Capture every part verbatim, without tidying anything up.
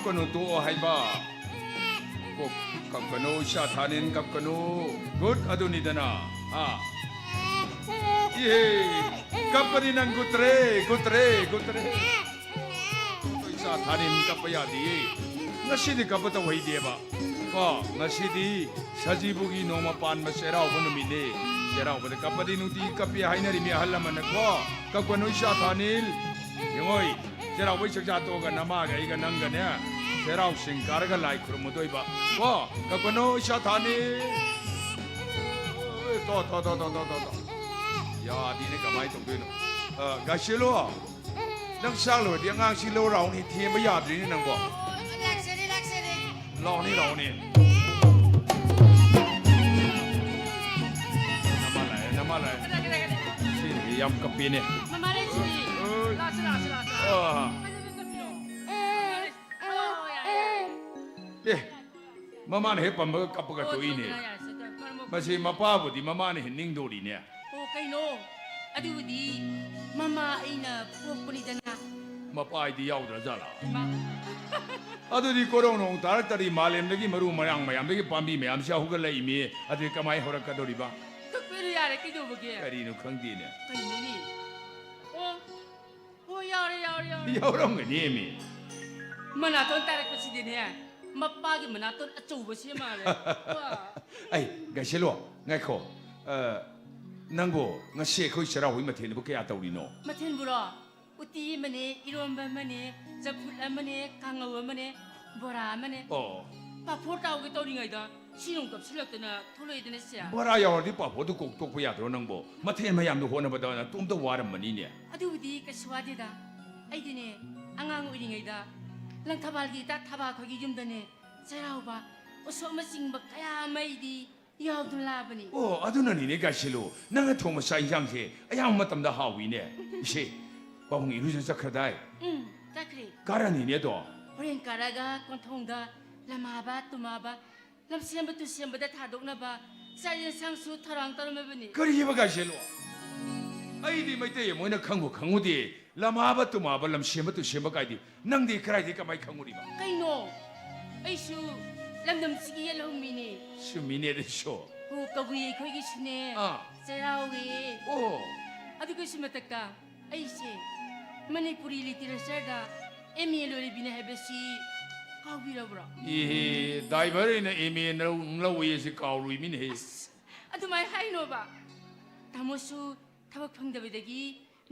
ꯀꯞꯀꯅꯨ, ꯇꯣꯛꯑꯣ ꯍꯥꯏꯕ꯫ ꯀꯣ, ꯀꯞꯀꯅꯨ, ꯏꯁꯥ ꯊꯥꯅꯤꯟ, ꯀꯞꯀꯅꯨ꯫ Good, ꯑꯗꯨꯅꯤꯗꯅ꯫ ꯍꯥ? ꯏꯍꯦ, ꯀꯞꯄꯗꯤ ꯅꯪ ꯒꯨꯠꯇ꯭ꯔꯦ, ꯒꯨꯠꯇ꯭ꯔꯦ, ꯒꯨꯠꯇ꯭ꯔꯦ꯫ ꯏꯁꯥ ꯊꯥꯅꯤꯟ, ꯀꯞꯄ ꯌꯥꯗꯤꯌꯦ꯫ ꯉꯁꯤꯗꯤ ꯀꯞꯄ ꯇꯧꯍꯩꯗꯦꯕ꯫ ꯀꯣ, ꯉꯁꯤꯗꯤ ꯁꯖꯤꯕꯨꯒꯤ ꯅꯣꯡꯃ ꯄꯥꯟꯕ ꯆꯩꯔꯥꯎꯕ ꯅꯨꯃꯤꯠꯅꯦ꯫ ꯆꯩꯔꯥꯎꯕꯗ ꯀꯞꯄꯗꯤ ꯅꯨꯡꯇꯤꯒꯤ ꯀꯞꯄꯤ ꯍꯥꯏꯅꯔꯤꯃꯤ ꯑꯍꯜ ꯂꯃꯟꯅꯀꯣ꯫ ꯀꯞꯀꯅꯨ, ꯏꯁꯥ ꯊꯥꯅꯤꯜ꯫ ꯌꯦꯡꯉꯣꯏ, ꯆꯩꯔꯥꯎꯕꯩ ꯆꯥꯛꯆꯥ ꯇꯣꯛꯑꯒ ꯅꯃꯥꯒ ꯑꯩꯒ ꯅꯪꯒꯅꯦ, ꯆꯩꯔꯥꯎ ꯆꯤꯡ ꯀꯥꯔꯒ ꯂꯥꯏ ꯈꯨꯔꯨꯝꯃꯨꯗꯣꯏꯕ꯫ ꯀꯣ, ꯀꯞꯀꯅꯨ, ꯏꯁꯥ ꯊꯥꯅꯤꯜ꯫ ꯇꯣ, ꯇꯣ, ꯇꯣ꯫ ꯌꯥꯗꯤꯅꯦ, ꯀꯃꯥꯏ ꯇꯧꯗꯣꯏꯅꯣ? ꯑ, ꯒꯥꯏꯁꯦꯂꯣ, ꯅꯪ ꯆꯥꯛ ꯂꯣꯏꯔꯗꯤ ꯑꯉꯥꯡꯁꯤ ꯂꯧ ꯂꯥꯛꯎꯅꯦ, ꯊꯦꯝꯕ ꯌꯥꯗ꯭ꯔꯤꯅꯦ ꯅꯪꯕꯣ꯫ ꯂꯥꯛꯆꯔꯦ, ꯂꯥꯛꯆꯔꯦ꯫ ꯂꯥꯛꯑꯣꯅꯦ, ꯂꯥꯛꯑꯣꯅꯦ꯫ ꯅꯃꯥ ꯂꯥꯛꯑꯦ, ꯅꯃꯥ ꯂꯥꯛꯑꯦ꯫ ꯀꯗꯥ, ꯀꯗꯥ, ꯀꯗꯥ? ꯁꯤꯗꯤ ꯌꯥꯝ ꯀꯞꯄꯤꯅꯦ꯫ ꯃꯃꯥ ꯂꯩꯁꯤꯗꯤ꯫ ꯑꯣꯏ꯫ ꯂꯥꯛꯁꯤ, ꯂꯥꯛꯁꯤ, ꯂꯥꯛꯁꯤ꯫ ꯑꯥ꯫ ꯃꯃꯥ ꯂꯩꯁꯤ ꯀꯞꯄꯤꯔꯣ? ꯃꯃꯥ ꯂꯩꯁꯤ꯫ ꯑꯣ, ꯌꯥꯔꯦ, ꯌꯥꯔꯦ꯫ ꯑꯦ, ꯃꯃꯥꯅ ꯍꯦꯛ ꯄꯝꯕꯒ ꯀꯞꯄꯒ ꯑꯣ, ꯇꯣꯛꯏꯅꯦ꯫ ꯌꯥꯔꯦ, ꯌꯥꯔꯦ, ꯁꯦ, ꯃꯔꯝ ꯃꯣꯛꯄ꯫ ꯃꯁꯤ ꯃꯄꯥꯕꯨꯗꯤ ꯃꯃꯥꯅ ꯍꯦꯟꯅꯤꯡꯗꯣꯔꯤꯅꯦ꯫ ꯑꯣ, ꯀꯩꯅꯣ? ꯑꯗꯨꯕꯨꯗꯤ ꯃꯃꯥ ꯑꯩꯅ ꯄꯣꯛꯄꯅꯤꯗꯅ꯫ ꯃꯄꯥ ꯑꯩꯗꯤ ꯌꯥꯎꯗ꯭ꯔ ꯖꯥꯠꯂꯥ? ꯃꯥ꯫ ꯑꯗꯨꯗꯤ ꯀꯣꯔꯧ ꯅꯣꯡ ꯇꯥꯔꯛꯇ꯭ꯔꯗꯤ ꯃꯥꯂꯦꯝꯗꯒꯤ ꯃꯔꯨ ꯃꯔꯥꯡ ꯃꯌꯥꯝꯗꯒꯤ ꯄꯥꯝꯕꯤ ꯃꯌꯥꯝꯁꯦ ꯍꯧꯒꯠꯂꯛꯏꯃꯤ꯫ ꯑꯗꯨꯗꯤ ꯀꯃꯥꯏ ꯍꯧꯔꯛꯀꯗꯧꯔꯤꯕ? ꯀꯛꯄꯤꯔꯣ ꯌꯥꯔꯦ, ꯀꯩꯗꯧꯕꯒꯦ? ꯀꯔꯤꯅꯣ ꯈꯪꯗꯦꯅꯦ꯫ ꯀꯩꯅꯣꯅꯦ? ꯑꯣ, ꯑꯣ, ꯌꯥꯎꯔꯦ, ꯌꯥꯎꯔꯦ, ꯌꯥꯎꯔꯦ꯫ ꯌꯥꯎꯔꯝꯒꯅꯦꯃꯤ꯫ ꯃꯅꯥꯇꯣꯟ ꯇꯥꯔꯛꯄꯁꯤꯗꯤꯅꯦ, ꯃꯄꯥꯒꯤ ꯃꯅꯥꯇꯣꯟ ꯑꯆꯧꯕꯁꯦ ꯃꯥꯜꯂꯦ꯫ ꯋꯥ꯫ ꯑꯩ, ꯒꯥꯏꯁꯦꯂꯣ, ꯉꯥꯏꯈꯣ꯫ ꯑ, ꯅꯪꯕꯨ ꯉꯁꯤ ꯑꯩꯈꯣꯏ ꯆꯩꯔꯥꯎꯕꯒꯤ ꯃꯊꯦꯜꯗꯨꯕꯨ ꯀꯌꯥ ꯇꯧꯔꯤꯅꯣ? ꯃꯊꯦꯜꯕꯨꯔꯣ? ꯎꯇꯤ ꯑꯃꯅꯦ, ꯏꯔꯣꯝꯕ ꯑꯃꯅꯦ, ꯆꯝꯐꯨꯠ ꯑꯃꯅꯦ, ꯀꯥꯡꯉꯧ ꯑꯃꯅꯦ, ꯕꯣꯔꯥ ꯑꯃꯅꯦ꯫ ꯑꯣ꯫ ꯄꯥꯐꯣꯔ ꯇꯥꯎꯒꯦ ꯇꯧꯔꯤꯉꯩꯗ ꯁꯤ ꯅꯨꯡ ꯀꯞꯁꯤꯜꯂꯛꯇꯅ ꯊꯣꯛꯂꯛꯏꯗꯅ ꯁꯦ꯫ ꯕꯣꯔꯥ ꯌꯥꯎꯔꯗꯤ ꯄꯥꯐꯣꯔꯗꯨ ꯀꯣꯛ ꯇꯣꯛꯄ ꯌꯥꯗ꯭ꯔꯣ ꯅꯪꯕꯣ? ꯃꯊꯦꯜ ꯃꯌꯥꯝꯗꯨ ꯍꯣꯠꯅꯕꯗ ꯅꯇꯣꯝꯇ ꯋꯥꯔꯝꯃꯅꯤꯅꯦ꯫ ꯑꯗꯨꯕꯨꯗꯤ ꯀꯩꯁꯨ ꯋꯥꯗꯦꯗ꯫ ꯑꯩꯗꯤꯅꯦ, ꯑꯉꯥꯡ ꯑꯣꯏꯔꯤꯉꯩꯗ ꯂꯪꯊꯕꯥꯜꯒꯤ ꯏꯇꯥ ꯊꯕꯥ ꯈꯣꯏꯒꯤ ꯌꯨꯝꯗꯅꯦ, ꯆꯩꯔꯥꯎꯕ, ꯎꯁꯣꯞꯅꯆꯤꯡꯕ ꯀꯌꯥ ꯑꯃ ꯑꯩꯗꯤ ꯌꯥꯎꯗꯨꯅ ꯂꯥꯛꯑꯕꯅꯤ꯫ ꯑꯣ, ꯑꯗꯨꯅꯅꯤꯅꯦ ꯒꯥꯏꯁꯤꯜꯂꯨ, ꯅꯪꯅ ꯊꯣꯡꯕ ꯆꯥꯛ ꯏꯟꯁꯥꯡꯁꯦ ꯑꯌꯥꯝꯕ ꯃꯇꯝꯗ ꯍꯥꯎꯏꯅꯦ꯫ ꯏꯆꯦ, ꯄꯥꯕꯨꯡ ꯏꯔꯨꯖ ꯆꯠꯈ꯭ꯔꯗꯥꯏ? ꯎꯝ, ꯆꯠꯈ꯭ꯔꯦ꯫ ꯀꯥꯔꯅꯤꯅꯦ ꯑꯗꯣ꯫ ꯍꯣꯔꯦꯟ ꯀꯥꯔꯛꯑꯒ ꯀꯣꯟꯊꯣꯡꯗ ꯂꯝꯍꯥꯕ, ꯇꯨꯝꯍꯥꯕ, ꯂꯝꯁꯦꯝꯕ ꯇꯨꯁꯦꯝꯕꯗ ꯊꯥꯗꯣꯛꯅꯕ ꯆꯥꯛ ꯌꯦꯟꯁꯥꯡꯁꯨ ꯊꯧꯔꯥꯡ ꯇꯧꯔꯝꯃꯕꯅꯤ꯫ ꯀꯔꯤꯑꯕ ꯒꯥꯏꯁꯦꯜꯂꯨ? ꯑꯩꯗꯤ ꯃꯩꯇꯩ ꯑꯃ ꯑꯣꯏꯅ ꯈꯪꯕꯨ ꯈꯪꯉꯨꯗꯦ꯫ ꯂꯝꯍꯥꯕ ꯇꯨꯝꯍꯥꯕ, ꯂꯝꯁꯦꯝꯕ ꯇꯨꯁꯦꯝꯕ ꯀꯥꯏꯗꯤ ꯅꯪꯗꯤ ꯀꯗꯥꯏꯗꯒꯤ ꯀꯃꯥꯏ ꯈꯪꯉꯨꯔꯤꯕ? ꯀꯩꯅꯣ? ꯑꯩꯁꯨ ꯂꯝꯗꯝꯁꯤꯒꯤ ꯌꯦꯜꯍꯧꯃꯤꯅꯦ꯫ ꯆꯨꯝꯃꯤꯅꯦ ꯑꯗꯨꯁꯨ꯫ ꯍꯣ, ꯀꯕꯨꯏ ꯑꯩꯈꯣꯏꯒꯤꯁꯨꯅꯦ ꯑꯥ꯫ ꯆꯩꯔꯥꯎꯋꯦ꯫ ꯑꯣ꯫ ꯑꯗꯨꯒꯁꯨ ꯃꯊꯛꯇ ꯑꯩꯁꯦ ꯃꯅꯤꯄꯨꯔꯤ ꯂꯤꯇꯔꯦꯆꯔꯗ ꯑꯦꯝ ꯑꯦ ꯂꯣꯏꯔꯤꯕꯤꯅꯦ ꯍꯥꯏꯕꯁꯤ ꯀꯥꯎꯕꯤꯔꯕ꯭ꯔꯣ? ꯏꯍꯦ, ꯗ꯭ꯔꯥꯏꯚꯔ ꯑꯩꯅ ꯑꯦꯝ ꯑꯦ ꯂꯧ-, ꯂꯧꯏ ꯑꯁꯤ ꯀꯥꯎꯔꯨꯏꯃꯤꯅꯦꯍꯦ꯫ ꯑꯗꯨꯃꯥꯏ ꯍꯥꯏꯅꯣꯕ꯫ ꯇꯥꯃꯣꯁꯨ ꯊꯕꯛ ꯐꯪꯗꯕꯗꯒꯤ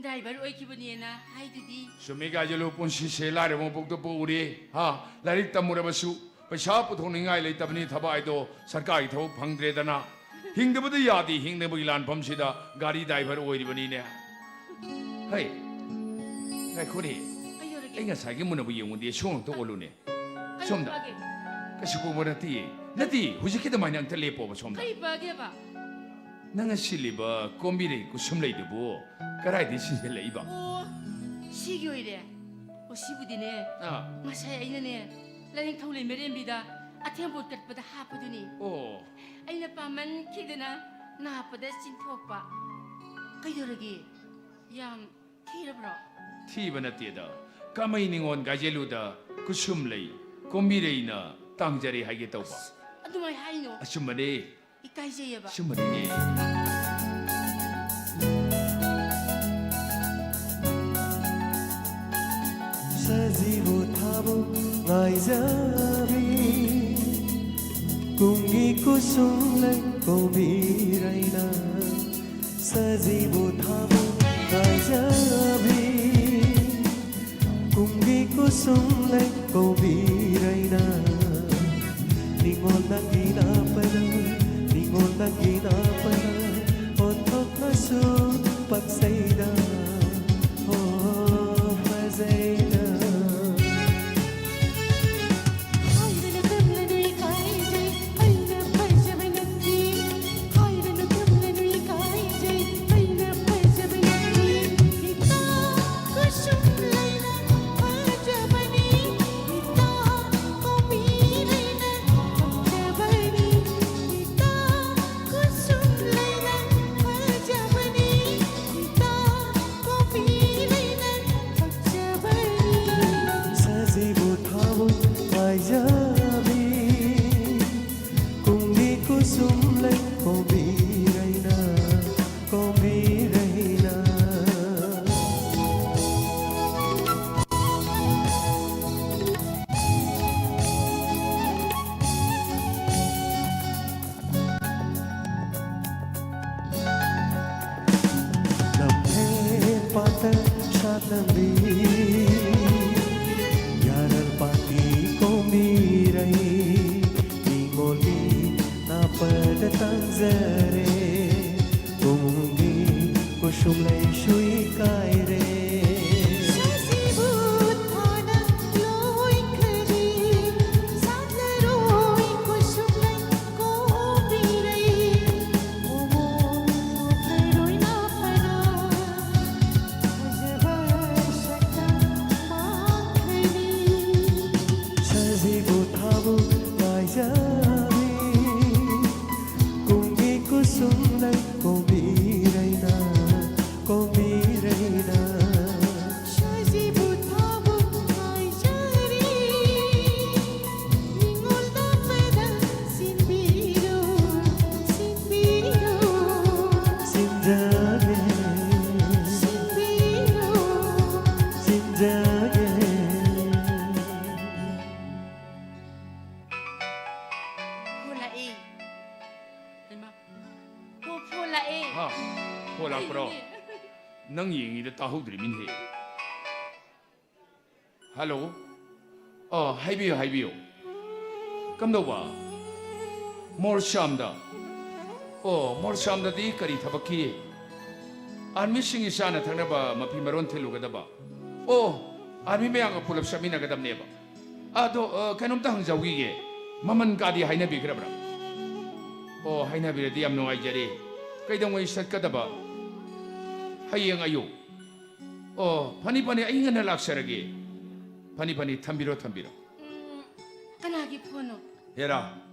ꯗ꯭ꯔꯥꯏꯚꯔ ꯑꯣꯏꯈꯤꯕꯅꯦꯅ ꯍꯥꯏꯗꯨꯗꯤ꯫ ꯆꯨꯝꯃꯤ ꯒꯥꯏꯖꯂꯨ, ꯄꯨꯟꯁꯤꯁꯦ ꯂꯥꯏꯔꯕ ꯃꯄꯣꯛꯇ ꯄꯣꯛꯎꯔꯦ꯫ ꯍꯥ? ꯂꯥꯏꯔꯤꯛ ꯇꯝꯃꯨꯔꯕꯁꯨ ꯄꯩꯁꯥ ꯄꯨꯊꯣꯛꯅꯤꯡꯉꯥꯏ ꯂꯩꯇꯕꯅꯤ, ꯊꯕꯛ ꯍꯥꯏꯗꯣ ꯁꯔꯀꯥꯔꯒꯤ ꯊꯕꯛ ꯐꯪꯗ꯭ꯔꯦꯗꯅ꯫ ꯍꯤꯡꯗꯕꯗꯤ ꯌꯥꯗꯦ, ꯍꯤꯡꯅꯕꯒꯤ ꯂꯥꯟꯐꯝꯁꯤꯗ ꯒꯥꯔꯤ ꯗ꯭ꯔꯥꯏꯚꯔ ꯑꯣꯏꯔꯤꯕꯅꯤꯅꯦ꯫ ꯍꯩ, ꯉꯥꯏꯈꯣꯅꯦ꯫ ꯀꯩꯗꯧꯔꯒꯦ? ꯑꯩ ꯉꯁꯥꯏꯒꯤ ꯃꯨꯟꯅꯕ ꯌꯦꯡꯉꯨꯗꯦ, ꯁꯣꯝ ꯑꯝꯇ ꯑꯣꯜꯂꯨꯅꯦ꯫ ꯀꯩ ꯁꯣꯝꯗ꯫ ꯄꯥꯒꯦ? ꯀꯩꯁꯨ ꯄꯣꯛꯄ ꯅꯠꯇꯦ꯫ ꯅꯠꯇꯦ, ꯍꯧꯖꯤꯛꯀꯤ ꯑꯗꯨꯃꯥꯏꯅ ꯑꯝꯇ ꯂꯦꯞꯄꯣꯕ ꯁꯣꯝꯗ꯫ ꯀꯩ ꯄꯥꯒꯦꯕ? ꯅꯪꯅ ꯁꯤꯜꯂꯤꯕ ꯀꯣꯝꯕꯤꯔꯩ ꯀꯨꯁꯨꯝꯂꯩꯗꯨꯕꯨ ꯀꯗꯥꯏꯗꯒꯤ ꯁꯤꯖꯤꯜꯂꯛꯏꯕ? ꯑꯣ, ꯁꯤꯒꯤ ꯑꯣꯏꯔꯦ꯫ ꯑꯣ, ꯁꯤꯕꯨꯗꯤꯅꯦ, ꯑꯥ꯫ ꯉꯁꯥꯏ ꯑꯩꯅꯅꯦ, ꯂꯥꯏꯅꯤꯡꯊꯧ ꯂꯩꯃꯔꯦꯝꯕꯤꯗ ꯑꯊꯦꯟꯄꯣꯠ ꯀꯠꯄꯗ ꯍꯥꯞꯄꯗꯨꯅꯤ꯫ ꯑꯣ꯫ ꯑꯩꯅ ꯄꯥꯝꯃꯟꯈꯤꯗꯅ ꯅꯥꯞꯄꯗ ꯆꯤꯡꯊꯣꯛꯄ꯫ ꯀꯩꯗꯧꯔꯒꯦ? ꯌꯥꯝ ꯊꯤꯔꯕ꯭ꯔꯣ? ꯊꯤꯕ ꯅꯠꯇꯦꯗ꯫ ꯀꯃꯩ ꯅꯤꯉꯣꯜ ꯒꯥꯏꯖꯦꯂꯨꯗ ꯀꯨꯁꯨꯝꯂꯩ ꯀꯣꯝꯕꯤꯔꯩꯅ ꯇꯥꯡꯖꯔꯦ ꯍꯥꯏꯒꯦ ꯇꯧꯕ꯫ ꯑꯗꯨꯃꯥꯏ ꯍꯥꯏꯅꯣ꯫ ꯑꯆꯨꯝꯕꯅꯦ꯫ ꯏꯀꯥꯏꯖꯩꯌꯦꯕ꯫ ꯑꯆꯨꯝꯕꯅꯦ꯫ ꯁꯖꯤꯕꯨ ꯊꯥꯕꯨ ꯉꯥꯏꯖꯕꯤ, ꯀꯨꯝꯒꯤ ꯀꯨꯁꯨꯝ ꯂꯩ ꯀꯣꯝꯕꯤꯔꯩꯅ꯫ ꯁꯖꯤꯕꯨ ꯊꯥꯕꯨ ꯉꯥꯏꯖꯕꯤ, ꯀꯨꯝꯒꯤ ꯀꯨꯁꯨꯝ ꯂꯩ ꯀꯣꯝꯕꯤꯔꯩꯅ꯫ ꯅꯤꯉꯣꯜ ꯅꯪꯒꯤ ꯅꯥꯄꯅ, ꯅꯤꯉꯣꯜ ꯅꯪꯒꯤ ꯅꯥꯄꯅ, ꯑꯣꯟꯊꯣꯛꯅꯁꯨ ꯄꯛꯆꯩꯗ꯫ ꯑꯣ, ꯐꯖꯩꯗ꯫ ꯍꯥꯏꯗꯅ ꯇꯝꯂꯅꯨ ꯏꯀꯥꯏꯖꯩ, ꯑꯩꯅ ꯐꯖꯕ ꯅꯠꯇꯦ꯫ ꯍꯥꯏꯗꯅ ꯇꯝꯂꯅꯨ ꯏꯀꯥꯏꯖꯩ, ꯑꯩꯅ ꯐꯖꯕ ꯅꯠꯇꯦ꯫ ꯏꯇꯥ ꯀꯁꯨꯝ ꯂꯩꯅ ꯐꯖꯕꯅꯤ, ꯏꯇꯥ ꯀꯣꯝꯕꯤꯔꯩꯅ ꯐꯖꯕꯅꯤ꯫ ꯇꯥꯍꯧꯗ꯭ꯔꯤꯃꯤꯅꯦꯍꯦ꯫ ꯍꯜꯂꯣ꯫ ꯑꯣ, ꯍꯥꯏꯕꯤꯌꯨ, ꯍꯥꯏꯕꯤꯌꯨ꯫ ꯀꯝꯗꯧꯕ? ꯃꯣꯔꯁꯥꯝꯗ? ꯑꯣ, ꯃꯣꯔꯁꯥꯝꯗꯗꯤ ꯀꯔꯤ ꯊꯕꯛꯀꯤ? ꯑꯥꯔꯃꯤꯁꯤꯡꯒꯤ ꯆꯥꯅ ꯊꯛꯅꯕ ꯃꯐꯤ ꯃꯔꯣꯟ ꯊꯤꯜꯂꯨꯒꯗꯕ꯫ ꯑꯣ, ꯑꯥꯔꯃꯤ ꯃꯌꯥꯝꯒ ꯄꯨꯂꯞ ꯆꯠꯃꯤꯟꯅꯒꯗꯕꯅꯦꯕ꯫ ꯑꯗꯣ, ꯑ, ꯀꯩꯅꯣꯝꯇ ꯍꯪꯖꯍꯧꯈꯤꯒꯦ꯫ ꯃꯃꯜ ꯀꯥꯗꯤ ꯍꯥꯏꯅꯕꯤꯈ꯭ꯔꯕ꯭ꯔꯥ? ꯑꯣ, ꯍꯥꯏꯅꯕꯤꯔꯗꯤ ꯌꯥꯝ ꯅꯨꯡꯉꯥꯏꯖꯔꯦ꯫ ꯀꯩꯗꯧꯉꯩ ꯆꯠꯀꯗꯕ? ꯍꯌꯦꯡ ꯑꯌꯨꯛ꯫ ꯑꯣ, ꯐꯅꯤ, ꯐꯅꯤ, ꯑꯩ ꯉꯟꯅ ꯂꯥꯛꯆꯔꯒꯦ꯫ ꯐꯅꯤ, ꯐꯅꯤ, ꯊꯝꯕꯤꯔꯣ, ꯊꯝꯕꯤꯔꯣ꯫ ꯎꯝ, ꯀꯅꯥꯒꯤ ꯐꯣꯟꯅꯣ? ꯍꯦꯔꯥ,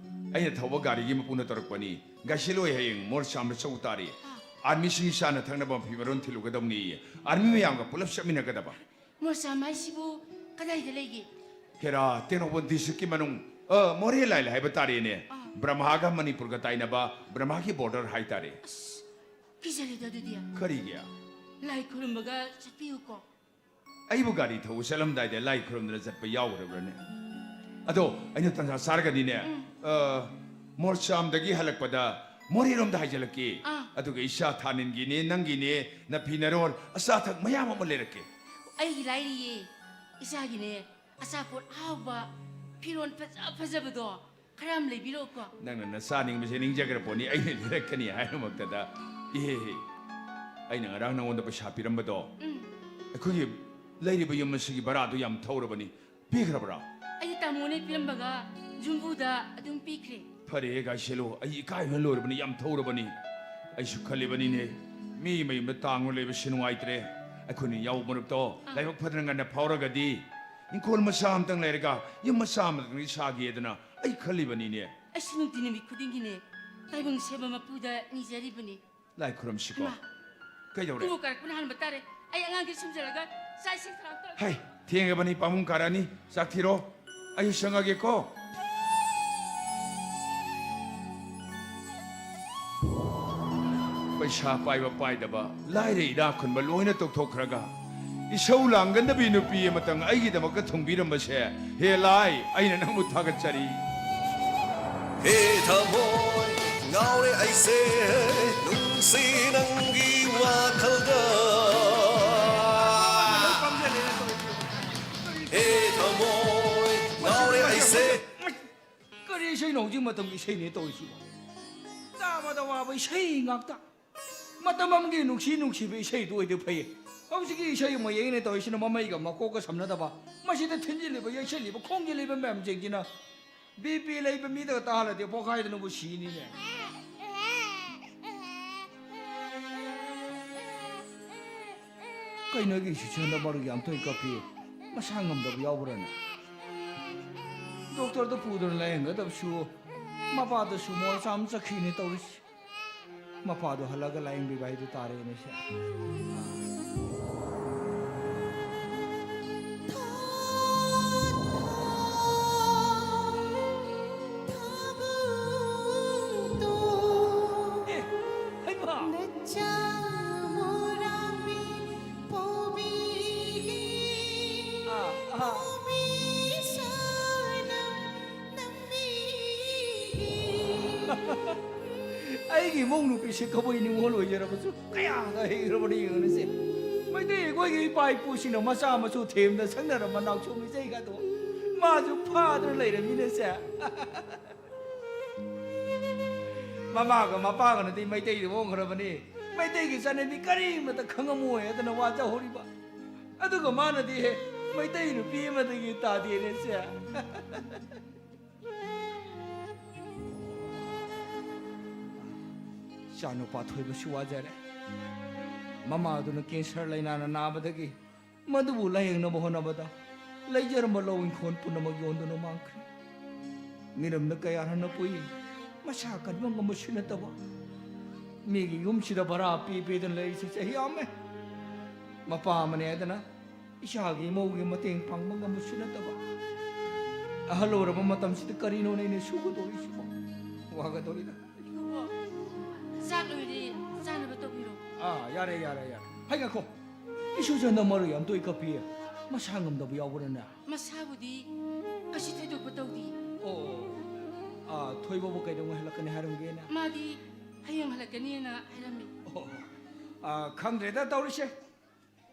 ꯑꯩꯅ ꯊꯧꯕ ꯒꯥꯔꯤꯒꯤ ꯃꯄꯨꯅ ꯇꯧꯔꯛꯄꯅꯤ꯫ ꯒꯥꯏꯁꯦꯂꯣꯏ ꯍꯌꯦꯡ ꯃꯣꯔꯁꯥꯝꯗ ꯆꯧ ꯇꯥꯔꯤ꯫ ꯑꯥ꯫ ꯑꯥꯔꯃꯤꯁꯤꯡꯒꯤ ꯆꯥꯅ ꯊꯛꯅꯕ ꯃꯐꯤ ꯃꯔꯣꯟ ꯊꯤꯜꯂꯨꯒꯗꯧꯅꯤꯌꯦ꯫ ꯑꯥꯔꯃꯤ ꯃꯌꯥꯝꯒ ꯄꯨꯂꯞ ꯆꯠꯃꯤꯟꯅꯒꯗꯕ꯫ ꯃꯣꯔꯁꯥꯝ ꯍꯥꯏꯁꯤꯕꯨ ꯀꯗꯥꯏꯗ ꯂꯩꯒꯦ? ꯍꯦꯔꯥ, ꯇꯦꯡꯅꯧꯄꯜ ꯗꯤꯁꯇ꯭ꯔꯤꯛꯀꯤ ꯃꯅꯨꯡ, ꯑ, ꯃꯣꯔꯦ ꯂꯥꯏ ꯍꯥꯏꯕ ꯇꯥꯔꯦꯅꯦ꯫ ꯑꯥ꯫ ꯕ꯭ꯔꯍꯃꯥꯒ ꯃꯅꯤꯄꯨꯔꯒ ꯇꯥꯏꯅꯕ ꯕ꯭ꯔꯍꯃꯥꯒꯤ ꯕꯣꯔꯗꯔ ꯍꯥꯏꯇꯥꯔꯦ꯫ ꯑꯁ, ꯀꯤꯖꯔꯦꯗ ꯑꯗꯨꯗꯤ꯫ ꯀꯔꯤꯒꯤ? ꯂꯥꯏ ꯈꯨꯔꯨꯝꯕꯒ ꯆꯠꯄꯤꯌꯨꯀꯣ꯫ ꯑꯩꯕꯨ ꯒꯥꯔꯤ ꯊꯧꯕ ꯆꯠꯂꯝꯗꯥꯏꯗ ꯂꯥꯏ ꯈꯨꯔꯨꯝꯗꯅ ꯆꯠꯄ ꯌꯥꯎꯈ꯭ꯔꯕ꯭ꯔꯅꯦ? ꯑꯗꯣ ꯑꯩꯅ ꯇꯟꯖꯥ ꯆꯥꯔꯒꯗꯤꯅꯦ, ꯎꯝ꯫ ꯑ, ꯃꯣꯔꯆꯥꯝꯗꯒꯤ ꯍꯜꯂꯛꯄꯗ ꯃꯣꯔꯦꯔꯣꯝꯗ ꯍꯥꯏꯖꯤꯜꯂꯛꯀꯦ꯫ ꯑꯥ꯫ ꯑꯗꯨꯒ ꯏꯆꯥ ꯊꯥꯅꯤꯟꯒꯤꯅꯦ, ꯅꯪꯒꯤꯅꯦ, ꯅꯐꯤ ꯅꯔꯣꯜ, ꯑꯆꯥ ꯑꯊꯛ ꯃꯌꯥꯝ ꯑꯃ ꯂꯩꯔꯛꯀꯦ꯫ ꯑꯩꯒꯤ ꯂꯥꯏꯔꯤꯌꯦ, ꯏꯆꯥꯒꯤꯅꯦ꯫ ꯑꯆꯥꯄꯣꯠ ꯑꯍꯥꯎꯕ, ꯐꯤꯔꯣꯜ ꯐꯖ ꯐꯖꯕꯗꯣ ꯈꯔ ꯌꯥꯝ ꯂꯩꯕꯤꯔꯛꯎꯀꯣ꯫ ꯅꯪꯅ ꯅꯆꯥꯅꯤꯡꯕꯁꯦ ꯅꯤꯡꯖꯈ꯭ꯔ ꯄꯣꯠꯅꯤ, ꯑꯩꯅ ꯂꯩꯔꯛꯀꯅꯤ ꯍꯥꯏꯔꯃꯛꯇꯗ꯫ ꯏꯍꯦ ꯍꯦ, ꯑꯩꯅ ꯉꯔꯥꯡ ꯅꯉꯣꯟꯗ ꯄꯩꯁꯥ ꯄꯤꯔꯝꯕꯗꯣ, ꯎꯝ꯫ ꯑꯩꯈꯣꯏꯒꯤ ꯂꯩꯔꯤꯕ ꯌꯨꯝ ꯑꯁꯤꯒꯤ ꯚꯔꯥꯗꯨ ꯌꯥꯝ ꯊꯧꯔꯕꯅꯤ, ꯄꯤꯈ꯭ꯔꯕ꯭ꯔꯥ? ꯑꯩ ꯇꯥꯃꯣꯅ ꯄꯤꯔꯝꯕꯒ ꯌꯨꯝꯕꯨꯗ ꯑꯗꯨꯝ ꯄꯤꯈ꯭ꯔꯦ꯫ ꯐꯔꯦ ꯒꯥꯏꯁꯦꯂꯨ, ꯑꯩ ꯏꯀꯥꯏꯕꯅ ꯂꯣꯏꯔꯕꯅꯤ, ꯌꯥꯝ ꯊꯧꯔꯕꯅꯤ꯫ ꯑꯩꯁꯨ ꯈꯜꯂꯤꯕꯅꯤꯅꯦ, ꯃꯤ ꯃꯌꯨꯝꯗ ꯇꯥꯡꯅ ꯂꯩꯕꯁꯤ ꯅꯨꯡꯉꯥꯏꯇ꯭ꯔꯦ꯫ ꯑꯩꯈꯣꯏꯅ ꯌꯥꯎ ꯃꯔꯨꯞꯇꯣ ꯑꯥ꯫ ꯂꯥꯏꯕꯛ ꯐꯗꯅ ꯉꯟꯅ ꯐꯥꯎꯔꯒꯗꯤ ꯏꯪꯈꯣꯜ ꯃꯆꯥ ꯑꯃꯇꯪ ꯂꯩꯔꯒ ꯌꯨꯝ ꯃꯆꯥ ꯑꯃꯇꯪꯗꯤ ꯁꯥꯒꯦꯗꯅ ꯑꯩ ꯈꯜꯂꯤꯕꯅꯤꯅꯦ꯫ ꯑꯩꯁꯨ ꯅꯨꯡꯇꯤ ꯅꯨꯃꯤꯠ ꯈꯨꯗꯤꯡꯒꯤꯅꯦ ꯇꯥꯏꯕꯪ ꯁꯦꯝꯕ ꯃꯄꯨꯗ ꯅꯤꯖꯔꯤꯕꯅꯤ꯫ ꯂꯥꯏ ꯈꯨꯔꯨꯝꯁꯤꯀꯣ꯫ ꯏꯃꯥ! ꯀꯩꯗꯧꯔꯦ? ꯏꯕꯨꯡꯉꯣ ꯀꯥꯔꯛꯄꯅ ꯍꯥꯟꯕ ꯇꯥꯔꯦ꯫ ꯑꯩ ꯑꯉꯥꯡꯒꯤ ꯁꯨꯝꯖꯔꯒ ꯆꯥꯛ ꯏꯁꯤꯡ ꯊꯧꯔꯥꯡ ꯇꯧꯔꯛꯀꯦ꯫ ꯍꯩ, ꯊꯦꯡꯉꯕꯅꯤ, ꯄꯥꯕꯨꯡ ꯀꯥꯔꯛꯑꯅꯤ꯫ ꯆꯥꯛ ꯊꯤꯔꯣ꯫ ꯑꯩꯁꯨ ꯆꯪꯉꯒꯦꯀꯣ꯫ ꯄꯩꯁꯥ ꯄꯥꯏꯕ ꯄꯥꯏꯗꯕ, ꯂꯥꯏꯔ ꯏꯅꯥꯛ ꯈꯨꯟꯕ ꯂꯣꯏꯅ ꯇꯣꯛꯊꯣꯛꯈ꯭ꯔꯒ, ꯏꯁꯧ ꯂꯥꯡꯒꯟꯗꯕꯤ ꯅꯨꯄꯤ ꯑꯃꯇꯪ ꯑꯩꯒꯤꯗꯃꯛꯇ ꯊꯨꯡꯕꯤꯔꯝꯕꯁꯦ, ꯍꯦ ꯂꯥꯏ, ꯑꯩꯅ ꯅꯪꯕꯨ ꯊꯥꯒꯠꯆꯔꯤ꯫ ꯍꯦ ꯊꯃꯣꯏ, ꯉꯥꯎꯔꯦ ꯑꯩꯁꯦ, ꯅꯨꯡꯁꯤ ꯅꯪꯒꯤ ꯋꯥꯈꯜꯗ꯫ ꯏꯁꯩꯅꯣ ꯍꯧꯖꯤꯛ ꯃꯇꯝꯒꯤ ꯏꯁꯩꯅꯦ ꯇꯧꯔꯤꯁꯤꯕꯣ? ꯇꯥꯕꯗ ꯋꯥꯕ ꯏꯁꯩ ꯉꯥꯛꯇ꯫ ꯃꯇꯝ ꯑꯃꯒꯤ ꯅꯨꯡꯁꯤ ꯅꯨꯡꯁꯤꯕ ꯏꯁꯩꯗꯨ ꯑꯣꯏꯗꯤ ꯐꯩꯌꯦ꯫ ꯍꯧꯖꯤꯛꯀꯤ ꯏꯁꯩ ꯃꯌꯦꯛꯅꯦ ꯇꯧꯔꯤꯁꯤꯅ ꯃꯃꯩꯒ ꯃꯀꯣꯛꯀ ꯁꯝꯅꯗꯕ꯫ ꯃꯁꯤꯗ ꯊꯤꯟꯖꯤꯜꯂꯤꯕ, ꯌꯩꯁꯤꯜꯂꯤꯕ, ꯈꯣꯡꯖꯤꯜꯂꯤꯕ ꯃꯌꯥꯝꯁꯤꯡꯁꯤꯅ ꯕꯤ ꯄꯤ ꯂꯩꯕ ꯃꯤꯗꯒ ꯇꯥꯍꯜꯂꯗꯤ ꯄꯣꯛꯈꯥꯏꯗꯅꯕꯨ ꯁꯤꯅꯤꯅꯦ꯫ ꯀꯩꯅꯣ ꯑꯩꯒꯤ ꯏꯁꯨꯁꯤꯅ ꯃꯔꯨ ꯌꯥꯝ ꯇꯣꯏ ꯀꯞꯄꯤ? ꯃꯁꯥ ꯉꯝꯗꯕ ꯌꯥꯎꯕ꯭ꯔꯥꯅꯦ? ꯗꯣꯛꯇꯔꯗ ꯄꯨꯗꯅ ꯂꯥꯌꯦꯡꯒꯗꯕꯁꯨ ꯃꯄꯥꯗꯁꯨ ꯃꯣꯔ ꯆꯥꯝ ꯆꯠꯈꯤꯅꯦ ꯇꯧꯔꯤꯁꯤ꯫ ꯃꯄꯥꯗꯣ ꯍꯜꯂꯒ ꯂꯥꯌꯦꯡꯕꯤꯕ ꯍꯥꯏꯗꯨ ꯇꯥꯔꯦꯅꯦ ꯁꯦ꯫ ꯑꯦ, ꯍꯩꯃꯥ! ꯑꯥ, ꯑꯥ꯫ ꯑꯩꯒꯤ ꯏꯃꯧ ꯅꯨꯄꯤꯁꯦ ꯀꯕꯨꯏ ꯅꯤꯉꯣꯜ ꯑꯣꯏꯖꯔꯕꯁꯨ ꯀꯌꯥꯗ ꯍꯩꯈ꯭ꯔꯕꯅꯤ ꯌꯦꯡꯉꯨꯅꯦꯁꯦ꯫ ꯃꯩꯇꯩ ꯑꯩꯈꯣꯏꯒꯤ ꯏꯄꯥ ꯏꯄꯨꯁꯤꯡꯅ ꯃꯆꯥ ꯃꯁꯨ ꯊꯦꯝꯅ ꯁꯛꯅꯔꯝꯕ ꯅꯥꯎꯁꯨꯝ ꯏꯁꯩꯒꯗꯣ ꯃꯥꯁꯨ ꯐꯥꯗꯅ ꯂꯩꯔꯝꯃꯤꯅꯦꯁꯦ꯫ ꯃꯃꯥꯒ ꯃꯄꯥꯒꯅꯗꯤ ꯃꯩꯇꯩꯗ ꯑꯣꯟꯈ꯭ꯔꯕꯅꯤ꯫ ꯃꯩꯇꯩꯒꯤ ꯆꯠꯅꯕꯤ ꯀꯔꯤꯃꯇ ꯈꯪꯉꯝꯃꯣꯏ ꯍꯥꯏꯗꯅ ꯋꯥꯖꯍꯧꯔꯤꯕ꯫ ꯑꯗꯨꯒ ꯃꯥꯅꯗꯤ ꯃꯩꯇꯩ ꯅꯨꯄꯤ ꯑꯃꯗꯒꯤ ꯇꯥꯗꯦꯅꯦꯁꯦ꯫ ꯏꯆꯥꯅꯨꯄꯥ ꯊꯣꯏꯕꯁꯨ ꯋꯥꯖꯔꯦ꯫ ꯃꯃꯥꯗꯨꯅ ꯀꯦꯟꯁꯔ ꯂꯥꯏꯅꯥꯅ ꯅꯥꯕꯗꯒꯤ ꯃꯗꯨꯕꯨ ꯂꯥꯌꯦꯡꯅꯕ ꯍꯣꯠꯅꯕꯗ ꯂꯩꯖꯔꯝꯕ ꯂꯧ ꯏꯪꯈꯣꯜ ꯄꯨꯝꯅꯃꯛ ꯌꯣꯟꯗꯨꯅ ꯃꯥꯡꯈ꯭ꯔꯦ꯫ ꯃꯤꯔꯝꯗ ꯀꯌꯥ ꯍꯟꯅ ꯄꯣꯛꯏ, ꯃꯁꯥ ꯀꯟꯕ ꯉꯝꯕꯁꯨ ꯅꯠꯇꯕ, ꯃꯤꯒꯤ ꯌꯨꯝꯁꯤꯗ ꯚꯔꯥ ꯄꯤ ꯄꯤꯗꯨꯅ ꯂꯩꯔꯤꯁꯦ ꯆꯍꯤ ꯌꯥꯝꯃꯦ꯫ ꯃꯄꯥ ꯑꯃꯅꯤ ꯍꯥꯏꯗꯅ ꯏꯆꯥꯒꯤ ꯏꯃꯧꯒꯤ ꯃꯇꯦꯡ ꯄꯥꯡꯕ ꯉꯝꯕꯁꯨ ꯅꯠꯇꯕ, ꯑꯍꯜ ꯑꯣꯏꯔꯕ ꯃꯇꯝꯁꯤꯗ ꯀꯔꯤꯅꯣꯅꯦ ꯑꯩꯅ ꯁꯨꯒꯗꯧꯔꯤꯁꯤꯕꯣ? ꯋꯥꯒꯗꯧꯔꯤꯗ꯫ ꯏꯀꯨꯕꯣꯛ, ꯆꯥꯛ ꯂꯣꯏꯔꯦ, ꯆꯥꯅꯕ ꯇꯧꯕꯤꯔꯣ꯫ ꯑꯥ, ꯌꯥꯔꯦ, ꯌꯥꯔꯦ, ꯌꯥꯔꯦ꯫ ꯍꯩ, ꯉꯥꯏꯈꯣ꯫ ꯏꯁꯨꯁꯟꯗ ꯃꯔꯨ ꯌꯥꯝ ꯇꯣꯏ ꯀꯞꯄꯤ꯫ ꯃꯁꯥ ꯉꯝꯗꯕ ꯌꯥꯎꯕ꯭ꯔꯅꯦ? ꯃꯁꯥꯕꯨꯗꯤ ꯀꯩꯁꯨ ꯊꯣꯏꯗꯣꯛꯄ ꯇꯧꯗꯦ꯫ ꯑꯣ, ꯑꯣ꯫ ꯑꯥ, ꯊꯣꯏꯕꯕꯨ ꯀꯩꯗꯧꯉꯩ ꯍꯜꯂꯛꯀꯅꯤ ꯍꯥꯏꯔꯝꯒꯦꯅꯦ? ꯃꯥꯗꯤ ꯍꯌꯦꯡ ꯍꯜꯂꯛꯀꯅꯤꯅ ꯍꯥꯏꯔꯝꯃꯤ꯫ ꯑꯣ, ꯑꯣ꯫ ꯑꯥ, ꯈꯪꯗ꯭ꯔꯦꯗ ꯇꯧꯔꯤꯁꯦ꯫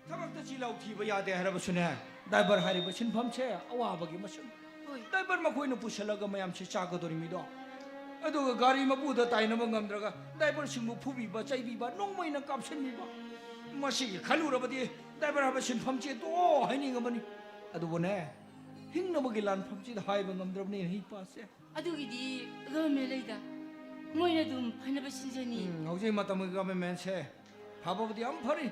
ꯊꯕꯛꯇ ꯆꯤꯜꯍꯥꯎ ꯊꯤꯕ ꯌꯥꯗꯦ ꯍꯥꯏꯔꯕꯁꯨꯅꯦ, ꯗ꯭ꯔꯥꯏꯚꯔ ꯍꯥꯏꯔꯤꯕ ꯁꯤꯟꯐꯝꯁꯦ ꯑꯋꯥꯕꯒꯤ ꯃꯁꯛ꯫ ꯍꯣꯏ꯫ ꯗ꯭ꯔꯥꯏꯚꯔ ꯃꯈꯣꯏꯅ ꯄꯨꯁꯜꯂꯒ ꯃꯌꯥꯝꯁꯦ ꯆꯥꯒꯗꯧꯔꯤꯃꯤꯗꯣ꯫ ꯑꯗꯨꯒ ꯒꯥꯔꯤ ꯃꯄꯨꯗ ꯇꯥꯏꯅꯕ ꯉꯝꯗ꯭ꯔꯒ ꯗ꯭ꯔꯥꯏꯚꯔꯁꯤꯡꯕꯨ ꯐꯨꯕꯤꯕ, ꯆꯩꯕꯤꯕ, ꯅꯣꯡꯃꯩꯅ ꯀꯥꯞꯁꯤꯟꯕꯤꯕ꯫ ꯃꯁꯤꯒꯤ ꯈꯜꯂꯨꯔꯕꯗꯤ ꯗ꯭ꯔꯥꯏꯚꯔ ꯍꯥꯏꯕ ꯁꯤꯟꯐꯝꯁꯦ ꯇꯣꯛꯑꯣ ꯍꯥꯏꯅꯤꯡꯉꯕꯅꯤ꯫ ꯑꯗꯨꯕꯨꯅꯦ, ꯍꯤꯡꯅꯕꯒꯤ ꯂꯥꯟꯐꯝꯁꯤꯗ ꯍꯥꯏꯕ ꯉꯝꯗ꯭ꯔꯕꯅꯤ ꯏꯄꯥꯁꯦ꯫ ꯑꯗꯨꯒꯤꯗꯤ ꯒꯚꯔꯟꯃꯦꯟ ꯂꯩꯗ, ꯃꯣꯏꯅ ꯑꯗꯨꯝ ꯐꯅꯕ ꯁꯤꯟꯖꯅꯤ꯫ ꯎꯝ, ꯍꯧꯖꯤꯛ ꯃꯇꯝꯒꯤ ꯒꯚꯔꯟꯃꯦꯟꯁꯦ ꯐꯕꯕꯨꯗꯤ ꯌꯥꯝ ꯐꯔꯤ,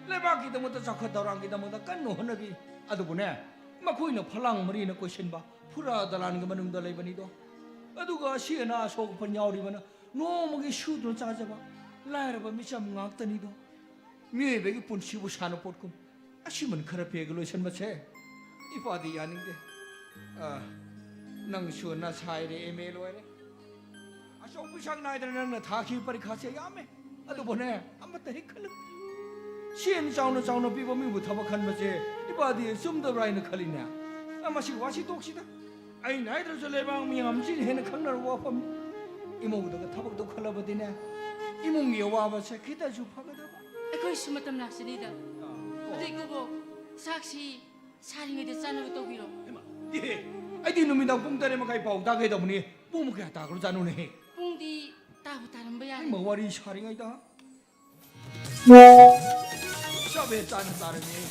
ꯂꯩꯕꯥꯛꯀꯤꯗꯃꯛꯇ, ꯆꯥꯎꯈꯠ ꯊꯧꯔꯥꯡꯒꯤꯗꯃꯛꯇ ꯀꯟꯅ ꯍꯣꯠꯅꯕꯤ꯫ ꯑꯗꯨꯕꯨꯅꯦ, ꯃꯈꯣꯏꯅ ꯐꯂꯥꯡ ꯃꯔꯤꯅ ꯀꯣꯏꯁꯤꯟꯕ ꯐꯨꯔꯥ ꯗꯂꯥꯟꯒꯤ ꯃꯅꯨꯡꯗ ꯂꯩꯕꯅꯤꯗꯣ꯫ ꯑꯗꯨꯒ ꯑꯁꯤ ꯑꯅꯥ ꯑꯁꯣꯛ ꯑꯄꯟ ꯌꯥꯎꯔꯤꯕꯅ ꯅꯣꯡꯃꯒꯤ ꯁꯨꯗꯨꯅ ꯆꯥꯖꯕ ꯂꯥꯏꯔꯕ ꯃꯤꯆꯝ ꯉꯥꯛꯇꯅꯤꯗꯣ꯫ ꯃꯤꯑꯣꯏꯕꯒꯤ ꯄꯨꯟꯁꯤꯕꯨ ꯁꯥꯟꯅꯄꯣꯠꯀꯨꯝ ꯑꯁꯤꯃꯟ ꯈꯔ ꯄꯦꯒ ꯂꯣꯏꯁꯟꯕꯁꯦ ꯏꯄꯥꯗꯤ ꯌꯥꯅꯤꯡꯗꯦ꯫ ꯑ, ꯅꯪꯁꯨ ꯅꯁꯥꯏꯔꯦ, ꯑꯦꯝ ꯑꯦ ꯂꯣꯏꯔꯦ꯫ ꯑꯆꯧꯕ ꯄꯩꯁꯥ ꯅꯥꯏꯗꯅ ꯅꯪꯅ ꯊꯥꯈꯤꯕ ꯄꯔꯤꯈꯥꯁꯦ ꯌꯥꯝꯃꯦ꯫ ꯑꯗꯨꯕꯨꯅꯦ, ꯑꯃꯠꯇ ꯍꯦꯛ ꯈꯜꯂꯨ꯫ ꯁꯦꯟ ꯆꯥꯎꯅ ꯆꯥꯎꯅ ꯄꯤꯕ ꯃꯤꯕꯨ ꯊꯕꯛ ꯈꯟꯕꯁꯦ ꯏꯄꯥꯗꯤ ꯆꯨꯝꯗꯕ꯭ꯔꯥ ꯍꯥꯏꯅ ꯈꯜꯂꯤꯅꯦ꯫ ꯑ, ꯃꯁꯤ ꯋꯥꯁꯤ ꯇꯣꯛꯁꯤꯗ꯫ ꯑꯩꯅ ꯍꯥꯏꯗ꯭ꯔꯁꯨ ꯂꯩꯕꯥꯛ ꯃꯤꯌꯥꯝꯁꯤꯅ ꯍꯦꯟꯅ ꯈꯪꯅꯔꯕ ꯋꯥꯐꯝꯅꯤ꯫ ꯏꯃꯨꯡꯗꯒ ꯊꯕꯛꯇꯣ ꯈꯜꯂꯕꯗꯤꯅꯦ, ꯏꯃꯨꯡꯒꯤ ꯑꯋꯥꯕꯁꯦ ꯈꯤꯇꯁꯨ ꯐꯒꯗꯕ꯫ ꯑꯩꯈꯣꯏꯁꯨ ꯃꯇꯝ ꯂꯥꯛꯆꯅꯤꯗ꯫ ꯑꯥ꯫ ꯑꯗꯨ ꯏꯀꯨꯕꯣꯛ, ꯆꯥꯛꯁꯤ ꯁꯥꯔꯤꯉꯩꯗ ꯆꯥꯅꯕ ꯇꯧꯕꯤꯔꯣ꯫ ꯍꯩꯃꯥ, ꯏꯍꯦ, ꯑꯩꯗꯤ ꯅꯨꯃꯤꯗꯥꯡ ꯄꯨꯡ ꯇꯔꯦꯠ ꯃꯈꯥꯏ ꯄꯥꯎ ꯇꯥꯒꯦ ꯇꯧꯕꯅꯤ꯫ ꯄꯨꯡ ꯀꯌꯥ ꯇꯥꯈ꯭ꯔꯖꯥꯠꯅꯣꯅꯦꯍꯦ? ꯄꯨꯡꯗꯤ ꯇꯥꯕꯨ ꯇꯥꯔꯝꯕ ꯌꯥꯔꯦ꯫ ꯍꯩꯃꯥ, ꯋꯥꯔꯤ ꯁꯥꯔꯤꯉꯩꯗ꯫ ꯆꯞ ꯍꯦꯛ ꯆꯥꯅ ꯇꯥꯔꯝꯃꯤ꯫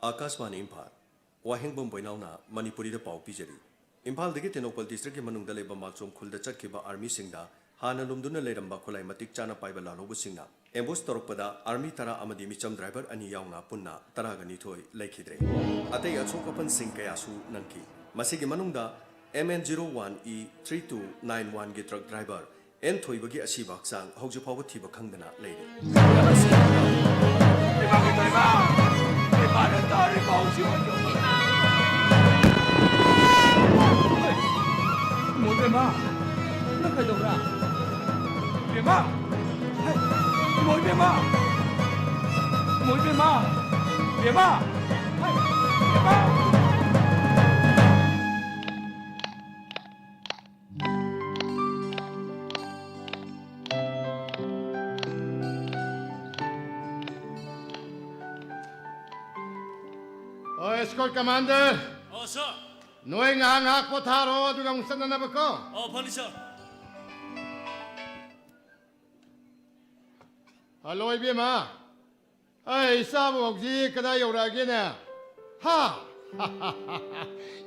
ꯑꯥꯀꯥꯁꯕꯥꯅꯤ ꯏꯝꯐꯥꯜ꯫ ꯋꯥꯍꯦꯡꯕꯝ ꯕꯣꯏꯅꯥꯎꯅ ꯃꯅꯤꯄꯨꯔꯤꯗ ꯄꯥꯎ ꯄꯤꯖꯔꯤ꯫ ꯏꯝꯐꯥꯜꯗꯒꯤ ꯇꯦꯡꯅꯧꯄꯜ ꯗꯤꯁꯇ꯭ꯔꯤꯛꯀꯤ ꯃꯅꯨꯡꯗ ꯂꯩꯕ ꯃꯥꯜꯆꯣꯝ ꯈꯨꯜꯗ ꯆꯠꯈꯤꯕ ꯑꯥꯔꯃꯤꯁꯤꯡꯗ ꯍꯥꯟꯅ ꯂꯨꯝꯗꯨꯅ ꯂꯩꯔꯝꯕ ꯈꯨꯠꯂꯥꯏ ꯃꯇꯤꯛ ꯆꯥꯅ ꯄꯥꯏꯕ ꯂꯥꯜꯍꯧꯕꯁꯤꯡꯅ ꯑꯦꯝꯕꯨꯁ ꯇꯧꯔꯛꯄꯗ ꯑꯥꯔꯃꯤ ꯇꯔꯥ ꯑꯃꯗꯤ ꯃꯤꯆꯝ ꯗ꯭ꯔꯥꯏꯚꯔ ꯑꯅꯤ ꯌꯥꯎꯅ ꯄꯨꯟꯅ ꯇꯔꯥꯒ ꯅꯤꯊꯣꯏ ꯂꯩꯈꯤꯗ꯭ꯔꯦ꯫ ꯑꯇꯩ ꯑꯁꯣꯛ ꯑꯄꯟꯁꯤꯡ ꯀꯌꯥꯁꯨ ꯅꯪꯈꯤ꯫ ꯃꯁꯤꯒꯤ ꯃꯅꯨꯡꯗ M N zero one E three two nine one ꯒꯤ ꯇ꯭ꯔꯛ ꯗ꯭ꯔꯥꯏꯚꯔ ꯑꯦꯟ ꯊꯣꯏꯕꯒꯤ ꯑꯁꯤꯕ ꯍꯛꯆꯥꯡ ꯍꯧꯖꯤꯛ ꯐꯥꯎꯕ ꯊꯤꯕ ꯈꯪꯗꯅ ꯂꯩꯔꯤ꯫ ꯏꯃꯥ ꯀꯩꯗꯧꯔꯤꯕ? ꯏꯃꯥꯅ ꯇꯥꯔꯤꯕ ꯍꯧꯖꯤꯛ ꯍꯧꯖꯤꯛ꯫ ꯏꯃꯣꯏ ꯕꯦꯝꯃ, ꯅꯪ ꯀꯩꯗꯧꯕ꯭ꯔꯥ? ꯕꯦꯝꯃ! ꯍꯩ! ꯏꯃꯣꯏ ꯕꯦꯝꯃ! ꯏꯃꯣꯏ ꯕꯦꯝꯃ! ꯕꯦꯝꯃ! ꯍꯩ! ꯕꯦꯝꯃ! Escort commander, ꯑꯣ, sir꯫ ꯅꯣꯏ ꯉꯥꯏꯍꯥꯛ ꯉꯥꯏꯍꯥꯛ ꯄꯣꯊꯥꯔꯣ, ꯑꯗꯨꯒ ꯑꯃꯨꯛ ꯆꯠꯅꯅꯕꯀꯣ꯫ ꯑꯣ, ꯐꯅꯤ, sir꯫ ꯍꯜꯂꯣ, ꯏꯕꯦꯝꯃ꯫ ꯑꯩ ꯏꯆꯥꯕꯨ ꯍꯧꯖꯤꯛ ꯀꯗꯥꯏ ꯌꯧꯔꯛꯑꯒꯦꯅꯦ? ꯍꯥ?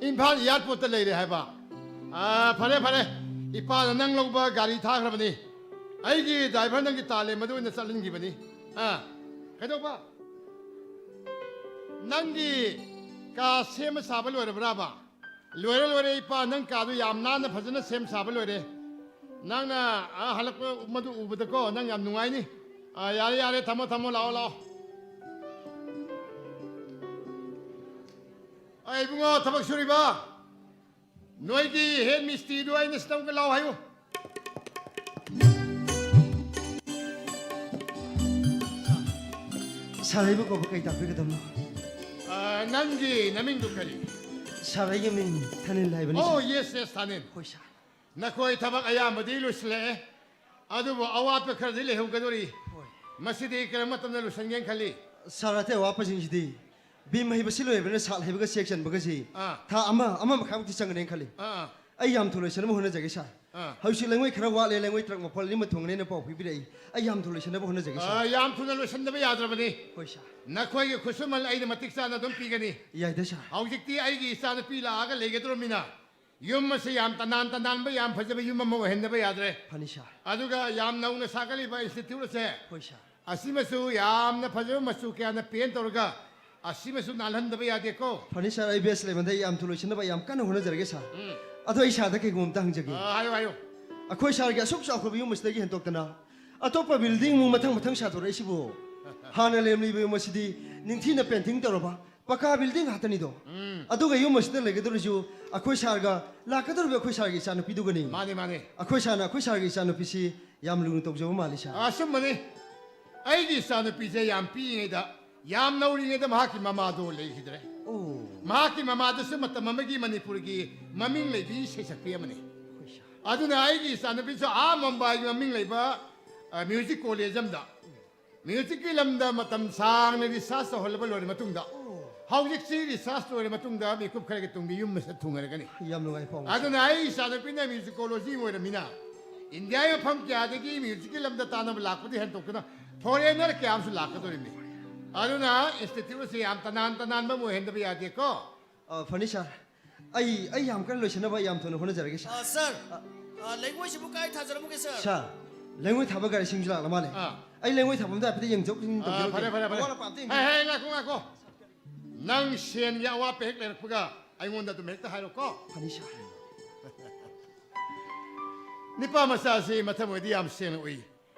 ꯏꯝꯐꯥꯜ airportꯇ ꯂꯩꯔꯦ ꯍꯥꯏꯕ? ꯑꯥ, ꯐꯔꯦ, ꯐꯔꯦ꯫ ꯏꯄꯥꯅ ꯅꯪ ꯂꯧꯕ ꯒꯥꯔꯤ ꯊꯥꯈ꯭ꯔꯕꯅꯤ꯫ ꯑꯩꯒꯤ driver ꯅꯪꯒꯤ ꯇꯥꯂꯦ ꯃꯗꯨ ꯑꯣꯏꯅ ꯆꯠꯍꯟꯈꯤꯕꯅꯤ꯫ ꯑꯥ, ꯀꯩꯗꯧꯕ? ꯅꯪꯒꯤ ꯀꯥ ꯁꯦꯝꯕ ꯁꯥꯕ ꯂꯣꯏꯔꯕ꯭ꯔꯥꯕ? ꯂꯣꯏꯔꯦ, ꯂꯣꯏꯔꯦ, ꯏꯄꯥ, ꯅꯪ ꯀꯥꯗꯨ ꯌꯥꯝ ꯅꯥꯟꯅ ꯐꯖꯅ ꯁꯦꯝ ꯁꯥꯕ ꯂꯣꯏꯔꯦ꯫ ꯅꯪꯅ ꯑꯥ ꯍꯜꯂꯛꯄ ꯃꯗꯨ ꯎꯕꯗꯀꯣ, ꯅꯪ ꯌꯥꯝ ꯅꯨꯡꯉꯥꯏꯅꯤ꯫ ꯑꯥ, ꯌꯥꯔꯦ, ꯌꯥꯔꯦ, ꯊꯝꯃꯣ, ꯊꯝꯃꯣ, ꯂꯥꯛꯑꯣ, ꯂꯥꯛꯑꯣ꯫ ꯑꯩ ꯏꯕꯨꯡꯉꯣ, ꯊꯕꯛ ꯁꯨꯔꯤꯕ, ꯅꯣꯏꯒꯤ head ꯃꯤꯁꯇ꯭ꯔꯤꯗꯨ ꯑꯩꯅ ꯁꯤꯗ ꯑꯃꯨꯛꯀ ꯂꯥꯎ ꯍꯥꯏꯌꯨ꯫ Sir, ꯑꯩꯕꯨ ꯀꯧꯕ ꯀꯩ ꯇꯥꯛꯄꯤꯒꯗꯕꯅꯣ? ꯑꯥ, ꯅꯪꯒꯤ ꯅꯃꯤꯡꯗꯨ ꯀꯔꯤ? Sir, ꯑꯩꯒꯤ ꯃꯤꯡ ꯊꯥꯅꯤꯜ ꯍꯥꯏꯕꯅꯤ, ꯑꯣ, sir꯫ Yes, yes, ꯊꯥꯅꯤꯜ꯫ ꯍꯣꯏ, sir꯫ ꯅꯈꯣꯏ ꯊꯕꯛ ꯑꯌꯥꯝꯕꯗꯤ ꯂꯣꯏꯁꯤꯜꯂꯛꯑꯦ, ꯑꯗꯨꯕꯨ ꯑꯋꯥꯠꯄ ꯈꯔꯗꯤ ꯂꯩꯍꯧꯒꯗꯧꯔꯤ꯫ ꯍꯣꯏ꯫ ꯃꯁꯤꯗꯤ ꯀꯔꯝꯕ ꯃꯇꯝꯗ ꯂꯣꯏꯁꯤꯟꯒꯦꯅ ꯈꯜꯂꯤ? Sir, ꯑꯇꯩ ꯑꯋꯥꯠꯄꯁꯤꯡꯁꯤꯗꯤ ꯕꯤꯝ ꯍꯩꯕꯁꯤ ꯂꯣꯏꯕꯅ ꯁꯥꯠ ꯍꯩꯕꯒ ꯆꯦꯛ ꯆꯟꯕꯒꯁꯤ ꯑꯥ꯫ ꯊꯥ ꯑꯃ, ꯑꯃ ꯃꯈꯥꯏꯃꯨꯛꯇꯤ ꯆꯪꯒꯅꯦꯅ ꯈꯜꯂꯤ꯫ ꯑꯥ, ꯑꯥ꯫ ꯑꯩ ꯌꯥꯝ ꯊꯨꯅ ꯂꯣꯏꯁꯤꯟꯅꯕ ꯍꯣꯠꯅꯖꯒꯦ, sir꯫ ꯑꯥ꯫ ꯍꯧꯖꯤꯛ ꯂꯩꯉꯣꯏ ꯈꯔ ꯋꯥꯠꯂꯦ, ꯂꯩꯉꯣꯏ truck ꯃꯄꯣꯜ ꯑꯅꯤꯃ ꯊꯣꯡꯒꯅꯦꯅ ꯄꯥꯎ ꯄꯤꯕꯤꯔꯛꯏ꯫ ꯑꯩ ꯌꯥꯝ ꯊꯨꯅ ꯂꯣꯏꯁꯤꯟꯅꯕ ꯍꯣꯠꯅꯖꯒꯦ, sir꯫ ꯑꯥ, ꯌꯥꯝ ꯊꯨꯅ ꯂꯣꯏꯁꯤꯟꯗꯕ ꯌꯥꯗ꯭ꯔꯕꯅꯤ꯫ ꯍꯣꯏ, sir꯫ ꯅꯈꯣꯏꯒꯤ ꯈꯨꯠꯁꯨꯃꯟ ꯑꯩꯅ ꯃꯇꯤꯛ ꯆꯥꯅ ꯑꯗꯨꯝ ꯄꯤꯒꯅꯤ꯫ ꯌꯥꯏꯗ, sir꯫ ꯍꯧꯖꯤꯛꯇꯤ ꯑꯩꯒꯤ ꯏꯆꯥꯅꯨꯄꯤ ꯂꯥꯛꯑꯒ ꯂꯩꯒꯗꯧꯔꯕꯅꯤꯅ ꯌꯨꯝ ꯑꯁꯤ ꯌꯥꯝ ꯇꯅꯥꯟ ꯇꯅꯥꯟꯕ, ꯌꯥꯝ ꯐꯖꯕ ꯌꯨꯝ ꯑꯃ ꯑꯣꯏꯍꯟꯗꯕ ꯌꯥꯗ꯭ꯔꯦ꯫ ꯐꯅꯤ, sir꯫ ꯑꯗꯨꯒ ꯌꯥꯝ ꯅꯧꯅ ꯁꯥꯒꯠꯂꯤꯕ institute ꯑꯁꯦ ꯍꯣꯏ, sir꯫ ꯑꯁꯤꯃꯁꯨ ꯌꯥꯝꯅ ꯐꯖꯕ ꯃꯆꯨ ꯀꯌꯥꯅ paint ꯇꯧꯔꯒ ꯑꯁꯤꯃꯁꯨ ꯅꯥꯜꯍꯟꯗꯕ ꯌꯥꯗꯦꯀꯣ꯫ ꯐꯅꯤ, sir, ꯑꯩ best eleven ꯗ ꯑꯩ ꯌꯥꯝ ꯊꯨꯅ ꯂꯣꯏꯁꯤꯟꯅꯕ ꯑꯩ ꯌꯥꯝ ꯀꯟꯅ ꯍꯣꯠꯅꯖꯔꯒꯦ, sir꯫ ꯎꯝ꯫ ꯑꯗꯣ ꯑꯩ sir ꯗ ꯀꯩꯒꯨꯝꯕ ꯑꯝꯇ ꯍꯪꯖꯒꯦ꯫ ꯑꯥ, ꯍꯥꯏꯌꯨ, ꯍꯥꯏꯌꯨ꯫ ꯑꯩꯈꯣꯏ sir ꯒꯤ ꯑꯁꯨꯛ ꯆꯥꯎꯈ꯭ꯔꯕ ꯌꯨꯝ ꯑꯁꯤꯗꯒꯤ ꯍꯦꯟꯗꯣꯛꯇꯅ ꯑꯇꯣꯞꯄ building ꯃꯨꯛ ꯃꯊꯪ ꯃꯊꯪ ꯁꯥꯗꯣꯔꯛꯏꯁꯤꯕꯨ? ꯍꯥꯟꯅ ꯂꯩꯔꯝꯂꯤꯕ ꯌꯨꯝ ꯑꯁꯤꯗꯤ ꯅꯤꯡꯊꯤꯅ painting ꯇꯧꯔꯕ ꯄꯀꯥ building ꯉꯥꯛꯇꯅꯤꯗꯣ꯫ ꯎꯝ꯫ ꯑꯗꯨꯒ ꯌꯨꯝ ꯑꯁꯤꯗ ꯂꯩꯒꯗꯧꯔꯤꯁꯨ ꯑꯩꯈꯣꯏ sir ꯒ ꯂꯥꯛꯀꯗꯧꯔꯤꯕ ꯑꯩꯈꯣꯏ sir ꯒꯤ ꯏꯆꯥꯅꯨꯄꯤꯗꯨꯒꯅꯤ꯫ ꯃꯥꯅꯤ, ꯃꯥꯅꯤ꯫ ꯑꯩꯈꯣꯏ sir ꯅ ꯑꯩꯈꯣꯏ sir ꯒꯤ ꯏꯆꯥꯅꯨꯄꯤꯁꯤ ꯌꯥꯝ ꯂꯨꯅ ꯇꯧꯖꯕ ꯃꯥꯜꯂꯤ, sir꯫ ꯑꯆꯨꯝꯕꯅꯤ꯫ ꯑꯩꯒꯤ ꯏꯆꯥꯅꯨꯄꯤꯁꯦ ꯌꯥꯝ ꯄꯤꯛꯏꯉꯩꯗ, ꯌꯥꯝ ꯅꯧꯔꯤꯉꯩꯗ ꯃꯍꯥꯛꯀꯤ ꯃꯃꯥꯗꯣ ꯂꯩꯈꯤꯗ꯭ꯔꯦ꯫ ꯑꯣ꯫ ꯃꯍꯥꯛꯀꯤ ꯃꯃꯥꯗꯨꯁꯨ ꯃꯇꯝ ꯑꯃꯒꯤ ꯃꯅꯤꯄꯨꯔꯒꯤ ꯃꯃꯤꯡ ꯂꯩꯕꯤ ꯏꯁꯩ ꯁꯛꯄꯤ ꯑꯃꯅꯤ꯫ ꯍꯣꯏ, sir꯫ ꯑꯗꯨꯅ ꯑꯩꯒꯤ ꯏꯆꯥꯅꯨꯄꯤꯁꯨ ꯑꯥ ꯃꯨꯝꯕꯥꯏꯒꯤ ꯃꯃꯤꯡ ꯂꯩꯕ, ꯑ, music college ꯑꯃꯗ music ꯀꯤ ꯂꯝꯗ ꯃꯇꯝ ꯁꯥꯡꯅ research ꯇꯧꯍꯜꯂꯕ ꯂꯣꯏꯔ ꯃꯇꯨꯡꯗ, ꯑꯣ꯫ ꯍꯧꯖꯤꯛꯁꯤ ꯔꯤꯁꯥꯔꯁ ꯂꯣꯏꯔ ꯃꯇꯨꯡꯗ ꯃꯤꯀꯨꯞ ꯈꯔꯒꯤ ꯇꯨꯡꯗ ꯌꯨꯝ ꯃꯁꯛ ꯊꯨꯡꯉꯔꯒꯅꯤ꯫ ꯌꯥꯝ ꯅꯨꯡꯉꯥꯏ ꯄꯥꯎ꯫ ꯑꯗꯨꯅ ꯑꯩ ꯏꯆꯥꯅꯨꯄꯤꯅ ꯃ꯭ꯌꯨꯖꯤꯀꯣꯂꯣꯖꯤ ꯑꯣꯏꯔꯃꯤꯅ ꯏꯟꯗꯤꯌꯥꯒꯤ ꯃꯐꯝ ꯀꯌꯥꯗꯒꯤ ꯃ꯭ꯌꯨꯖꯤꯛꯀꯤ ꯂꯝꯗ ꯇꯥꯟꯅꯕ ꯂꯥꯛꯄꯗꯤ ꯍꯦꯟꯗꯣꯛꯇꯅ ꯐꯣꯔꯦꯅꯔ ꯀꯌꯥ ꯑꯃꯁꯨ ꯂꯥꯛꯀꯗꯧꯔꯤꯕꯅꯤ꯫ ꯑꯗꯨꯅ ꯏꯟꯁꯇꯤꯇ꯭ꯌꯨꯠ ꯑꯁꯤ ꯌꯥꯝ ꯇꯅꯥꯟ ꯇꯅꯥꯟꯕ ꯑꯃ ꯑꯣꯏꯍꯟꯗꯕ ꯌꯥꯗꯦꯀꯣ꯫ ꯑ, ꯐꯅꯤ ꯁꯥꯔ꯫ ꯑꯩ ꯑꯩ ꯌꯥꯝ ꯀꯟꯅ ꯂꯣꯏꯁꯤꯟꯅꯕ ꯌꯥꯝ ꯊꯨꯅ ꯍꯣꯠꯅꯖꯔꯒꯦ ꯁꯥꯔ꯫ ꯑ, ꯁꯥꯔ, ꯑ, ꯂꯩꯉꯣꯏꯁꯤꯕꯨ ꯀꯥꯏ ꯊꯥꯖꯔꯝꯃꯒꯦ, ꯁꯥꯔ? ꯁꯥꯔ, ꯂꯩꯉꯣꯏ ꯊꯥꯕ ꯒꯥꯔꯤꯁꯤꯡꯁꯨ ꯂꯥꯛꯂ ꯃꯥꯜꯂꯦ꯫ ꯑꯥ꯫ ꯑꯩ ꯂꯩꯉꯣꯏ ꯊꯥꯐꯝꯗ ꯍꯥꯏꯐꯦꯠ ꯌꯦꯡꯊꯣꯛ ꯌꯦꯡꯁꯤꯟ ꯑꯥ, ꯇꯧꯖꯔꯨꯒꯦ꯫ ꯐꯔꯦ, ꯐꯔꯦ, ꯐꯔꯦ, ꯐꯔꯦ꯫ ꯑꯋꯥꯠ ꯑꯄꯥ ꯑꯝꯇ ꯍꯦ, ꯌꯦꯡꯕꯤꯌꯨ꯫ ꯍꯦ, ꯉꯥꯏꯈꯣ, ꯉꯥꯏꯈꯣ꯫ ꯅꯪ ꯁꯦꯟꯒꯤ ꯑꯋꯥꯠꯄ ꯍꯦꯛ ꯂꯩꯔꯛꯄꯒ ꯑꯩꯉꯣꯟꯗ ꯑꯗꯨꯝ ꯍꯦꯛꯇ ꯍꯥꯏꯔꯣꯀꯣ꯫ ꯐꯅꯤ ꯁꯥꯔ꯫ ꯅꯤꯄꯥ ꯃꯆꯥꯁꯤ ꯃꯊꯃꯣꯏꯗꯤ ꯌꯥꯝ ꯁꯦꯡꯅ ꯎꯏ꯫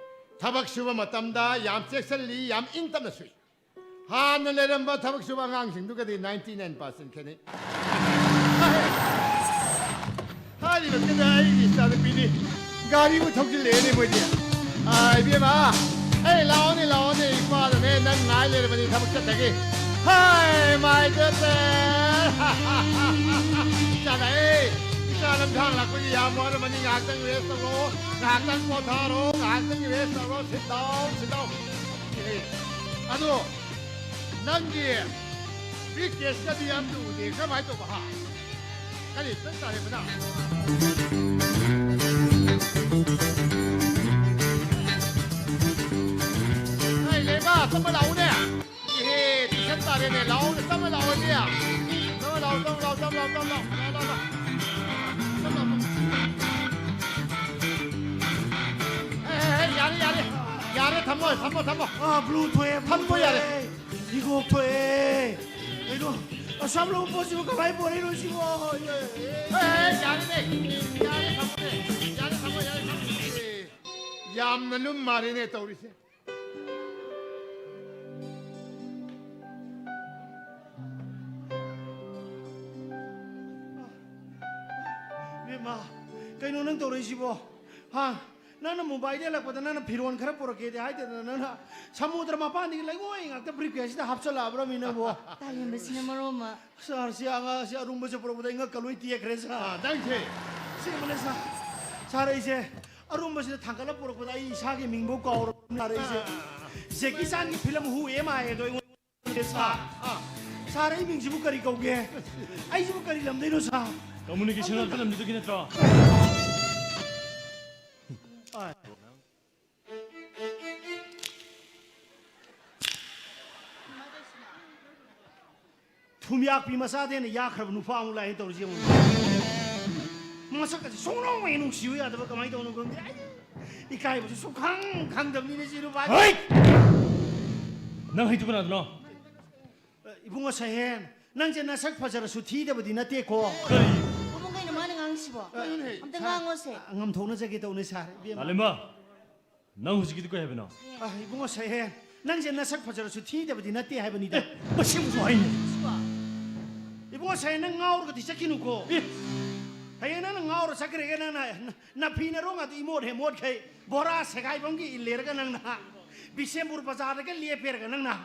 ꯊꯕꯛ ꯁꯨꯕ ꯃꯇꯝꯗ ꯌꯥꯝ ꯆꯦꯛꯁꯤꯜꯂꯤ, ꯌꯥꯝ ꯏꯪ ꯇꯞꯅ ꯁꯨꯏ꯫ ꯍꯥꯟꯅ ꯂꯩꯔꯝꯕ ꯊꯕꯛ ꯁꯨꯕ ꯑꯉꯥꯡꯁꯤꯡꯗꯨꯒꯗꯤ ninety nine percent ꯈꯦꯠꯅꯩ꯫ ꯍꯥꯏꯔꯤꯕꯁꯤꯗ ꯑꯩꯒꯤ ꯏꯆꯥꯅꯨꯄꯤꯅꯤ꯫ ꯒꯥꯔꯤꯕꯨ ꯊꯧꯖꯤꯜꯂꯛꯑꯦꯅꯦ ꯃꯣꯏꯗꯤ꯫ ꯑꯥ, ꯏꯕꯦꯝꯃ, ꯑꯩ ꯂꯥꯛꯑꯣꯅꯦ, ꯂꯥꯛꯑꯣꯅꯦ, ꯏꯄꯥꯗꯅꯦ ꯅꯪ ꯉꯥꯏ ꯂꯩꯔꯕꯅꯤ ꯊꯕꯛ ꯆꯠꯇꯒꯤ꯫ ꯍꯥꯏ, my daughter꯫ ꯆꯥꯔꯛꯑꯦ꯫ ꯏꯆꯥ ꯂꯝꯁꯥꯡ ꯂꯥꯛꯄꯒꯤ ꯌꯥꯝ ꯋꯥꯔꯝꯃꯅꯤ꯫ ꯉꯥꯏꯍꯥꯛꯇꯪ rest ꯇꯧꯔꯣ, ꯉꯥꯏꯍꯥꯛꯇꯪ ꯄꯣꯊꯥꯔꯣ, ꯉꯥꯏꯍꯥꯛꯇꯪ rest ꯇꯧꯔꯣ꯫ Sit down, sit down꯫ ꯑꯦ, ꯑꯗꯣ ꯅꯪꯒꯤ briefcase ꯀꯗꯤ ꯑꯝꯇ ꯎꯗꯦ꯫ ꯀꯃꯥꯏꯅ ꯇꯧꯕ, ꯍꯥ? ꯀꯔꯤ ꯆꯠ ꯇꯥꯔꯦ ꯃꯅꯥ? ꯑꯩ ꯂꯩꯕ, ꯆꯠꯄ ꯂꯥꯛꯎꯅꯦ꯫ ꯏꯍꯦ, ꯇꯨꯏꯁꯟ ꯇꯥꯔꯦꯅꯦ꯫ ꯂꯥꯛꯑꯣꯅꯦ, ꯆꯠꯄ ꯂꯥꯛꯑꯣꯅꯦ꯫ ꯆꯠꯄ ꯂꯥꯛꯑꯣ, ꯆꯠꯄ ꯂꯥꯛꯑꯣ, ꯆꯠꯄ ꯂꯥꯛꯑꯣ, ꯆꯠꯄ ꯂꯥꯛꯑꯣ꯫ ꯆꯠꯄ ꯂꯥꯛꯑꯣ꯫ ꯍꯦ, ꯍꯦ, ꯍꯦ, ꯌꯥꯔꯦ, ꯌꯥꯔꯦ꯫ ꯌꯥꯔꯦ, ꯊꯝꯃꯣ, ꯊꯝꯃꯣ, ꯊꯝꯃꯣ꯫ ꯑꯥ, blue ꯊꯣꯛꯑꯦ, blue ꯊꯝꯃꯣ, ꯌꯥꯔꯦ꯫ ꯊꯣꯛꯑꯦ꯫ ꯍꯤꯒꯣꯛ ꯊꯣꯛꯑꯦ꯫ ꯀꯩꯅꯣ, ꯑꯁꯥꯝ ꯂꯧꯕ ꯄꯣꯠꯁꯤꯕꯨ ꯀꯃꯥꯏ ꯄꯣꯔꯛꯏꯅꯣ ꯁꯤꯕꯣ? ꯍꯦ, ꯍꯦ, ꯌꯥꯔꯦꯅꯦ꯫ ꯌꯥꯔꯦ, ꯊꯝꯃꯣꯅꯦ꯫ ꯌꯥꯔꯦ, ꯊꯝꯃꯣ, ꯌꯥꯔꯦ, ꯊꯝꯃꯣ꯫ ꯑꯦ, ꯌꯥꯝꯅ ꯂꯨꯝ ꯃꯥꯜꯂꯦꯅꯦ ꯇꯧꯔꯤꯁꯦ꯫ ꯏꯕꯦꯝꯃ, ꯀꯩꯅꯣ ꯅꯪ ꯇꯧꯔꯛꯏꯁꯤꯕꯣ? ꯍꯥ? ꯅꯪꯅ ꯃꯨꯝꯕꯥꯏꯗ ꯍꯜꯂꯛꯄꯗ ꯅꯪꯅ ꯐꯤꯔꯣꯟ ꯈꯔ ꯄꯨꯔꯛꯀꯦꯗꯤ ꯍꯥꯏꯗꯗꯅ ꯅꯪꯅ ꯁꯃꯨꯗ꯭ꯔ ꯃꯄꯥꯟꯗꯒꯤ ꯂꯩꯉꯣꯏ ꯉꯥꯛꯇ briefcase ꯁꯤꯗ ꯍꯥꯞꯆꯜꯂꯛꯑꯕ꯭ꯔꯃꯤ ꯅꯪꯕꯣ? ꯇꯥꯂꯦꯝꯕꯁꯤꯅ ꯃꯔꯣꯟ ꯑꯃ꯫ ꯁꯥꯔ, ꯁꯤ ꯑꯉꯥꯡꯁꯤ ꯑꯔꯨꯝꯕꯁꯦ ꯄꯨꯔꯛꯄꯗ ꯑꯩ ꯉꯛꯀ ꯂꯣꯏ ꯇꯦꯛꯈ꯭ꯔꯦ, ꯁꯥꯔ꯫ ꯑꯥ, ꯅꯪꯁꯦ꯫ ꯑꯁꯦꯡꯕꯅꯦ, ꯁꯥꯔ꯫ ꯁꯥꯔ, ꯑꯩꯁꯦ ꯑꯔꯨꯝꯕꯁꯤꯗ ꯊꯥꯡꯒꯠꯂ ꯄꯨꯔꯛꯄꯗ ꯑꯩ ꯏꯁꯥꯒꯤ ꯃꯤꯡꯐꯧ ꯀꯥꯎꯔꯕꯅꯤ, ꯁꯥꯔ, ꯑꯩꯁꯦ꯫ ꯖꯦꯀꯤ ꯆꯥꯟꯒꯤ film Who Am I ꯍꯥꯏꯗꯣ ꯑꯩꯉꯣꯟꯗ, ꯁꯥꯔ꯫ ꯑꯥ, ꯁꯥꯔ, ꯑꯩ ꯃꯤꯡꯁꯤꯕꯨ ꯀꯔꯤ ꯀꯧꯒꯦ? ꯑꯩꯁꯤꯕꯨ ꯀꯔꯤ ꯂꯝꯗꯩꯅꯣ, ꯁꯥꯔ? ꯀꯝꯃꯨꯅꯤꯀꯦꯁꯟ ꯍꯥꯏꯕ ꯂꯝꯗꯨꯗꯒꯤ ꯅꯠꯇ꯭ꯔꯣ? ꯑꯥ꯫ ꯊꯨꯝꯌꯥꯛꯄꯤ ꯃꯆꯥꯗꯩꯅ ꯌꯥꯛꯈ꯭ꯔꯕ ꯅꯨꯄꯥ ꯑꯃꯨꯛ ꯂꯥꯛꯑꯦ ꯇꯧꯔꯤꯁꯦ, ꯌꯦꯡꯉꯨ꯫ ꯃꯁꯛ ꯑꯁꯤ ꯁꯨꯡꯅꯨꯡ ꯍꯦꯛ ꯅꯨꯡꯁꯤꯌꯨ ꯌꯥꯗꯕ, ꯀꯃꯥꯏꯅ ꯇꯧꯅꯣ ꯈꯪꯗꯦ꯫ ꯑꯩ ꯏꯀꯥꯏꯕꯁꯨ ꯁꯨꯡꯈꯪ ꯈꯪꯗꯕꯅꯤꯅꯦ ꯁꯤ ꯅꯨꯄꯥꯁꯦ꯫ ꯍꯩꯠ! ꯅꯪ ꯍꯩꯗꯨ ꯀꯅꯥꯗꯅꯣ? ꯑ, ꯏꯕꯨꯡꯉꯣ ꯁꯍꯦꯟ, ꯅꯪꯁꯦ ꯅꯁꯛ ꯐꯖꯔꯁꯨ ꯊꯤꯗꯕꯗꯤ ꯅꯠꯇꯦꯀꯣ꯫ ꯀꯔꯤ? ꯏꯕꯨꯡ, ꯀꯩꯅꯣ ꯃꯥꯅ ꯉꯥꯡꯉꯤꯁꯤꯕꯣ? ꯀꯩꯅꯣꯅꯦ? ꯑꯝꯇ ꯉꯥꯡꯉꯣꯁꯦ꯫ ꯑ, ꯉꯝꯊꯣꯛꯅꯖꯒꯦ ꯇꯧꯅꯦ, ꯁꯥꯔ, ꯏꯕꯦꯝꯃ꯫ ꯅꯥꯂꯦꯝꯕ, ꯅꯪ ꯍꯧꯖꯤꯛꯀꯤꯗꯨ ꯀꯩ ꯍꯥꯏꯕꯅꯣ? ꯑ, ꯏꯕꯨꯡꯉꯣ ꯁꯍꯦꯟ, ꯅꯪꯁꯦ ꯅꯁꯛ ꯐꯖꯔꯁꯨ ꯊꯤꯗꯕꯗꯤ ꯅꯠꯇꯦ ꯍꯥꯏꯕꯅꯤꯗ꯫ ꯑꯦ, ꯃꯁꯤ ꯑꯃꯨꯛꯁꯨ ꯍꯥꯏꯅꯦ꯫ ꯏꯕꯨꯡꯉꯣ ꯁꯍꯦꯟ, ꯅꯪ ꯉꯥꯎꯔꯒꯗꯤ ꯆꯠꯈꯤꯅꯨꯀꯣ꯫ ꯑꯦ꯫ ꯍꯌꯦꯡ ꯅꯪꯅ ꯉꯥꯎꯔ ꯆꯠꯈ꯭ꯔꯦꯒ, ꯅꯪꯅ ꯅ-, ꯅꯐꯤ ꯅꯔꯣꯡ ꯑꯗꯨ ꯏꯃꯣꯠ ꯍꯦ ꯃꯣꯠꯈꯩ, ꯕꯣꯔꯥ ꯁꯦꯒꯥꯏꯕꯝꯒꯤ ꯏꯜꯂꯦꯔꯒ ꯅꯪꯅ, ꯕꯤꯁꯦꯝꯄꯨꯔ ꯕꯖꯥꯔꯗꯒ ꯂꯦꯞꯄꯦꯔꯒ ꯅꯪꯅ,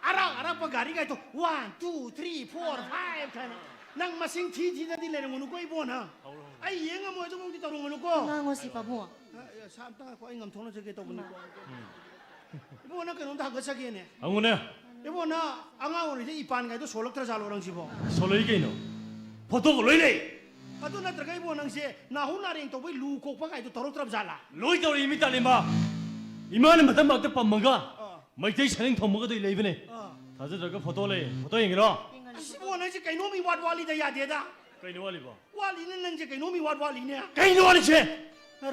ꯑꯔꯥꯛ ꯑꯔꯥꯛꯄ ꯒꯥꯔꯤꯒꯥꯏꯗꯣ one, two, three, four, five ꯍꯥꯏꯅ ꯅꯪ ꯃꯁꯤꯡ ꯊꯤ ꯊꯤꯗꯗꯤ ꯂꯩꯔꯝꯒꯅꯨꯀꯣ ꯏꯕꯣꯅ꯫ ꯑꯩ ꯌꯦꯡ ꯉꯝꯃꯣꯏ, ꯑꯗꯨꯃꯛꯇꯤ ꯇꯧꯔꯝꯒꯅꯨꯀꯣ꯫ ꯉꯥꯡꯉꯣꯁꯤ ꯄꯥꯕꯨꯡ꯫ ꯑ, ꯑ, ꯁꯥ ꯑꯝꯇ ꯉꯥꯏꯈꯣ, ꯑꯩ ꯉꯝꯊꯣꯛꯅꯖꯒꯦ ꯇꯧꯕꯅꯤꯀꯣ꯫ ꯏꯕꯣ, ꯅꯪ ꯀꯩꯅꯣꯝꯇ ꯍꯪꯒꯠꯆꯒꯦꯅꯦ꯫ ꯍꯪꯉꯨꯅꯦ꯫ ꯏꯕꯣ, ꯅꯪ ꯑꯉꯥꯡ ꯑꯣꯏꯔꯤꯉꯩꯗ ꯏꯄꯥꯟꯒꯥꯏꯗꯣ ꯁꯣꯜꯂꯛꯇ꯭ꯔ ꯖꯥꯠꯂꯣ ꯅꯪꯁꯤꯕꯣ? ꯁꯣꯜꯂꯛꯏ ꯀꯩꯅꯣ꯫ ꯐꯣꯇꯣꯒ ꯂꯣꯏ ꯂꯩ꯫ ꯑꯗꯨ ꯅꯠꯇ꯭ꯔꯒ ꯏꯕꯣ, ꯅꯪꯁꯦ ꯅꯥꯍꯨ ꯅꯥꯔꯦꯡ ꯇꯧꯕꯩ ꯂꯨ ꯀꯣꯛꯄ ꯀꯥꯏꯗꯣ ꯇꯧꯔꯛꯇ꯭ꯔꯕ ꯖꯥꯠꯂꯥ? ꯂꯣꯏ ꯇꯧꯔꯛꯏ, ꯃꯤ ꯇꯥꯂꯦꯝꯕ꯫ ꯏꯃꯥꯅ ꯃꯇꯝ ꯃꯔꯛꯇ ꯄꯝꯃꯒ ꯑꯥ꯫ ꯃꯩꯇꯩ ꯁꯔꯦꯡ ꯊꯣꯡꯕꯒꯗꯣ ꯂꯩꯕꯅꯦ꯫ ꯑꯥ꯫ ꯊꯥꯖꯗ꯭ꯔꯒ ꯐꯣꯇꯣ ꯂꯩ꯫ ꯐꯣꯇꯣ ꯌꯦꯡꯒꯦꯔꯣ? ꯑꯁ, ꯏꯕꯣ, ꯅꯪꯁꯦ ꯀꯩꯅꯣꯝ ꯏꯋꯥꯠ ꯋꯥꯠꯂꯤꯗ, ꯌꯥꯗꯦꯗ꯫ ꯀꯩꯅꯣ ꯋꯥꯠꯂꯤꯕꯣ? ꯋꯥꯠꯂꯤꯅꯦ, ꯅꯪꯁꯦ ꯀꯩꯅꯣꯝ ꯏꯋꯥꯠ ꯋꯥꯠꯂꯤꯅꯦ꯫ ꯀꯩꯅꯣ ꯋꯥꯠꯂꯤꯁꯦ?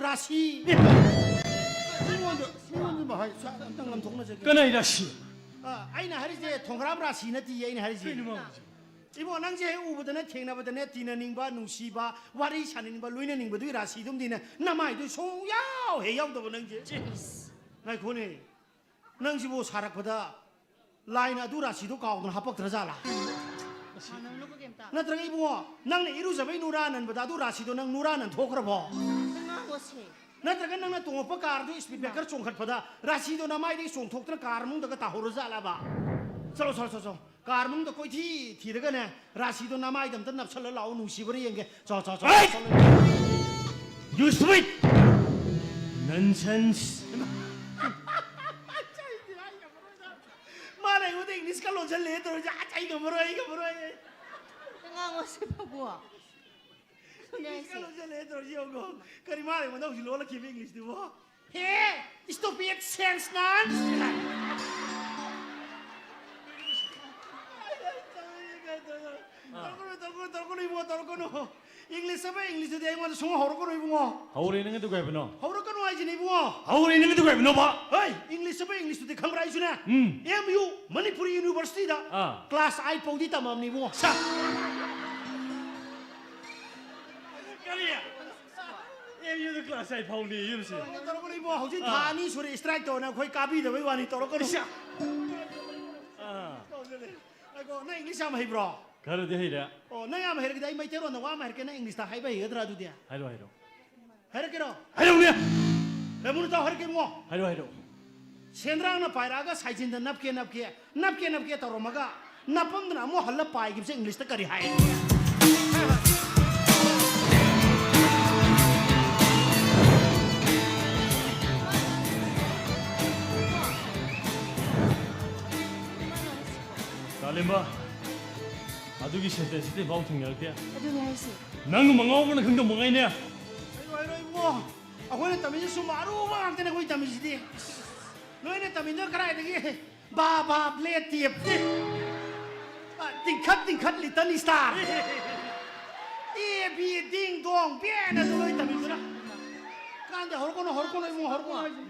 ꯔꯥꯁꯤ꯫ ꯃꯤꯉꯣꯟꯗ, ꯃꯤꯉꯣꯟꯗ ꯍꯥꯏ, ꯁꯥ-, ꯑꯝꯇ ꯉꯝꯊꯣꯛꯅꯖꯒꯦ꯫ ꯀꯅꯥꯏ ꯔꯥꯁꯤ? ꯑ, ꯑꯩꯅ ꯍꯥꯏꯔꯤꯁꯦ ꯊꯣꯡꯒ꯭ꯔꯥꯝ ꯔꯥꯁꯤ ꯅꯠꯇꯤꯌꯦ, ꯑꯩꯅ ꯍꯥꯏꯔꯤꯁꯦ꯫ ꯀꯩꯅꯣ ꯃꯥ ꯍꯥꯏꯁꯦ? ꯏꯕꯣ, ꯅꯪꯁꯦ ꯍꯦꯛ ꯎꯕꯗꯅꯦ ꯊꯦꯡꯅꯕꯗꯅꯦ ꯇꯤꯟꯅꯅꯤꯡꯕ, ꯅꯨꯡꯁꯤꯕ, ꯋꯥꯔꯤ ꯁꯥꯟꯅꯅꯤꯡꯕ, ꯂꯣꯏꯅꯅꯤꯡꯕꯗꯨꯒꯤ ꯔꯥꯁꯤꯗꯨꯝꯗꯤꯅꯦ ꯅꯃꯥꯏꯗꯨ ꯁꯨꯡꯌꯥꯎ ꯍꯦꯛ ꯌꯥꯎꯗꯕ ꯅꯪꯁꯦ꯫ ꯏꯁ꯫ ꯉꯥꯏꯈꯣꯅꯦ, ꯅꯪꯁꯤꯕꯨ ꯁꯥꯔꯛꯄꯗ ꯂꯥꯏꯅ ꯑꯗꯨ ꯔꯥꯁꯤꯗꯣ ꯀꯥꯎꯗꯅ ꯍꯥꯄꯛꯇ꯭ꯔ ꯖꯥꯠꯂꯥ? ꯁꯥꯟꯅꯔꯨꯅꯨꯀꯣ ꯀꯩꯝꯇ꯫ ꯅꯠꯇ꯭ꯔꯒ ꯏꯕꯨꯡꯉꯣ, ꯅꯪꯅ ꯏꯔꯨꯖꯕꯩ ꯅꯨꯔꯥ ꯅꯟꯕꯗ ꯑꯗꯨ ꯔꯥꯁꯤꯗꯣ ꯅꯪ ꯅꯨꯔꯥ ꯅꯟꯊꯣꯛꯈ꯭ꯔꯕꯣ? ꯉꯥꯡꯉꯣꯁꯦ꯫ ꯅꯠꯇ꯭ꯔꯒ ꯅꯪꯅ ꯇꯣꯡꯉꯛꯄ ꯀꯥꯔꯗꯨ speed breaker ꯆꯣꯡꯈꯠꯄꯗ ꯔꯥꯁꯤꯗꯣ ꯅꯃꯥꯏꯗꯒꯤ ꯆꯣꯡꯊꯣꯛꯇꯅ ꯀꯥꯔ ꯃꯅꯨꯡꯗꯒ ꯇꯥꯍꯧꯔ ꯖꯥꯠꯂꯕ? ꯆꯠꯂꯣ, ꯆꯠꯂꯣ, ꯆꯠꯂꯣ, ꯆꯠꯂꯣ꯫ ꯀꯥꯔ ꯃꯅꯨꯡꯗ ꯀꯣꯏꯊꯤ ꯊꯤꯔꯒꯅꯦ, ꯔꯥꯁꯤꯗꯣ ꯅꯃꯥꯏꯗ ꯑꯝꯇ ꯅꯞꯁꯜꯂ ꯂꯥꯛꯑꯣ, ꯅꯨꯡꯁꯤꯕ꯭ꯔꯥ ꯌꯦꯡꯒꯦ꯫ ꯆꯣ, ꯆꯣ, ꯆꯣ, ꯍꯩꯠ! ꯆꯣ, ꯆꯣ꯫ You stupid! Nonsense! ꯃꯥꯅ ꯑꯩꯉꯣꯟꯗ English ꯏꯪꯂꯤꯁꯀ ꯂꯣꯟꯁꯤꯜꯂꯦ ꯇꯧꯔꯤꯁꯦ꯫ ꯑꯁ, ꯑꯩ ꯉꯝꯃꯔꯣꯏ, ꯑꯩ ꯉꯝꯃꯔꯣꯏ꯫ ꯉꯥꯡꯉꯣ ꯁꯤꯕꯕꯨ꯫ ꯑꯗꯨꯅꯦ ꯏꯪꯂꯤꯁꯀ ꯍꯥꯏꯁꯦ꯫ ꯂꯣꯟꯁꯤꯜꯂꯦ ꯇꯧꯔꯤꯁꯦ ꯌꯦꯡꯉꯣ꯫ ꯀꯔꯤ ꯃꯥꯅ ꯑꯩꯉꯣꯟꯗ ꯍꯧꯖꯤꯛ ꯂꯣꯜꯂꯛꯈꯤꯕ ꯏꯪꯂꯤꯁꯇꯨꯕꯣ? ꯍꯦ, stupid sense nonsense꯫ ꯇꯧꯔꯛꯀꯅꯨ, ꯇꯧꯔꯛꯀꯅꯨ, ꯇꯧꯔꯛꯀꯅꯨ ꯏꯕꯨꯡꯉꯣ, ꯇꯧꯔꯛꯀꯅꯨ꯫ ꯏꯪꯂꯤꯁ ꯍꯥꯏꯕ ꯏꯪꯂꯤꯁꯇꯨꯗꯤ ꯑꯩꯉꯣꯟꯗ ꯁꯨꯡꯍꯧ ꯍꯧꯔꯛꯀꯅꯨ ꯏꯕꯨꯡꯉꯣ꯫ ꯍꯧꯔꯦ ꯅꯪꯒꯤꯗꯨ ꯀꯩ ꯍꯥꯏꯕꯅꯣ? ꯍꯧꯔꯛꯀꯅꯨ ꯍꯥꯏꯁꯤꯅꯦ ꯏꯕꯨꯡꯉꯣ꯫ ꯍꯧꯔꯦ ꯅꯪꯒꯤꯗꯨ ꯀꯩ ꯍꯥꯏꯕꯅꯣꯕ? ꯍꯣꯏ, ꯏꯪꯂꯤꯁ ꯍꯥꯏꯕ ꯏꯪꯂꯤꯁꯇꯨꯗꯤ ꯈꯪꯕ꯭ꯔꯥ ꯑꯩꯁꯨꯅꯦ? ꯎꯝ꯫ ꯑꯦꯝ ꯌꯨ ꯃꯅꯤꯄꯨꯔꯤ ꯌꯨꯅꯤꯚꯔꯁꯤꯇꯤꯗ ꯑꯥ꯫ ꯀ꯭ꯂꯥꯁ ꯑꯥꯏꯠ ꯐꯥꯎꯗꯤ ꯇꯝꯃꯝꯅꯤ ꯏꯕꯨꯡꯉꯣ꯫ ꯁꯥ! ꯀꯔꯤ? ꯑꯦꯝ ꯌꯨꯗ ꯀ꯭ꯂꯥꯁ ꯑꯥꯏꯠ ꯐꯥꯎꯅꯤ ꯌꯨꯝꯁꯦ꯫ ꯇꯧꯔꯛꯀꯅꯨ ꯏꯕꯨꯡꯉꯣ, ꯍꯧꯖꯤꯛ ꯊꯥ ꯑꯥ꯫ ꯑꯅꯤ ꯁꯨꯔꯦ ꯏꯁꯇ꯭ꯔꯥꯏꯛ ꯇꯧꯅ ꯑꯩꯈꯣꯏ ꯀꯥꯕꯤꯗꯕꯩ ꯋꯥꯅꯤ, ꯇꯧꯔꯛꯀꯅꯨ꯫ ꯏꯁꯥ! ꯑꯥ. ꯉꯥꯏꯈꯣ, ꯅꯪ ꯏꯪꯂꯤꯁ ꯌꯥꯝ ꯍꯩꯕ꯭ꯔꯣ? ꯈꯔꯗꯤ ꯍꯩꯔꯦ꯫ ꯑꯣ, ꯅꯪ ꯌꯥꯝ ꯍꯩꯔꯒꯗꯤ ꯑꯩ ꯃꯩꯇꯩꯔꯣꯟꯗ ꯋꯥ ꯑꯃ ꯍꯥꯏꯔꯛꯀꯦ, ꯅꯪ ꯏꯪꯂꯤꯁꯇ ꯍꯥꯏꯕ ꯍꯩꯒꯗ꯭ꯔꯥ ꯑꯗꯨꯗꯤ? ꯍꯥꯏꯔꯣ, ꯍꯥꯏꯔꯣ꯫ ꯍꯥꯏꯔꯛꯀꯦꯔꯣ? ꯍꯥꯏꯔꯣꯅꯦ! ꯔꯦꯃꯨꯅ ꯇꯥꯎ, ꯍꯥꯏꯔꯛꯀꯦ ꯏꯕꯨꯡꯉꯣ꯫ ꯍꯥꯏꯔꯣ, ꯍꯥꯏꯔꯣ꯫ ꯁꯦꯟꯗ꯭ꯔꯥꯡꯅ ꯄꯥꯏꯔꯛꯑꯒ ꯁꯥꯏꯖꯤꯟꯗ ꯅꯞꯀꯦ ꯅꯞꯀꯦ, ꯅꯞꯀꯦ ꯅꯞꯀꯦ ꯇꯧꯔꯝꯃꯒ ꯅꯞꯄꯝꯗꯅ ꯑꯃꯨꯛ ꯍꯜꯂ ꯄꯥꯏꯈꯤꯕꯁꯦ ꯏꯪꯂꯤꯁꯇ ꯀꯔꯤ ꯍꯥꯏ? ꯇꯥꯂꯦꯝꯕ, ꯑꯗꯨꯒꯤ ꯁꯦꯟꯇꯦꯟꯁꯇꯤ ꯄꯥꯎ ꯊꯦꯡꯅꯔꯛꯇꯦ꯫ ꯑꯗꯨꯅꯦ ꯍꯥꯏꯁꯦ꯫ ꯅꯪ ꯃꯉꯥꯎꯕꯅ ꯈꯪꯗꯧ ꯃꯉꯥꯏꯅꯦ꯫ ꯍꯥꯏꯔꯣ, ꯍꯥꯏꯔꯣ ꯏꯕꯨꯡꯉꯣ, ꯑꯩꯈꯣꯏꯅ ꯇꯝꯃꯤꯁꯦ ꯁꯨꯝꯕ ꯑꯔꯨꯕ ꯉꯥꯛꯇꯅꯦ ꯑꯩꯈꯣꯏ ꯇꯝꯃꯤꯁꯤꯗꯤ꯫ ꯅꯣꯏꯅ ꯇꯝꯃꯤꯗꯣ ꯀꯗꯥꯏꯗꯒꯤ ꯕꯥ ꯕꯥ ꯕ꯭ꯂꯦ ꯇꯦꯞ꯫ Twinkle twinkle little star. A B ding dong bell ꯑꯗꯨ ꯂꯣꯏ ꯇꯝꯃꯤꯗꯨꯅ꯫ ꯀꯥꯟꯗꯦ, ꯍꯧꯔꯛꯀꯅꯨ, ꯍꯧꯔꯛꯀꯅꯨ ꯏꯕꯨꯡꯉꯣ, ꯍꯧꯔꯛꯀꯅꯨ꯫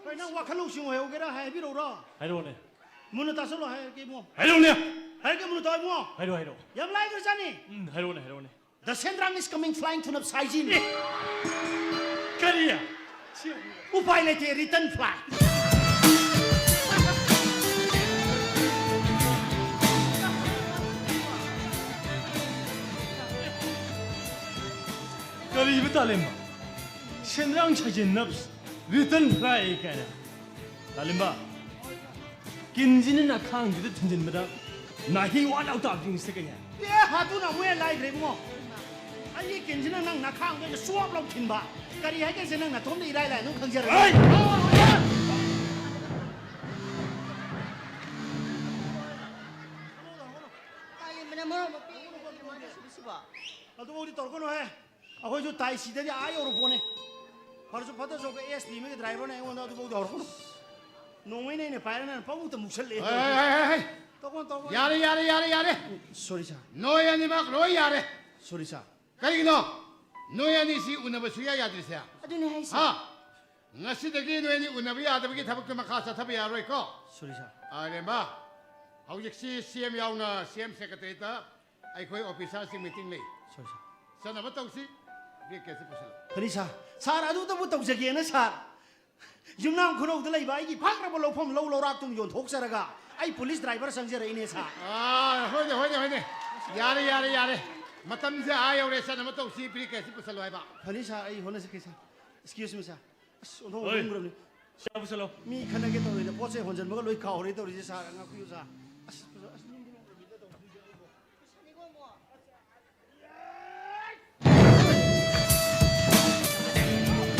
ꯍꯣꯏ, ꯅꯪ ꯋꯥꯈꯜ ꯂꯧꯁꯤꯡ ꯑꯣꯏꯍꯧꯒꯦꯔꯥ ꯍꯥꯏꯕꯤꯔꯛꯎꯔꯣ? ꯍꯥꯏꯔꯣꯅꯦ꯫ ꯃꯨꯟꯅ ꯇꯥꯁꯜꯂꯣ ꯍꯥꯏꯔꯒꯦ ꯏꯕꯨꯡꯉꯣ꯫ ꯍꯥꯏꯔꯣꯅꯦ꯫ ꯍꯥꯏꯔꯒꯦ ꯃꯨꯟꯅ ꯇꯥꯎ ꯏꯕꯨꯡꯉꯣ꯫ ꯍꯥꯏꯔꯣ, ꯍꯥꯏꯔꯣ꯫ ꯌꯥꯝ ꯂꯥꯏꯈ꯭ꯔꯖꯥꯠꯅꯤ꯫ ꯎꯝ, ꯍꯥꯏꯔꯣꯅꯦ, ꯍꯥꯏꯔꯣꯅꯦ꯫ The Sendrang is coming flying to Napsaijin. ꯀꯔꯤ? ꯎꯄꯥꯏ ꯂꯩꯇꯦ, return flight. ꯀꯔꯤꯕ ꯇꯥꯂꯦꯝꯕ? ꯁꯦꯟꯗ꯭ꯔꯥꯡ ꯁꯥꯏꯖꯦꯟ ꯅꯞꯁ return flight ꯀꯥꯏꯅ꯫ ꯇꯥꯂꯦꯝꯕ, ꯀꯤꯟꯁꯤꯅ ꯅꯈꯥꯡꯁꯤꯗ ꯊꯤꯟꯖꯤꯟꯕꯗ ꯅꯥꯍꯤ ꯋꯥ ꯂꯥꯎ ꯇꯥꯕꯁꯤꯡꯁꯤꯗ ꯀꯩ ꯍꯥꯏ? ꯑꯦ, ꯑꯗꯨꯅ ꯑꯃꯨꯛ ꯍꯦꯟꯅ ꯂꯥꯏꯈ꯭ꯔꯦ ꯏꯕꯨꯡꯉꯣ꯫ ꯑꯩꯒꯤ ꯀꯤꯟꯁꯤꯅ ꯅꯪ ꯅꯈꯥꯡꯗ ꯑꯣꯏꯅ ꯁ꯭ꯋꯥꯞ ꯂꯥꯎ ꯊꯤꯟꯕ꯫ ꯀꯔꯤ ꯍꯥꯏꯒꯦꯁꯦ ꯅꯪ ꯅꯇꯣꯝꯗ ꯏꯔꯥꯏ ꯂꯥꯏ ꯑꯗꯨꯝ ꯈꯪꯖꯔꯒꯦ꯫ ꯍꯩ! ꯇꯥꯏ, ꯁꯤꯗꯗꯤ ꯑꯥ ꯌꯧꯔꯄꯣꯠꯅꯦ꯫ ꯐꯔꯁꯨ ꯐꯠꯇ꯭ꯔꯁꯨ ꯑꯩꯈꯣꯏ ꯑꯦꯁ ꯄꯤ ꯑꯃꯒꯤ ꯗ꯭ꯔꯥꯏꯚꯔꯅ ꯑꯩꯉꯣꯟꯗ ꯑꯗꯨꯐꯥꯎꯗꯤ ꯍꯧꯔꯛꯀꯅꯨ꯫ ꯅꯣꯡꯃꯩꯅ ꯑꯩꯅ ꯄꯥꯏꯔ ꯅꯪꯅ ꯄꯪꯃꯨꯛꯇ ꯃꯨꯛꯁꯜꯂꯛꯑꯦ꯫ ꯍꯩ, ꯍꯩ, ꯍꯩ, ꯍꯩ꯫ ꯇꯧꯀꯣꯟ, ꯇꯧꯀꯣꯟ꯫ ꯌꯥꯔꯦ, ꯌꯥꯔꯦ, ꯌꯥꯔꯦ, ꯌꯥꯔꯦ꯫ ꯁꯣꯔꯤ ꯁꯥꯔ꯫ ꯅꯣꯏ ꯑꯅꯤꯃꯛ ꯂꯣꯏ ꯌꯥꯔꯦ꯫ ꯁꯣꯔꯤ ꯁꯥꯔ꯫ ꯀꯔꯤꯒꯤꯅꯣ ꯅꯣꯏ ꯑꯅꯤꯁꯤ ꯎꯅꯕ ꯁꯨꯌꯥ ꯌꯥꯗ꯭ꯔꯤꯁꯦ? ꯑꯗꯨꯅꯦ ꯍꯥꯏꯁꯦ꯫ ꯍꯥ? ꯉꯁꯤꯗꯒꯤ ꯅꯣꯏ ꯑꯅꯤ ꯎꯅꯕ ꯌꯥꯗꯕꯒꯤ ꯊꯕꯛꯇꯣ ꯃꯈꯥ ꯆꯠꯊꯕ ꯌꯥꯔꯣꯏꯀꯣ? ꯁꯣꯔꯤ ꯁꯥꯔ꯫ ꯑꯔꯦꯝꯕ, ꯍꯧꯖꯤꯛꯁꯤ ꯁꯤ ꯑꯦꯝ ꯌꯥꯎꯅ ꯁꯤ ꯑꯦꯝ ꯁꯦꯀ꯭ꯔꯦꯇꯔꯤꯌꯦꯠꯇ ꯑꯩꯈꯣꯏ ꯑꯣꯐꯤꯁꯥꯔꯁꯤꯡ ꯃꯤꯇꯤꯡ ꯂꯩ꯫ ꯁꯣꯔꯤ ꯁꯥꯔ꯫ ꯆꯠꯅꯕ ꯇꯧꯁꯤ꯫ ꯕ꯭ꯔꯤꯐ ꯀꯦꯁꯁꯤ ꯄꯨꯁꯤꯜꯂꯨ꯫ ꯐꯅꯤ ꯁꯥꯔ꯫ ꯁꯥꯔ, ꯑꯗꯨꯇꯕꯨ ꯇꯧꯖꯒꯦꯅ ꯁꯥꯔ꯫ ꯌꯨꯝꯅꯥꯝ ꯈꯨꯅꯧꯗ ꯂꯩꯕ ꯑꯩꯒꯤ ꯐꯪꯈ꯭ꯔꯕ ꯂꯧꯐꯝ ꯂꯧ ꯂꯧꯔꯥꯛꯇꯨꯝ ꯌꯣꯟꯊꯣꯛꯆꯔꯒ ꯑꯩ ꯄꯨꯂꯤꯁ ꯗ꯭ꯔꯥꯏꯚꯔ ꯆꯪꯖꯔꯛꯏꯅꯦ ꯁꯥꯔ꯫ ꯑꯥ, ꯍꯣꯏꯅꯦ, ꯍꯣꯏꯅꯦ, ꯍꯣꯏꯅꯦ꯫ ꯌꯥꯔꯦ, ꯌꯥꯔꯦ, ꯌꯥꯔꯦ꯫ ꯃꯇꯝꯁꯦ ꯑꯥ ꯌꯧꯔꯦ, ꯆꯠꯅꯕ ꯇꯧꯁꯤ, ꯕ꯭ꯔꯤꯐ ꯀꯦꯁꯁꯤ ꯄꯨꯁꯜꯂꯨ ꯍꯥꯏꯕ꯫ ꯐꯅꯤ ꯁꯥꯔ, ꯑꯩ ꯍꯣꯠꯅꯖꯒꯦ ꯁꯥꯔ꯫ Excuse me ꯁꯥꯔ꯫ ꯑꯁ, ꯑꯣꯟꯊꯣꯛꯅ ꯍꯣꯏ꯫ ꯂꯨꯝꯈ꯭ꯔꯕꯅꯤ꯫ ꯁꯥꯔ, ꯄꯨꯁꯜꯂꯣ꯫ ꯃꯤ ꯈꯠꯅꯒꯦ ꯇꯧꯔꯤꯅ ꯄꯣꯠ ꯆꯩ ꯍꯣꯟꯖꯟꯕꯒ ꯂꯣꯏ ꯀꯥꯎꯔꯦ ꯇꯧꯔꯤꯁꯦ ꯁꯥꯔ, ꯉꯥꯛꯄꯤꯌꯨ ꯁꯥꯔ꯫ ꯑꯁ, ꯑꯁ, ꯂꯨꯝꯗꯤ ꯂꯨꯝꯈ꯭ꯔꯕꯅꯤꯗ ꯇꯧꯔꯤꯁꯦ꯫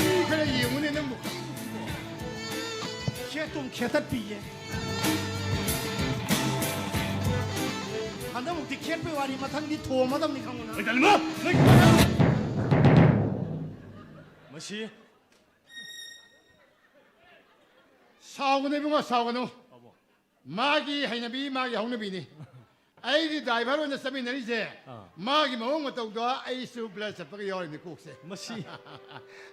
ꯃꯤ ꯈꯔ ꯌꯦꯡꯉꯨꯅꯦ ꯅꯪꯕꯨ꯫ ꯈꯦꯠꯇꯨꯝ ꯈꯦꯠꯇꯠꯄꯤꯌꯦ꯫ ꯍꯟꯗꯛꯃꯨꯛꯇꯤ ꯈꯦꯠꯄꯩ ꯋꯥꯅꯤ, ꯃꯊꯪꯗꯤ ꯊꯣꯝꯃꯗꯕꯅꯤ ꯈꯪꯉꯨ ꯅꯪ꯫ ꯃꯁꯤ ꯁꯥꯎꯒꯅꯨ ꯏꯕꯨꯡꯉꯣ, ꯁꯥꯎꯒꯅꯨ꯫ ꯃꯥꯒꯤ ꯍꯩꯅꯕꯤ, ꯃꯥꯒꯤ ꯍꯧꯅꯕꯤꯅꯤ꯫ ꯑꯩꯒꯤ ꯗ꯭ꯔꯥꯏꯚꯔ ꯑꯣꯏꯅ ꯆꯠꯃꯤꯟꯅꯔꯤꯁꯦ, ꯑꯥ꯫ ꯃꯥꯒꯤ ꯃꯑꯣꯡ ꯃꯇꯧꯗꯣ ꯑꯩꯁꯨ ꯕ꯭ꯂꯔ ꯆꯠꯄꯒ ꯌꯥꯎꯔꯤꯅꯤ ꯀꯣꯛꯁꯦ꯫ ꯃꯁꯤ꯫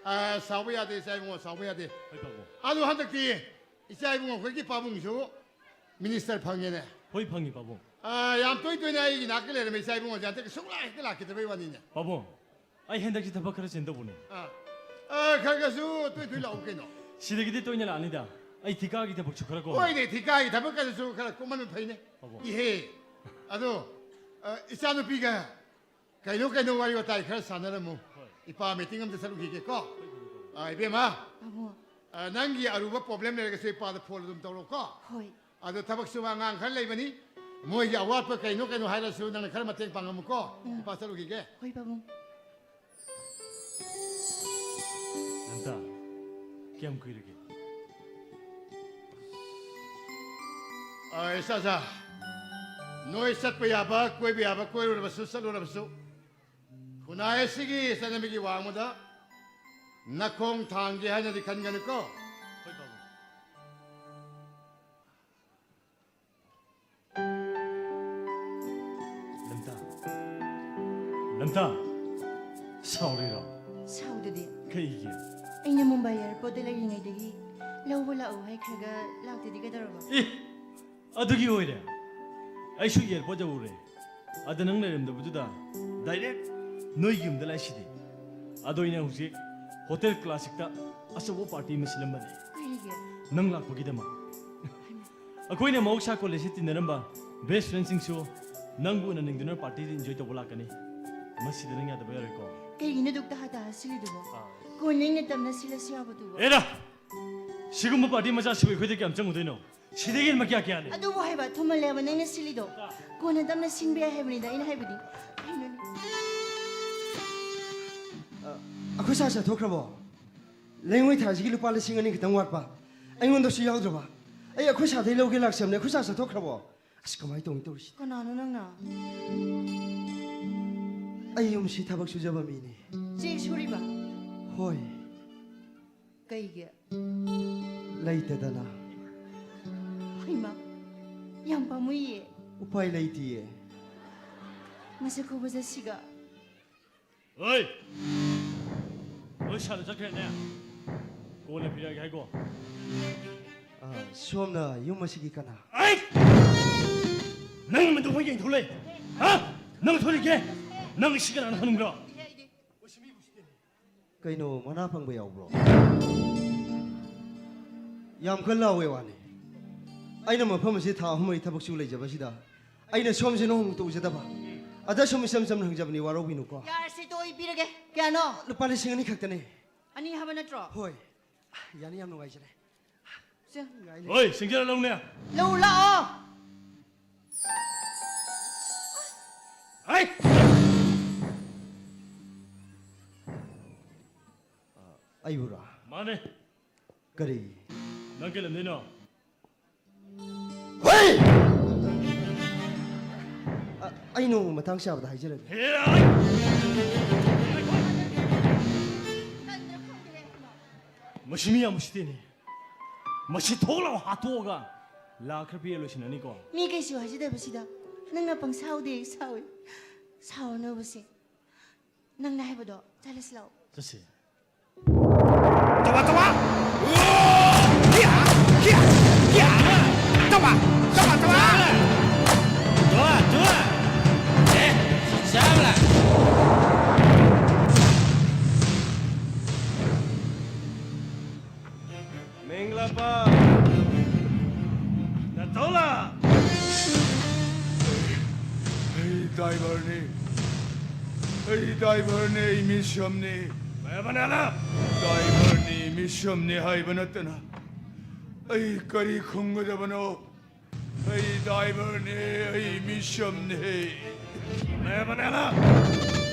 ꯑꯥ, ꯁꯥꯎꯕ ꯌꯥꯗꯦ, ꯏꯆꯥ ꯏꯕꯨꯡꯉꯣ, ꯁꯥꯎꯕ ꯌꯥꯗꯦ꯫ ꯍꯣꯏ, ꯄꯥꯕꯨꯡ꯫ ꯑꯗꯨ ꯍꯟꯗꯛꯇꯤ ꯏꯆꯥ ꯏꯕꯨꯡꯉꯣ ꯑꯩꯈꯣꯏꯒꯤ ꯄꯥꯕꯨꯡꯁꯨ ꯃꯤꯅꯤꯁꯇꯔ ꯐꯪꯉꯦꯅꯦ꯫ ꯍꯣꯏ, ꯐꯪꯉꯤ, ꯄꯥꯕꯨꯡ꯫ ꯑꯥ, ꯌꯥꯝ ꯇꯣꯏ ꯇꯣꯏꯅ ꯑꯩꯒꯤ ꯅꯥꯛꯇ ꯂꯩꯔꯝꯕ ꯏꯆꯥ ꯏꯕꯨꯡꯉꯣꯁꯦ ꯍꯟꯗꯛꯇꯤ ꯁꯨꯡꯂꯥꯛ ꯍꯦꯛꯇ ꯂꯥꯛꯈꯤꯗꯕꯩ ꯋꯥꯅꯤꯅꯦ꯫ ꯄꯥꯕꯨꯡ, ꯑꯩ ꯍꯟꯗꯛꯁꯤ ꯊꯕꯛ ꯈꯔ ꯆꯤꯟꯗꯧꯕꯅꯦ꯫ ꯑꯥ꯫ ꯑꯥ, ꯈꯔ ꯈꯔꯁꯨ ꯇꯣꯏ ꯇꯣꯏ ꯂꯥꯛꯎ ꯀꯩꯅꯣ꯫ ꯁꯤꯗꯒꯤꯗꯤ ꯇꯣꯏꯅ ꯂꯥꯛꯑꯅꯤꯗ꯫ ꯑꯩ ꯊꯤꯀꯥꯒꯤ ꯊꯕꯛꯁꯨ ꯈꯔ ꯀꯣꯝꯃꯦ꯫ ꯍꯣꯏꯅꯦ, ꯊꯤꯀꯥꯒꯤ ꯊꯕꯛ ꯈꯔꯁꯨ ꯈꯔ ꯀꯣꯝꯍꯟꯕ ꯐꯩꯅꯦ꯫ ꯄꯥꯕꯨꯡ꯫ ꯏꯍꯦ, ꯑꯗꯣ, ꯑ, ꯏꯆꯥꯅꯨꯄꯤꯒ ꯀꯩꯅꯣ ꯀꯩꯅꯣ ꯋꯥꯔꯤ ꯋꯥꯇꯥꯏ ꯈꯔ ꯁꯥꯟꯅꯔꯝꯃꯨ꯫ ꯍꯣꯏ꯫ ꯏꯄꯥ ꯃꯤꯇꯤꯡ ꯑꯝꯇ ꯆꯠꯂꯨꯈꯤꯒꯦꯀꯣ꯫ ꯍꯣꯏ, ꯄꯥꯕꯨꯡ꯫ ꯑ, ꯏꯕꯦꯝꯃ, ꯄꯥꯕꯨꯡ꯫ ꯑ, ꯅꯪꯒꯤ ꯑꯔꯨꯕ ꯄ꯭ꯔꯣꯕ꯭ꯂꯦꯝ ꯂꯩꯔꯒꯁꯨ ꯏꯄꯥꯗ ꯐꯣꯟ ꯑꯗꯨꯝ ꯇꯧꯔꯛꯎꯀꯣ꯫ ꯍꯣꯏ꯫ ꯑꯗꯣ ꯊꯕꯛ ꯁꯨꯕ ꯑꯉꯥꯡ ꯈꯔ ꯂꯩꯕꯅꯤ, ꯃꯣꯏꯒꯤ ꯑꯋꯥꯠꯄ ꯀꯩꯅꯣ ꯀꯩꯅꯣ ꯍꯥꯏꯔꯁꯨ ꯅꯪꯅ ꯈꯔ ꯃꯇꯦꯡ ꯄꯥꯡꯉꯝꯃꯨꯀꯣ꯫ ꯎꯝ꯫ ꯏꯄꯥ ꯆꯠꯂꯨꯈꯤꯒꯦ꯫ ꯍꯣꯏ, ꯄꯥꯕꯨꯡ꯫ ꯅꯟꯗꯥ, ꯀꯌꯥꯝ ꯀꯨꯏꯔꯒꯦ? ꯑ, ꯏꯆꯥꯆꯥ, ꯅꯣꯏ ꯆꯠꯄ ꯌꯥꯕ, ꯀꯣꯏꯕ ꯌꯥꯕ ꯀꯣꯏꯔꯨꯔꯕꯁꯨ, ꯆꯠꯂꯨꯔꯕꯁꯨ, ꯈꯨꯟꯅꯥꯏ ꯑꯁꯤꯒꯤ ꯆꯠꯅꯕꯤꯒꯤ ꯋꯥꯡꯃꯗ ꯅꯈꯣꯡ ꯊꯥꯡꯒꯦ ꯍꯥꯏꯅꯗꯤ ꯈꯟꯒꯅꯨꯀꯣ꯫ ꯍꯣꯏ, ꯄꯥꯕꯨꯡ꯫ ꯂꯝꯇꯥ꯫ ꯂꯝꯇꯥ꯫ ꯁꯥꯎꯔꯤꯔꯣ? ꯁꯥꯎꯗꯗꯤ꯫ ꯀꯩꯒꯤ? ꯑꯩꯅ ꯃꯨꯝꯕꯥꯏ ꯑꯦꯌꯔꯄꯣꯔꯠꯇ ꯂꯩꯔꯤꯉꯩꯗꯒꯤ ꯂꯧꯕ ꯂꯥꯛꯎ ꯍꯥꯏꯈ꯭ꯔꯒ ꯂꯥꯛꯇꯗꯤ ꯀꯩꯗꯧꯔꯕ? ꯑꯦ! ꯑꯗꯨꯒꯤ ꯑꯣꯏꯔꯦ꯫ ꯑꯩꯁꯨ ꯑꯦꯌꯔꯄꯣꯔꯠ ꯌꯧꯔꯨꯔꯦ꯫ ꯑꯗ ꯅꯪ ꯂꯩꯔꯝꯗꯕꯗꯨꯗ ꯗꯥꯏꯔꯦꯛ ꯅꯣꯏꯒꯤ ꯌꯨꯝꯗ ꯂꯥꯛꯏꯁꯤꯗꯤ꯫ ꯑꯗꯣ ꯑꯩꯅ ꯍꯧꯖꯤꯛ ꯍꯣꯇꯦꯜ ꯀ꯭ꯂꯥꯁꯤꯛꯇ ꯑꯆꯧꯕ ꯄꯥꯔꯇꯤ ꯑꯃ ꯁꯤꯜꯂꯝꯕꯅꯦ꯫ ꯀꯔꯤꯒꯤ? ꯅꯪ ꯂꯥꯛꯄꯒꯤꯗꯃꯛ꯫ ꯑꯩꯈꯣꯏꯅ ꯃꯍꯧꯁꯥ ꯀꯣꯂꯦꯖꯇ ꯇꯤꯟꯅꯔꯝꯕ ꯕꯦꯁ ꯐ꯭ꯔꯦꯟꯁꯤꯡꯁꯨ ꯅꯪꯕꯨ ꯎꯅꯅꯤꯡꯗꯨꯅ ꯄꯥꯔꯇꯤꯗ ꯏꯟꯖꯣꯏ ꯇꯧꯕ ꯂꯥꯛꯀꯅꯤ꯫ ꯃꯁꯤꯗ ꯅꯪ ꯌꯥꯗꯕ ꯌꯥꯔꯣꯏꯀꯣ꯫ ꯀꯩꯒꯤꯅꯣ ꯑꯗꯨꯛ ꯇꯍꯥ ꯇꯍꯥ ꯁꯤꯜꯂꯤꯗꯨꯕꯣ? ꯑꯥ꯫ ꯀꯣꯟꯅ ꯏꯪꯅ ꯇꯞꯅ ꯁꯤꯜꯂꯁꯨ ꯌꯥꯕꯗꯨꯕꯣ? ꯑꯦꯔꯥ! ꯁꯤꯒꯨꯝꯕ ꯄꯥꯔꯇꯤ ꯃꯆꯥꯁꯤꯕꯨ ꯑꯩꯈꯣꯏꯗ ꯀꯌꯥꯝ ꯆꯪꯉꯨꯗꯣꯏꯅꯣ? ꯁꯤꯗꯒꯤ ꯍꯦꯟꯅ ꯀꯌꯥ ꯀꯌꯥꯅꯤ? ꯑꯗꯨꯕꯨ ꯍꯥꯏꯕ ꯊꯨꯃꯜꯂꯦ ꯍꯥꯏꯕ ꯅꯪꯅ ꯁꯤꯜꯂꯤꯗꯣ꯫ ꯀꯣꯟꯅ ꯇꯞꯅ ꯁꯤꯟꯕ ꯌꯥꯏ ꯍꯥꯏꯕꯅꯤꯗ ꯑꯩꯅ ꯍꯥꯏꯕꯗꯤ꯫ ꯀꯩꯅꯣꯅꯦ? ꯑ, ꯑꯩꯈꯣꯏ ꯁꯥꯔ ꯆꯠꯊꯣꯛꯈ꯭ꯔꯕꯣ? ꯂꯩꯉꯣꯏ ꯊꯥꯁꯤꯒꯤ ꯂꯨꯄꯥ ꯂꯤꯁꯤꯡ ꯑꯅꯤ ꯈꯛꯇꯪ ꯋꯥꯠꯄ꯫ ꯑꯩꯉꯣꯟꯗꯁꯨ ꯌꯥꯎꯗ꯭ꯔꯕ? ꯑꯩ ꯑꯩꯈꯣꯏ ꯁꯥꯔꯗꯩ ꯂꯧꯒꯦ ꯂꯥꯛꯆꯕꯅꯦ꯫ ꯑꯩꯈꯣꯏ ꯁꯥꯔ ꯆꯠꯊꯣꯛꯈ꯭ꯔꯕꯣ? ꯑꯁ, ꯀꯃꯥꯏꯅ ꯇꯧꯅꯤ ꯇꯧꯔꯤꯁꯤ? ꯀꯅꯥꯅꯣ ꯅꯪꯅ? ꯑꯩ ꯌꯨꯝꯁꯤ ꯊꯕꯛ ꯁꯨꯖꯕ ꯃꯤꯅꯦ꯫ ꯆꯦꯛ ꯁꯨꯔꯤꯕ? ꯍꯣꯏ꯫ ꯀꯩꯒꯤ? ꯂꯩꯇꯗꯅ꯫ ꯍꯩꯃꯥ, ꯌꯥꯝ ꯄꯥꯝꯃꯨꯏꯌꯦ꯫ ꯎꯄꯥꯏ ꯂꯩꯇꯤꯌꯦ꯫ ꯃꯁꯛ ꯈꯨꯐꯖꯁꯤꯒ꯫ ꯍꯣꯏ! ꯅꯣꯏ ꯁꯥꯟꯅ ꯆꯠꯈ꯭ꯔꯦꯅꯦ? ꯀꯣꯟꯅ ꯄꯤꯔꯛꯑꯒꯦ ꯍꯥꯏꯀꯣ? ꯑ, ꯁꯣꯝꯅ ꯌꯨꯝ ꯑꯁꯤꯒꯤ ꯀꯅꯥ? ꯑꯩ! ꯅꯪ ꯃꯗꯨ ꯍꯣꯏ ꯌꯦꯡꯊꯣꯛꯂꯦ? ꯍꯥ? ꯅꯪ ꯊꯣꯛꯂꯤꯒꯦ? ꯅꯪ ꯁꯤ ꯀꯅꯥꯅ ꯍꯪꯕ꯭ꯔꯣ? ꯀꯩꯅꯣ, ꯃꯅꯥ ꯐꯪꯕ ꯌꯥꯎꯕ꯭ꯔꯣ? ꯌꯥꯝ ꯀꯟꯅ ꯂꯥꯎꯋꯦ ꯋꯥꯅꯤ꯫ ꯑꯩꯅ ꯃꯐꯝ ꯑꯁꯤ ꯊꯥ ꯑꯍꯨꯝ ꯃꯔꯤ ꯊꯕꯛ ꯁꯨ ꯂꯩꯖꯕꯁꯤꯗ ꯑꯩꯅ ꯁꯣꯝꯁꯤ ꯅꯣꯡꯃꯇ ꯎꯖꯗꯕ꯫ ꯑꯗ ꯁꯨꯝ ꯏꯆꯝ ꯆꯝꯅ ꯍꯪꯖꯕꯅꯤ, ꯋꯥꯔꯧꯕꯤꯅꯨꯀꯣ꯫ ꯌꯥꯔꯦꯁꯦ, ꯇꯣꯛꯑꯣ, ꯑꯩ ꯄꯤꯔꯒꯦ꯫ ꯀꯌꯥꯅꯣ? ꯂꯨꯄꯥ ꯂꯤꯁꯤꯡ ꯑꯅꯤ ꯈꯛꯇꯅꯦ꯫ ꯑꯅꯤ ꯍꯥꯏꯕ ꯅꯠꯇ꯭ꯔꯣ? ꯍꯣꯏ꯫ ꯌꯥꯅꯤ, ꯌꯥꯝ ꯅꯨꯡꯉꯥꯏꯖꯔꯦ꯫ ꯁꯦ꯫ ꯅꯨꯡꯉꯥꯏ ꯂꯩ꯫ ꯍꯣꯏ, ꯁꯤꯡꯖꯔ ꯂꯧꯅꯦ꯫ ꯂꯧ ꯂꯥꯛꯑꯣ꯫ ꯍꯥꯏ! ꯑꯩꯕꯨꯔꯥ? ꯃꯥꯅꯦ꯫ ꯀꯔꯤ? ꯅꯪ ꯀꯩ ꯂꯝꯗꯩꯅꯣ? ꯍꯣꯏ! ꯑ, ꯑꯩ ꯅꯣꯡꯃ ꯃꯇꯥꯡ ꯆꯥꯕꯗ ꯍꯥꯏꯖꯔꯒꯦ꯫ ꯃꯁꯤ ꯃꯤ ꯌꯥꯝ ꯎꯁꯤꯠꯇꯦꯅꯦ꯫ ꯃꯁꯤ ꯊꯣꯛꯂꯥꯎ ꯍꯥꯠꯇꯣꯛꯑꯒ ꯂꯥꯛ ꯈꯔ ꯄꯤꯔ ꯂꯣꯏꯁꯤꯟꯅꯅꯤꯀꯣ꯫ ꯃꯤ ꯀꯩꯁꯨ ꯍꯥꯏꯖꯗꯕꯁꯤꯗ ꯅꯪꯅ ꯄꯪꯁꯥꯎꯗꯦ ꯁꯥꯎꯏ꯫ ꯁꯥꯎꯔꯅꯨꯕꯁꯦ꯫ ꯅꯪꯅ ꯍꯥꯏꯕꯗꯣ ꯆꯠꯂꯁꯤ ꯂꯥꯛꯑꯣ꯫ ꯆꯠꯁꯦ꯫ ꯇꯧꯕ, ꯇꯧꯕ! ꯀꯤꯌꯥ! ꯀꯤꯌꯥ! ꯀꯤꯌꯥ! ꯇꯧꯕ! ꯇꯧꯕ! ꯇꯧꯕ! ꯇꯧꯕ! ꯇꯧꯕ! ꯑꯦ, ꯆꯥꯕ꯭ꯔꯥ? ꯃꯦꯡꯂꯥꯄꯥ! ꯅꯇꯣꯂꯥ! ꯑꯩ ꯗ꯭ꯔꯥꯏꯚꯔꯅꯤ꯫ ꯑꯩ ꯗ꯭ꯔꯥꯏꯚꯔꯅꯤ, ꯑꯩ ꯃꯤꯁꯝꯅꯤ꯫ ꯃꯌꯥꯕꯅꯥꯂꯥ! ꯗ꯭ꯔꯥꯏꯚꯔꯅꯤ, ꯃꯤꯁꯝꯅꯤ ꯍꯥꯏꯕ ꯅꯠꯇꯅ ꯑꯩ ꯀꯔꯤ ꯈꯨꯝꯒꯗꯕꯅꯣ? ꯑꯩ ꯗ꯭ꯔꯥꯏꯚꯔꯅꯤ, ꯑꯩ ꯃꯤꯁꯝꯅꯤ꯫ ꯃꯌꯥꯕꯅꯥꯂꯥ!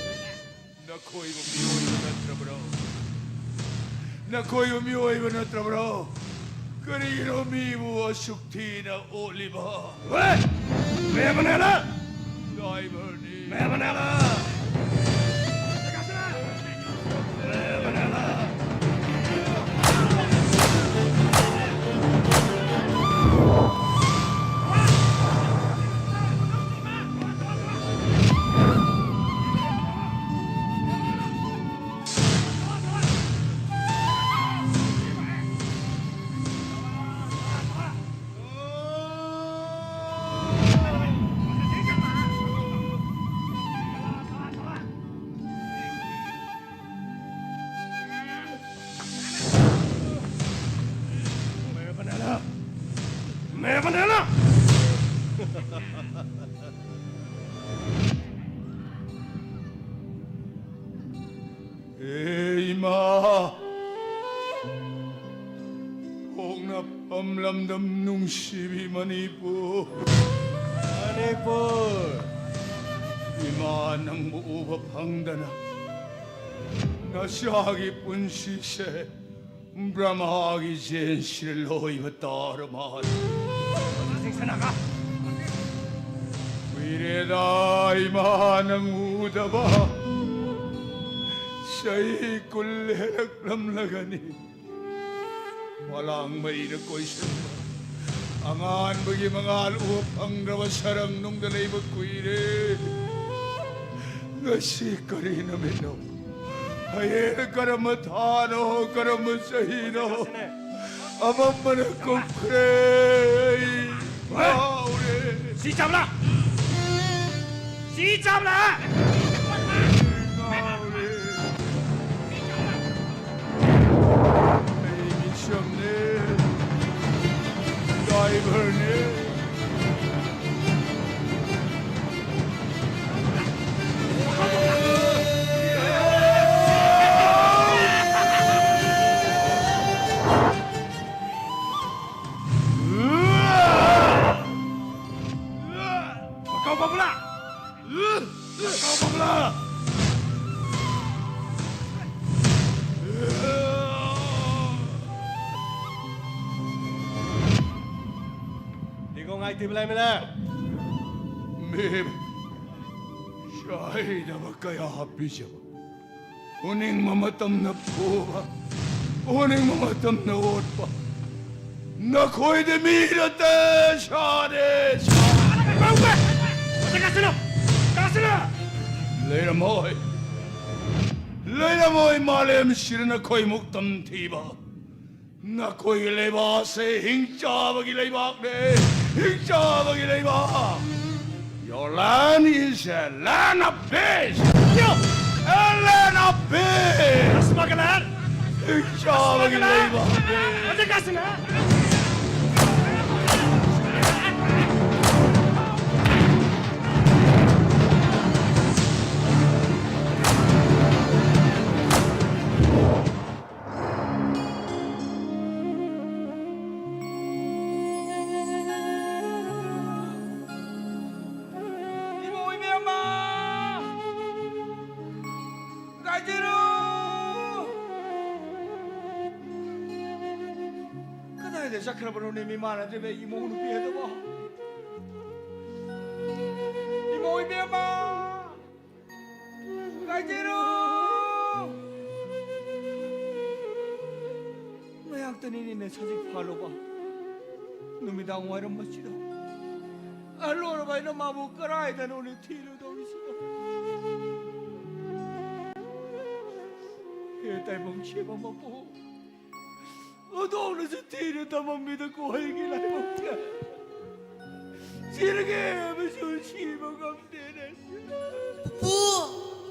ꯅꯈꯣꯏꯕꯨ ꯃꯤꯑꯣꯏꯕ ꯅꯠꯇ꯭ꯔꯕ꯭ꯔꯣ? ꯅꯈꯣꯏꯕꯨ ꯃꯤꯑꯣꯏꯕ ꯅꯠꯇ꯭ꯔꯕ꯭ꯔꯣ? ꯀꯔꯤꯒꯤꯅꯣ ꯃꯤꯕꯨ ꯑꯁꯨꯛ ꯊꯤꯅ ꯑꯣꯠꯂꯤꯕ? ꯍꯦ! ꯃꯌꯥꯕꯅꯥꯂꯥ! ꯗ꯭ꯔꯥꯏꯚꯔꯅꯤ꯫ ꯃꯌꯥꯕꯅꯥꯂꯥ! ꯃꯌꯥꯕꯅꯥꯂꯥ! ꯃꯌꯥꯕꯅꯥꯂꯥ! ꯃꯌꯥꯕꯅꯥꯂꯥ! ꯍꯦ ꯏꯃꯥ! ꯄꯣꯛꯅꯐꯝ ꯂꯝꯗꯝ ꯅꯨꯡꯁꯤꯕꯤ ꯃꯅꯤꯄꯨꯔ꯫ ꯃꯅꯤꯄꯨꯔ! ꯏꯃꯥ, ꯅꯪꯕꯨ ꯎꯕ ꯐꯪꯗꯅ ꯅꯆꯥꯒꯤ ꯄꯨꯟꯁꯤꯁꯦ ꯕ꯭ꯔꯍꯃꯥꯒꯤ ꯖꯦꯟꯁꯤꯗ ꯂꯣꯏꯕ ꯇꯥꯔ ꯃꯥꯜꯂꯦ꯫ ꯏꯔꯦꯗꯥ, ꯏꯃꯥ ꯅꯪ ꯎꯗꯕ ꯆꯍꯤ ꯀꯨꯟ ꯍꯦꯜꯂꯛꯂꯝꯂꯒꯅꯤ꯫ ꯃꯂꯥꯡ ꯃꯩꯅ ꯀꯣꯏꯁꯤꯟꯕ ꯑꯉꯥꯟꯕꯒꯤ ꯃꯉꯥꯜ ꯎꯕ ꯐꯪꯗ꯭ꯔꯕ ꯁꯔꯪ ꯅꯨꯡꯗ ꯂꯩꯕ ꯀꯨꯏꯔꯦ꯫ ꯉꯁꯤ ꯀꯔꯤ ꯅꯨꯃꯤꯠꯅꯣ? ꯍꯌꯦꯡ ꯀꯔꯝꯕ ꯊꯥꯅꯣ, ꯀꯔꯝꯕ ꯆꯍꯤꯅꯣ? ꯑꯃꯝꯕꯅ ꯀꯨꯞꯈ꯭ꯔꯦ꯫ ꯑꯩ ꯉꯥꯎꯔꯦ꯫ ꯁꯤ ꯆꯥꯕ꯭ꯔꯥ? ꯁꯤ ꯆꯥꯕ꯭ꯔꯥ? ꯉꯥꯎꯔꯦ꯫ ꯑꯩ ꯃꯤꯁꯝꯅꯦ꯫ ꯗ꯭ꯔꯥꯏꯚꯔꯅꯦ꯫ ꯃꯀꯥꯎ ꯄꯥꯕꯂꯥ! ꯃꯀꯥꯎ ꯄꯥꯕꯂꯥ! ꯂꯤꯒꯣꯡ ꯉꯥꯏ ꯇꯤꯕ ꯂꯥꯏ ꯃꯤꯂꯦ꯫ ꯃꯦꯝ, ꯆꯥꯏꯅꯕ ꯀꯌꯥ ꯄꯤꯖꯕ꯫ ꯎꯅꯤꯡꯕ ꯃꯇꯝꯗ ꯐꯨꯕ, ꯎꯅꯤꯡꯕ ꯃꯇꯝꯗ ꯑꯣꯠꯄ꯫ ꯅꯈꯣꯏꯗꯤ ꯃꯤ ꯅꯠꯇꯦ, ꯁꯥꯅꯦ, ꯁꯥ꯫ ꯂꯩꯔꯝꯃꯣꯏ, ꯂꯩꯔꯝꯃꯣꯏ ꯃꯥꯂꯦꯝꯁꯤꯗ ꯅꯈꯣꯏꯃꯨꯛ ꯇꯝꯊꯤꯕ꯫ ꯅꯈꯣꯏꯒꯤ ꯂꯩꯕꯥꯛ ꯑꯁꯤ ꯍꯤꯡꯆꯥꯕꯒꯤ ꯂꯩꯕꯥꯛꯅꯤ, ꯍꯤꯡꯆꯥꯕꯒꯤ ꯂꯩꯕꯥꯛ꯫ Your land is a land of peace. A land of peace. ꯍꯤꯡꯆꯥꯕꯒꯤ ꯂꯩꯕꯥꯛꯅꯤ꯫ ꯏꯕꯨꯡ ꯏꯕꯦꯝꯃ! ꯉꯥꯏꯖꯔꯨ! ꯀꯗꯥꯏꯗ ꯆꯠꯈ꯭ꯔꯕꯅꯣꯅꯦ, ꯃꯤꯃꯥꯟꯅꯗ꯭ꯔꯤꯕ ꯑꯩꯒꯤ ꯏꯃꯧ ꯅꯨꯄꯤ ꯑꯗꯨꯕꯣ? ꯏꯕꯦꯝꯃ! ꯀꯥꯏꯖꯔꯨ! ꯉꯥꯏꯍꯥꯛꯇꯅꯤꯅꯦ ꯁꯖꯤꯛ ꯐꯥꯜꯂꯨꯕ꯫ ꯅꯨꯃꯤꯗꯥꯡ ꯋꯥꯏꯔꯝ ꯑꯁꯤꯗ ꯑꯍꯜ ꯑꯣꯏꯔꯕ ꯑꯩꯅ ꯃꯥꯕꯨ ꯀꯗꯥꯏꯗꯅꯣꯅꯦ ꯊꯤꯔꯨꯗꯧꯔꯤꯁꯤꯕꯣ? ꯍꯦ ꯇꯥꯏꯕꯪ ꯁꯦꯝꯕ ꯃꯄꯨ, ꯍꯧꯗꯣꯡꯅꯁꯨ ꯊꯤꯅ ꯊꯝꯃꯝꯃꯤꯗꯀꯣ ꯑꯩꯒꯤ ꯂꯥꯏꯕꯛꯁꯦ꯫ ꯁꯤꯔꯒꯦ ꯍꯥꯏꯕꯁꯨ ꯁꯤꯕ ꯉꯝꯗꯦꯅꯦ꯫ ꯄꯨꯄꯨ,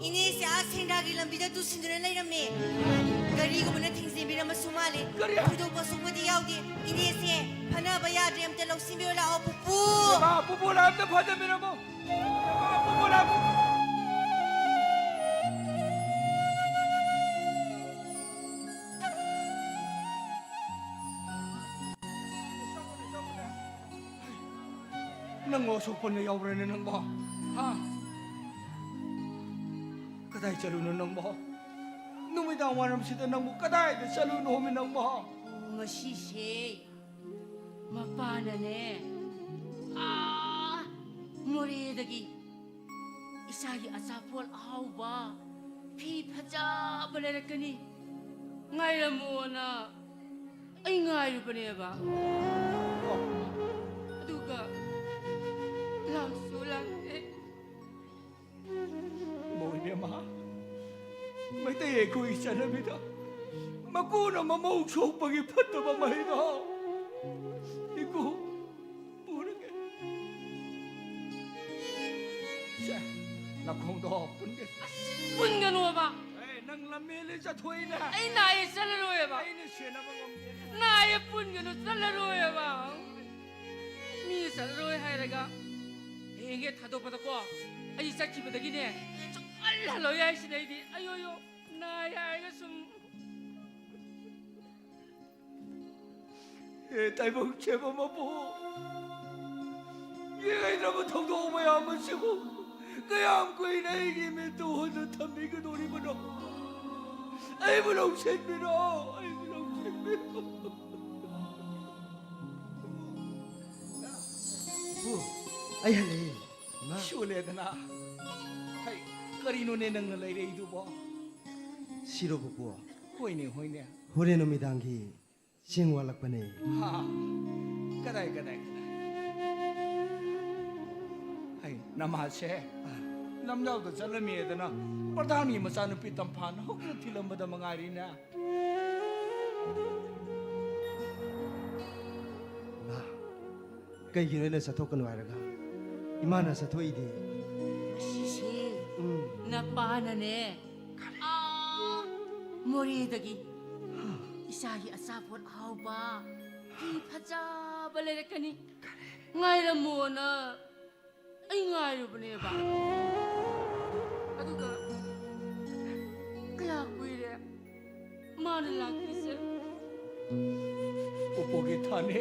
ꯏꯅꯦꯁꯦ ꯑꯥ ꯁꯦꯟꯗ꯭ꯔꯥꯒꯤ ꯂꯝꯕꯤꯗ ꯇꯨꯁꯤꯟꯗꯨꯅ ꯂꯩꯔꯝꯃꯦ꯫ ꯒꯥꯔꯤꯒꯨꯝꯕꯅ ꯊꯤꯡꯖꯤꯟꯕꯤꯔꯝꯃꯁꯨ ꯃꯥꯜꯂꯦ꯫ ꯀꯔꯤ? ꯊꯣꯏꯗꯣꯛꯄ ꯑꯁꯣꯛꯄꯗꯤ ꯌꯥꯎꯗꯦ꯫ ꯏꯅꯦꯁꯦ ꯐꯅꯕ ꯌꯥꯗ꯭ꯔꯦ, ꯑꯝꯇ ꯂꯧꯁꯤꯟꯕꯤꯌꯣ ꯂꯥꯛꯑꯣ ꯄꯨꯄꯨ꯫ ꯏꯃꯥ, ꯄꯨꯄꯨ ꯂꯥꯛꯑꯣ, ꯑꯝꯇ ꯐꯥꯖꯟꯕꯤꯔꯝꯃꯣ꯫ ꯏꯃꯥ, ꯄꯨꯄꯨ ꯂꯥꯛꯑꯣ꯫ ꯅꯪꯕꯨ ꯑꯁꯣꯛꯄꯅ ꯌꯥꯎꯕ꯭ꯔꯅꯦ ꯅꯪꯕꯣ? ꯍꯥ? ꯀꯗꯥꯏ ꯆꯠꯂꯨꯅꯣ ꯅꯪꯕꯣ? ꯅꯨꯃꯤꯗꯥꯡ ꯋꯥꯏꯔꯝꯁꯤꯗ ꯅꯪꯕꯨ ꯀꯗꯥꯏꯗ ꯆꯠꯂꯨꯅꯣꯃꯤ ꯅꯪꯕꯣ? ꯉꯁꯤꯁꯦ ꯃꯄꯥꯅꯅꯦ, ꯑꯥ ꯃꯣꯔꯦꯗꯒꯤ ꯏꯆꯥꯒꯤ ꯑꯆꯥꯄꯣꯠ ꯑꯍꯥꯎꯕ, ꯐꯤ ꯐꯖꯕ ꯂꯩꯔꯛꯀꯅꯤ, ꯉꯥꯏꯔꯝꯃꯣꯅ ꯑꯩ ꯉꯥꯏꯔꯨꯕꯅꯦꯕ꯫ ꯑꯗꯨꯒ ꯂꯥꯛꯁꯨ ꯂꯥꯛꯇꯦ꯫ ꯏꯃꯧ ꯏꯕꯦꯝꯃ, ꯃꯩꯇꯩ ꯑꯩꯈꯣꯏꯒꯤ ꯆꯠꯅꯕꯤꯗ ꯃꯀꯨꯅ ꯃꯃꯧ ꯁꯣꯛꯄꯒꯤ ꯐꯠꯇꯕ ꯃꯍꯩꯗꯣ ꯏꯀꯨ ꯄꯨꯔꯒꯦ꯫ ꯁꯦ, ꯅꯈꯣꯡꯗꯣ ꯄꯨꯟꯒꯦ꯫ ꯑꯁ, ꯄꯨꯟꯒꯅꯣꯕ꯫ ꯑꯦ, ꯅꯪ ꯂꯝꯃꯦꯜꯂꯦ ꯆꯠꯊꯣꯛꯏꯅꯦ꯫ ꯑꯩ ꯅꯥꯏꯌꯦ ꯆꯠꯂꯔꯣꯏꯕ꯫ ꯑꯩꯅ ꯁꯦꯟꯅꯕ ꯉꯝꯗꯦ꯫ ꯅꯥꯏꯌꯦ ꯄꯨꯟꯒꯅꯨ ꯆꯠꯂꯔꯣꯏꯕ꯫ ꯃꯤ ꯆꯠꯂꯔꯣꯏ ꯍꯥꯏꯔꯒ ꯍꯌꯦꯡꯒꯤ ꯊꯥꯗꯣꯛꯄꯗꯀꯣ ꯑꯩ ꯆꯠꯈꯤꯕꯗꯒꯤꯅꯦ ꯁꯨꯡꯍꯜ ꯍꯜꯂꯣꯏ ꯍꯥꯏꯁꯤꯅꯦ ꯑꯩꯗꯤ꯫ ꯑꯌꯣꯌꯣ, ꯅꯥꯏ ꯍꯥꯏꯔꯒ ꯁꯨꯝ꯫ ꯑꯦ, ꯇꯥꯏꯕꯪ ꯁꯦꯝꯕ ꯃꯄꯨ, ꯌꯦꯡꯉꯩꯗ꯭ꯔꯕ ꯊꯧꯗꯣꯛ ꯃꯌꯥꯝ ꯑꯁꯤꯕꯨ ꯀꯌꯥꯝ ꯀꯨꯏꯅ ꯑꯩꯒꯤ ꯃꯤꯠꯇ ꯎꯍꯟꯗꯨꯅ ꯊꯝꯕꯤꯒꯗꯧꯔꯤꯕꯅꯣ? ꯑꯩꯕꯨ ꯂꯧꯁꯤꯟꯕꯤꯔꯣ, ꯑꯩꯕꯨ ꯂꯧꯁꯤꯟꯕꯤꯔꯣ꯫ ꯄꯨ, ꯑꯩ ꯍꯜꯂꯛꯑꯦ꯫ ꯁꯨꯂꯦꯗꯅ꯫ ꯍꯩ, ꯀꯔꯤꯅꯣꯅꯦ ꯅꯪꯅ ꯂꯩꯔꯛꯏꯗꯨꯕꯣ? ꯁꯤꯔꯣ ꯄꯨꯄꯨ? ꯍꯣꯏꯅꯦ, ꯍꯣꯏꯅꯦ꯫ ꯍꯣꯔꯦꯟ ꯅꯨꯃꯤꯗꯥꯡꯒꯤ ꯆꯦꯡ ꯋꯥꯠꯂꯛꯄꯅꯦ꯫ ꯍꯥ, ꯀꯗꯥꯏ, ꯀꯗꯥꯏ, ꯀꯗꯥꯏ? ꯍꯩ, ꯅꯃꯥꯁꯦ ꯂꯝꯖꯥꯎꯗ ꯆꯠꯂꯝꯃꯦꯗꯅ ꯄ꯭ꯔꯙꯥꯟꯒꯤ ꯃꯆꯥꯅꯨꯄꯤ ꯇꯝꯐꯥꯅ ꯍꯧꯅ ꯊꯤꯜꯂꯝꯕꯗ ꯃꯉꯥꯏꯔꯤꯅꯦ꯫ ꯏꯃꯥ, ꯀꯩꯒꯤꯅꯣ ꯑꯩꯅ ꯆꯠꯊꯣꯛꯀꯅꯨ ꯍꯥꯏꯔꯒ ꯏꯃꯥꯅ ꯆꯠꯊꯣꯛꯏꯗꯤ? ꯑꯁꯤꯁꯦ ꯎꯝ꯫ ꯅꯄꯥꯅꯅꯦ, ꯑꯥ ꯃꯣꯔꯦꯗꯒꯤ ꯏꯆꯥꯒꯤ ꯑꯆꯥꯄꯣꯠ ꯑꯍꯥꯎꯕ, ꯐꯤ ꯐꯖꯕ ꯂꯩꯔꯛꯀꯅꯤ, ꯉꯥꯏꯔꯝꯃꯣꯅ ꯑꯩ ꯉꯥꯏꯔꯨꯕꯅꯦꯕ꯫ ꯑꯗꯨꯒ ꯀꯌꯥ ꯀꯨꯏꯔꯦ ꯃꯥꯅ ꯂꯥꯛꯇ꯭ꯔꯤꯁꯦ꯫ ꯄꯨꯄꯨꯒꯤ ꯊꯥꯅꯦ꯫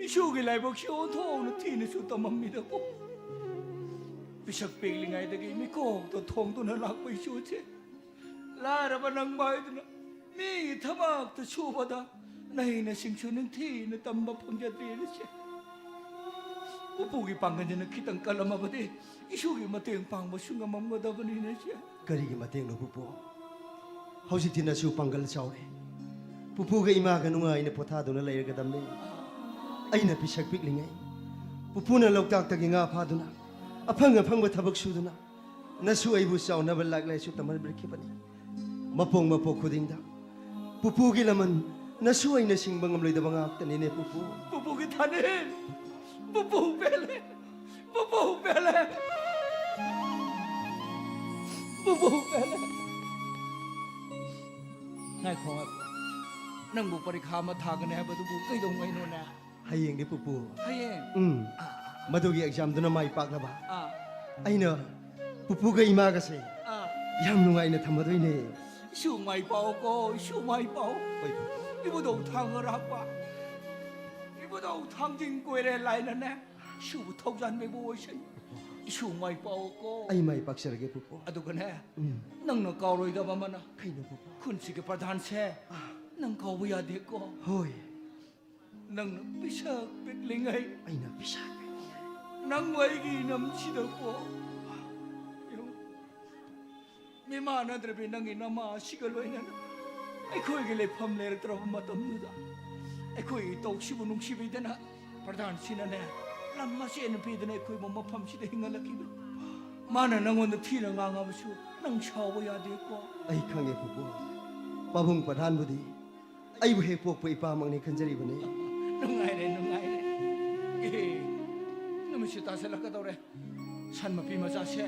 ꯏꯁꯨꯒꯤ ꯂꯥꯏꯕꯛꯁꯤ ꯑꯣꯟꯊꯣꯛꯅ ꯊꯤꯅꯁꯨ ꯇꯝꯃꯝꯃꯤꯗꯀꯣ꯫ ꯄꯤꯁꯛ ꯄꯤꯛꯂꯤꯉꯩꯗꯒꯤ ꯃꯤꯀꯣꯛꯇ ꯊꯣꯡꯗꯨꯅ ꯂꯥꯛꯄ ꯏꯁꯨꯁꯦ ꯂꯥꯏꯔꯕ ꯅꯪꯕ ꯍꯥꯏꯗꯨꯅ ꯃꯤꯒꯤ ꯊꯕꯛꯇ ꯁꯨꯕꯗ ꯅꯍꯩꯅꯁꯤꯡꯁꯨ ꯅꯤꯡꯊꯤꯅ ꯇꯝꯕ ꯐꯪꯖꯗ꯭ꯔꯤꯅꯦ ꯁꯦ꯫ ꯄꯨꯄꯨꯒꯤ ꯄꯥꯡꯒꯜꯁꯤꯅ ꯈꯤꯇꯪ ꯀꯜꯂꯝꯃꯕꯗꯤ ꯏꯁꯨꯒꯤ ꯃꯇꯦꯡ ꯄꯥꯡꯕꯁꯨ ꯉꯝꯃꯝꯒꯗꯕꯅꯤꯅꯦ ꯁꯦ꯫ ꯀꯔꯤꯒꯤ ꯃꯇꯦꯡꯅꯣ ꯄꯨꯄꯨ? ꯍꯧꯖꯤꯛꯇꯤ ꯅꯁꯨ ꯄꯥꯡꯒꯜ ꯆꯥꯎꯔꯦ꯫ ꯄꯨꯄꯨꯒ ꯏꯃꯥꯒ ꯅꯨꯡꯉꯥꯏꯅ ꯄꯣꯊꯥꯗꯨꯅ ꯂꯩꯔꯒꯗꯕꯅꯤ꯫ ꯑꯩꯅ ꯄꯤꯁꯛ ꯄꯤꯛꯂꯤꯉꯩ ꯄꯨꯄꯨꯅ ꯂꯣꯛꯇꯥꯛꯇꯒꯤ ꯉꯥ ꯐꯥꯗꯨꯅ ꯑꯐꯪ ꯑꯐꯪꯕ ꯊꯕꯛ ꯁꯨꯗꯨꯅ ꯅꯁꯨ ꯑꯩꯕꯨ ꯆꯥꯎꯅꯕ ꯂꯥꯏꯔꯤꯛ ꯂꯥꯏꯁꯨ ꯇꯝꯍꯟꯕꯤꯔꯛꯈꯤꯕꯅꯤ꯫ ꯃꯄꯣꯛ ꯃꯄꯣꯛ ꯈꯨꯗꯤꯡꯗ ꯄꯨꯄꯨꯒꯤ ꯂꯃꯟ ꯅꯁꯨ ꯑꯩꯅ ꯁꯤꯡꯕ ꯉꯝꯂꯣꯏꯗꯕ ꯉꯥꯛꯇꯅꯤꯅꯦ ꯄꯨꯄꯨ꯫ ꯄꯨꯄꯨꯒꯤ ꯊꯥꯅꯦ꯫ ꯄꯨꯄꯨ ꯄꯦꯜꯂꯦ꯫ ꯄꯨꯄꯨ ꯄꯦꯜꯂꯦ꯫ ꯄꯨꯄꯨ ꯄꯦꯜꯂꯦ꯫ ꯉꯥꯏꯈꯣ, ꯉꯥꯏꯈꯣ꯫ ꯅꯪꯕꯨ ꯄꯔꯤꯈꯥ ꯑꯃ ꯊꯥꯒꯅꯤ ꯍꯥꯏꯕꯗꯨꯕꯨ ꯀꯩꯗꯧꯉꯩꯅꯣꯅꯦ? ꯍꯌꯦꯡꯗꯤ ꯄꯨꯄꯨ꯫ ꯍꯌꯦꯡ? ꯎꯝ꯫ ꯃꯗꯨꯒꯤ ꯑꯦꯛꯖꯥꯝꯗꯨꯅ ꯃꯥꯏ ꯄꯥꯛꯅꯕ ꯑꯥ, ꯑꯩꯅ ꯄꯨꯄꯨꯒ ꯏꯃꯥꯒꯁꯦ ꯑꯥ꯫ ꯌꯥꯝ ꯅꯨꯡꯉꯥꯏꯅ ꯊꯝꯃꯗꯣꯏꯅꯦ꯫ ꯏꯁꯨ ꯃꯥꯏ ꯄꯥꯛꯑꯣꯀꯣ, ꯏꯁꯨ ꯃꯥꯏ ꯄꯥꯛꯑꯣ꯫ ꯍꯣꯏ ꯄꯨꯄꯨ꯫ ꯏꯕꯨꯙꯧ ꯊꯥꯡ ꯑꯔꯥꯛꯄ, ꯏꯕꯨꯙꯧ ꯊꯥꯡꯖꯤꯡ ꯀꯣꯏꯔꯦ ꯂꯥꯏꯅꯅꯦ ꯏꯁꯨꯕꯨ ꯊꯧꯖꯥꯟꯕꯤꯕ ꯑꯣꯏꯁꯅꯨ꯫ ꯏꯁꯨ ꯃꯥꯏ ꯄꯥꯛꯑꯣꯀꯣ꯫ ꯑꯩ ꯃꯥꯏ ꯄꯥꯛꯆꯔꯒꯦ ꯄꯨꯄꯨ꯫ ꯑꯗꯨꯒꯅꯦ, ꯎꯝ꯫ ꯅꯪꯅ ꯀꯥꯎꯔꯣꯏꯗꯕ ꯑꯃꯅ, ꯀꯩꯅꯣ ꯄꯨꯄꯨ? ꯈꯨꯟꯁꯤꯒꯤ ꯄ꯭ꯔꯙꯥꯟꯁꯦ ꯑꯥ꯫ ꯅꯪ ꯀꯥꯎꯕ ꯌꯥꯗꯦꯀꯣ꯫ ꯍꯣꯏ꯫ ꯅꯪꯅ ꯄꯤꯁꯛ ꯄꯤꯛꯂꯤꯉꯩ ꯑꯩꯅ ꯄꯤꯁꯛ ꯄꯤꯛꯂꯤꯉꯩ ꯅꯪꯕꯨ ꯑꯩꯒꯤ ꯏꯅꯝꯁꯤꯗꯀꯣ, ꯌꯦꯡꯉꯨ, ꯃꯤꯃꯥꯟꯅꯗ꯭ꯔꯕꯤ ꯅꯪꯒꯤ ꯅꯃꯥ ꯑꯁꯤꯒ ꯂꯣꯏꯅꯅ ꯑꯩꯈꯣꯏꯒꯤ ꯂꯩꯐꯝ ꯂꯩꯔꯛꯇ꯭ꯔꯕ ꯃꯇꯝꯗꯨꯗ, ꯑꯩꯈꯣꯏ ꯏꯇꯧꯁꯤꯕꯨ ꯅꯨꯡꯁꯤꯕꯤꯗꯅ ꯄ꯭ꯔꯙꯥꯟꯁꯤꯅꯅꯦ, ꯂꯝ ꯃꯆꯦꯠ ꯑꯃ ꯄꯤꯗꯅ ꯑꯩꯈꯣꯏꯕꯨ ꯃꯐꯝꯁꯤꯗ ꯍꯤꯡꯍꯜꯂꯛꯈꯤꯕꯅꯤ꯫ ꯃꯥꯅ ꯅꯪꯉꯣꯟꯗ ꯊꯤꯅ ꯉꯥꯡꯉꯕꯁꯨ ꯅꯪ ꯁꯥꯎꯕ ꯌꯥꯗꯦꯀꯣ꯫ ꯑꯩ ꯈꯪꯉꯦ ꯄꯨꯄꯨ, ꯄꯥꯕꯨꯡ ꯄ꯭ꯔꯙꯥꯟꯕꯨꯗꯤ ꯑꯩꯕꯨ ꯍꯦꯛ ꯄꯣꯛꯄ ꯏꯄꯥꯃꯛꯅꯤ ꯈꯟꯖꯔꯤꯕꯅꯤ꯫ ꯅꯨꯡꯉꯥꯏꯔꯦ, ꯅꯨꯡꯉꯥꯏꯔꯦ꯫ ꯑꯦ, ꯅꯨꯃꯤꯠꯁꯨ ꯇꯥꯁꯜꯂꯛꯀꯗꯧꯔꯦ꯫ ꯁꯟ ꯃꯄꯤ ꯃꯆꯥꯁꯦ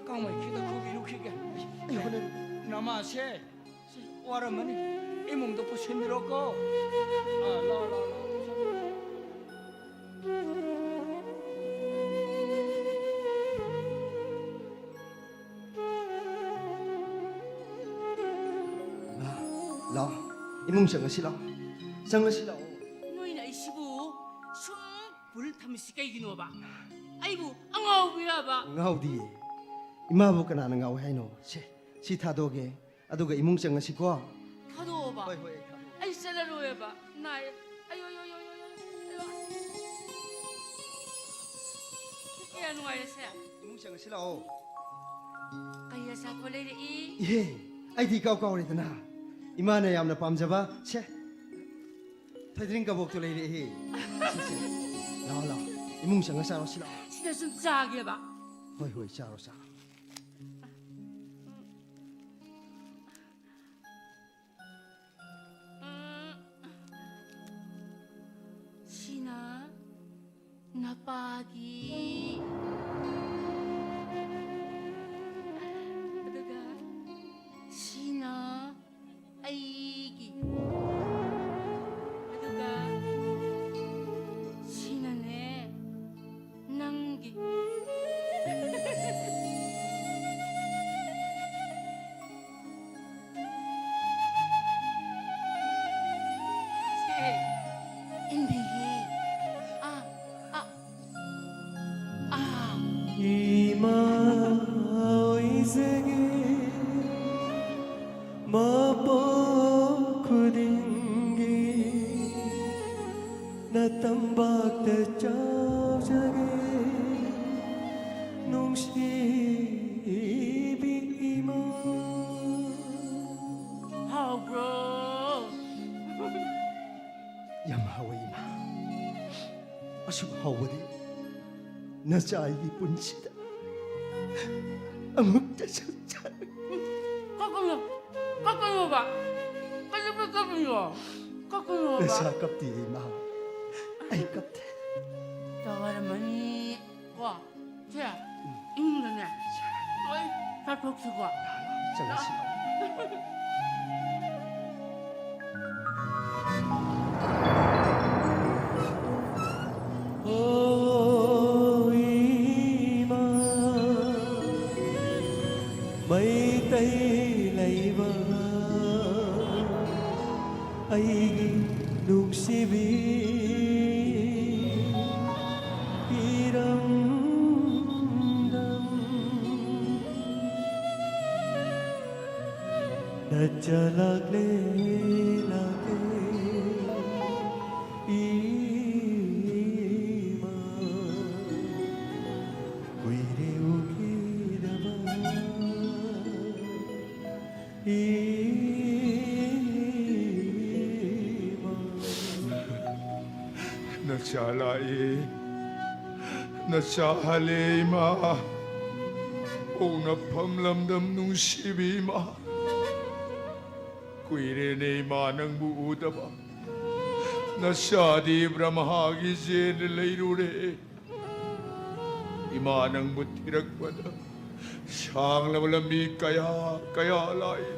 ꯀꯥꯡꯃꯩ ꯈꯤꯇ ꯈꯨꯕꯤꯔꯨꯈꯤꯒꯦ꯫ ꯑꯩ ꯍꯣꯠꯅꯔꯒꯦ꯫ ꯅꯃꯥꯁꯦ ꯋꯥꯔꯝꯃꯅꯤ꯫ ꯏꯃꯨꯡꯗ ꯄꯨꯁꯤꯟꯕꯤꯔꯣꯀꯣ꯫ ꯑꯥ, ꯂꯥꯎ, ꯂꯥꯎ, ꯂꯥꯎ꯫ ꯃꯥ, ꯂꯥꯎ꯫ ꯏꯃꯨꯡ ꯆꯪꯉꯁꯤ ꯂꯥꯎ꯫ ꯆꯪꯉꯁꯤ ꯂꯥꯎ꯫ ꯅꯣꯏꯅ ꯑꯩꯁꯤꯕꯨ ꯁꯨꯝ ꯄꯨꯜ ꯊꯝꯃꯤꯁꯤ ꯀꯩꯒꯤꯅꯣꯕ? ꯑꯩꯕꯨ ꯑꯉꯥꯎꯕꯤꯔꯕ? ꯉꯥꯎꯗꯤꯌꯦ꯫ ꯏꯃꯥꯕꯨ ꯀꯅꯥꯅ ꯉꯥꯎꯏ ꯍꯥꯏꯅꯣ? ꯁꯦ, ꯁꯤ ꯊꯥꯗꯣꯛꯑꯒꯦ꯫ ꯑꯗꯨꯒ ꯏꯃꯨꯡ ꯆꯪꯉꯁꯤꯀꯣ꯫ ꯊꯥꯗꯣꯛꯑꯣꯕ꯫ ꯍꯣꯏ, ꯍꯣꯏ, ꯑꯩ ꯊꯥꯗꯣꯛꯑꯒꯦ꯫ ꯑꯩ ꯆꯠꯂꯔꯣꯏꯕ꯫ ꯅꯥꯏ꯫ ꯑꯌꯣ, ꯌꯣ, ꯌꯣ, ꯌꯣ, ꯌꯣ꯫ ꯑꯌꯣ꯫ ꯀꯌꯥ ꯅꯨꯡꯉꯥꯏꯔꯦꯁꯦ꯫ ꯏꯃꯨꯡ ꯆꯪꯉꯁꯤ ꯂꯥꯛꯑꯣ꯫ ꯀꯩ ꯑꯆꯥꯄꯣꯠ ꯂꯩꯔꯛꯏ? ꯏꯍꯦ, ꯑꯩꯗꯤ ꯏꯀꯥꯎ ꯀꯥꯎꯔꯦꯗꯅ꯫ ꯏꯃꯥꯅ ꯌꯥꯝꯅ ꯄꯥꯝꯖꯕ, ꯁꯦ, ꯊꯣꯏꯗ꯭ꯔꯤꯡ ꯀꯕꯣꯛꯇꯣ ꯂꯩꯔꯛꯏ꯫ ꯁꯦ, ꯁꯦ꯫ ꯂꯥꯛꯑꯣ, ꯂꯥꯛꯑꯣ꯫ ꯏꯃꯨꯡ ꯆꯪꯉ ꯆꯥꯔꯣ, ꯁꯤ ꯂꯥꯛꯑꯣ꯫ ꯁꯤꯗ ꯁꯨꯝ ꯆꯥꯒꯦꯕ꯫ ꯍꯣꯏ, ꯍꯣꯏ, ꯆꯥꯔꯣ, ꯆꯥꯔꯣ꯫ ꯎꯝ, ꯁꯤꯅ ꯅꯄꯥꯒꯤ꯫ ꯑꯗꯨꯒ ꯁꯤꯅ ꯑꯩꯒꯤ꯫ ꯑꯗꯨꯒ ꯁꯤꯅꯅꯦ, ꯅꯪꯒꯤ꯫ ꯁꯦ, ꯏꯟꯕꯤꯒꯦ꯫ ꯑꯥ, ꯑꯥ, ꯑꯥ꯫ ꯏꯃꯥ ꯑꯣꯏꯖꯒꯦ꯫ ꯃꯄꯣꯛ ꯈꯨꯗꯤꯡꯒꯤ ꯅꯇꯝꯄꯥꯛꯇ ꯆꯥꯎꯖꯒꯦ꯫ ꯅꯨꯡꯁꯤꯕꯤ ꯏꯃꯥ꯫ ꯍꯥꯎꯕ꯭ꯔꯣ? ꯌꯥꯝ ꯍꯥꯎꯋꯦ, ꯏꯃꯥ꯫ ꯑꯁꯨꯛ ꯍꯥꯎꯕꯗꯤ ꯅꯆꯥ ꯑꯩꯒꯤ ꯄꯨꯟꯁꯤꯗ ꯑꯃꯨꯛꯇ ꯆꯥꯔꯛ- ꯀꯞꯀꯅꯨ, ꯀꯞꯀꯅꯣꯕ꯫ ꯀꯩꯗꯧꯕꯩ ꯀꯞꯄꯤꯅꯣ? ꯀꯞꯀꯅꯣꯕ꯫ ꯅꯆꯥ ꯀꯞꯇꯦ, ꯏꯃꯥ꯫ ꯑꯩ ꯀꯞꯇꯦ꯫ ꯆꯥꯎꯔꯝꯃꯅꯤ꯫ ꯀꯣ, ꯁꯦ, ꯏꯃꯨꯡꯗꯅꯦ, ꯂꯣꯏ ꯆꯥꯊꯣꯛꯁꯤꯀꯣ꯫ ꯆꯪꯉꯁꯤ꯫ ꯑꯣ ꯏꯃꯥ, ꯃꯩꯇꯩ ꯂꯩꯕꯥꯛ ꯑꯩꯒꯤ ꯅꯨꯡꯁꯤꯕꯤ ꯏꯔꯝꯗꯝ꯫ ꯅꯆꯥ ꯂꯥꯛꯂꯦ, ꯂꯥꯛꯂꯦ, ꯏꯃꯥ, ꯀꯨꯏꯔꯦ ꯎꯈꯤꯗꯕ꯫ ꯏꯃꯥ꯫ ꯅꯆꯥ ꯂꯥꯛꯏ, ꯅꯆꯥ ꯍꯜꯂꯦ ꯏꯃꯥ꯫ ꯄꯣꯛꯅꯐꯝ ꯂꯝꯗꯝ ꯅꯨꯡꯁꯤꯕꯤ ꯏꯃꯥ꯫ ꯀꯨꯏꯔꯦꯅꯦ ꯏꯃꯥ ꯅꯪꯕꯨ ꯎꯗꯕ꯫ ꯅꯆꯥꯗꯤ ꯕ꯭ꯔꯍꯃꯥꯒꯤ ꯖꯦꯜꯗ ꯂꯩꯔꯨꯔꯦ꯫ ꯏꯃꯥ ꯅꯪꯕꯨ ꯊꯤꯔꯛꯄꯗ ꯁꯥꯡꯂꯕ ꯂꯝꯕꯤ ꯀꯌꯥ ꯀꯌꯥ ꯂꯥꯛꯏ꯫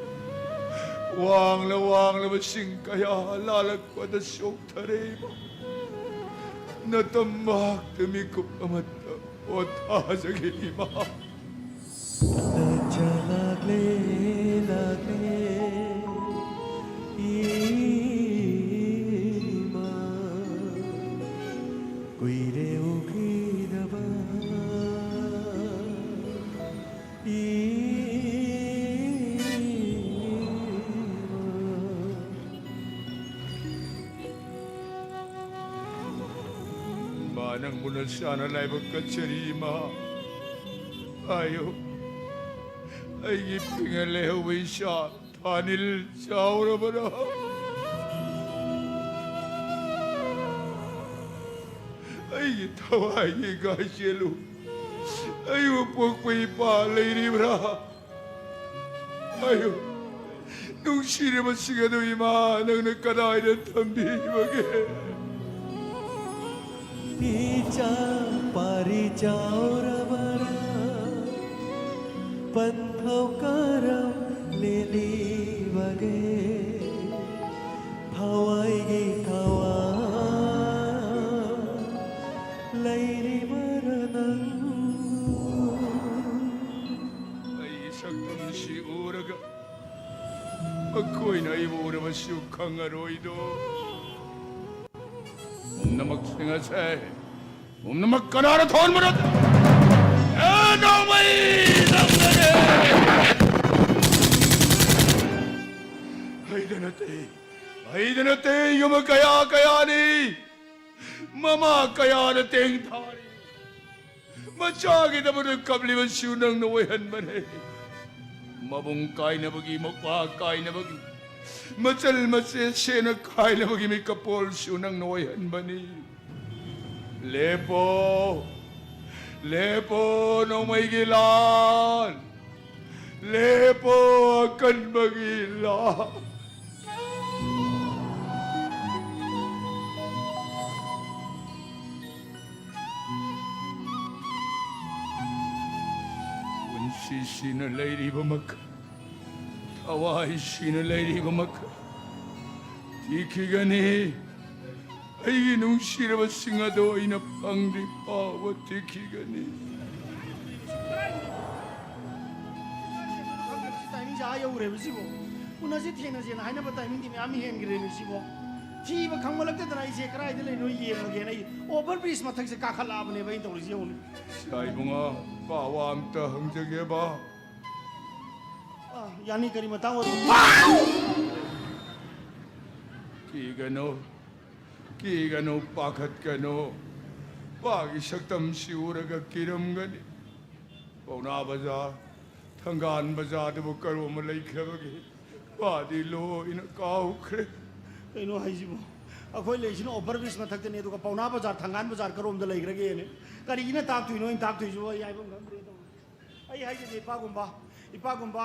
ꯋꯥꯡꯂ ꯋꯥꯡꯂꯕ ꯆꯤꯡ ꯀꯌꯥ ꯂꯥꯜꯂꯛꯄꯗ ꯆꯣꯛꯊꯔꯦ ꯏꯃꯥ꯫ ꯅꯇꯝ ꯃꯍꯥꯛꯇ ꯃꯤꯀꯨꯞ ꯑꯃꯠꯇ ꯄꯣꯊꯥꯖꯒꯦ ꯏꯃꯥ꯫ ꯅꯆꯥ ꯂꯥꯛꯂꯦ, ꯂꯥꯛꯂꯦ, ꯏꯃꯥ꯫ ꯀꯨꯏꯔꯦ ꯎꯈꯤꯗꯕ ꯏꯃꯥ꯫ ꯏꯃꯥ, ꯅꯪꯕꯨ ꯅꯆꯥꯅ ꯂꯥꯏꯕꯛ ꯀꯠꯆꯔꯤ, ꯏꯃꯥ꯫ ꯍꯥꯏꯌꯨ, ꯑꯩꯒꯤ ꯄꯤꯛꯅ ꯂꯩꯍꯧꯕ ꯏꯆꯥ ꯊꯥꯅꯤꯜ ꯆꯥꯎꯔꯕꯔꯥ? ꯑꯩꯒꯤ ꯊꯋꯥꯏꯒꯤ ꯒꯥꯏꯖꯦꯜꯂꯨ, ꯑꯩꯕꯨ ꯄꯣꯛꯄ ꯏꯄꯥ ꯂꯩꯔꯤꯕ꯭ꯔꯥ? ꯍꯥꯏꯌꯨ, ꯅꯨꯡꯁꯤꯔꯕꯁꯤꯡ ꯑꯗꯨ ꯏꯃꯥ ꯅꯪꯅ ꯀꯗꯥꯏꯗ ꯊꯝꯕꯤꯕꯒꯦ? ꯏꯆꯥ ꯄꯥꯔꯤ ꯆꯥꯎꯔꯕꯔꯥ? ꯄꯟꯊꯧ ꯀꯔꯝ ꯂꯦꯜꯂꯤꯕꯒꯦ? ꯊꯋꯥꯏꯒꯤ ꯊꯋꯥꯏ ꯂꯩꯔꯤꯕꯔꯥ ꯅꯪ? ꯑꯩꯒꯤ ꯁꯛꯇꯝꯁꯤ ꯎꯔꯒ ꯃꯈꯣꯏꯅ ꯑꯩꯕꯨ ꯎꯔꯕꯁꯨ ꯈꯪꯉꯔꯣꯏꯗꯣ꯫ ꯄꯨꯝꯅꯃꯛꯁꯤꯡ ꯑꯁꯦ, ꯄꯨꯝꯅꯃꯛ ꯀꯅꯥꯅ ꯊꯣꯟꯕꯅꯣ? ꯑꯦ ꯅꯣꯡꯃꯩ, ꯅꯪꯅꯅꯦ! ꯑꯩꯗ ꯅꯠꯇꯦ, ꯑꯩꯗ ꯅꯠꯇꯦ, ꯌꯨꯝ ꯀꯌꯥ ꯀꯌꯥꯅꯤ꯫ ꯃꯃꯥ ꯀꯌꯥꯅ ꯇꯦꯡ ꯊꯥꯔꯤ꯫ ꯃꯆꯥꯒꯤꯗꯃꯛꯇ ꯀꯞꯂꯤꯕꯁꯨ ꯅꯪꯅ ꯑꯣꯏꯍꯟꯕꯅꯦ꯫ ꯃꯕꯨꯡ ꯀꯥꯏꯅꯕꯒꯤ, ꯃꯧꯄ꯭ꯋꯥ ꯀꯥꯏꯅꯕꯒꯤ, ꯃꯆꯜ ꯃꯆꯦ ꯁꯦꯟꯅ ꯀꯥꯏꯅꯕꯒꯤ ꯃꯤꯀꯄꯣꯜꯁꯨ ꯅꯪꯅ ꯑꯣꯏꯍꯟꯕꯅꯤ꯫ ꯂꯦꯞꯄꯣ, ꯂꯦꯞꯄꯣ ꯅꯣꯡꯃꯩꯒꯤ ꯂꯥꯟ, ꯂꯦꯞꯄꯣ ꯑꯀꯟꯕꯒꯤ ꯂꯥꯟ꯫ ꯄꯨꯟꯁꯤ ꯁꯤꯅ ꯂꯩꯔꯤꯕ ꯃꯈꯩ, ꯊꯋꯥꯏ ꯁꯤꯅ ꯂꯩꯔꯤꯕ ꯃꯈꯩ ꯊꯤꯈꯤꯒꯅꯤ꯫ ꯑꯩꯒꯤ ꯅꯨꯡꯁꯤꯔꯕꯁꯤꯡ ꯑꯗꯣ ꯑꯩꯅ ꯐꯪꯗ꯭ꯔꯤ ꯐꯥꯎꯕ ꯊꯤꯈꯤꯒꯅꯤ꯫ ꯈꯪꯗꯕꯁꯤ ꯇꯥꯏꯃꯤꯡꯁꯦ ꯑꯥ ꯌꯧꯈ꯭ꯔꯦꯕ ꯁꯤꯕꯣ꯫ ꯎꯅꯁꯤ ꯊꯦꯡꯅꯁꯦꯅ ꯍꯥꯏꯅꯕ ꯇꯥꯏꯃꯤꯡꯗꯤ ꯃꯌꯥꯝ ꯍꯦꯟꯈ꯭ꯔꯦꯅꯦ ꯁꯤꯕꯣ꯫ ꯊꯤꯕ ꯈꯪꯃꯜꯂꯛꯇꯗꯅ ꯑꯩꯁꯦ ꯀꯗꯥꯏꯗ ꯂꯩꯅꯣ ꯌꯦꯡꯉꯒꯦꯅ ꯑꯩ ꯑꯣꯚꯔ ꯕ꯭ꯔꯤꯖ ꯃꯊꯛꯁꯦ ꯀꯥꯈꯠꯂꯛꯑꯕꯅꯦꯕ ꯑꯩꯅ ꯇꯧꯔꯤꯁꯦ ꯌꯦꯡꯉꯨꯅꯦ꯫ ꯏꯆꯥ ꯏꯕꯨꯡꯉꯣ, ꯄꯥꯎ ꯑꯝꯇ ꯍꯪꯖꯒꯦꯕ꯫ ꯑꯥ, ꯌꯥꯅꯤ, ꯀꯔꯤ ꯃꯇꯥꯡ ꯑꯣꯏꯕ? ꯀꯤꯒꯅꯨ, ꯀꯤꯒꯅꯨ, ꯄꯥꯈꯠꯀꯅꯨ꯫ ꯄꯥꯒꯤ ꯁꯛꯇꯝꯁꯤ ꯎꯔꯒ ꯀꯤꯔꯝꯒꯅꯤ꯫ ꯄꯥꯎꯅꯥ ꯕꯖꯥꯔ, ꯊꯪꯒꯥꯜ ꯕꯖꯥꯔꯗꯨꯕꯨ ꯀꯔꯣꯝꯗ ꯂꯩꯈ꯭ꯔꯕꯒꯦ? ꯄꯥꯗꯤ ꯂꯣꯏꯅ ꯀꯥꯎꯈ꯭ꯔꯦ꯫ ꯀꯩꯅꯣ ꯍꯥꯏꯁꯤꯕꯣ? ꯑꯩꯈꯣꯏ ꯂꯩꯁꯤꯅ ꯑꯣꯚꯔ ꯕ꯭ꯔꯤꯖ ꯃꯊꯛꯇꯅꯦ, ꯑꯗꯨꯒ ꯄꯥꯎꯅꯥ ꯕꯖꯥꯔ, ꯊꯪꯒꯥꯜ ꯕꯖꯥꯔ ꯀꯔꯣꯝꯗ ꯂꯩꯈ꯭ꯔꯒꯦꯅꯦ? ꯀꯔꯤꯅ ꯇꯥꯛꯇꯣꯏꯅꯣ? ꯑꯩꯅ ꯇꯥꯛꯇꯣꯏꯁꯤꯕꯣ? ꯑꯩ ꯍꯥꯏꯐꯝ ꯈꯪꯗ꯭ꯔꯦ ꯇꯧꯔꯤꯁꯦ꯫ ꯑꯩ ꯍꯥꯏꯖꯒꯦ, ꯏꯄꯥꯒꯨꯝꯕ, ꯏꯄꯥꯒꯨꯝꯕ,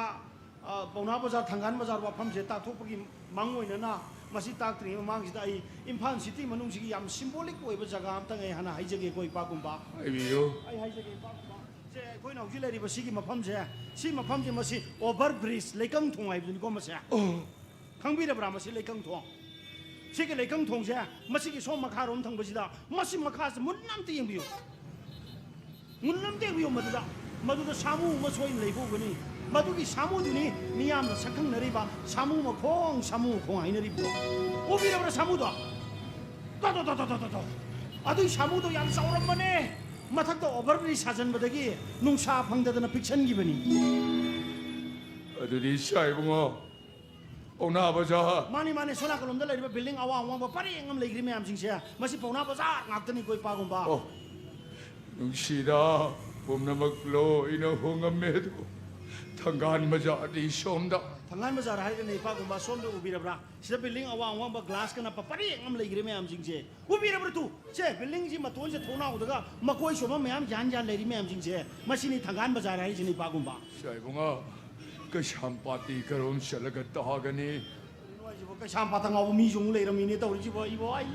ꯑ, ꯄꯥꯎꯅꯥ ꯕꯖꯥꯔ, ꯊꯪꯒꯥꯜ ꯕꯖꯥꯔ ꯋꯥꯐꯝꯁꯦ ꯇꯥꯛꯊꯣꯛꯄꯒꯤ ꯃꯪ ꯑꯣꯏꯅꯅ, ꯃꯁꯤ ꯇꯥꯛꯇ꯭ꯔꯤꯉꯩ ꯃꯃꯥꯡꯁꯤꯗ ꯑꯩ ꯏꯝꯐꯥꯜ ꯁꯤꯇꯤ ꯃꯅꯨꯡꯁꯤꯒꯤ ꯌꯥꯝ ꯁꯤꯝꯕꯣꯂꯤꯛ ꯑꯣꯏꯕ ꯖꯒꯥ ꯑꯝꯇꯪ ꯑꯩ ꯍꯥꯟꯅ ꯍꯥꯏꯖꯒꯦꯀꯣ, ꯏꯄꯥꯒꯨꯝꯕ꯫ ꯍꯥꯏꯕꯤꯌꯨ꯫ ꯑꯩ ꯍꯥꯏꯖꯒꯦ, ꯏꯄꯥꯒꯨꯝꯕ꯫ ꯁꯦ, ꯑꯩꯈꯣꯏꯅ ꯍꯧꯖꯤꯛ ꯂꯩꯔꯤꯕ ꯁꯤꯒꯤ ꯃꯐꯝꯁꯦ, ꯁꯤ ꯃꯐꯝꯁꯦ, ꯃꯁꯤ ꯑꯣꯚꯔ ꯕ꯭ꯔꯤꯖ, ꯂꯩꯀꯪ ꯊꯣꯡ ꯍꯥꯏꯕꯗꯨꯅꯤꯀꯣ ꯃꯁꯦ꯫ ꯑꯣ꯫ ꯈꯪꯕꯤꯔꯕ꯭ꯔꯥ ꯃꯁꯤ ꯂꯩꯀꯪ ꯊꯣꯡ? ꯁꯤꯒꯤ ꯂꯩꯀꯪ ꯊꯣꯡꯁꯦ, ꯃꯁꯤꯒꯤ ꯁꯣꯝ ꯃꯈꯥꯔꯣꯝ ꯊꯪꯕꯁꯤꯗ, ꯃꯁꯤ ꯃꯈꯥꯁꯦ ꯃꯨꯟꯅ ꯑꯝꯇ ꯌꯦꯡꯕꯤꯌꯨ꯫ ꯃꯨꯟꯅ ꯑꯝꯇ ꯌꯦꯡꯕꯤꯌꯨ ꯃꯗꯨꯗ꯫ ꯃꯗꯨꯗ ꯁꯥꯃꯨ ꯑꯃ ꯁꯣꯏꯅ ꯂꯩꯕ ꯎꯒꯅꯤ꯫ ꯃꯗꯨꯒꯤ ꯁꯥꯃꯨꯗꯨꯅꯤ ꯃꯤꯌꯥꯝꯅ ꯁꯛꯈꯪꯅꯔꯤꯕ ꯁꯥꯃꯨ ꯃꯈꯣꯡ, ꯁꯥꯃꯨ ꯃꯈꯣꯡ ꯍꯥꯏꯅꯔꯤꯕꯗꯣ꯫ ꯎꯕꯤꯔꯕ꯭ꯔꯥ ꯁꯥꯃꯨꯗꯣ? ꯇꯣ, ꯇꯣ, ꯇꯣ, ꯇꯣ, ꯇꯣ, ꯇꯣ, ꯇꯣ꯫ ꯑꯗꯨꯒꯤ ꯁꯥꯃꯨꯗꯣ ꯌꯥꯝ ꯆꯥꯎꯔꯝꯕꯅꯦ꯫ ꯃꯊꯛꯇ ꯑꯣꯚꯔ ꯕ꯭ꯔꯤꯖ ꯁꯥꯖꯟꯕꯗꯒꯤ ꯅꯨꯡꯁꯥ ꯐꯪꯗꯗꯅ ꯄꯤꯛꯁꯟꯈꯤꯕꯅꯤ꯫ ꯑꯗꯨꯗꯤ ꯏꯆꯥ ꯏꯕꯨꯡꯉꯣ, ꯄꯥꯎꯅꯥ ꯕꯖꯥꯔ꯫ ꯃꯥꯅꯤ, ꯃꯥꯅꯤ, ꯁꯣꯝ ꯅꯥꯀꯜꯂꯣꯝꯗ ꯂꯩꯔꯤꯕ ꯕꯤꯜꯗꯤꯡ ꯑꯋꯥꯡ ꯑꯋꯥꯡꯕ ꯄꯔꯦꯡ ꯑꯃ ꯂꯩꯈ꯭ꯔꯤ ꯃꯌꯥꯝꯁꯤꯡꯁꯦ, ꯃꯁꯤ ꯄꯥꯎꯅꯥ ꯕꯖꯥꯔ ꯉꯥꯛꯇꯅꯤꯀꯣ, ꯏꯄꯥꯒꯨꯝꯕ꯫ ꯑꯣ, ꯅꯨꯡꯁꯤꯗ, ꯄꯨꯝꯅꯃꯛ ꯂꯣꯏꯅ ꯍꯣꯡꯉꯝꯃꯦ, ꯑꯗꯨꯕꯨ ꯊꯪꯒꯥꯜ ꯕꯖꯥꯔꯗꯤ ꯁꯣꯝꯗ꯫ ꯊꯪꯒꯥꯜ ꯕꯖꯥꯔ ꯍꯥꯏꯔꯒꯅ, ꯏꯄꯥꯒꯨꯝꯕ, ꯁꯣꯝꯗ ꯎꯕꯤꯔꯕ꯭ꯔꯥ? ꯁꯤꯗ ꯕꯤꯜꯗꯤꯡ ꯑꯋꯥꯡ ꯑꯋꯥꯡꯕ ꯒ꯭ꯂꯥꯁꯀꯅ ꯄ-, ꯄꯔꯦꯡ ꯑꯃ ꯂꯩꯈ꯭ꯔꯦ ꯃꯌꯥꯝꯁꯤꯡꯁꯦ꯫ ꯎꯕꯤꯔꯕ꯭ꯔꯥ ꯇꯨ? ꯁꯦ, ꯕꯤꯜꯗꯤꯡꯁꯤ ꯃꯇꯣꯟꯁꯦ ꯊꯣꯡꯅꯥꯎꯗꯒ ꯃꯀꯣꯏ ꯁꯣꯝꯕ ꯃꯌꯥꯝ ꯌꯥꯟ ꯌꯥꯟ ꯂꯩꯔꯤ ꯃꯌꯥꯝꯁꯤꯡꯁꯦ, ꯃꯁꯤꯅꯤ ꯊꯪꯒꯥꯜ ꯕꯖꯥꯔ ꯍꯥꯏꯔꯤꯁꯤꯅ, ꯏꯄꯥꯒꯨꯝꯕ꯫ ꯏꯆꯥ ꯏꯕꯨꯡꯉꯣ, ꯀꯩꯁꯥꯝꯄꯥꯠꯇꯤ ꯀꯔꯣꯝ ꯆꯠꯂꯒ ꯇꯥꯒꯅꯤ? ꯀꯩꯅꯣ ꯍꯥꯏꯁꯤꯕꯣ? ꯀꯩꯁꯥꯝꯄꯥꯠꯇ ꯉꯥꯎꯕ ꯃꯤꯁꯨ ꯑꯃꯨꯛ ꯂꯩꯔꯝꯃꯤꯅꯦ ꯇꯧꯔꯤꯁꯤꯕꯣ, ꯑꯩꯕꯣ, ꯑꯩ꯫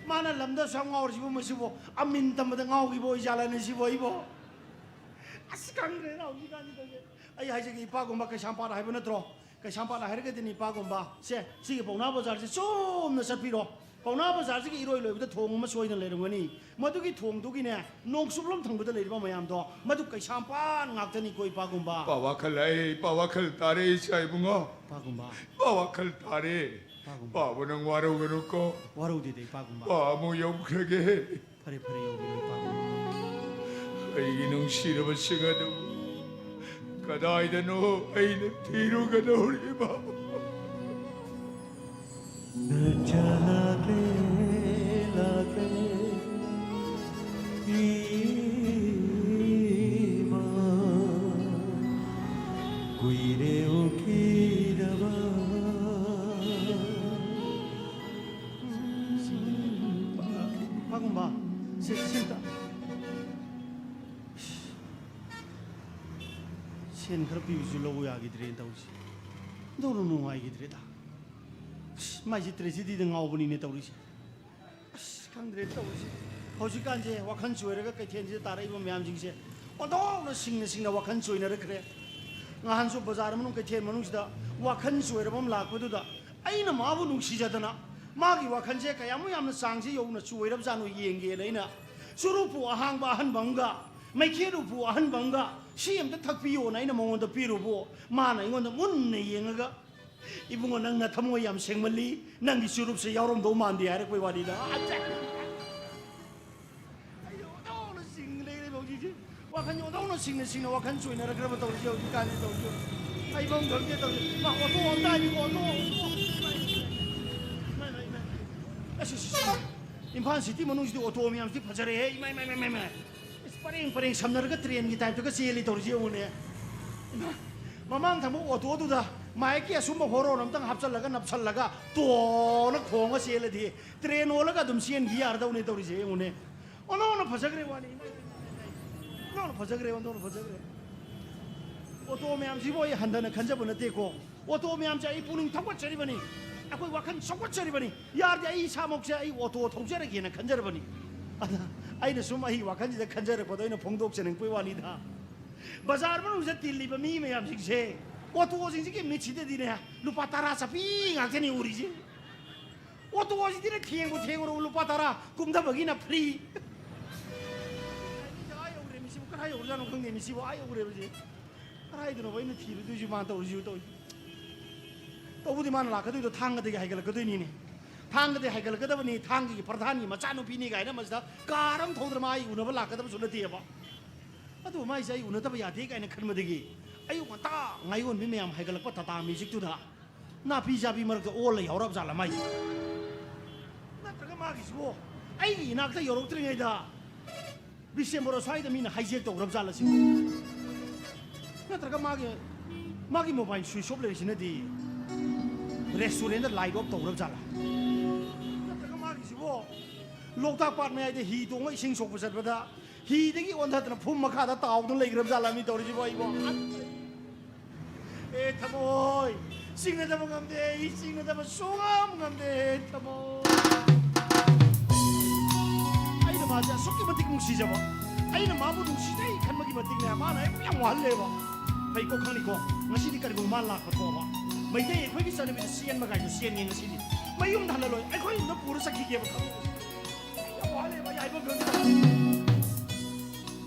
ꯃꯥꯅ ꯂꯝꯗ ꯑꯁꯨꯛ ꯌꯥꯝ ꯉꯥꯎꯔꯤꯁꯤꯕꯣ, ꯃꯁꯤꯕꯣ ꯑꯃꯤꯟ ꯇꯝꯕꯗ ꯉꯥꯎꯈꯤꯕ ꯑꯣꯏꯖꯥꯠꯂꯅꯦ ꯁꯤꯕꯣ, ꯑꯩꯕꯣ? ꯑꯁ, ꯈꯪꯗ꯭ꯔꯦꯗ ꯍꯧꯖꯤꯛꯀꯥꯟꯁꯤꯗ꯫ ꯑꯩ ꯍꯥꯏꯖꯒꯦ, ꯏꯄꯥꯒꯨꯝꯕ, ꯀꯩꯁꯥꯝꯄꯥꯠ ꯍꯥꯏꯕ ꯅꯠꯇ꯭ꯔꯣ? ꯀꯩꯁꯥꯝꯄꯥꯠ ꯍꯥꯏꯔꯒꯗꯤꯅꯦ, ꯏꯄꯥꯒꯨꯝꯕ, ꯁꯦ, ꯁꯤꯒꯤ ꯄꯥꯎꯅꯥ ꯕꯖꯥꯔꯁꯦ ꯆꯨꯝꯅ ꯆꯠꯄꯤꯔꯣ꯫ ꯄꯥꯎꯅꯥ ꯕꯖꯥꯔꯁꯤꯒꯤ ꯏꯔꯣꯏ ꯂꯣꯏꯕꯗ ꯊꯣꯡ ꯑꯃ ꯁꯣꯏꯗꯅ ꯂꯩꯔꯝꯒꯅꯤ꯫ ꯃꯗꯨꯒꯤ ꯊꯣꯡꯗꯨꯒꯤꯅꯦ, ꯅꯣꯡꯆꯨꯞꯂꯣꯝ ꯊꯪꯕꯗ ꯂꯩꯔꯤꯕ ꯃꯌꯥꯝꯗꯣ, ꯃꯗꯨ ꯀꯩꯁꯥꯝꯄꯥꯠ ꯉꯥꯛꯇꯅꯤꯀꯣ, ꯏꯄꯥꯒꯨꯝꯕ꯫ ꯄꯥ ꯋꯥꯈꯜ, ꯑꯩ ꯄꯥ ꯋꯥꯈꯜ ꯇꯥꯔꯦ, ꯏꯆꯥ ꯏꯕꯨꯡꯉꯣ꯫ ꯏꯄꯥꯒꯨꯝꯕ꯫ ꯄꯥ ꯋꯥꯈꯜ ꯇꯥꯔꯦ꯫ ꯏꯄꯥꯒꯨꯝꯕ꯫ ꯄꯥꯕꯨ, ꯅꯪ ꯋꯥꯔꯧꯒꯅꯨꯀꯣ꯫ ꯋꯥꯔꯧꯗꯦꯗ, ꯏꯄꯥꯒꯨꯝꯕ꯫ ꯄꯥ ꯑꯃꯨꯛ ꯌꯧꯈ꯭ꯔꯒꯦ꯫ ꯐꯔꯦ, ꯐꯔꯦ, ꯌꯧꯕꯤꯔꯣ, ꯏꯄꯥꯒꯨꯝꯕ꯫ ꯑꯩꯒꯤ ꯅꯨꯡꯁꯤꯔꯕꯁꯤꯡ ꯑꯗꯨ ꯀꯗꯥꯏꯗꯅꯣ ꯑꯩꯅ ꯊꯤꯔꯨꯒꯗꯧꯔꯤꯕ? ꯅꯆꯥ ꯂꯥꯛꯂꯦ, ꯂꯥꯛꯂꯦ, ꯏ ꯁꯦ, ꯁꯦꯝꯇ꯫ ꯁꯦꯟ ꯈꯔ ꯄꯤꯕꯁꯨ ꯂꯧꯕ ꯌꯥꯈꯤꯗ꯭ꯔꯦꯅ ꯇꯧꯔꯤꯁꯦ꯫ ꯇꯧꯔꯨ ꯅꯨꯡꯉꯥꯏꯈꯤꯗ꯭ꯔꯦꯗ꯫ ꯑꯁ, ꯃꯥꯏꯁꯦ ꯇ꯭ꯔꯦꯖꯤꯗꯤꯗ ꯉꯥꯎꯕꯅꯤꯅꯦ ꯇꯧꯔꯤꯁꯦ꯫ ꯑꯁ, ꯈꯪꯗ꯭ꯔꯦ ꯇꯧꯔꯤꯁꯦ꯫ ꯍꯧꯖꯤꯛꯀꯥꯟꯁꯦ ꯋꯥꯈꯜ ꯆꯣꯏꯔꯒ ꯀꯩꯊꯦꯜꯁꯤꯗ ꯇꯥꯔꯛꯏꯕ ꯃꯌꯥꯝꯁꯤꯡꯁꯦ ꯑꯣꯟꯊꯣꯛꯅ ꯁꯤꯡꯅ ꯁꯤꯡꯅ ꯋꯥꯈꯜ ꯆꯣꯏꯅꯔꯛꯈ꯭ꯔꯦ꯫ ꯉꯍꯥꯟꯁꯨ ꯕꯖꯥꯔ ꯃꯅꯨꯡ, ꯀꯩꯊꯦꯜ ꯃꯅꯨꯡꯁꯤꯗ ꯋꯥꯈꯜ ꯆꯣꯏꯔꯕ ꯑꯃ ꯂꯥꯛꯄꯗꯨꯗ ꯑꯩꯅ ꯃꯥꯕꯨ ꯅꯨꯡꯁꯤꯖꯗꯅ ꯃꯥꯒꯤ ꯋꯥꯈꯜꯁꯦ ꯀꯌꯥꯃꯨꯛ ꯌꯥꯝꯅ ꯆꯥꯡꯁꯦ ꯌꯧꯅ ꯆꯣꯏꯔꯕꯖꯥꯠꯅꯣ ꯌꯦꯡꯒꯦꯅ ꯑꯩꯅ ꯆꯨꯔꯨꯞꯄꯨ ꯑꯍꯥꯡꯕ ꯑꯍꯟꯕ ꯑꯃꯒ, ꯃꯩꯈꯦꯠ ꯎꯄꯨ ꯑꯍꯟꯕ ꯑꯃꯒ, ꯁꯤ ꯑꯝꯇ ꯊꯛꯄꯤꯌꯣꯅ ꯑꯩꯅ ꯃꯉꯣꯟꯗ ꯄꯤꯔꯨꯕꯨ, ꯃꯥꯅ ꯑꯩꯉꯣꯟꯗ ꯃꯨꯟꯅ ꯌꯦꯡꯉꯒ, "ꯏꯕꯨꯡꯉꯣ, ꯅꯪ ꯅꯊꯃꯣꯏ ꯌꯥꯝ ꯁꯦꯡꯃꯜꯂꯤ, ꯅꯪꯒꯤ ꯆꯨꯔꯨꯞꯁꯦ ꯌꯥꯎꯔꯝꯗꯧ ꯃꯥꯟꯗꯦ" ꯍꯥꯏꯔꯛꯄꯩ ꯋꯥꯅꯤꯗ꯫ ꯑꯠꯆꯥ! ꯑꯩ ꯑꯣꯟꯊꯣꯛꯅ ꯁꯤꯡ ꯂꯩꯔꯦ ꯍꯧꯖꯤꯛꯁꯦ꯫ ꯋꯥꯈꯜ ꯑꯣꯟꯊꯣꯛꯅ ꯁꯤꯡꯅ ꯁꯤꯡꯅ ꯋꯥꯈꯜ ꯆꯣꯏꯅꯔꯛꯈ꯭ꯔꯕ ꯇꯧꯔꯤꯁꯦ ꯍꯧꯖꯤꯛꯀꯥꯟꯁꯦ ꯇꯧꯔꯤꯁꯦ꯫ ꯑꯩ ꯐꯝ ꯈꯪꯗꯦ ꯇꯧꯔꯤꯁꯦ꯫ ꯃꯥ ꯑꯣꯇꯣ ꯑꯝꯇ ꯍꯥꯏꯕꯤꯀꯣ, ꯑꯣꯇꯣ, ꯑꯣꯇꯣ꯫ ꯏꯃꯥꯏ, ꯏꯃꯥꯏ, ꯏꯃꯥꯏ꯫ ꯑꯁ, ꯑꯁ, ꯑꯁ꯫ ꯏꯝꯐꯥꯜ ꯁꯤꯇꯤ ꯃꯅꯨꯡꯁꯤꯗꯤ ꯑꯣꯇꯣ ꯃꯌꯥꯝꯁꯤꯗꯤ ꯐꯖꯔꯦꯍꯦ꯫ ꯏꯃꯥꯏ, ꯏꯃꯥꯏ, ꯏꯃꯥꯏ, ꯏꯃꯥꯏ꯫ ꯏꯁ, ꯄꯔꯦꯡ ꯄꯔꯦꯡ ꯁꯝꯅꯔꯒ ꯇ꯭ꯔꯦꯟꯒꯤ ꯇꯥꯏꯞꯇꯒ ꯆꯦꯜꯂꯤ ꯇꯧꯔꯤꯁꯦ ꯌꯦꯡꯉꯨꯅꯦ꯫ ꯏꯃꯥ, ꯃꯃꯥꯡ ꯊꯪꯕ ꯑꯣꯇꯣꯗꯨꯗ ꯃꯥꯏꯛꯀꯤ ꯑꯁꯨꯝꯕ ꯍꯣꯔꯣꯟ ꯑꯝꯇꯪ ꯍꯥꯞꯆꯜꯂꯒ ꯅꯞꯁꯜꯂꯒ ꯇꯣꯅ ꯈꯣꯡꯉ ꯆꯦꯜꯂꯗꯤ ꯇ꯭ꯔꯦꯟ ꯑꯣꯜꯂꯒ ꯑꯗꯨꯝ ꯆꯦꯟꯈꯤ ꯌꯥꯔꯗꯧꯅꯦ ꯇꯧꯔꯤꯁꯦ ꯌꯦꯡꯉꯨꯅꯦ꯫ ꯑꯣꯟꯊꯣꯛꯅ ꯐꯖꯈ꯭ꯔꯦ ꯋꯥꯅꯤ꯫ ꯏꯃꯥ, ꯏꯃꯥ, ꯏꯃꯥ, ꯏꯃꯥ꯫ ꯑꯣꯟꯊꯣꯛꯅ ꯐꯖꯈ꯭ꯔꯦ, ꯑꯣꯟꯊꯣꯛꯅ ꯐꯖꯈ꯭ꯔꯦ꯫ ꯑꯣꯇꯣ ꯃꯌꯥꯝꯁꯤꯕꯨ ꯑꯩ ꯍꯟꯊꯅ ꯈꯟꯖꯕ ꯅꯠꯇꯦꯀꯣ꯫ ꯑꯣꯇꯣ ꯃꯌꯥꯝꯁꯦ ꯑꯩ ꯄꯨꯛꯅꯤꯡ ꯊꯧꯒꯠꯆꯔꯤꯕꯅꯤ, ꯑꯩꯈꯣꯏ ꯋꯥꯈꯜ ꯁꯧꯒꯠꯆꯔꯤꯕꯅꯤ꯫ ꯌꯥꯔꯗꯤ ꯑꯩ ꯏꯁꯥꯃꯛꯁꯦ ꯑꯩ ꯑꯣꯇꯣ ꯊꯧꯖꯔꯒꯦꯅ ꯈꯟꯖꯔꯕꯅꯤ꯫ ꯑꯗ ꯑꯩꯅ ꯁꯨꯝ ꯑꯩ ꯋꯥꯈꯜꯁꯤꯗ ꯈꯟꯖꯔꯛꯄꯗꯣ ꯑꯩꯅ ꯐꯣꯡꯗꯣꯛꯆꯅꯤꯡꯕꯒꯤ ꯋꯥꯅꯤꯗ꯫ ꯕꯖꯥꯔ ꯃꯅꯨꯡꯁꯤꯗ ꯇꯤꯜꯂꯤꯕ ꯃꯤ ꯃꯌꯥꯝꯁꯤꯡꯁꯦ, ꯑꯣꯇꯣꯁꯤꯡꯁꯤꯒꯤ ꯃꯤꯠꯁꯤꯗꯗꯤꯅꯦ, ꯂꯨꯄꯥ ꯇꯔꯥ ꯆꯠꯄꯤ ꯉꯥꯛꯇꯅꯤ ꯎꯔꯤꯁꯦ꯫ ꯑꯣꯇꯣꯁꯤꯗꯤꯅꯦ, ꯊꯦꯡꯕꯨ ꯊꯦꯡꯉꯨꯔꯕ ꯂꯨꯄꯥ ꯇꯔꯥ, ꯀꯨꯝꯊꯕꯒꯤꯅ ꯐ꯭ꯔꯤ꯫ ꯑꯥ ꯌꯧꯈ꯭ꯔꯦ ꯃꯤꯁꯤꯕꯨ, ꯀꯗꯥꯏ ꯌꯧꯈ꯭ꯔꯖꯥꯠꯅꯣ ꯈꯪꯗꯦ ꯃꯤꯁꯤꯕꯨ, ꯑꯥ ꯌꯧꯈ꯭ꯔꯦꯕꯁꯦ꯫ ꯀꯗꯥꯏꯗꯅꯣꯕ ꯑꯩꯅ ꯊꯤꯔꯨꯗꯣꯏꯁꯤ, ꯃꯥꯅ ꯇꯧꯔꯤꯁꯤꯕꯨ ꯇꯧꯔꯤꯁꯤ? ꯇꯧꯕꯗꯤ ꯃꯥꯅ ꯂꯥꯛꯀꯗꯣꯏꯗꯣ ꯊꯥꯡꯒꯗꯒꯤ ꯍꯥꯏꯒꯠꯂꯛꯀꯗꯣꯏꯅꯤꯅꯦ꯫ ꯊꯥꯡꯒꯗꯒꯤ ꯍꯥꯏꯒꯠꯂꯛꯀꯗꯕꯅꯤ, ꯊꯥꯡꯒꯒꯤ ꯄ꯭ꯔꯙꯥꯟꯒꯤ ꯃꯆꯥꯅꯨꯄꯤꯅꯤ ꯀꯥꯏꯅ ꯃꯁꯤꯗ ꯀꯥꯔ ꯑꯃ ꯊꯧꯗꯅ ꯃꯥ ꯑꯩ ꯎꯅꯕ ꯂꯥꯛꯀꯗꯕꯁꯨ ꯅꯠꯇꯦꯕ꯫ ꯑꯗꯨ ꯃꯥꯏꯁꯦ ꯑꯩ ꯎꯅꯗꯕ ꯌꯥꯗꯦ ꯀꯥꯏꯅ ꯈꯟꯕꯗꯒꯤ ꯑꯌꯨꯛ ꯉꯟꯇꯥ ꯉꯥꯌꯣꯟꯕꯤ ꯃꯌꯥꯝ ꯍꯥꯏꯒꯠꯂꯛꯄ ꯇꯥꯇꯥ ꯃꯦꯖꯤꯛꯇꯨꯗ ꯅꯥꯄꯤ ꯆꯥꯕꯤ ꯃꯔꯛꯇ ꯑꯣꯜꯂ ꯌꯥꯎꯔꯕ ꯖꯥꯠꯂ ꯃꯥꯏꯁꯦ? ꯅꯠꯇ꯭ꯔꯒ ꯃꯥꯒꯤꯁꯤꯕꯣ ꯑꯩꯒꯤ ꯏꯅꯥꯛꯇ ꯌꯧꯔꯛꯇ꯭ꯔꯤꯉꯩꯗ ꯕꯤꯁꯦꯝꯄꯨꯔ ꯑꯁ꯭ꯋꯥꯏꯗ ꯃꯤꯅ ꯍꯥꯏꯖꯦꯛ ꯇꯧꯈ꯭ꯔꯕ ꯖꯥꯠꯂ ꯁꯤꯕꯨ? ꯅꯠꯇ꯭ꯔꯒ ꯃꯥꯒꯤ, ꯃꯥꯒꯤ ꯃꯣꯕꯥꯏꯜ ꯁ꯭ꯋꯤꯆ ꯑꯣꯐ ꯂꯩꯔꯤꯁꯤꯅꯗꯤ ꯔꯦꯁꯇꯨꯔꯦꯟꯗ ꯂꯥꯏꯠ ꯑꯣꯐ ꯇꯧꯈ꯭ꯔꯕ ꯖꯥꯠꯂ? ꯅꯠꯇ꯭ꯔꯒ ꯃꯥꯒꯤꯁꯤꯕꯣ ꯂꯣꯛꯇꯥꯛ ꯄꯥꯠ ꯃꯌꯥꯏꯗ ꯍꯤ ꯇꯣꯡꯉ ꯏꯁꯤꯡ ꯁꯣꯛꯄ ꯆꯠꯄꯗ ꯍꯤꯗꯒꯤ ꯑꯣꯟꯊꯗꯅ ꯐꯨꯝ ꯃꯈꯥꯗ ꯇꯥꯎꯗꯨꯅ ꯂꯩꯈ꯭ꯔꯕ ꯖꯥꯠꯂ ꯃꯤ ꯇꯧꯔꯤꯁꯤꯕꯣ ꯑꯩꯕꯣ? ꯑꯦ ꯊꯃꯣꯏ, ꯆꯤꯡꯅꯗꯕ ꯉꯝꯗꯦ, ꯑꯩ ꯆꯤꯡꯅꯗꯕ ꯁꯨꯡꯉꯝ ꯉꯝꯗꯦ ꯊꯃꯣꯏ꯫ ꯑꯩꯅ ꯃꯥꯁꯦ ꯑꯁꯨꯛꯀꯤ ꯃꯇꯤꯛ ꯅꯨꯡꯁꯤꯖꯕ, ꯑꯩꯅ ꯃꯥꯕꯨ ꯅꯨꯡꯁꯤꯖꯩ ꯈꯟꯕꯒꯤ ꯃꯇꯤꯛꯅꯦ ꯃꯥꯅ ꯑꯩꯕꯨ ꯌꯥꯝ ꯋꯥꯍꯜꯂꯦꯕ꯫ ꯐꯩꯀꯣ, ꯈꯪꯅꯤꯀꯣ, ꯉꯁꯤꯗꯤ ꯀꯔꯤꯒꯨꯝꯕ ꯃꯥ ꯂꯥꯛꯄ ꯊꯣꯛꯑꯕ, ꯃꯩꯇꯩ ꯑꯩꯈꯣꯏꯒꯤ ꯆꯠꯅꯕꯤꯗ ꯆꯦꯟꯕ ꯀꯥꯏꯗꯣ ꯆꯦꯟꯒꯦ ꯉꯁꯤꯗꯤ꯫ ꯃꯌꯨꯝꯗ ꯍꯜꯂꯂꯣꯏ, ꯑꯩꯈꯣꯏ ꯌꯨꯝꯗ ꯄꯨꯔ ꯆꯠꯈꯤꯒꯦꯕ ꯈꯪꯉꯦ꯫ ꯑꯩ ꯌꯥꯝ ꯋꯥꯍꯜꯂꯦꯕ, ꯑꯩ ꯍꯥꯏꯐꯝ ꯈꯪꯗꯦ꯫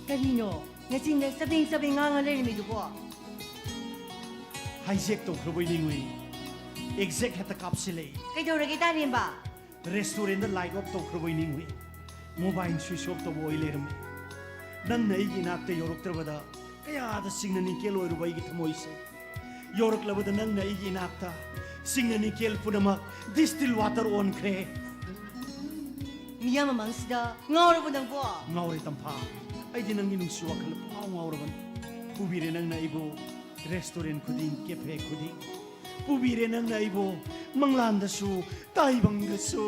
ꯀꯔꯤꯅꯣ ꯅꯆꯤꯟꯗ ꯆꯕꯦꯡ ꯆꯕꯦꯡ ꯉꯥꯡꯉ ꯂꯩꯔꯝꯃꯤꯗꯨꯕꯣ? ꯍꯥꯏꯖꯦꯛ ꯇꯧꯈ꯭ꯔꯕꯣꯏ ꯅꯤꯡꯉꯨꯏ꯫ ꯑꯦꯛꯖꯦꯛ ꯍꯦꯛꯇ ꯀꯥꯞꯁꯤꯜꯂꯛꯏ꯫ ꯀꯩꯗꯧꯔꯒꯦ ꯇꯥꯔꯦꯝꯕ? ꯔꯦꯁꯇꯨꯔꯦꯟꯗ ꯂꯥꯏꯠ ꯑꯣꯐ ꯇꯧꯈ꯭ꯔꯕꯣꯏ ꯅꯤꯡꯉꯨꯏ꯫ ꯃꯣꯕꯥꯏꯜ ꯁ꯭ꯋꯤꯆ ꯑꯣꯐ ꯇꯧꯕ ꯑꯣꯏ ꯂꯩꯔꯝꯃꯦ꯫ ꯅꯪꯅ ꯑꯩꯒꯤ ꯏꯅꯥꯛꯇ ꯌꯧꯔꯛꯇ꯭ꯔꯕꯗ ꯀꯌꯥꯗ ꯁꯤꯡꯅ ꯅꯤꯡꯀꯦꯜ ꯑꯣꯏꯔꯨꯕ ꯑꯩꯒꯤ ꯊꯃꯣꯏꯁꯦ꯫ ꯌꯧꯔꯛꯂꯕꯗ ꯅꯪꯅ ꯑꯩꯒꯤ ꯏꯅꯥꯛꯇ ꯁꯤꯡꯅ ꯅꯤꯡꯀꯦꯜ ꯄꯨꯝꯅꯃꯛ ꯗꯤꯁꯇꯤꯜ ꯋꯥꯇꯔ ꯑꯣꯟꯈ꯭ꯔꯦ꯫ ꯃꯤꯌꯥꯝ ꯃꯃꯥꯡꯁꯤꯗ ꯉꯥꯎꯔꯕꯣ ꯅꯪꯕꯣ? ꯉꯥꯎꯔꯦ ꯇꯝꯐꯥ, ꯑꯩꯗꯤ ꯅꯪꯒꯤ ꯅꯨꯡꯁꯤ ꯋꯥꯈꯜ ꯄꯨꯡꯉꯥꯎ ꯉꯥꯎꯔꯕꯅꯤ꯫ ꯄꯨꯕꯤꯔꯦ ꯅꯪꯅ ꯑꯩꯕꯨ ꯔꯦꯁꯇꯨꯔꯦꯟ ꯈꯨꯗꯤꯡ, ꯀꯦꯐꯦ ꯈꯨꯗꯤꯡ꯫ ꯄꯨꯕꯤꯔꯦ ꯅꯪꯅ ꯑꯩꯕꯨ ꯃꯪꯂꯥꯟꯗꯁꯨ, ꯇꯥꯏꯕꯪꯗꯁꯨ꯫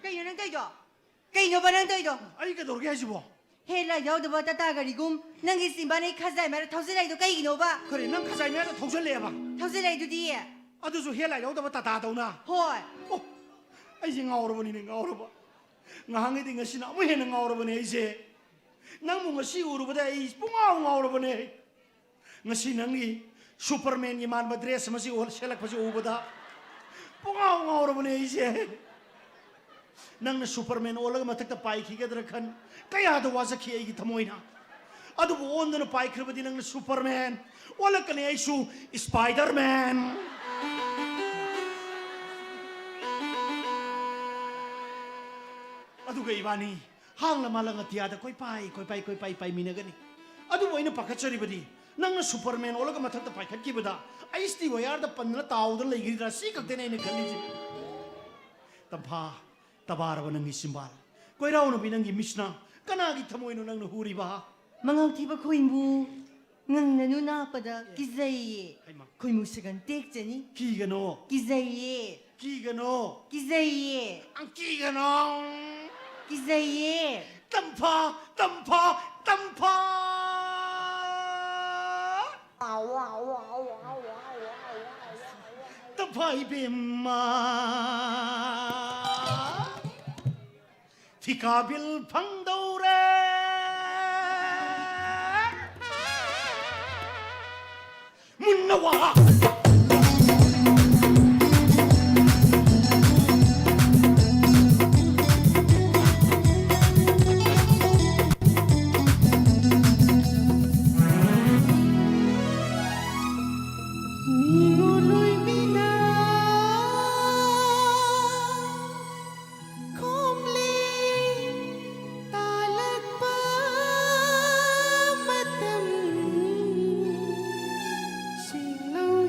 ꯀꯩꯅꯣ ꯅꯪ ꯇꯧꯔꯤꯗꯣ? ꯀꯩꯅꯣꯕ ꯅꯪ ꯇꯧꯔꯤꯗꯣ? ꯑꯩ ꯀꯩꯗꯧꯔꯒꯦ ꯍꯥꯏꯁꯤꯕꯣ? ꯍꯦꯗ ꯂꯥꯏꯠ ꯌꯥꯎꯗꯕ ꯇꯥꯇꯥ ꯒꯥꯔꯤꯒꯨꯝ ꯅꯪꯒꯤ ꯆꯤꯝꯕꯥꯟ ꯑꯩ ꯈꯖꯥꯏ ꯃꯌꯥꯗ ꯊꯧꯖꯤꯜꯂꯛꯏꯗꯣ ꯀꯩꯒꯤꯅꯣꯕ? ꯀꯔꯤ, ꯅꯪ ꯈꯖꯥꯏ ꯃꯌꯥꯗ ꯊꯧꯖꯤꯜꯂꯛꯑꯦꯕ? ꯊꯧꯖꯤꯜꯂꯛꯏꯗꯨꯗꯤ꯫ ꯑꯗꯨꯁꯨ ꯍꯦꯗ ꯂꯥꯏꯠ ꯌꯥꯎꯗꯕ ꯇꯥꯇꯥꯗꯧꯅ? ꯍꯣꯏ꯫ ꯑꯣ, ꯑꯩꯁꯦ ꯉꯥꯎꯔꯕꯅꯤꯅꯦ, ꯉꯥꯎꯔꯕ꯫ ꯉꯍꯥꯟꯈꯩꯗꯤ ꯉꯁꯤꯅ ꯑꯃꯨꯛ ꯍꯦꯟꯅ ꯉꯥꯎꯔꯕꯅꯦ ꯑꯩꯁꯦ꯫ ꯅꯪꯕꯨ ꯉꯁꯤ ꯎꯔꯨꯕꯗ ꯑꯩ ꯄꯨꯡꯉꯥꯎ ꯉꯥꯎꯔꯕꯅꯦ꯫ ꯉꯁꯤ ꯅꯪꯒꯤ ꯁꯨꯄꯔꯃꯦꯟꯒꯤ ꯃꯥꯟꯕ ꯗ꯭ꯔꯦꯁ ꯑꯃ ꯁꯤ ꯑꯣ-, ꯁꯦꯠꯂꯛꯄꯁꯤ ꯎꯕꯗ ꯄꯨꯡꯉꯥꯎ ꯉꯥꯎꯔꯕꯅꯦ ꯑꯩꯁꯦ꯫ ꯅꯪꯅ ꯁꯨꯄꯔꯃꯦꯟ ꯑꯣꯜꯂꯒ ꯃꯊꯛꯇ ꯄꯥꯏꯈꯤꯒꯗ꯭ꯔꯥ ꯈꯟ ꯀꯌꯥꯗ ꯋꯥꯖꯈꯤ ꯑꯩꯒꯤ ꯊꯃꯣꯏꯅ꯫ ꯑꯗꯨꯕꯨ ꯑꯣꯟꯗꯨꯅ ꯄꯥꯏꯈ꯭ꯔꯕꯗꯤ ꯅꯪꯅ ꯁꯨꯄꯔꯃꯦꯟ ꯑꯣꯜꯂꯛꯀꯅꯤ, ꯑꯩꯁꯨ ꯁ꯭ꯄꯥꯏꯗꯔꯃꯦꯟ꯫ ꯑꯗꯨꯒ ꯏꯕꯥꯅꯤ ꯍꯥꯡꯂ ꯃꯥꯂꯪ ꯑꯇꯤꯌꯥꯗ ꯀꯣꯏꯄꯥꯏ, ꯀꯣꯏꯄꯥꯏ, ꯀꯣꯏꯄꯥꯏ ꯄꯥꯏꯃꯤꯟꯅꯒꯅꯤ꯫ ꯑꯗꯨꯕꯨ ꯑꯩꯅ ꯄꯥꯈꯠꯆꯔꯤꯕꯗꯤ ꯅꯪꯅ ꯁꯨꯄꯔꯃꯦꯟ ꯑꯣꯜꯂꯒ ꯃꯊꯛꯇ ꯄꯥꯏꯈꯠꯈꯤꯕꯗ ꯑꯩꯁ ꯇꯤ ꯋꯥꯌꯔꯗ ꯄꯟꯗꯨꯅ ꯇꯥꯎꯗꯨꯅ ꯂꯩꯈꯤꯗ꯭ꯔꯥ, ꯁꯤ ꯈꯛꯇꯅꯦ ꯑꯩꯅ ꯈꯜꯂꯤꯁꯦ꯫ ꯇꯝꯐꯥ, ꯇꯕꯥꯔꯕ ꯅꯪꯒꯤ ꯆꯤꯝꯕꯥꯜ, ꯀꯣꯏꯔꯥꯎꯅꯕꯤ ꯅꯪꯒꯤ ꯃꯤꯠꯁꯅꯥ, ꯀꯅꯥꯒꯤ ꯊꯃꯣꯏꯅꯣ ꯅꯪꯅ ꯍꯨꯔꯤꯕ? ꯃꯉꯥꯎ ꯊꯤꯕ ꯈꯣꯏꯃꯨ, ꯉꯪꯅꯅꯨ ꯅꯥꯞꯄꯗ ꯀꯤꯖꯩꯌꯦ꯫ ꯍꯩꯃꯥ꯫ ꯈꯣꯏꯃꯨ ꯁꯒꯟ ꯇꯦꯛꯆꯅꯤ꯫ ꯀꯤꯒꯅꯣ꯫ ꯀꯤꯖꯩꯌꯦ꯫ ꯀꯤꯒꯅꯣ꯫ ꯀꯤꯖꯩꯌꯦ꯫ ꯑꯪ ꯀꯤꯒꯅꯣ꯫ ꯀꯤꯖꯩꯌꯦ꯫ ꯇꯝꯐꯥ, ꯇꯝꯐꯥ, ꯇꯝꯐꯥ꯫ ꯇꯝꯐꯥ ꯏꯕꯦꯝꯃ꯫ ꯊꯤꯀꯥ ꯕꯤꯜ ꯐꯪꯗꯧꯔꯦ꯫ ꯃꯨꯟꯅꯋꯥ꯫ ꯃꯤꯑꯣꯏꯕꯤꯅ ꯈꯣꯝꯂꯤ ꯇꯥꯂꯛꯄ ꯃꯇꯝ, ꯁꯤꯡꯂꯧ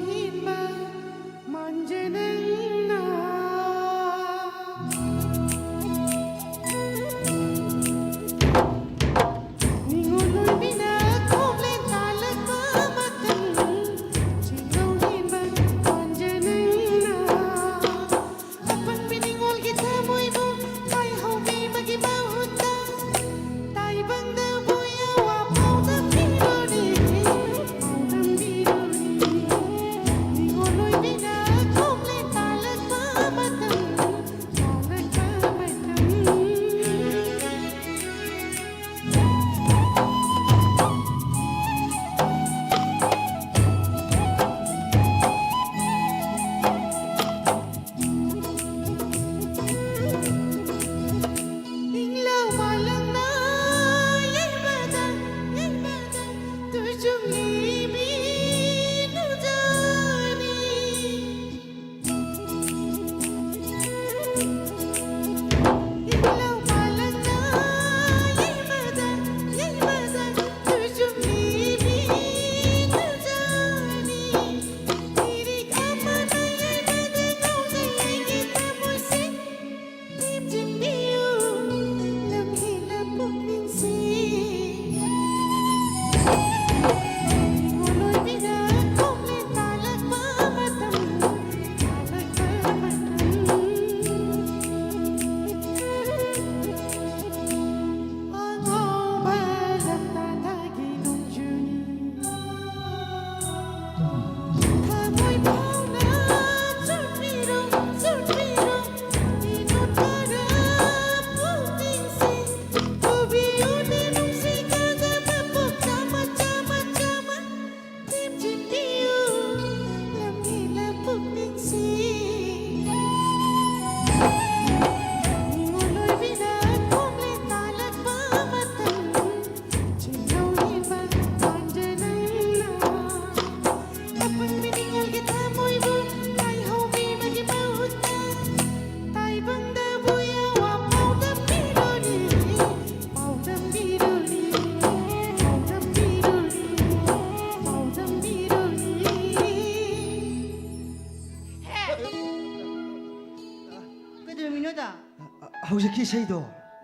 ꯍꯧꯖꯤꯛꯀꯤ ꯏꯁꯩꯗꯣ?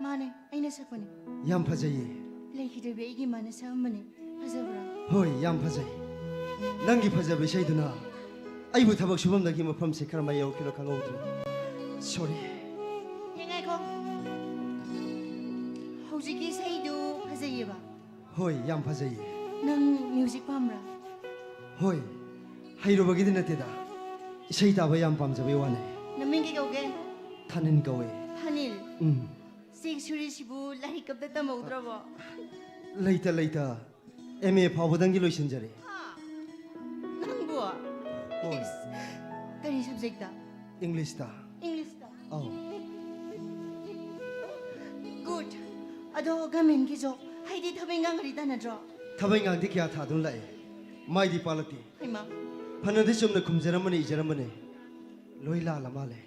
ꯃꯥꯅꯦ, ꯑꯩꯅ ꯁꯛꯄꯅꯦ꯫ ꯌꯥꯝ ꯐꯖꯩꯌꯦ꯫ ꯂꯩꯈꯤꯗ꯭ꯔꯤꯕꯤ ꯑꯩꯒꯤ ꯏꯃꯥꯅ ꯁꯛꯑꯝꯕꯅꯦ꯫ ꯐꯖꯕ꯭ꯔꯥ? ꯍꯣꯏ, ꯌꯥꯝ ꯐꯖꯩ꯫ ꯅꯪꯒꯤ ꯐꯖꯕ ꯏꯁꯩꯗꯨꯅ ꯑꯩꯕꯨ ꯊꯕꯛ ꯁꯨꯐꯝꯗꯒꯤ ꯃꯐꯝꯁꯦ ꯀꯔꯝꯍꯥꯏꯅ ꯌꯧꯔꯛꯈꯤꯅꯣ ꯈꯪꯍꯧꯗ꯭ꯔꯦ꯫ ꯁꯣꯔꯤ꯫ ꯌꯦꯡꯉꯥꯏꯈꯣ꯫ ꯍꯧꯖꯤꯛꯀꯤ ꯏꯁꯩꯗꯨ ꯐꯖꯩꯌꯦꯕ? ꯍꯣꯏ, ꯌꯥꯝ ꯐꯖꯩꯌꯦ꯫ ꯅꯪ ꯃ꯭ꯌꯨꯖꯤꯛ ꯄꯥꯝꯕ꯭ꯔꯥ? ꯍꯣꯏ, ꯍꯩꯔꯨꯕꯒꯤꯗꯤ ꯅꯠꯇꯦꯗ, ꯏꯁꯩ ꯇꯥꯕ ꯌꯥꯝ ꯄꯥꯝꯖꯕꯩ ꯋꯥꯅꯦ꯫ ꯅꯃꯤꯡ ꯀꯩ ꯀꯧꯒꯦ? ꯊꯥꯅꯤꯜ ꯀꯧꯋꯦ꯫ ꯊꯥꯅꯤꯜ? ꯎꯝ꯫ ꯆꯦꯛ ꯁꯨꯔꯤꯁꯤꯕꯨ ꯂꯥꯏꯔꯤꯛ ꯑꯝꯇ ꯇꯝꯍꯧꯗ꯭ꯔꯕꯣ? ꯂꯩꯇ ꯂꯩꯇ ꯑꯦꯝ ꯑꯦ ꯐꯥꯎꯕꯗꯪꯗꯤ ꯂꯣꯏꯁꯤꯟꯖꯔꯦ꯫ ꯍꯥ? ꯅꯪꯕꯨ? ꯍꯣꯏ꯫ ꯏꯁ, ꯀꯔꯤ ꯁꯕꯖꯦꯛꯇ? ꯏꯪꯂꯤꯁꯇ꯫ ꯏꯪꯂꯤꯁꯇ? ꯑꯧ꯫ ꯒꯨꯗ꯫ ꯑꯗꯣ ꯒꯃꯦꯟꯒꯤ ꯖꯣꯕ ꯍꯥꯏꯗꯤ ꯊꯕꯛ ꯏꯪꯈꯥꯡꯒꯗꯤ ꯇꯥꯟꯅꯗ꯭ꯔꯣ? ꯊꯕꯛ ꯏꯪꯈꯥꯡꯗꯤ ꯀꯌꯥ ꯊꯥꯗꯨꯅ ꯂꯥꯛꯑꯦ, ꯃꯥꯏꯗꯤ ꯄꯥꯛꯂꯛꯇꯦ꯫ ꯍꯩꯃꯥ꯫ ꯐꯅꯗꯤ ꯆꯨꯝꯅ ꯈꯨꯝꯖꯔꯝꯕꯅꯤ, ꯏꯖꯔꯝꯕꯅꯤ, ꯂꯣꯏ ꯂꯥꯜꯂ ꯃꯥꯜꯂꯦ꯫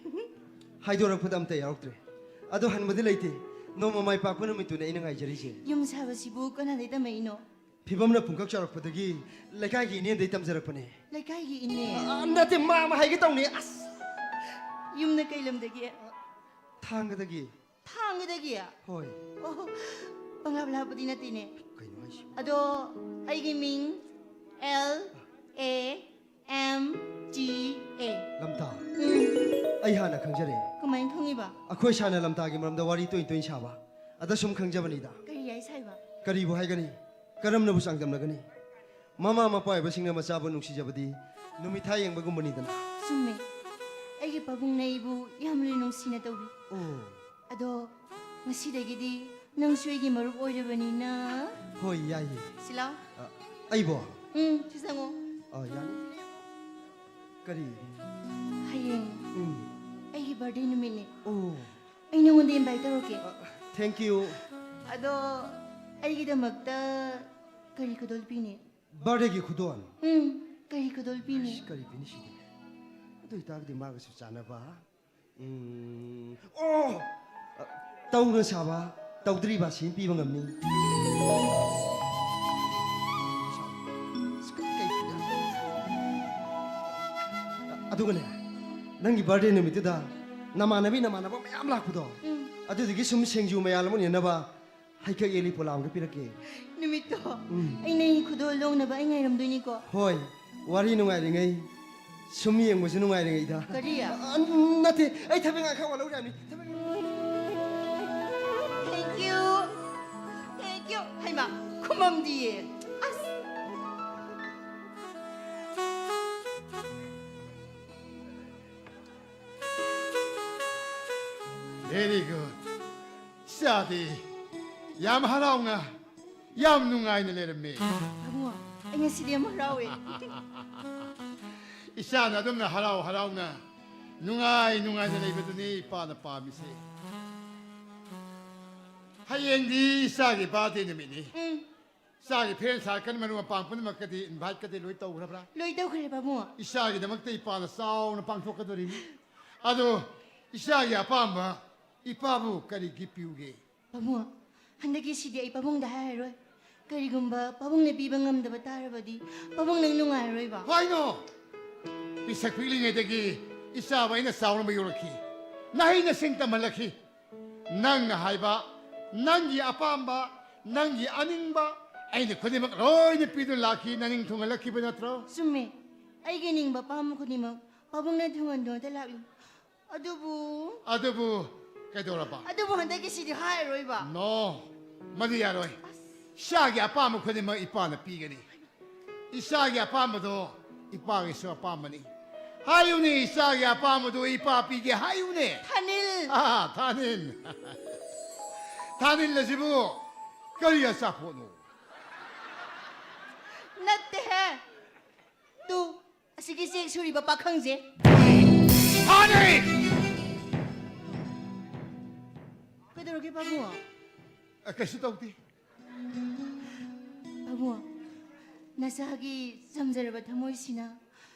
ꯍꯥꯏꯗꯣꯔꯛꯄꯗ ꯑꯝꯇ ꯌꯥꯎꯔꯛꯇ꯭ꯔꯦ꯫ ꯑꯗꯣ ꯍꯟꯕꯗꯤ ꯂꯩꯇꯦ, ꯅꯣꯡꯃ ꯃꯥꯏ ꯄꯥꯛꯄ ꯅꯨꯃꯤꯠꯇꯨꯅꯦ ꯑꯩꯅ ꯉꯥꯏꯖꯔꯤꯁꯦ꯫ ꯌꯨꯝ ꯁꯥꯕꯁꯤꯕꯨ ꯀꯅꯥꯗꯩ ꯇꯝꯃꯛꯏꯅꯣ? ꯐꯤꯕꯝꯅ ꯄꯨꯡꯀꯛ ꯆꯥꯎꯔꯛꯄꯗꯒꯤ ꯂꯩꯀꯥꯏꯒꯤ ꯏꯅꯦꯗꯩ ꯇꯝꯖꯔꯛꯄꯅꯦ꯫ ꯂꯩꯀꯥꯏꯒꯤ ꯏꯅꯦ? ꯑ, ꯅꯠꯇꯦ, ꯃꯥ ꯑꯃ ꯍꯥꯏꯒꯦ ꯇꯧꯅꯤ꯫ ꯑꯁ! ꯌꯨꯝꯅ ꯀꯩ ꯂꯝꯗꯒꯤ? ꯊꯥꯡꯒꯗꯒꯤ꯫ ꯊꯥꯡꯒꯗꯒꯤ? ꯍꯣꯏ꯫ ꯑꯣ, ꯄꯪꯂꯥꯞ ꯂꯥꯞꯄꯗꯤ ꯅꯠꯇꯦꯅꯦ꯫ ꯀꯩꯅꯣ ꯍꯥꯏꯁꯤꯕꯣ? ꯑꯗꯣ ꯑꯩꯒꯤ ꯃꯤꯡ L A M T A꯫ ꯂꯝꯇꯥ꯫ ꯎꯝ꯫ ꯑꯩ ꯍꯥꯟꯅ ꯈꯪꯖꯔꯦ꯫ ꯀꯃꯥꯏꯅ ꯈꯪꯉꯤꯕ? ꯑꯩꯈꯣꯏ ꯁꯥꯟꯅ ꯂꯝꯇꯥꯒꯤ ꯃꯔꯝꯗ ꯋꯥꯔꯤ ꯇꯣꯏ ꯇꯣꯏ ꯁꯥꯕ꯫ ꯑꯗ ꯁꯨꯝ ꯈꯪꯖꯕꯅꯤꯗ꯫ ꯀꯔꯤ ꯌꯥꯏ ꯁꯥꯏꯕ? ꯀꯔꯤꯕꯨ ꯍꯥꯏꯒꯅꯤ? ꯀꯔꯝꯅꯕꯨ ꯆꯥꯡꯗꯝꯅꯒꯅꯤ? ꯃꯃꯥ ꯃꯄꯥ ꯑꯣꯏꯕꯁꯤꯡꯅ ꯃꯆꯥꯕꯨ ꯅꯨꯡꯁꯤꯖꯕꯗꯤ ꯅꯨꯃꯤꯠ ꯊꯥ ꯌꯦꯡꯕꯒꯨꯝꯕꯅꯤꯗꯅ꯫ ꯆꯨꯝꯃꯦ꯫ ꯑꯩꯒꯤ ꯄꯥꯕꯨꯡꯅ ꯑꯩꯕꯨ ꯌꯥꯝꯅ ꯅꯨꯡꯁꯤꯅ ꯇꯧꯕꯤ꯫ ꯑꯣ꯫ ꯑꯗꯣ ꯉꯁꯤꯗꯒꯤꯗꯤ ꯅꯪꯁꯨ ꯑꯩꯒꯤ ꯃꯔꯨꯞ ꯑꯣꯏꯔꯕꯅꯤꯅ꯫ ꯍꯣꯏ, ꯌꯥꯏꯌꯦ꯫ ꯁꯤꯂꯥꯎ꯫ ꯑ, ꯑꯩꯕꯣ? ꯎꯝ, ꯁꯤ ꯆꯪꯉꯣ꯫ ꯑ, ꯌꯥꯅꯤ꯫ ꯀꯔꯤ? ꯍꯌꯦꯡ ꯎꯝ꯫ ꯑꯩꯒꯤ ꯕꯥꯔꯗꯦ ꯅꯨꯃꯤꯠꯅꯦ꯫ ꯑꯣ꯫ ꯑꯩ ꯅꯉꯣꯟꯗ ꯏꯟꯚꯥꯏꯠ ꯇꯧꯔꯛꯀꯦ꯫ ꯑ, thank you꯫ ꯑꯗꯣ ꯑꯩꯒꯤꯗꯃꯛꯇ ꯀꯔꯤ ꯈꯨꯗꯣꯜ ꯄꯤꯅꯤ? ꯕꯥꯔꯗꯦꯒꯤ ꯈꯨꯗꯣꯜ? ꯎꯝ, ꯀꯔꯤ ꯈꯨꯗꯣꯜ ꯄꯤꯅꯤ? ꯑꯁ, ꯀꯔꯤ ꯄꯤꯅꯤ ꯁꯤꯗꯤ? ꯑꯗꯨ ꯑꯣꯏꯇꯥꯔꯒꯗꯤ ꯃꯥꯒꯁꯨ ꯆꯥꯟꯅꯕ꯫ ꯎꯝ, ꯑꯣ! ꯇꯧꯅ ꯁꯥꯕ ꯇꯧꯗ꯭ꯔꯤꯕ ꯁꯤ ꯄꯤꯕ ꯉꯝꯅꯤ꯫ ꯑꯗꯨꯒꯅꯦ, ꯅꯪꯒꯤ ꯕꯥꯔꯗꯦ ꯅꯨꯃꯤꯠꯇꯨꯗ ꯅꯃꯥꯟꯅꯕꯤ ꯅꯃꯥꯟꯅꯕ ꯃꯌꯥꯝ ꯂꯥꯛꯄꯗꯣ, ꯎꯝ꯫ ꯑꯗꯨꯗꯨꯒꯤ ꯁꯨꯝ ꯁꯦꯡꯖꯨ ꯃꯌꯥꯜ ꯑꯃ ꯎꯅꯅꯕ ꯍꯩꯀꯛ ꯌꯦꯜꯂꯤ ꯄꯣꯂꯥ ꯑꯃꯒ ꯄꯤꯔꯛꯀꯦ꯫ ꯅꯨꯃꯤꯠꯇꯣ ꯎꯝ꯫ ꯑꯩ ꯅꯪꯒꯤ ꯈꯨꯗꯣꯜ ꯂꯣꯡꯅꯕ ꯑꯩ ꯉꯥꯏꯔꯝꯗꯣꯏꯅꯤꯀꯣ꯫ ꯍꯣꯏ, ꯋꯥꯔꯤ ꯅꯨꯡꯉꯥꯏꯔꯤꯉꯩ ꯁꯨꯝ ꯌꯦꯡꯕꯁꯨ ꯅꯨꯡꯉꯥꯏꯔꯤꯉꯩꯗ꯫ ꯀꯔꯤ? ꯑ, ꯅꯠꯇꯦ, ꯑꯩ ꯊꯕꯛ ꯏꯪꯈꯥꯡ ꯈꯔ ꯋꯥꯠꯍꯧꯔꯤ ꯍꯥꯏꯕꯅꯤ꯫ ꯊꯕꯛ Thank you. Thank you. ꯍꯩꯃꯥ, ꯈꯨꯃꯝꯗꯤꯌꯦ꯫ ꯑꯁ꯫ Very good. ꯏꯆꯥꯗꯤ ꯌꯥꯝ ꯍꯔꯥꯎꯅ, ꯌꯥꯝ ꯅꯨꯡꯉꯥꯏꯅ ꯂꯩꯔꯝꯃꯤ꯫ ꯄꯥꯕꯨꯡ, ꯑꯩ ꯉꯁꯤꯗꯤ ꯌꯥꯝ ꯍꯔꯥꯎꯋꯦ꯫ ꯏꯆꯥꯅ ꯑꯗꯨꯝꯅ ꯍꯔꯥꯎ ꯍꯔꯥꯎꯅ, ꯅꯨꯡꯉꯥꯏ ꯅꯨꯡꯉꯥꯏꯅ ꯂꯩꯕꯗꯨꯅꯤ ꯏꯄꯥꯅ ꯄꯥꯝꯃꯤꯁꯦ꯫ ꯍꯌꯦꯡꯗꯤ ꯏꯆꯥꯒꯤ birthday ꯅꯨꯃꯤꯠꯅꯤ꯫ ꯎꯝ꯫ ꯏꯆꯥꯒꯤ friend circle, ꯃꯔꯨꯞ ꯃꯄꯥꯡ ꯄꯨꯝꯅꯃꯛꯀꯗꯤ invite ꯀꯗꯤ ꯂꯣꯏ ꯇꯧꯈ꯭ꯔꯕ꯭ꯔꯥ? ꯂꯣꯏ ꯇꯧꯈ꯭ꯔꯦ, ꯄꯥꯕꯨꯡ꯫ ꯏꯆꯥꯒꯤꯗꯃꯛꯇ ꯏꯄꯥꯅ ꯆꯥꯎꯅ ꯄꯥꯡꯊꯣꯛꯀꯗꯣꯔꯤꯅꯤ꯫ ꯑꯗꯣ ꯏꯆꯥꯒꯤ ꯑꯄꯥꯝꯕ ꯏꯄꯥꯕꯨ ꯀꯔꯤ gift ꯄꯤꯌꯨꯒꯦ? ꯄꯥꯕꯨꯡ, ꯍꯟꯗꯛꯀꯤꯁꯤꯗꯤ ꯑꯩ ꯄꯥꯕꯨꯡꯗ ꯍꯥꯏꯔꯔꯣꯏ꯫ ꯀꯔꯤꯒꯨꯝꯕ ꯄꯥꯕꯨꯡꯅ ꯄꯤꯕ ꯉꯝꯗꯕ ꯇꯥꯔꯕꯗꯤ, ꯄꯥꯕꯨꯡ ꯅꯪ ꯅꯨꯡꯉꯥꯏꯔꯔꯣꯏꯕ꯫ ꯍꯣꯏꯅꯣ! ꯄꯤꯁꯛ ꯄꯤꯛꯂꯤꯉꯩꯗꯒꯤ ꯏꯆꯥꯕꯨ ꯑꯩꯅ ꯆꯥꯎꯅꯕ ꯌꯣꯛꯂꯛꯈꯤ꯫ ꯅꯍꯩ ꯅꯁꯤꯡ ꯇꯝꯍꯜꯂꯛꯈꯤ꯫ ꯅꯪꯅ ꯍꯥꯏꯕ, ꯅꯪꯒꯤ ꯑꯄꯥꯝꯕ, ꯅꯪꯒꯤ ꯑꯅꯤꯡꯕ ꯑꯩꯅ ꯈꯨꯗꯤꯡꯃꯛ ꯂꯣꯏꯅ ꯄꯤꯗꯨꯅ ꯂꯥꯛꯈꯤ, ꯅꯅꯤꯡ ꯊꯨꯡꯍꯜꯂꯛꯈꯤꯕ ꯅꯠꯇ꯭ꯔꯣ? ꯆꯨꯝꯃꯦ꯫ ꯑꯩꯒꯤ ꯅꯤꯡꯕ ꯑꯄꯥꯝꯕ ꯈꯨꯗꯤꯡꯃꯛ ꯄꯥꯕꯨꯡꯅ ꯊꯨꯡꯍꯟꯗꯨꯅꯇ ꯂꯥꯛꯂꯤ꯫ ꯑꯗꯨꯕꯨ ꯑꯗꯨꯕꯨ ꯀꯩꯗꯧꯔꯕ? ꯑꯗꯨꯕꯨ ꯍꯟꯗꯛꯀꯤꯁꯤꯗꯤ ꯍꯥꯏꯔꯔꯣꯏꯕ꯫ No, ꯃꯗꯨ ꯌꯥꯔꯣꯏ꯫ ꯑꯁ꯫ ꯏꯆꯥꯒꯤ ꯑꯄꯥꯝꯕ ꯈꯨꯗꯤꯡꯃꯛ ꯏꯄꯥꯅ ꯄꯤꯒꯅꯤ꯫ ꯏꯆꯥꯒꯤ ꯑꯄꯥꯝꯕꯗꯣ ꯏꯄꯥꯒꯤꯁꯨ ꯑꯄꯥꯝꯕꯅꯤ꯫ ꯍꯥꯏꯌꯨꯅꯦ, ꯏꯆꯥꯒꯤ ꯑꯄꯥꯝꯕꯗꯣ ꯏꯄꯥ ꯄꯤꯒꯦ ꯍꯥꯏꯌꯨꯅꯦ꯫ ꯊꯥꯅꯤꯜ꯫ ꯑꯥ, ꯊꯥꯅꯤꯜ꯫ ꯊꯥꯅꯤꯜ ꯑꯁꯤꯕꯨ ꯀꯔꯤ ꯑꯆꯥꯄꯣꯠꯅꯣ? ꯅꯠꯇꯦꯍꯦ꯫ ꯇꯨ, ꯑꯁꯤꯒꯤ ꯆꯦꯛ ꯁꯨꯔꯤꯕ ꯄꯥꯈꯪꯁꯦ꯫ ꯊꯥꯅꯤꯜ! ꯀꯩꯗꯧꯔꯒꯦ, ꯄꯥꯕꯨꯡ? ꯑ, ꯀꯩꯁꯨ ꯇꯧꯗꯦ꯫ ꯄꯥꯕꯨꯡ, ꯅꯆꯥꯒꯤ ꯆꯝꯖꯔꯕ ꯊꯃꯣꯏꯁꯤꯅ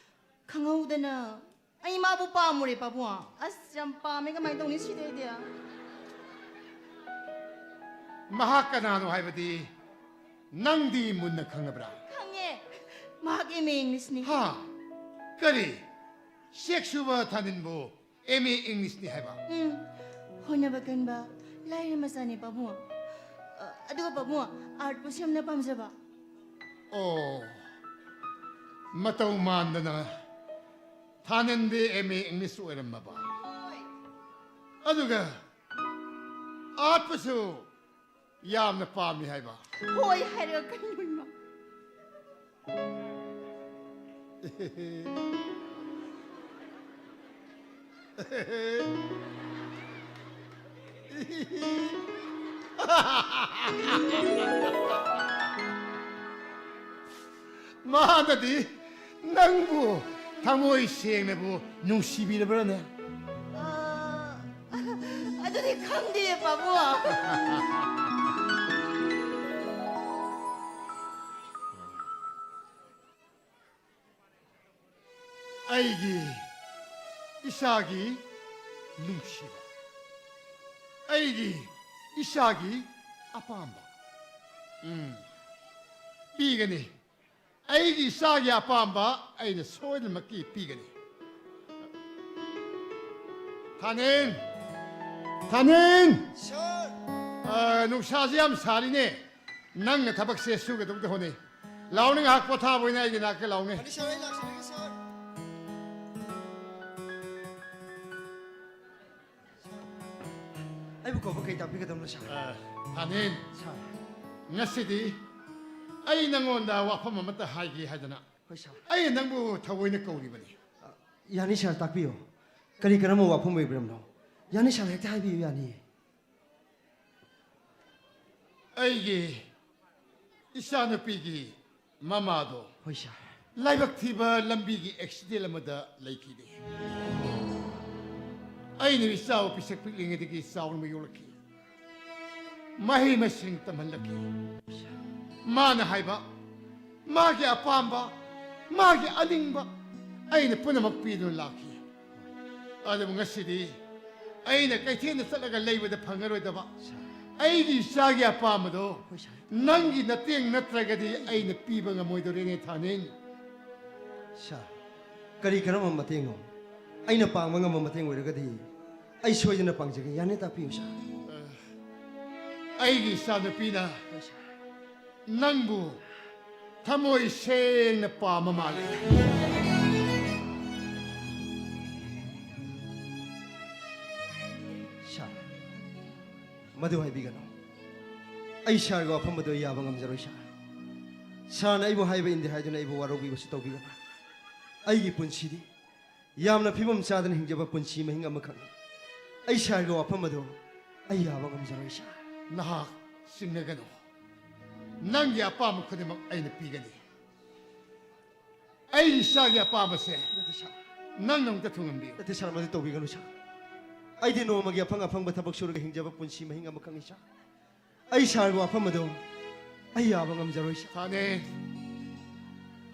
ꯈꯪꯍꯧꯗꯅ ꯑꯩ ꯃꯥꯕꯨ ꯄꯥꯝꯃꯨꯔꯦ, ꯄꯥꯕꯨꯡ꯫ ꯑꯁ, ꯌꯥꯝ ꯄꯥꯝꯃꯦ, ꯀꯃꯥꯏꯅ ꯇꯧꯅꯤ ꯁꯤꯗꯩꯗꯤ? ꯃꯍꯥꯛ ꯀꯅꯥꯅꯣ ꯍꯥꯏꯕꯗꯤ ꯅꯪꯗꯤ ꯃꯨꯟꯅ ꯈꯪꯉꯕ꯭ꯔꯥ? ꯈꯪꯉꯦ꯫ ꯃꯍꯥꯛ M A English ꯅꯤ꯫ ꯍꯥ? ꯀꯔꯤ? ꯆꯦꯛ ꯁꯨꯕ ꯊꯥꯅꯤꯜꯕꯨ M A English ꯅꯤ ꯍꯥꯏꯕ? ꯎꯝ꯫ ꯍꯣꯠꯅꯕ ꯀꯟꯕ ꯂꯥꯏꯔ ꯃꯆꯥꯅꯦ ꯄꯥꯕꯨꯡ꯫ ꯑ, ꯑꯗꯨꯒ ꯄꯥꯕꯨꯡ, ꯑꯥꯔꯠꯄꯨꯁꯨ ꯌꯥꯝꯅ ꯄꯥꯝꯖꯕ꯫ ꯑꯣ, ꯃꯇꯧ ꯃꯥꯟꯗꯅ ꯊꯥꯅꯤꯟꯗꯤ ꯑꯦꯝ ꯑꯦ ꯏꯪꯂꯤꯁ ꯑꯣꯏꯔꯝꯃꯕ꯫ ꯑꯗꯨꯒ ꯑꯥꯔꯠꯄꯨꯁꯨ ꯌꯥꯝꯅ ꯄꯥꯝꯃꯤ ꯍꯥꯏꯕ꯫ ꯍꯣꯏ ꯍꯥꯏꯔꯒ ꯀꯩꯅꯣ ꯏꯃꯥ? ꯃꯥꯅꯗꯤ ꯅꯪꯕꯨ ꯊꯃꯣꯏ ꯁꯦꯡꯅꯕꯨ ꯅꯨꯡꯁꯤꯕꯤꯔꯕ꯭ꯔꯅꯦ? ꯑ, ꯑꯗꯨꯗꯤ ꯈꯪꯗꯦ, ꯄꯥꯕꯨꯡ꯫ ꯑꯩꯒꯤ ꯏꯆꯥꯒꯤ ꯅꯨꯡꯁꯤꯕ, ꯑꯩꯒꯤ ꯏꯆꯥꯒꯤ ꯑꯄꯥꯝꯕ, ꯎꯝ, ꯄꯤꯒꯅꯤ꯫ ꯑꯩꯒꯤ ꯏꯆꯥꯒꯤ ꯑꯄꯥꯝꯕ ꯑꯩꯅ ꯁꯣꯏꯗꯅꯃꯛꯀꯤ ꯄꯤꯒꯅꯤ꯫ ꯊꯥꯅꯤꯟ! ꯊꯥꯅꯤꯟ! ꯁꯥꯔ! ꯑ, ꯅꯨꯡꯁꯥꯁꯦ ꯌꯥꯝ ꯁꯥꯔꯤꯅꯦ꯫ ꯅꯪꯅ ꯊꯕꯛꯁꯦ ꯁꯨꯒꯗꯧꯗ ꯍꯣꯠꯅꯩ꯫ ꯂꯥꯎꯅꯦ, ꯉꯥꯏꯍꯥꯛ ꯄꯣꯊꯥꯕ ꯑꯣꯏꯅ ꯑꯩꯒꯤ ꯅꯥꯛꯇ ꯂꯥꯎꯅꯦ꯫ ꯐꯅꯤ ꯁꯥꯔ, ꯑꯩ ꯂꯥꯛꯆꯔꯒꯦ ꯁꯥꯔ꯫ ꯑꯩꯕꯨ ꯀꯧꯕ ꯀꯩ ꯇꯥꯛꯄꯤꯒꯗꯕꯅꯣ ꯁꯥꯔ? ꯑ, ꯊꯥꯅꯤꯟ꯫ ꯁꯥꯔ꯫ ꯉꯁꯤꯗꯤ ꯑꯩ ꯅꯪꯉꯣꯟꯗ ꯋꯥꯐꯝ ꯑꯃꯠꯇ ꯍꯥꯏꯒꯦ ꯍꯥꯏꯗꯅ ꯍꯣꯏ ꯁꯥꯔ꯫ ꯑꯩꯅ ꯅꯪꯕꯨ ꯊꯑꯣꯏꯅ ꯀꯧꯔꯤꯕꯅꯤ꯫ ꯑ, ꯌꯥꯅꯤ ꯁꯥꯔ, ꯇꯥꯛꯄꯤꯌꯨ꯫ ꯀꯔꯤ ꯀꯔꯝꯕ ꯋꯥꯐꯝ ꯑꯣꯏꯕꯤꯔꯕꯅꯣ? ꯌꯥꯅꯤ ꯁꯥꯔ, ꯍꯦꯛꯇ ꯍꯥꯏꯕꯤꯌꯨ, ꯌꯥꯅꯤꯌꯦ꯫ ꯑꯩꯒꯤ ꯏꯆꯥꯅꯨꯄꯤꯒꯤ ꯃꯃꯥꯗꯣ ꯍꯣꯏ ꯁꯥꯔ꯫ ꯂꯥꯏꯕꯛ ꯊꯤꯕ ꯂꯝꯕꯤꯒꯤ ꯑꯦꯛꯁꯤꯗꯦꯟ ꯑꯃꯗ ꯂꯩꯈꯤꯗꯦ꯫ ꯑꯩꯅ ꯏꯆꯥꯕꯨ ꯄꯤꯁꯛ ꯄꯤꯛꯂꯤꯉꯩꯗꯒꯤ ꯆꯥꯎꯅ ꯌꯣꯛꯂꯛꯈꯤ꯫ ꯃꯍꯩ ꯃꯁꯤꯡ ꯇꯝꯍꯜꯂꯛꯈꯤ꯫ ꯃꯥꯅ ꯍꯥꯏꯕ, ꯃꯥꯒꯤ ꯑꯄꯥꯝꯕ, ꯃꯥꯒꯤ ꯑꯅꯤꯡꯕ ꯑꯩꯅ ꯄꯨꯝꯅꯃꯛ ꯄꯤꯗꯨꯅ ꯂꯥꯛꯈꯤ꯫ ꯑꯗꯨꯕꯨ ꯉꯁꯤꯗꯤ ꯑꯩꯅ ꯀꯩꯊꯦꯜꯗ ꯆꯠꯂꯒ ꯂꯩꯕꯗ ꯐꯪꯉꯔꯣꯏꯗꯕ ꯁꯥꯔ꯫ ꯑꯩꯒꯤ ꯏꯆꯥꯒꯤ ꯑꯄꯥꯝꯕꯗꯣ ꯍꯣꯏ ꯁꯥꯔ꯫ ꯅꯪꯒꯤ ꯅꯇꯦꯡ ꯅꯠꯇ꯭ꯔꯒꯗꯤ ꯑꯩꯅ ꯄꯤꯕ ꯉꯝꯃꯣꯏꯗꯧꯔꯦꯅꯦ, ꯊꯥꯅꯤꯟ꯫ ꯁꯥꯔ, ꯀꯔꯤ ꯀꯔꯝꯕ ꯃꯇꯦꯡꯅꯣ? ꯑꯩꯅ ꯄꯥꯡꯕ ꯉꯝꯕ ꯃꯇꯦꯡ ꯑꯣꯏꯔꯒꯗꯤ ꯑꯩ ꯁꯣꯏꯗꯅ ꯄꯥꯡꯖꯒꯦ꯫ ꯌꯥꯅꯤ, ꯇꯥꯛꯄꯤꯌꯨ, ꯁꯥꯔ꯫ ꯑꯩꯒꯤ ꯏꯆꯥꯅꯨꯄꯤꯅ ꯅꯪꯕꯨ ꯊꯃꯣꯏ ꯁꯦꯡꯅ ꯄꯥꯝꯕ ꯃꯥꯜꯂꯤ꯫ ꯁꯥꯔ, ꯃꯗꯨ ꯍꯥꯏꯕꯤꯒꯅꯨ꯫ ꯑꯩ ꯁꯥꯔꯒꯤ ꯋꯥꯐꯝ ꯑꯗꯨ ꯑꯩ ꯌꯥꯕ ꯉꯝꯖꯔꯣꯏ, ꯁꯥꯔ꯫ ꯁꯥꯔꯅ ꯑꯩꯕꯨ ꯍꯥꯏꯕ ꯏꯟꯗꯦ ꯍꯥꯏꯗꯨꯅ ꯑꯩꯕꯨ ꯋꯥꯔꯧꯕꯤꯕꯁꯨ ꯇꯧꯕꯤꯒꯅꯨ꯫ ꯑꯩꯒꯤ ꯄꯨꯟꯁꯤꯗꯤ ꯌꯥꯝꯅ ꯐꯤꯕꯝ ꯆꯥꯗꯅ ꯍꯤꯡꯖꯕ ꯄꯨꯟꯁꯤ ꯃꯍꯤꯡ ꯑꯃꯈꯛꯅꯤ꯫ ꯑꯩ ꯁꯥꯔꯒꯤ ꯋꯥꯐꯝ ꯑꯗꯨ ꯑꯩ ꯌꯥꯕ ꯉꯝꯖꯔꯣꯏ, ꯁꯥꯔ꯫ ꯅꯍꯥꯛ ꯆꯤꯡꯅꯒꯅꯨ꯫ ꯅꯪꯒꯤ ꯑꯄꯥꯝꯕ ꯈꯨꯗꯤꯡꯃꯛ ꯑꯩꯅ ꯄꯤꯒꯅꯤ꯫ ꯑꯩ ꯏꯆꯥꯒꯤ ꯑꯄꯥꯝꯕꯁꯦ ꯅꯠꯇꯦ, ꯁꯥꯔ꯫ ꯅꯪꯅ ꯑꯃꯨꯛꯇ ꯊꯨꯡꯍꯟꯕꯤꯌꯨ꯫ ꯅꯠꯇꯦ, ꯁꯥꯔ, ꯃꯗꯨ ꯇꯧꯕꯤꯒꯅꯨ, ꯁꯥꯔ꯫ ꯑꯩꯗꯤ ꯅꯣꯡꯃꯒꯤ ꯑꯐꯪ ꯑꯐꯪꯕ ꯊꯕꯛ ꯁꯨꯔꯒ ꯍꯤꯡꯖꯕ ꯄꯨꯟꯁꯤ ꯃꯍꯤꯡ ꯑꯃꯈꯛꯅꯤ, ꯁꯥꯔ꯫ ꯑꯩ ꯁꯥꯔꯒꯤ ꯋꯥꯐꯝ ꯑꯗꯨ ꯑꯩ ꯌꯥꯕ ꯉꯝꯖꯔꯣꯏ, ꯁꯥꯔ꯫ ꯊꯥꯅꯦ,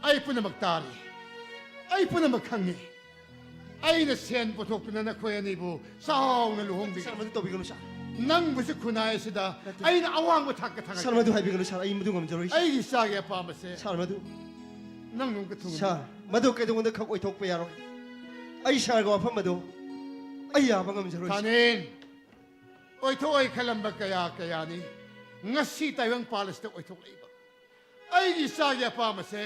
ꯑꯩ ꯄꯨꯝꯅꯃꯛ ꯇꯥꯔꯤ, ꯑꯩ ꯄꯨꯝꯅꯃꯛ ꯈꯪꯉꯤ꯫ ꯑꯩꯅ ꯁꯦꯟ ꯄꯨꯊꯣꯛꯇꯨꯅ ꯅꯈꯣꯏ ꯑꯅꯤꯕꯨ ꯆꯥꯎꯅ ꯂꯨꯍꯣꯡꯕꯤ꯫ ꯁꯥꯔ, ꯃꯗꯨ ꯇꯧꯕꯤꯒꯅꯨ, ꯁꯥꯔ꯫ ꯅꯪꯕꯨꯁꯨ ꯈꯨꯟꯅꯥꯏ ꯑꯁꯤꯗ ꯅꯠꯇꯦ꯫ ꯑꯩꯅ ꯑꯋꯥꯡꯕ ꯊꯥꯛꯇ ꯊꯥꯡꯒꯠ-, ꯁꯥꯔ, ꯃꯗꯨ ꯍꯥꯏꯕꯤꯒꯅꯨ, ꯁꯥꯔ꯫ ꯑꯩ ꯃꯗꯨ ꯉꯝꯖꯔꯣꯏ, ꯁꯥꯔ꯫ ꯑꯩꯒꯤ ꯏꯆꯥꯒꯤ ꯑꯄꯥꯝꯕꯁꯦ ꯁꯥꯔ, ꯃꯗꯨ ꯅꯪ ꯅꯨꯡꯒ ꯊꯨꯡꯒꯅꯤ꯫ ꯁꯥꯔ, ꯃꯗꯨ ꯀꯩꯗꯧꯉꯩꯗ ꯈꯛ ꯑꯣꯏꯊꯣꯛꯄ ꯌꯥꯔꯣꯏ꯫ ꯑꯩ ꯁꯥꯔꯒꯤ ꯋꯥꯐꯝ ꯑꯗꯨ ꯑꯩ ꯌꯥꯕ ꯉꯝꯖꯔꯣꯏ, ꯁꯥꯔ꯫ ꯊꯥꯅꯤꯟ, ꯑꯣꯏꯊꯣꯛꯑꯣꯏ ꯈꯜꯂꯝꯕ ꯀꯌꯥ ꯀꯌꯥꯅꯤ ꯉꯁꯤ ꯇꯥꯏꯕꯪ ꯄꯥꯜ ꯑꯁꯤꯗ ꯑꯣꯏꯊꯣꯛꯂꯛꯏꯕ꯫ ꯑꯩꯒꯤ ꯏꯆꯥꯒꯤ ꯑꯄꯥꯝꯕꯁꯦ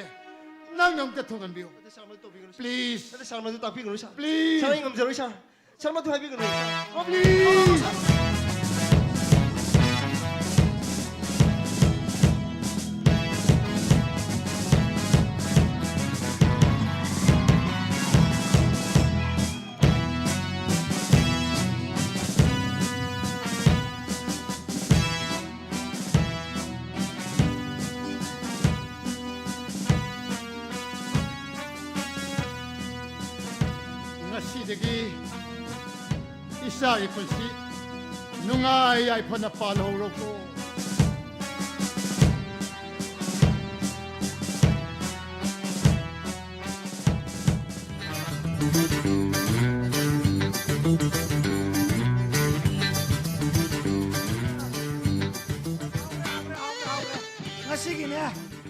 ꯅꯪꯅ ꯑꯝꯇ ꯊꯨꯡꯍꯟꯕꯤꯌꯨ꯫ ꯅꯠꯇꯦ, ꯁꯥꯔ, ꯃꯗꯨ ꯇꯧꯕꯤꯒꯅꯨ, ꯁꯥꯔ꯫ Please. ꯅꯠꯇꯦ, ꯁꯥꯔ, ꯃꯗꯨ ꯇꯥꯛꯄꯤꯒꯅꯨ, ꯁꯥꯔ꯫ Please. ꯁꯥꯔ, ꯑꯩ ꯉꯝꯖꯔꯣꯏ, ꯁꯥꯔ꯫ ꯁꯥꯔ, ꯃꯗꯨ ꯍꯥꯏꯕꯤꯒꯅꯨ, ꯁꯥꯔ꯫ Oh, please. ꯉꯁꯤꯗꯒꯤ ꯏꯆꯥꯒꯤ ꯄꯨꯟꯁꯤ ꯅꯨꯡꯉꯥꯏ ꯌꯥꯏꯐꯅ ꯄꯥꯜꯍꯧꯔꯣꯀꯣ꯫ ꯉꯁꯤꯒꯤꯅꯦ,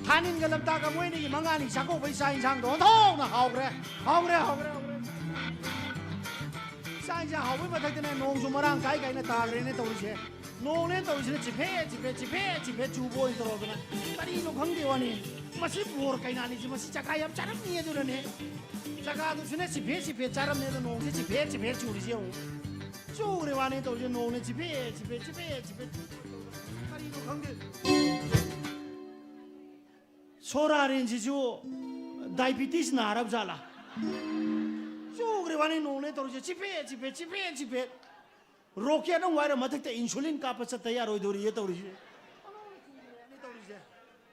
ꯊꯥꯅꯤꯟꯒ ꯂꯝꯇꯥꯒ ꯃꯣꯏ ꯑꯅꯤꯒꯤ ꯃꯉꯥꯅꯤ ꯆꯥꯛꯀꯧꯕꯩ ꯆꯥꯛ ꯏꯟꯁꯥꯡꯗꯣ ꯑꯣꯟꯊꯣꯛꯅ ꯍꯥꯎꯈ꯭ꯔꯦ꯫ ꯍꯥꯎꯈ꯭ꯔꯦ, ꯍꯥꯎꯈ꯭ꯔꯦ, ꯍꯥꯎꯈ꯭ꯔꯦ꯫ ꯆꯥꯛ ꯏꯟꯁꯥꯡ ꯍꯥꯎꯕꯩ ꯃꯊꯛꯇꯅꯦ, ꯅꯣꯡꯁꯨ ꯃꯔꯥꯡ ꯀꯥꯏ ꯀꯥꯏꯅ ꯇꯥꯈ꯭ꯔꯦꯅꯦ ꯇꯧꯔꯤꯁꯦ꯫ ꯅꯣꯡꯅꯦ ꯇꯧꯔꯤꯁꯤꯅ ꯆꯤꯐꯦꯠ ꯆꯤꯐꯦꯠ ꯆꯤꯐꯦꯠ ꯆꯤꯐꯦꯠ ꯆꯨꯕ ꯑꯣꯏꯅ ꯇꯧꯔꯗꯅ, ꯀꯔꯤꯅꯣ ꯈꯪꯗꯦ ꯋꯥꯅꯤ꯫ ꯃꯁꯤ ꯕꯣꯔ ꯀꯩꯅꯥꯅꯤꯁꯤ, ꯃꯁꯤ ꯆꯀꯥ ꯌꯥꯝ ꯆꯥꯔꯝꯅꯤ꯫ ꯑꯗꯨꯅꯅꯦ ꯆꯀꯥꯗꯨꯁꯨꯅꯦ ꯆꯤꯐꯦꯠ ꯆꯤꯐꯦꯠ ꯆꯥꯔꯝꯅꯤ꯫ ꯑꯗꯣ ꯅꯣꯡꯁꯦ ꯆꯤꯐꯦꯠ ꯆꯤꯐꯦꯠ ꯆꯨꯔꯤꯁꯦ ꯌꯦꯡꯉꯨ꯫ ꯆꯨꯈ꯭ꯔꯦ ꯋꯥꯅꯤ ꯇꯧꯔꯤꯁꯦ꯫ ꯅꯣꯡꯅꯦ ꯆꯤꯐꯦꯠ ꯆꯤꯐꯦꯠ ꯆꯤꯐꯦꯠ ꯆꯤꯐꯦꯠ ꯆꯨꯕ ꯑꯣꯏꯅ ꯇꯧꯔꯗꯅ, ꯀꯔꯤꯅꯣ ꯈꯪꯗꯦ꯫ ꯁꯣꯔꯥꯔꯦꯟꯁꯤꯁꯨ ꯗꯥꯏꯕꯤꯇꯤꯁ ꯅꯥꯔꯕ ꯖꯥꯠꯂꯥ? ꯆꯨꯈ꯭ꯔꯦ ꯋꯥꯅꯤ ꯅꯣꯡꯅꯦ ꯇꯧꯔꯤꯁꯦ꯫ ꯆꯤꯐꯦꯠ ꯆꯤꯐꯦꯠ ꯆꯤꯐꯦꯠ ꯆꯤꯐꯦꯠ꯫ ꯔꯣꯀꯦꯠ ꯑꯃ ꯋꯥꯏꯔ ꯃꯊꯛꯇ ꯏꯟꯁꯨꯂꯤꯟ ꯀꯥꯞꯄ ꯆꯠꯇ ꯌꯥꯔꯣꯏꯗꯧꯔꯤꯌꯦ ꯇꯧꯔꯤꯁꯦ꯫ ꯇꯧꯔꯤꯁꯦ꯫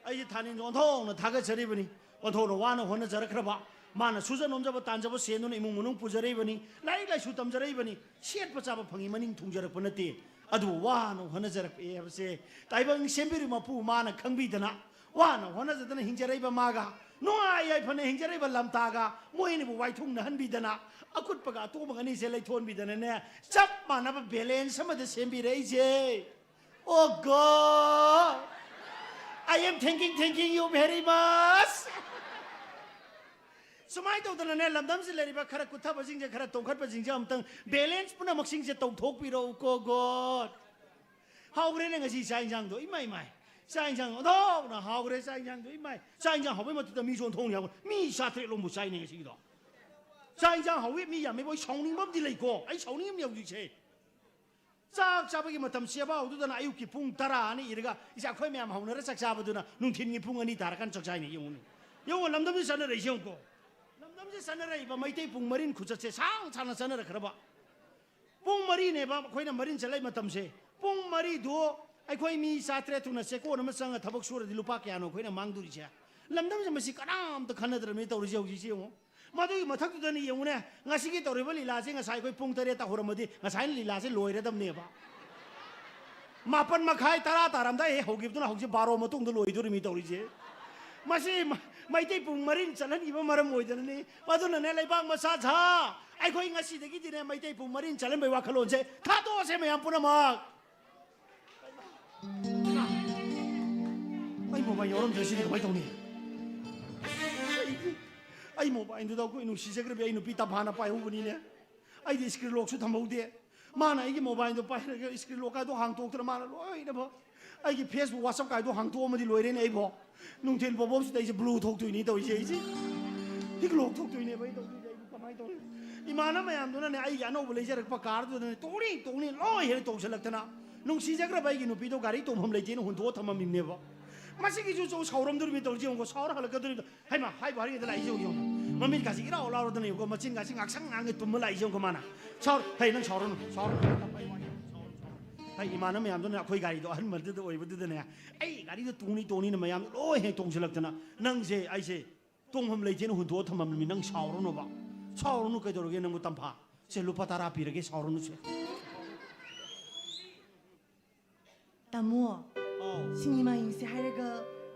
ꯑꯩꯁꯦ ꯊꯥꯅꯤꯟꯁꯦ ꯑꯣꯟꯊꯣꯛꯅ ꯊꯥꯒꯠꯆꯔꯤꯕꯅꯤ꯫ ꯑꯣꯟꯊꯣꯛꯅ ꯋꯥꯅ ꯍꯣꯠꯅꯖꯔꯛꯈ꯭ꯔꯕ, ꯃꯥꯅ ꯁꯨꯖ ꯅꯣꯝꯖꯕ ꯇꯥꯟꯖꯕ ꯁꯦꯟꯗꯨꯅ ꯏꯃꯨꯡ ꯃꯅꯨꯡ ꯄꯨꯖꯔꯛꯏꯕꯅꯤ꯫ ꯂꯥꯏꯔꯤꯛ ꯂꯥꯏꯁꯨ ꯇꯝꯖꯔꯛꯏꯕꯅꯤ꯫ ꯁꯦꯠꯄ ꯆꯥꯕ ꯐꯪꯉꯤ ꯃꯅꯤꯡ ꯊꯨꯡꯖꯔꯛꯄ ꯅꯠꯇꯦ꯫ ꯑꯗꯨꯕꯨ ꯋꯥꯅ ꯍꯣꯠꯅꯖꯔꯛꯄ ꯍꯥꯏꯕꯁꯦ ꯇꯥꯏꯕꯪ ꯁꯦꯝꯕꯤꯔꯤꯕ ꯃꯄꯨ ꯃꯥꯅ ꯈꯪꯕꯤꯗꯅ, ꯋꯥꯅ ꯍꯣꯠꯅꯖꯗꯅ ꯍꯤꯡꯖꯔꯛꯏꯕ ꯃꯥꯒ, ꯅꯨꯡꯉꯥꯏ ꯌꯥꯏꯐꯅ ꯍꯤꯡꯖꯔꯛꯏꯕ ꯂꯝꯇꯥꯒ ꯃꯣꯏ ꯑꯅꯤꯕꯨ ꯋꯥꯏꯊꯨꯡꯅꯍꯟꯕꯤꯗꯅ, ꯑꯀꯨꯠꯄꯒ ꯑꯇꯣꯡꯕꯒ ꯑꯅꯤꯁꯦ ꯂꯩꯊꯣꯟꯕꯤꯗꯅꯅꯦ, ꯆꯞ ꯃꯥꯟꯅꯕ ꯕꯦꯂꯦꯟꯁ ꯑꯃꯗ ꯁꯦꯝꯕꯤꯔꯛꯏꯁꯦ꯫ Oh God, I am thanking, thanking you very much. ꯁꯨꯃꯥꯏꯅ ꯇꯧꯗꯅꯅꯦ, ꯂꯝꯗꯝꯁꯤꯗ ꯂꯩꯔꯤꯕ ꯈꯔ ꯀꯨꯠꯊꯕꯁꯤꯡꯁꯦ, ꯈꯔ ꯇꯣꯡꯈꯠꯄꯁꯤꯡꯁꯦ ꯑꯃꯨꯛꯇꯪ ꯕꯦꯂꯦꯟꯁ ꯄꯨꯝꯅꯃꯛꯁꯤꯡꯁꯦ ꯇꯧꯊꯣꯛꯄꯤꯔꯛꯎꯀꯣ God꯫ ꯍꯥꯎꯈ꯭ꯔꯦꯅꯦ ꯉꯁꯤ ꯆꯥꯛ ꯏꯟꯁꯥꯡꯗꯣ, ꯏꯃꯥꯏ ꯏꯃꯥꯏ꯫ ꯆꯥꯛ ꯏꯟꯁꯥꯡ ꯑꯣꯟꯊꯣꯛꯅ ꯍꯥꯎꯈ꯭ꯔꯦ꯫ ꯆꯥꯛ ꯏꯟꯁꯥꯡꯗꯣ, ꯏꯃꯥꯏ꯫ ꯆꯥꯛ ꯏꯟꯁꯥꯡ ꯍꯥꯎꯕꯩ ꯃꯊꯛꯇ ꯃꯤꯁꯨ ꯑꯣꯟꯊꯣꯛꯅ ꯌꯥꯎꯈ꯭ꯔꯦ꯫ ꯃꯤ ꯆꯥꯇ꯭ꯔꯦꯠ ꯂꯣꯝꯕꯨ ꯆꯥꯏꯅꯦ ꯉꯁꯤꯒꯤꯗꯣ꯫ ꯆꯥꯛ ꯏꯟꯁꯥꯡ ꯍꯥꯎꯋꯤ, ꯃꯤ ꯌꯥꯝꯃꯦꯕꯨ꯫ ꯑꯩ ꯁꯥꯎꯅꯤꯡꯕ ꯑꯃꯗꯤ ꯂꯩꯀꯣ꯫ ꯑꯩ ꯁꯥꯎꯅꯤꯡꯉꯝꯅꯤ ꯍꯧꯖꯤꯛꯁꯦ꯫ ꯆꯥꯛ ꯆꯥꯕꯒꯤ ꯃꯇꯝ ꯆꯦꯕꯥꯎꯗꯨꯗꯅ ꯑꯌꯨꯛꯀꯤ ꯄꯨꯡ ꯇꯔꯥ ꯑꯅꯤ ꯏꯔꯒ, ꯏꯆꯥ ꯑꯩꯈꯣꯏ ꯃꯌꯥꯝ ꯍꯧꯅꯔ ꯆꯥꯛ ꯆꯥꯕꯗꯨꯅ ꯅꯨꯡꯊꯤꯟꯒꯤ ꯄꯨꯡ ꯑꯅꯤ ꯇꯥꯔꯀꯥꯟꯗ ꯆꯥꯛ ꯆꯥꯏꯅꯦ꯫ ꯌꯦꯡꯉꯨꯅꯦ꯫ ꯌꯦꯡꯉꯨ, ꯂꯝꯗꯝꯁꯤ ꯆꯠꯅꯔꯛꯏꯁꯦ ꯌꯦꯡꯉꯨꯀꯣ꯫ ꯂꯝꯗꯝꯁꯤ ꯆꯠꯅꯔꯛꯏꯕ ꯃꯩꯇꯩ ꯄꯨꯡ ꯃꯔꯤꯟ ꯈꯨꯆꯠꯁꯦ ꯁꯥꯡ ꯁꯥꯡꯅ ꯆꯠꯅꯔꯛꯈ꯭ꯔꯕ꯫ ꯄꯨꯡ ꯃꯔꯤꯅꯦꯕ ꯑꯩꯈꯣꯏꯅ ꯃꯔꯤꯟ ꯆꯠꯂꯛꯏ ꯃꯇꯝꯁꯦ꯫ ꯄꯨꯡ ꯃꯔꯤꯗꯨ ꯑꯩꯈꯣꯏ ꯃꯤ ꯆꯥꯇ꯭ꯔꯦꯠ ꯊꯨꯅ ꯆꯦꯛꯀꯣꯟ ꯑꯃ ꯆꯪꯉ ꯊꯕꯛ ꯁꯨꯔꯗꯤ ꯂꯨꯄꯥ ꯀꯌꯥꯅꯣ ꯑꯩꯈꯣꯏꯅ ꯃꯥꯡꯗꯣꯔꯤꯁꯦ? ꯂꯝꯗꯝꯁꯦ ꯃꯁꯤ ꯀꯅꯥꯝꯇ ꯈꯟꯅꯗ꯭ꯔꯕꯅꯤ ꯇꯧꯔꯤꯁꯦ ꯍꯧꯖꯤꯛꯁꯦ ꯌꯦꯡꯉꯨ꯫ ꯃꯗꯨꯒꯤ ꯃꯊꯛꯇꯨꯗꯅꯤ ꯌꯦꯡꯉꯨꯅꯦ, ꯉꯁꯤꯒꯤ ꯇꯧꯔꯤꯕ ꯂꯤꯂꯥꯁꯦ ꯉꯁꯥꯏ ꯑꯩꯈꯣꯏ ꯄꯨꯡ ꯇꯔꯦꯠꯇ ꯍꯧꯔꯝꯃꯗꯤ ꯉꯁꯥꯏꯅ ꯂꯤꯂꯥꯁꯦ ꯂꯣꯏꯔꯗꯕꯅꯦꯕ꯫ ꯃꯥꯄꯟ ꯃꯈꯥꯏ, ꯇꯔꯥ ꯇꯥꯔꯝꯗꯥꯏ ꯍꯦꯛ ꯍꯧꯈꯤꯕꯗꯨꯅ ꯍꯧꯖꯤꯛ ꯕꯥꯔꯣ ꯃꯇꯨꯡꯗ ꯂꯣꯏꯗꯣꯔꯤꯃꯤ ꯇꯧꯔꯤꯁꯦ꯫ ꯃꯁꯤ ꯃ-, ꯃꯩꯇꯩ ꯄꯨꯡ ꯃꯔꯤꯟ ꯆꯠꯍꯟꯈꯤꯕ ꯃꯔꯝ ꯑꯣꯏꯗꯅꯅꯤ꯫ ꯑꯗꯨꯅꯅꯦ, ꯂꯩꯕꯥꯛ ꯃꯆꯥ ꯁꯥ, ꯑꯩꯈꯣꯏ ꯉꯁꯤꯗꯒꯤꯗꯤꯅꯦ ꯃꯩꯇꯩ ꯄꯨꯡ ꯃꯔꯤꯟ ꯆꯠꯍꯟꯕꯒꯤ ꯋꯥꯈꯜꯂꯣꯟꯁꯦ ꯊꯥꯗꯣꯛꯑꯁꯦ ꯃꯌꯥꯝ ꯄꯨꯝꯅꯃꯛ꯫ ꯑꯩ ꯃꯣꯕꯥꯏꯜ ꯌꯥꯎꯔꯝꯗ꯭ꯔꯦ, ꯁꯤꯗꯤ ꯀꯃꯥꯏꯅ ꯇꯧꯅꯤ? ꯑꯩ, ꯑꯩ ꯃꯣꯕꯥꯏꯜꯗꯨꯗ ꯑꯩꯈꯣꯏ ꯅꯨꯡꯁꯤꯖꯈ꯭ꯔꯕꯤ ꯑꯩ ꯅꯨꯄꯤ ꯇꯝꯐꯥꯅ ꯄꯥꯏꯍꯧꯕꯅꯤꯅꯦ꯫ ꯑꯩꯗꯤ screen lockꯁꯨ ꯊꯝꯍꯧꯗꯦ꯫ ꯃꯥꯅ ꯑꯩꯒꯤ mobileꯗꯣ ꯄꯥꯏꯔꯒ screen lock ꯀꯥꯏꯗꯣ ꯍꯥꯡꯇꯣꯛꯇꯅ ꯃꯥꯅ ꯂꯣꯏꯅꯃꯛ ꯑꯩꯒꯤ Facebook, WhatsApp ꯀꯥꯏꯗꯣ ꯍꯥꯡꯇꯣꯛꯑꯝꯃꯗꯤ ꯂꯣꯏꯔꯦꯅꯦ ꯑꯩꯕꯣ꯫ ꯅꯨꯡꯊꯤꯜ ꯄꯣꯕꯣꯞꯁꯤꯗ ꯑꯩꯁꯦ blue ꯊꯣꯛꯇꯣꯏꯅꯤ ꯇꯧꯔꯤꯁꯦ ꯑꯩꯁꯦ꯫ ꯍꯤꯛ ꯂꯣꯛ ꯊꯣꯛꯇꯣꯏꯅꯦꯕ ꯑꯩ ꯇꯧꯗꯣꯏꯁꯦ ꯑꯩꯕꯨ ꯀꯃꯥꯏꯅ ꯇꯧꯅꯤ? ꯏꯃꯥꯟꯅꯕ ꯃꯌꯥꯝꯗꯨꯅꯅꯦ ꯑꯩꯒꯤ ꯑꯅꯧꯕ ꯂꯩꯖꯔꯛꯄ carꯗꯨꯗꯅꯦ ꯇꯣꯡꯅꯤ ꯇꯣꯡꯅꯤ ꯂꯣꯏ ꯍꯦꯛ ꯇꯣꯡꯁꯤꯜꯂꯛꯇꯅ ꯅꯨꯡꯁꯤꯖꯈ꯭ꯔꯕ ꯑꯩꯒꯤ ꯅꯨꯄꯤꯗꯣ ꯒꯥꯔꯤ ꯇꯣꯡꯐꯝ ꯂꯩꯇꯦꯅ ꯍꯨꯟꯗꯣꯛꯑ ꯊꯝꯃꯝꯃꯤꯅꯦꯕ꯫ ꯃꯁꯤꯒꯤꯁꯨ ꯆꯧ ꯁꯥꯎꯔꯝꯗꯣꯔꯤꯕꯅꯤ ꯇꯧꯔꯤꯁꯦ ꯌꯦꯡꯉꯨꯀꯣ, ꯁꯥꯎꯔ ꯍꯜꯂꯛꯀꯗꯣꯔꯤꯕꯗꯣ꯫ ꯍꯩꯃꯥ, ꯍꯥꯏꯕꯨ ꯍꯥꯏꯔꯤꯉꯩꯗ ꯂꯥꯛꯏꯁꯦ ꯌꯦꯡꯉꯨ, ꯌꯦꯡꯉꯨ꯫ ꯃꯃꯤꯠꯀꯥꯁꯦ ꯏꯔꯥꯎ ꯂꯥꯎꯔꯗꯅ ꯌꯦꯡꯉꯨꯀꯣ, ꯃꯆꯤꯟꯒꯥꯁꯦ ꯉꯥꯛꯁꯪ ꯉꯥꯡꯉꯦ ꯇꯨꯝꯃ ꯂꯥꯛꯏꯁꯦ ꯌꯦꯡꯉꯨꯀꯣ ꯃꯥꯅ꯫ ꯁꯥꯎꯔ-, ꯍꯩ, ꯅꯪ ꯁꯥꯎꯔꯅꯨ, ꯁꯥꯎꯔꯅꯨ꯫ ꯍꯩ, ꯏꯃꯥꯟꯅꯕ ꯃꯌꯥꯝꯗꯨꯅ ꯑꯩꯈꯣꯏ ꯒꯥꯔꯤꯗꯣ ꯑꯍꯟꯕꯗꯨꯗ ꯑꯣꯏꯕꯗꯨꯗꯅꯦ, ꯑꯩ ꯒꯥꯔꯤꯗꯣ ꯇꯣꯡꯅꯤ ꯇꯣꯡꯅꯤꯅ ꯃꯌꯥꯝꯗꯣ ꯂꯣꯏ ꯍꯦꯛ ꯇꯣꯡꯁꯤꯜꯂꯛꯇꯅ ꯅꯪꯁꯦ ꯑꯩꯁꯦ ꯇꯣꯡꯐꯝ ꯂꯩꯇꯦꯅ ꯍꯨꯟꯗꯣꯛꯑ ꯊꯝꯃꯝꯃꯤ꯫ ꯅꯪ ꯁꯥꯎꯔꯅꯣꯕ, ꯁꯥꯎꯔꯅꯨ꯫ ꯀꯩꯗꯧꯔꯒꯦ ꯅꯪꯕꯨ ꯇꯝꯐꯥ? ꯁꯦ, ꯂꯨꯄꯥ ꯇꯔꯥ ꯄꯤꯔꯒꯦ, ꯁꯥꯎꯔꯅꯨꯁꯦ꯫ ꯇꯥꯃꯣ, ꯑꯥꯎ꯫ ꯁꯤꯅꯦꯃꯥ ꯌꯦꯡꯁꯦ ꯍꯥꯏꯔꯒ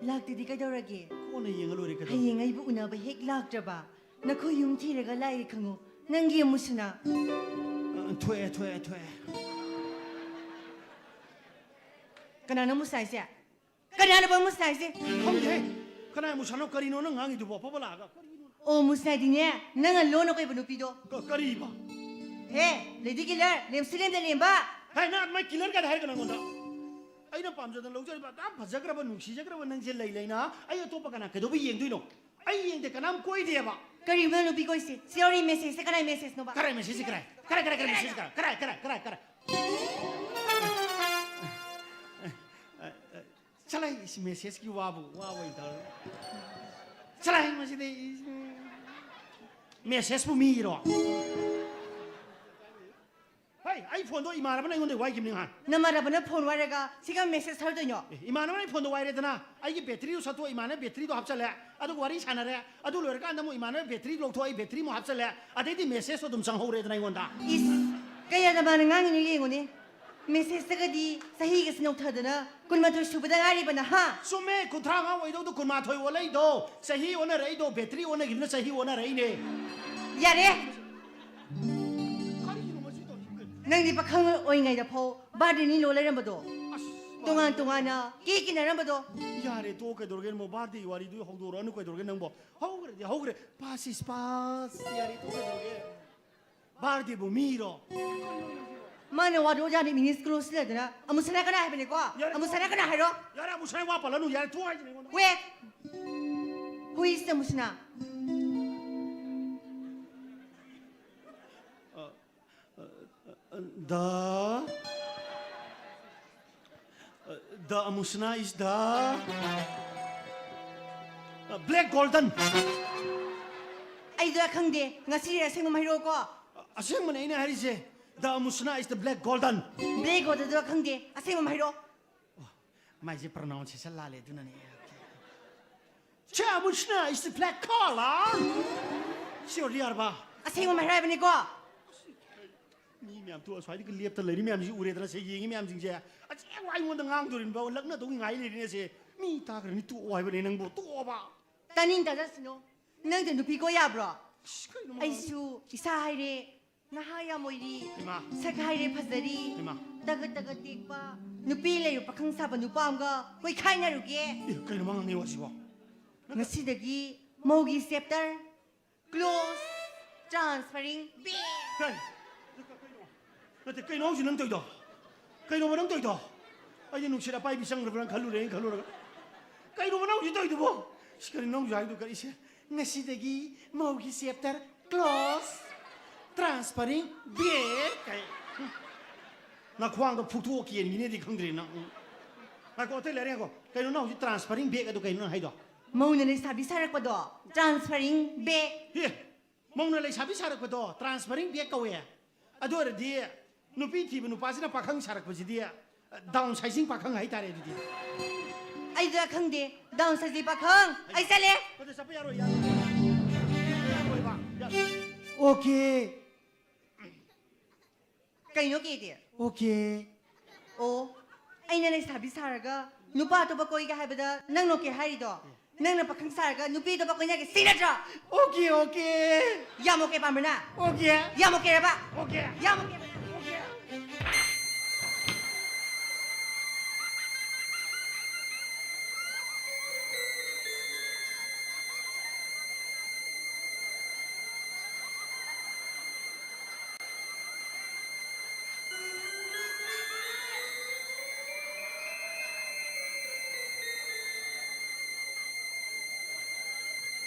ꯂꯥꯛꯇꯗꯤ ꯀꯩꯗꯧꯔꯒꯦ? ꯀꯣꯟꯅ ꯌꯦꯡꯉ ꯂꯣꯏꯔꯦ, ꯀꯩꯗꯧꯔꯒꯦ? ꯍꯌꯦꯡ ꯑꯩꯕꯨ ꯎꯅꯕ ꯍꯦꯛ ꯂꯥꯛꯇ꯭ꯔꯕ, ꯅꯈꯣꯏ ꯌꯨꯝ ꯊꯤꯔꯒ ꯂꯥꯛꯑꯦ ꯈꯪꯉꯨ, ꯅꯪꯒꯤ ꯑꯃꯨꯁꯅꯥ꯫ ꯑ, ꯊꯣꯛꯑꯦ, ꯊꯣꯛꯑꯦ, ꯊꯣꯛꯑꯦ꯫ ꯀꯅꯥꯅꯣ ꯑꯃꯨꯁꯅꯥ ꯍꯥꯏꯁꯦ? ꯀꯅꯥꯅꯣꯕ ꯑꯃꯨꯁꯅꯥ ꯍꯥꯏꯁꯦ? ꯈꯪꯗꯦꯍꯦ꯫ ꯀꯅꯥ ꯑꯃꯨꯁꯅꯥꯅꯣ? ꯀꯔꯤꯅꯣ ꯅꯪ ꯉꯥꯡꯉꯤꯗꯨꯕꯣ? ꯑꯐꯕ ꯂꯥꯛꯑꯒ꯫ ꯀꯔꯤꯅꯣ? ꯑꯣ, ꯃꯨꯁꯅꯥꯗꯤꯅꯦ, ꯅꯪꯅ ꯂꯣꯟꯅ ꯀꯣꯏꯕ ꯅꯨꯄꯤꯗꯣ꯫ ꯀ-, ꯀꯔꯤꯕ? ꯍꯦ, lady killer, ꯂꯦꯝꯁꯤ ꯂꯦꯝꯗ ꯂꯦꯝꯕ꯫ ꯍꯦ, ꯅꯪ ꯑꯗꯨꯃꯥꯏ killer ꯀꯥꯏꯗ ꯍꯥꯏꯔꯒ ꯅꯪꯉꯣꯟꯗ? ꯑꯩꯅ ꯄꯥꯝꯖꯗꯅ ꯂꯧꯖꯔꯤꯕ ꯑꯗꯨꯛ ꯌꯥꯝ ꯐꯖꯈ꯭ꯔꯕ, ꯅꯨꯡꯁꯤꯖꯈ꯭ꯔꯕ ꯅꯪꯁꯦ ꯂꯩ ꯂꯩꯅ ꯑꯩ ꯑꯇꯣꯞꯄ ꯀꯅꯥ ꯀꯩꯗꯧꯕ ꯌꯦꯡꯗꯣꯏꯅꯣ? ꯑꯩ ꯌꯦꯡꯗꯦ, ꯀꯅꯥꯝ ꯀꯣꯏꯗꯦꯕ꯫ ꯀꯔꯤꯅꯣ ꯅꯨꯄꯤ ꯀꯣꯏꯁꯦ? ꯁꯤ ꯌꯥꯎꯔꯤ messageꯁꯦ ꯀꯅꯥꯏ messageꯅꯣꯕ? ꯀꯅꯥꯏ messageꯁꯦ ꯀꯅꯥꯏ? ꯀꯅꯥꯏ, ꯀꯅꯥꯏ, ꯀꯅꯥꯏ message ꯀꯅꯥꯏ? ꯀꯅꯥꯏ, ꯀꯅꯥꯏ, ꯀꯅꯥꯏ, ꯀꯅꯥꯏ? ꯆꯠꯂꯣꯍꯦ, ꯏꯁ, messageꯀꯤ ꯋꯥꯕꯨ, ꯋꯥ ꯑꯣꯏꯅ ꯇꯧꯔꯦ꯫ ꯆꯠꯂꯣꯍꯦ, ꯃꯁꯤꯗꯤ, ꯏꯁ, messageꯄꯨ ꯃꯤꯒꯤꯔꯣ? ꯍꯩ, ꯑꯩ phoneꯗꯣ ꯏꯃꯥꯟꯅꯕꯅ ꯑꯩꯉꯣꯟꯗ ꯋꯥꯏꯈꯤꯕꯅꯤ ꯉꯍꯥꯟ꯫ ꯅꯃꯥꯟꯅꯕꯅ phone ꯋꯥꯏꯔꯒ ꯁꯤꯒ message ꯊꯥꯔꯨꯗꯣꯏꯅꯣ? ꯑꯦ, ꯏꯃꯥꯟꯅꯕꯅ ꯑꯩ phoneꯗꯣ ꯋꯥꯏꯔꯦꯗꯅ, ꯑꯩꯒꯤ batteryꯗꯣ ꯁꯠꯇꯣꯛꯑ ꯏꯃꯥꯟꯅꯕ batteryꯗꯣ ꯍꯥꯞꯆꯜꯂꯦ, ꯑꯗꯨꯒ ꯋꯥꯔꯤ ꯁꯥꯟꯅꯔꯦ, ꯑꯗꯨ ꯂꯣꯏꯔꯀꯥꯟꯗ ꯑꯃꯨꯛ ꯏꯃꯥꯟꯅꯕ battery ꯂꯧꯊꯣꯛꯑ ꯑꯩ battery ꯑꯃꯨꯛ ꯍꯥꯞꯆꯜꯂꯦ, ꯑꯗꯩꯗꯤ messageꯇꯣ ꯑꯗꯨꯝ ꯆꯪꯍꯧꯔꯦꯗꯅ ꯑꯩꯉꯣꯟꯗ꯫ ꯏꯁ, ꯀꯌꯥꯗ ꯃꯥꯅ ꯉꯥꯡꯉꯤꯅꯣ ꯌꯦꯡꯉꯨꯅꯦ꯫ Messageꯇꯒꯗꯤ ꯆꯍꯤꯒꯁꯤ ꯅꯧꯊꯗꯅ ꯀꯨꯟꯃꯥꯊꯣꯏ ꯁꯨꯕꯗ ꯉꯥꯏꯔꯤꯕ ꯅꯍꯥ꯫ ꯆꯨꯝꯃꯦ, ꯀꯨꯟꯊ꯭ꯔꯥ ꯃꯉꯥ ꯑꯣꯏꯗꯧꯗꯣ ꯀꯨꯟꯃꯥꯊꯣꯏ ꯑꯣꯜꯂꯛꯏꯗꯣ꯫ ꯆꯍꯤ ꯑꯣꯟꯅꯔꯛꯏꯗꯣ, battery ꯑꯣꯟꯅꯈꯤꯕꯅ ꯆꯍꯤ ꯑꯣꯟꯅꯔꯛꯏꯅꯦ꯫ ꯌꯥꯔꯦ꯫ ꯀꯔꯤꯅꯣ ꯃꯁꯤ ꯇꯧꯔꯤꯁꯤꯕꯨ? ꯅꯪꯗꯤ ꯄꯥꯈꯪ ꯑꯣꯏꯔꯤꯉꯩꯗ ꯐꯥꯎ birthdayꯅꯤ ꯂꯣ ꯂꯩꯔꯝꯕꯗꯣ꯫ ꯑꯁ, ꯇꯣꯉꯥꯟ ꯇꯣꯉꯥꯟꯅ cake ꯏꯟꯅꯔꯝꯕꯗꯣ꯫ ꯌꯥꯔꯦ, ꯇꯣꯛꯑꯣ, ꯀꯩꯗꯧꯔꯒꯦ? ꯅꯪꯕꯨ birthdayꯒꯤ ꯋꯥꯔꯤꯗꯨ ꯍꯧꯗꯣꯔꯛꯑꯅꯨ, ꯀꯩꯗꯧꯔꯒꯦ ꯅꯪꯕꯣ? ꯍꯧꯈ꯭ꯔꯗꯤ ꯍꯧꯈ꯭ꯔꯦ, past is past꯫ ꯌꯥꯔꯦ, ꯇꯣꯛꯑꯣ, ꯀꯩꯗꯧꯔꯒꯦ? ꯕꯥꯔꯗꯦꯕꯨ ꯃꯤꯔꯣ? ꯃꯥꯅ ꯋꯥꯗꯣ ꯑꯣꯖꯥꯅ ꯏꯪꯂꯤꯁ ꯀ꯭ꯂꯣꯁ ꯂꯩꯗꯅ ꯑꯃꯨꯛ ꯁꯅꯥ ꯀꯅꯥ ꯍꯥꯏꯕꯅꯤꯀꯣ? ꯌꯥꯔꯦ, ꯑꯃꯨꯛ ꯁꯅꯥ ꯀꯅꯥ ꯍꯥꯏꯔꯣ? ꯌꯥꯔꯦ, ꯑꯃꯨꯛ ꯁꯅꯥ ꯋꯥ ꯄꯜꯂꯅꯨ, ꯌꯥꯔꯦ, ꯊꯣꯛꯑꯣ ꯍꯥꯏꯁꯤꯅꯦ ꯑꯩꯉꯣꯟꯗ꯫ Wait! Who is the Musna? The, the Amusna is the, uh, black golden. ꯑꯩꯗꯣ ꯈꯪꯗꯦ, ꯉꯁꯤ ꯑꯁꯦꯡꯕ ꯑꯃ ꯍꯥꯏꯔꯛꯑꯣꯀꯣ꯫ ꯑꯁꯦꯡꯕꯅꯦ ꯑꯩꯅ ꯍꯥꯏꯔꯤꯁꯦ, the Amusna is the black golden. Black golden ꯗꯣ ꯈꯪꯗꯦ, ꯑꯁꯦꯡꯕ ꯑꯃ ꯍꯥꯏꯔꯛꯑꯣ꯫ ꯃꯥꯏꯁꯦ pronunciation ꯂꯥꯜꯂꯦ, ꯑꯗꯨꯅꯅꯦ꯫ ꯆꯦ ꯑꯃꯨꯁꯅ is the black color. ꯁꯤ ꯑꯣꯏꯔꯗꯤ ꯌꯥꯔꯕ? ꯑꯁꯦꯡꯕ ꯑꯃ ꯍꯥꯏꯔꯛꯑꯕꯅꯤꯀꯣ꯫ ꯃꯤ ꯃꯌꯥꯝ ꯇꯣ ꯑꯁ꯭ꯋꯥꯏꯗꯒ ꯂꯦꯞꯇ ꯂꯩꯔꯤ ꯃꯌꯥꯝꯁꯤ ꯎꯔꯦꯗꯅ, ꯁꯦ ꯌꯦꯡꯉꯤ ꯃꯌꯥꯝꯁꯤꯡꯁꯦ꯫ ꯑꯁꯦꯡꯕ ꯑꯩꯉꯣꯟꯗ ꯉꯥꯡꯗꯣꯔꯤꯕ, ꯂꯛꯅꯗꯧꯒꯤ ꯉꯥꯏ ꯂꯩꯔꯤꯅꯦ ꯁꯦ꯫ ꯃꯤ ꯇꯥꯈ꯭ꯔꯅꯤ, ꯇꯣꯛꯑꯣ ꯍꯥꯏꯕꯅꯦ ꯅꯪꯕꯨ, ꯇꯣꯛꯑꯣꯕ꯫ ꯇꯥꯅꯤꯡꯗ ꯆꯠꯁꯤꯅꯣ꯫ ꯅꯪꯗ ꯅꯨꯄꯤ ꯀꯣꯏ ꯌꯥꯕ꯭ꯔꯣ? ꯑꯁ, ꯀꯩꯅꯣ ꯃꯥ- ꯑꯩꯁꯨ ꯏꯁꯥ ꯍꯥꯏꯔꯦ ꯅꯍꯥ ꯌꯥꯝ ꯑꯣꯏꯔꯤ꯫ ꯏꯃꯥ꯫ ꯁꯛ ꯍꯥꯏꯔꯦ ꯐꯖꯔꯤ꯫ ꯏꯃꯥ꯫ ꯇꯒꯠ ꯇꯒꯠ ꯇꯦꯛꯄ ꯅꯨꯄꯤ ꯂꯩꯔꯨ ꯄꯥꯈꯪ ꯁꯥꯕ ꯅꯨꯄꯥ ꯑꯃꯒ ꯀꯣꯏꯈꯥꯏꯅꯔꯨꯒꯦ꯫ ꯑꯦ, ꯀꯩꯅꯣ ꯃꯥ ꯉꯥꯡꯅꯩ ꯋꯥꯁꯤꯕꯣ? ꯉꯁꯤꯗꯒꯤ ꯃꯧꯒꯤ chapter close, transferring back. ꯀꯩ? ꯀꯩꯅꯣ? ꯅꯠꯇꯦ, ꯀꯩꯅꯣ ꯍꯧꯖꯤꯛ ꯅꯪ ꯇꯧꯔꯤꯗꯣ? ꯀꯩꯅꯣꯕ ꯅꯪ ꯇꯧꯔꯤꯗꯣ? ꯑꯩꯗꯤ ꯅꯨꯡꯁꯤꯠ ꯑꯄꯥꯏꯕꯤ ꯆꯪꯈ꯭ꯔꯕ꯭ꯔꯥ ꯈꯜꯂꯨꯔꯦ, ꯑꯩꯅ ꯈꯜꯂꯨꯔꯒ꯫ ꯀꯩꯅꯣꯕ ꯅꯪ ꯍꯧꯖꯤꯛ ꯇꯧꯔꯤꯗꯨꯕꯣ? ꯏꯁ, ꯀꯔꯤꯅꯣ ꯅꯪ ꯍꯧꯖꯤꯛ ꯍꯥꯏꯗꯣ? ꯀꯔꯤꯁꯦ? ꯉꯁꯤꯗꯒꯤ ꯃꯧꯒꯤ chapter close, transferring back ꯀꯥꯏ꯫ ꯅꯈ꯭ꯋꯥꯡꯗꯣ ꯐꯨꯛꯇꯣꯛꯑ ꯀꯦꯟꯈꯤꯅꯦꯗꯤ ꯈꯪꯗ꯭ꯔꯦ ꯅꯪ꯫ ꯉꯥꯏꯈꯣ, ꯑꯇꯩ ꯂꯩꯔꯦ, ꯉꯥꯏꯈꯣ꯫ ꯀꯩꯅꯣ ꯅꯪ ꯍꯧꯖꯤꯛ transferring back ꯑꯗꯣ ꯀꯩꯅꯣ ꯅꯪ ꯍꯥꯏꯗꯣ? ꯃꯧꯅ ꯂꯩꯁꯥꯕꯤ ꯁꯥꯔꯛꯄꯗꯣ transferring back꯫ ꯑꯦ, ꯃꯧꯅ ꯂꯩꯁꯥꯕꯤ ꯁꯥꯔꯛꯄꯗꯣ transferring back ꯀꯧꯋꯦ꯫ ꯑꯗꯨ ꯑꯣꯏꯔꯗꯤ ꯅꯨꯄꯤ ꯊꯤꯕ ꯅꯨꯄꯥꯁꯤꯅ ꯄꯥꯈꯪ ꯁꯥꯔꯛꯄꯁꯤꯗꯤ downsizing ꯄꯥꯈꯪ ꯍꯥꯏꯇꯥꯔꯦ ꯑꯗꯨꯗꯤ꯫ ꯑꯩꯗꯨ ꯈꯪꯗꯦ, downsizing ꯄꯥꯈꯪ꯫ ꯑꯩ ꯆꯠꯂꯦ꯫ ꯑꯗꯨ ꯆꯠꯄ ꯌꯥꯔꯣꯏ, ꯌꯥꯔꯣꯏ꯫ ꯌꯥꯔꯣꯏꯕ꯫ ꯌꯥꯔꯣꯏ꯫ Okay꯫ ꯀꯩꯅꯣ ꯀꯦꯗꯤ? Okay꯫ ꯑꯣ, ꯑꯩꯅ ꯂꯩꯁꯥꯕꯤ ꯁꯥꯔꯒ ꯅꯨꯄꯥ ꯑꯇꯣꯞꯄ ꯀꯣꯏꯒꯦ ꯍꯥꯏꯕꯗ ꯅꯪꯅ okay ꯍꯥꯏꯔꯤꯗꯣ? ꯅꯪꯅ ꯄꯥꯈꯪ ꯁꯥꯔꯒ ꯅꯨꯄꯤ ꯑꯇꯣꯞꯄ ꯀꯣꯏꯅꯒꯦ ꯁꯤ ꯅꯠꯇ꯭ꯔꯣ? Okay, okay꯫ ꯌꯥꯝ okay ꯄꯥꯝꯕ꯭ꯔ ꯅꯪ? Okay꯫ ꯌꯥꯝ okay ꯔꯕ? Okay꯫ ꯌꯥꯝ okay꯫ Okay꯫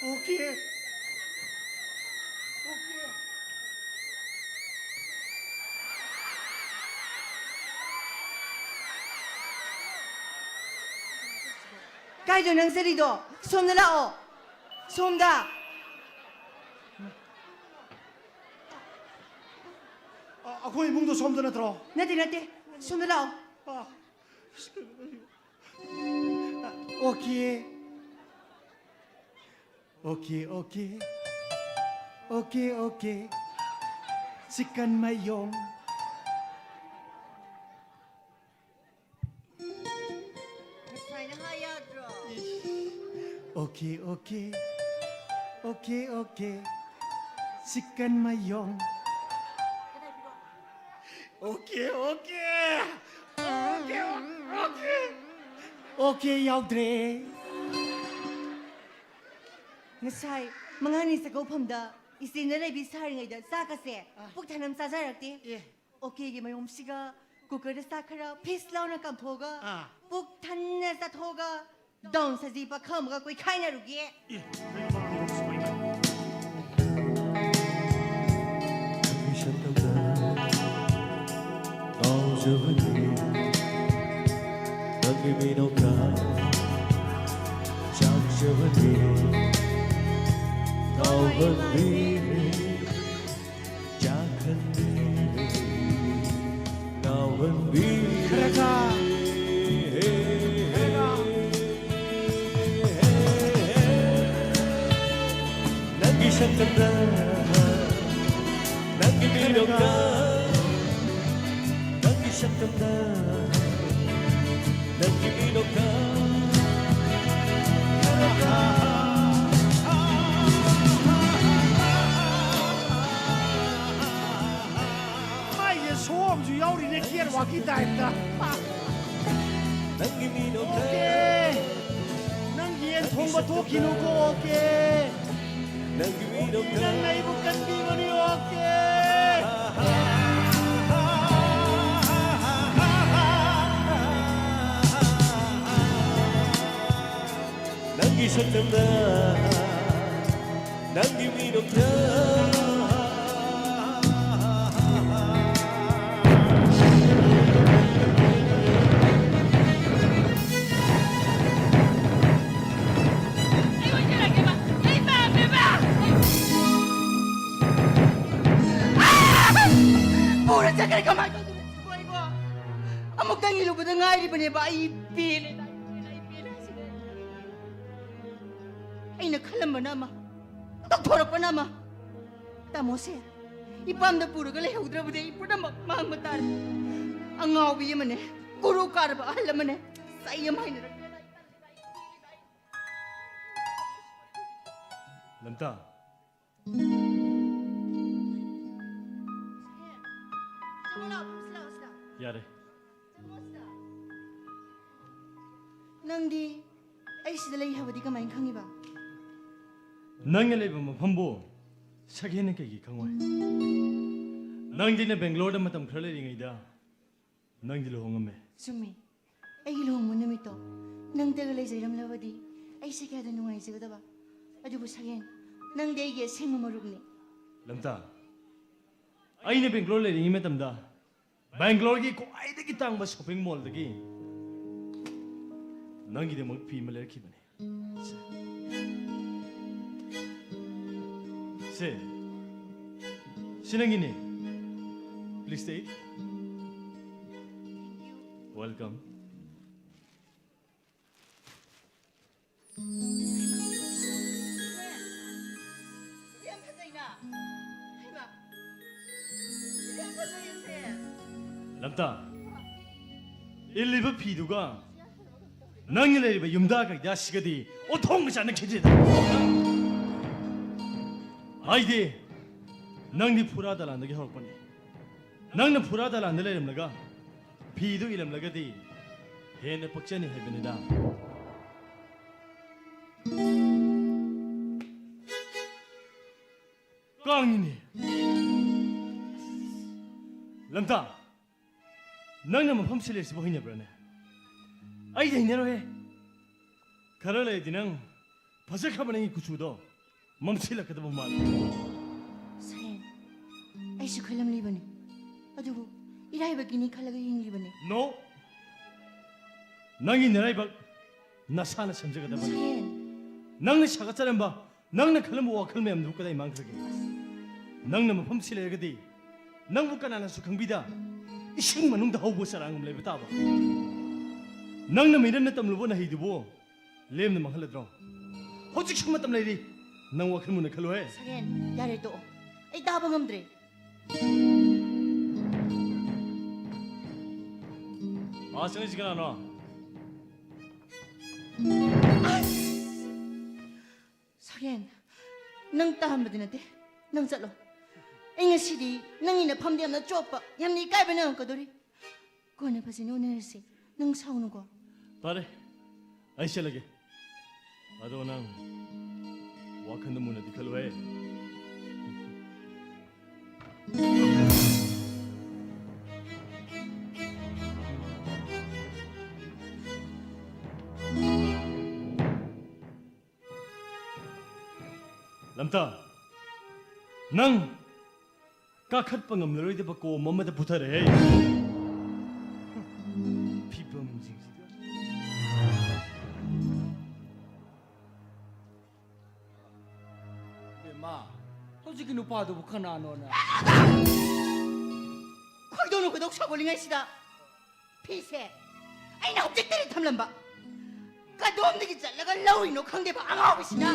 Okay. Okay. ꯀꯥꯏꯗ ꯅꯪ ꯆꯠꯂꯤꯗꯣ? ꯁꯣꯝꯗ ꯂꯥꯛꯑꯣ꯫ ꯁꯣꯝꯗ꯫ ꯑ, ꯑꯩꯈꯣꯏ ꯏꯃꯨꯡꯗꯣ ꯁꯣꯝꯗ ꯅꯠꯇ꯭ꯔꯣ? ꯅꯠꯇꯦ, ꯅꯠꯇꯦ꯫ ꯁꯣꯝꯗ ꯂꯥꯛꯑꯣ꯫ ꯑ, okay. Okay, okay. Okay, okay. Chicken ꯃꯌꯣꯡ꯫ ꯉꯁꯥꯏꯅ ꯍꯥꯏ ꯌꯥꯗ꯭ꯔꯣ? Okay, okay. Okay, okay. Chicken ꯃꯌꯣꯡ꯫ Okay, okay. Okay, okay. Okay ꯌꯥꯎꯗ꯭ꯔꯦ꯫ ꯉꯁꯥꯏ ꯃꯉꯥꯅꯤ ꯆꯥꯛꯀꯧꯐꯝꯗ ꯏꯆꯦꯅ ꯂꯩꯕꯤ ꯁꯥꯔꯤꯉꯩꯗ ꯆꯥꯛꯀꯁꯦ ꯑꯥ꯫ ꯄꯨꯛ ꯊꯟꯅ ꯆꯥꯖꯔꯛꯇꯦ꯫ ꯑꯦ꯫ ꯑꯣꯀꯦꯒꯤ ꯃꯌꯨꯝꯁꯤꯒ ꯀꯨꯀꯔꯗ ꯆꯥꯛ ꯈꯔ ꯐꯤꯁ ꯂꯥꯎꯅ ꯀꯥꯝꯊꯣꯛꯑꯒ ꯑꯥ꯫ ꯄꯨꯛ ꯊꯟꯅ ꯆꯥꯊꯣꯛꯑꯒ ꯗꯥꯎꯟ ꯁꯖꯤ ꯄꯥꯈꯪ ꯑꯃꯒ ꯀꯣꯏꯈꯥꯏꯅꯔꯨꯒꯦ꯫ ꯑꯦ, ꯀꯩꯅꯣ ꯃꯥ ꯍꯥꯏꯗꯣꯛꯄꯁꯤꯕꯣ ꯑꯩꯅ? ꯁꯛꯇꯝꯗ ꯉꯥꯎꯖꯕꯅꯤ, ꯅꯪꯒꯤ ꯃꯤꯅꯣꯛꯇ ꯆꯥꯛꯆꯕꯅꯤ, ꯉꯥꯎꯍꯟꯕꯤꯔꯦ, ꯆꯥꯛꯍꯟꯕꯤꯔꯦ, ꯉꯥꯎꯍꯟꯕꯤꯔꯦ꯫ ꯈꯔ ꯈꯔ꯫ ꯅꯪꯒꯤ ꯁꯛꯇꯝꯗ, ꯅꯪꯒꯤ ꯃꯤꯅꯣꯛꯇ, ꯅꯪꯒꯤ ꯁꯛꯇꯝꯗ, ꯅꯪꯒꯤ ꯃꯤꯅꯣꯛꯇ꯫ ꯃꯥꯏꯁꯦ ꯁꯣ ꯑꯃꯁꯨ ꯌꯥꯎꯔꯤꯅꯦ, ꯀꯦꯠꯋꯥꯛꯀꯤ ꯇꯥꯏꯞꯇ꯫ ꯅꯪꯒꯤ ꯃꯤꯅꯣꯛꯇ꯫ ꯑꯣꯀꯦ꯫ ꯅꯪ ꯌꯦꯟ ꯊꯣꯡꯕ ꯊꯣꯛꯈꯤꯅꯨꯀꯣ, ꯑꯣꯀꯦ꯫ ꯅꯪꯒꯤ ꯃꯤꯅꯣꯛꯇ꯫ ꯅꯪ ꯑꯩꯕꯨ ꯀꯟꯕꯤꯕꯅꯤ, ꯑꯣꯀꯦ꯫ ꯅꯪꯒꯤ ꯁꯛꯇꯝꯗ ꯅꯪꯒꯤ ꯃꯤꯅꯣꯛꯇ꯫ ꯑꯩ ꯑꯣꯏꯖꯔꯒꯦꯕ꯫ ꯑꯩ ꯄꯥꯝꯃꯦꯕ꯫ ꯄꯨꯔ ꯆꯠꯈ꯭ꯔꯦ꯫ ꯀꯃꯥꯏꯅ ꯇꯧꯗꯣꯏꯅꯣ ꯁꯤꯕꯣ ꯑꯩꯕꯣ? ꯑꯃꯨꯛꯇꯪ ꯏꯜꯂꯨꯕꯗ ꯉꯥꯏꯔꯤꯕꯅꯦꯕ꯫ ꯑꯩ ꯄꯦꯜꯂꯦ, ꯑꯩ ꯄꯦꯜꯂꯦ ꯍꯥꯏꯁꯤꯅꯦ꯫ ꯑꯩꯅ ꯈꯜꯂꯝꯕꯅ ꯑꯃ, ꯇꯧꯊꯣꯔꯛꯄꯅ ꯑꯃ꯫ ꯇꯥꯃꯣꯁꯦ ꯏꯄꯥꯝꯗ ꯄꯨꯔꯒ ꯂꯩꯍꯧꯗ꯭ꯔꯕꯗꯤ ꯑꯩ ꯄꯨꯝꯅꯃꯛ ꯃꯥꯡꯕ ꯇꯥꯔꯦ꯫ ꯑꯉꯥꯎꯕꯤ ꯑꯃꯅꯦ, ꯒꯨꯔꯨ ꯀꯥꯔꯕ ꯑꯍꯜ ꯑꯃꯅꯦ, ꯆꯩ ꯑꯃ ꯍꯥꯏꯅꯔꯛꯇꯅ꯫ ꯂꯝꯇꯥ꯫ ꯌꯥꯔꯦ꯫ ꯅꯪꯗꯤ ꯑꯩ ꯁꯤꯗ ꯂꯩ ꯍꯥꯏꯕꯗꯤ ꯀꯃꯥꯏꯅ ꯈꯪꯉꯤꯕ? ꯅꯪꯅ ꯂꯩꯕ ꯃꯐꯝꯕꯨ ꯁꯛꯍꯦꯟꯅ ꯀꯩꯒꯤ ꯈꯪꯉꯣꯏ? ꯅꯪꯗꯤꯅ ꯕꯦꯡꯒ꯭ꯂꯣꯔꯗ ꯃꯇꯝ ꯈꯔ ꯂꯩꯔꯤꯉꯩꯗ ꯅꯪꯗꯤ ꯂꯨꯍꯣꯡꯉꯝꯃꯦ꯫ ꯆꯨꯝꯃꯤ꯫ ꯑꯩꯒꯤ ꯂꯨꯍꯣꯡꯕ ꯅꯨꯃꯤꯠꯇꯣ ꯅꯪꯗꯒ ꯂꯩꯖꯔꯝꯂꯕꯗꯤ ꯑꯩꯁꯦ ꯀꯌꯥꯗ ꯅꯨꯡꯉꯥꯏꯖꯒꯗꯕ꯫ ꯑꯗꯨꯕꯨ ꯁꯛꯍꯦꯟ, ꯅꯪꯗꯤ ꯑꯩꯒꯤ ꯑꯁꯦꯡꯕ ꯃꯔꯨꯞꯅꯤ꯫ ꯂꯝꯇꯥ, ꯑꯩꯅ ꯕꯦꯡꯒ꯭ꯂꯣꯔ ꯂꯩꯔꯤꯉꯩ ꯃꯇꯝꯗ ꯕꯦꯡꯒ꯭ꯂꯣꯔꯒꯤ ꯈ꯭ꯋꯥꯏꯗꯒꯤ ꯇꯥꯡꯕ ꯁꯣꯄꯤꯡ ꯃꯣꯜꯗꯒꯤ ꯅꯪꯒꯤꯗꯃꯛ ꯐꯤ ꯑꯃ ꯂꯩꯔꯛꯈꯤꯕꯅꯤ꯫ ꯁꯦ, ꯁꯤ ꯅꯪꯒꯤꯅꯦ꯫ Please take. Welcome. ꯌꯥꯝ ꯐꯖꯩꯅ꯫ ꯍꯩꯃꯥ꯫ ꯌꯥꯝ ꯐꯖꯩꯌꯦ ꯁꯦ꯫ ꯂꯝꯇꯥ, ꯏꯜꯂꯤꯕ ꯐꯤꯗꯨꯒ ꯅꯪꯒꯤ ꯂꯩꯔꯤꯕ ꯌꯨꯝꯗ ꯀꯩꯗ ꯑꯁꯤꯒꯗꯤ ꯑꯣꯟꯊꯣꯛꯅ ꯆꯥꯟꯅꯈꯤꯗ꯭ꯔꯦꯗ꯫ ꯍꯥꯏꯗꯤ, ꯅꯪꯗꯤ ꯐꯨꯔꯥ ꯗꯂꯥꯟꯗꯒꯤ ꯍꯧꯔꯛꯄꯅꯤ꯫ ꯅꯪꯅ ꯐꯨꯔꯥ ꯗꯂꯥꯟꯗ ꯂꯩꯔꯝꯂꯒ ꯐꯤꯗꯨ ꯏꯜꯂꯝꯂꯒꯗꯤ ꯍꯦꯟꯅ ꯄꯛꯆꯅꯤ ꯍꯥꯏꯕꯅꯤꯗ꯫ ꯀꯥꯡꯅꯤꯅꯦ꯫ ꯂꯝꯇꯥ, ꯅꯪꯅ ꯃꯐꯝ ꯁꯤꯜꯂꯤꯁꯤꯕꯨ ꯍꯩꯅꯕ꯭ꯔꯥꯅꯦ? ꯑꯩꯗꯤ ꯍꯩꯅꯔꯣꯏꯍꯦ꯫ ꯈꯔ ꯂꯩꯔꯗꯤ ꯅꯪ ꯐꯖꯈ꯭ꯔꯕ ꯅꯪꯒꯤ ꯀꯨꯆꯨꯗꯣ ꯃꯝꯁꯤꯜꯂꯛꯀꯗꯕ ꯃꯥꯜꯂꯤ꯫ ꯁꯌꯦꯟ, ꯑꯩꯁꯨ ꯈꯜꯂꯝꯂꯤꯕꯅꯤ, ꯑꯗꯨꯕꯨ ꯏꯔꯥꯏꯕꯛꯀꯤꯅꯤ ꯈꯜꯂꯒ ꯍꯤꯡꯂꯤꯕꯅꯤ꯫ No! ꯅꯪꯒꯤ ꯅꯔꯥꯏꯕꯛ ꯅꯁꯥꯅ ꯁꯦꯝꯖꯒꯗꯕꯅꯤ꯫ ꯁꯌꯦꯟ! ꯅꯪꯅ ꯁꯥꯒꯠꯆꯔꯝꯕ, ꯅꯪꯅ ꯈꯜꯂꯝꯕ ꯋꯥꯈꯜ ꯃꯌꯥꯝꯗꯨ ꯀꯗꯥꯏ ꯃꯥꯡꯈ꯭ꯔꯒꯦ? ꯅꯪꯅ ꯃꯐꯝꯁꯤ ꯂꯩꯔꯒꯗꯤ ꯅꯪꯕꯨ ꯀꯅꯥꯅꯁꯨ ꯈꯪꯕꯤꯗ ꯏꯁꯤꯡ ꯃꯅꯨꯡꯗ ꯍꯧꯕ ꯆꯔꯥꯡ ꯑꯃ ꯂꯩꯕ ꯇꯥꯕ꯫ ꯅꯪꯅ ꯃꯤꯔꯝꯅ ꯇꯝꯂꯨꯕ ꯅꯍꯩꯗꯨꯕꯨ ꯂꯦꯝꯅ ꯃꯥꯡꯍꯜꯂꯗ꯭ꯔꯣ? ꯍꯧꯖꯤꯛꯁꯨ ꯃꯇꯝ ꯂꯩꯔꯤ꯫ ꯅꯪ ꯋꯥꯈꯜ ꯃꯨꯟꯅ ꯈꯜꯂꯨꯍꯦ꯫ ꯁꯌꯦꯟ, ꯌꯥꯔꯦ, ꯇꯣꯛꯑꯣ꯫ ꯑꯩ ꯇꯥꯕ ꯉꯝꯗ꯭ꯔꯦ꯫ ꯑꯥ, ꯆꯪꯉꯤꯁꯤ ꯀꯅꯥꯅꯣ? ꯑꯁ! ꯁꯌꯦꯟ, ꯅꯪ ꯇꯥꯍꯟꯕꯗꯤ ꯅꯠꯇꯦ꯫ ꯅꯪ ꯆꯠꯂꯣ꯫ ꯑꯩ ꯉꯁꯤꯗꯤ ꯅꯪꯒꯤ ꯅꯐꯝꯗ ꯌꯥꯝꯅ ꯆꯣꯞꯄ, ꯌꯥꯝꯅ ꯏꯀꯥꯏꯕ ꯅꯪꯉꯛꯀꯗꯣꯔꯤ꯫ ꯀꯣꯟꯅ ꯐꯖꯅ ꯎꯅꯔꯁꯤ꯫ ꯅꯪ ꯁꯥꯎꯅꯨꯀꯣ꯫ ꯐꯔꯦ, ꯑꯩ ꯆꯠꯂꯒꯦ꯫ ꯑꯗꯣ ꯅꯪ ꯋꯥꯈꯜꯗ ꯃꯨꯟꯅꯗꯤ ꯈꯜꯂꯨꯍꯦ꯫ ꯂꯝꯇꯥ, ꯅꯪ ꯀꯥꯈꯠꯄ ꯉꯝꯂꯔꯣꯏꯗꯕ ꯀꯣꯝ ꯑꯃꯗ ꯄꯨꯊꯔꯛꯑꯦ꯫ ꯐꯤꯕꯝꯁꯤꯡꯁꯤꯗ꯫ ꯕꯦꯝꯃ, ꯍꯧꯖꯤꯛꯀꯤ ꯅꯨꯄꯥꯗꯨꯕꯨ ꯀꯅꯥꯅꯣꯅ? ꯈꯣꯏꯗꯧꯅ ꯈꯣꯏꯗꯧ ꯁꯥꯎꯒꯠꯂꯤꯉꯩꯁꯤꯗ꯫ ꯐꯤꯁꯦ ꯑꯩꯅ ꯍꯧꯖꯤꯛꯇꯗꯤ ꯊꯝꯂꯝꯕ꯫ ꯀꯗꯣꯝꯗꯒꯤ ꯆꯠꯂꯒ ꯂꯧꯔꯤꯅꯣ ꯈꯪꯗꯦꯕ ꯑꯉꯥꯎꯕꯤꯁꯤꯅ꯫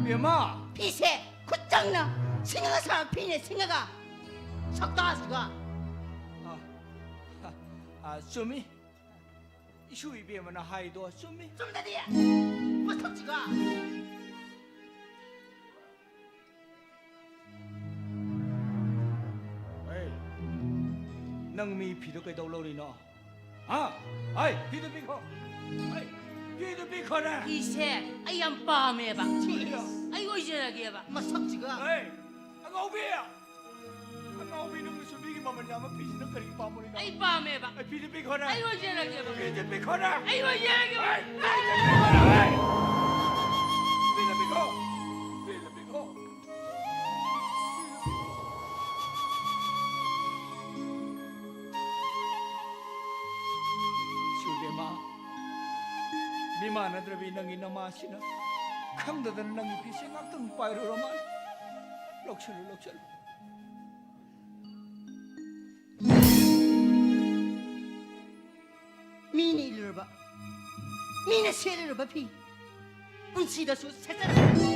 ꯕꯦꯝꯃ! ꯐꯤꯁꯦ ꯈꯨꯠ ꯆꯪꯅ ꯁꯤꯡꯉꯒ ꯁꯥꯕ ꯐꯤꯅꯦ, ꯁꯤꯡꯉꯒ꯫ ꯁꯛꯇꯥꯁꯤꯒ꯫ ꯑ, ꯑ, ꯑ, ꯆꯨꯝꯃꯤ꯫ ꯏꯁꯨ ꯏꯕꯦꯝꯃꯅ ꯍꯥꯏꯗꯣ ꯆꯨꯝꯃꯤ꯫ ꯆꯨꯝꯗꯗꯤ! ꯃꯁꯛꯁꯤꯒ! ꯍꯩ, ꯅꯪ ꯃꯤ ꯐꯤꯗꯣ ꯀꯩꯗꯧ ꯂꯧꯔꯤꯅꯣ? ꯍꯥ? ꯍꯩ, ꯐꯤꯗꯣ ꯄꯤꯈꯣ꯫ ꯍꯩ, ꯐꯤꯗꯣ ꯄꯤꯈꯣꯅꯦ꯫ ꯐꯤꯁꯦ ꯑꯩ ꯌꯥꯝ ꯄꯥꯝꯃꯦꯕ꯫ ꯁꯤꯁ꯫ ꯑꯩ ꯑꯣꯏꯖꯔꯒꯦꯕ꯫ ꯃꯁꯛꯁꯤꯒ꯫ ꯍꯩ, ꯑꯉꯥꯎꯕꯤ! ꯑꯉꯥꯎꯕꯤ, ꯅꯪꯅꯁꯨ ꯃꯤꯒꯤ ꯃꯃꯜ ꯌꯥꯝꯕ ꯐꯤꯁꯤꯅ ꯀꯔꯤ ꯄꯥꯝꯃꯨꯔꯤꯅꯣ? ꯑꯩ ꯄꯥꯝꯃꯦꯕ꯫ ꯑꯩ ꯐꯤꯗꯣ ꯄꯤꯈꯣꯅꯦ꯫ ꯑꯩ ꯑꯣꯏꯖꯔꯒꯦꯕ꯫ ꯐꯤꯗꯣ ꯄꯤꯈꯣꯅꯦ꯫ ꯑꯩ ꯑꯣꯏꯖꯔꯒꯦꯕ꯫ ꯍꯩ, ꯐꯤꯗꯣ ꯄꯤꯈꯣꯅꯦ, ꯍꯩ꯫ ꯐꯤꯗꯣ ꯄꯤꯈꯣ꯫ ꯐꯤꯗꯣ ꯄꯤꯈꯣ꯫ ꯔꯕꯤ, ꯅꯪꯒꯤ ꯅꯃꯥꯁꯤꯅ ꯈꯪꯗꯗꯅ ꯅꯪꯒꯤ ꯐꯤꯁꯦ ꯉꯥꯛꯇꯪ ꯄꯥꯏꯔꯨꯔ ꯃꯥꯜꯂꯦ꯫ ꯂꯧꯁꯜꯂꯨ, ꯂꯧꯁꯜꯂꯨ꯫ ꯃꯤꯅ ꯏꯜꯂꯨꯔꯕ, ꯃꯤꯅ ꯁꯦꯠꯂꯨꯔꯕ ꯐꯤ ꯄꯨꯟꯁꯤꯗꯁꯨ ꯁꯦꯠꯆꯔꯛꯇꯦ꯫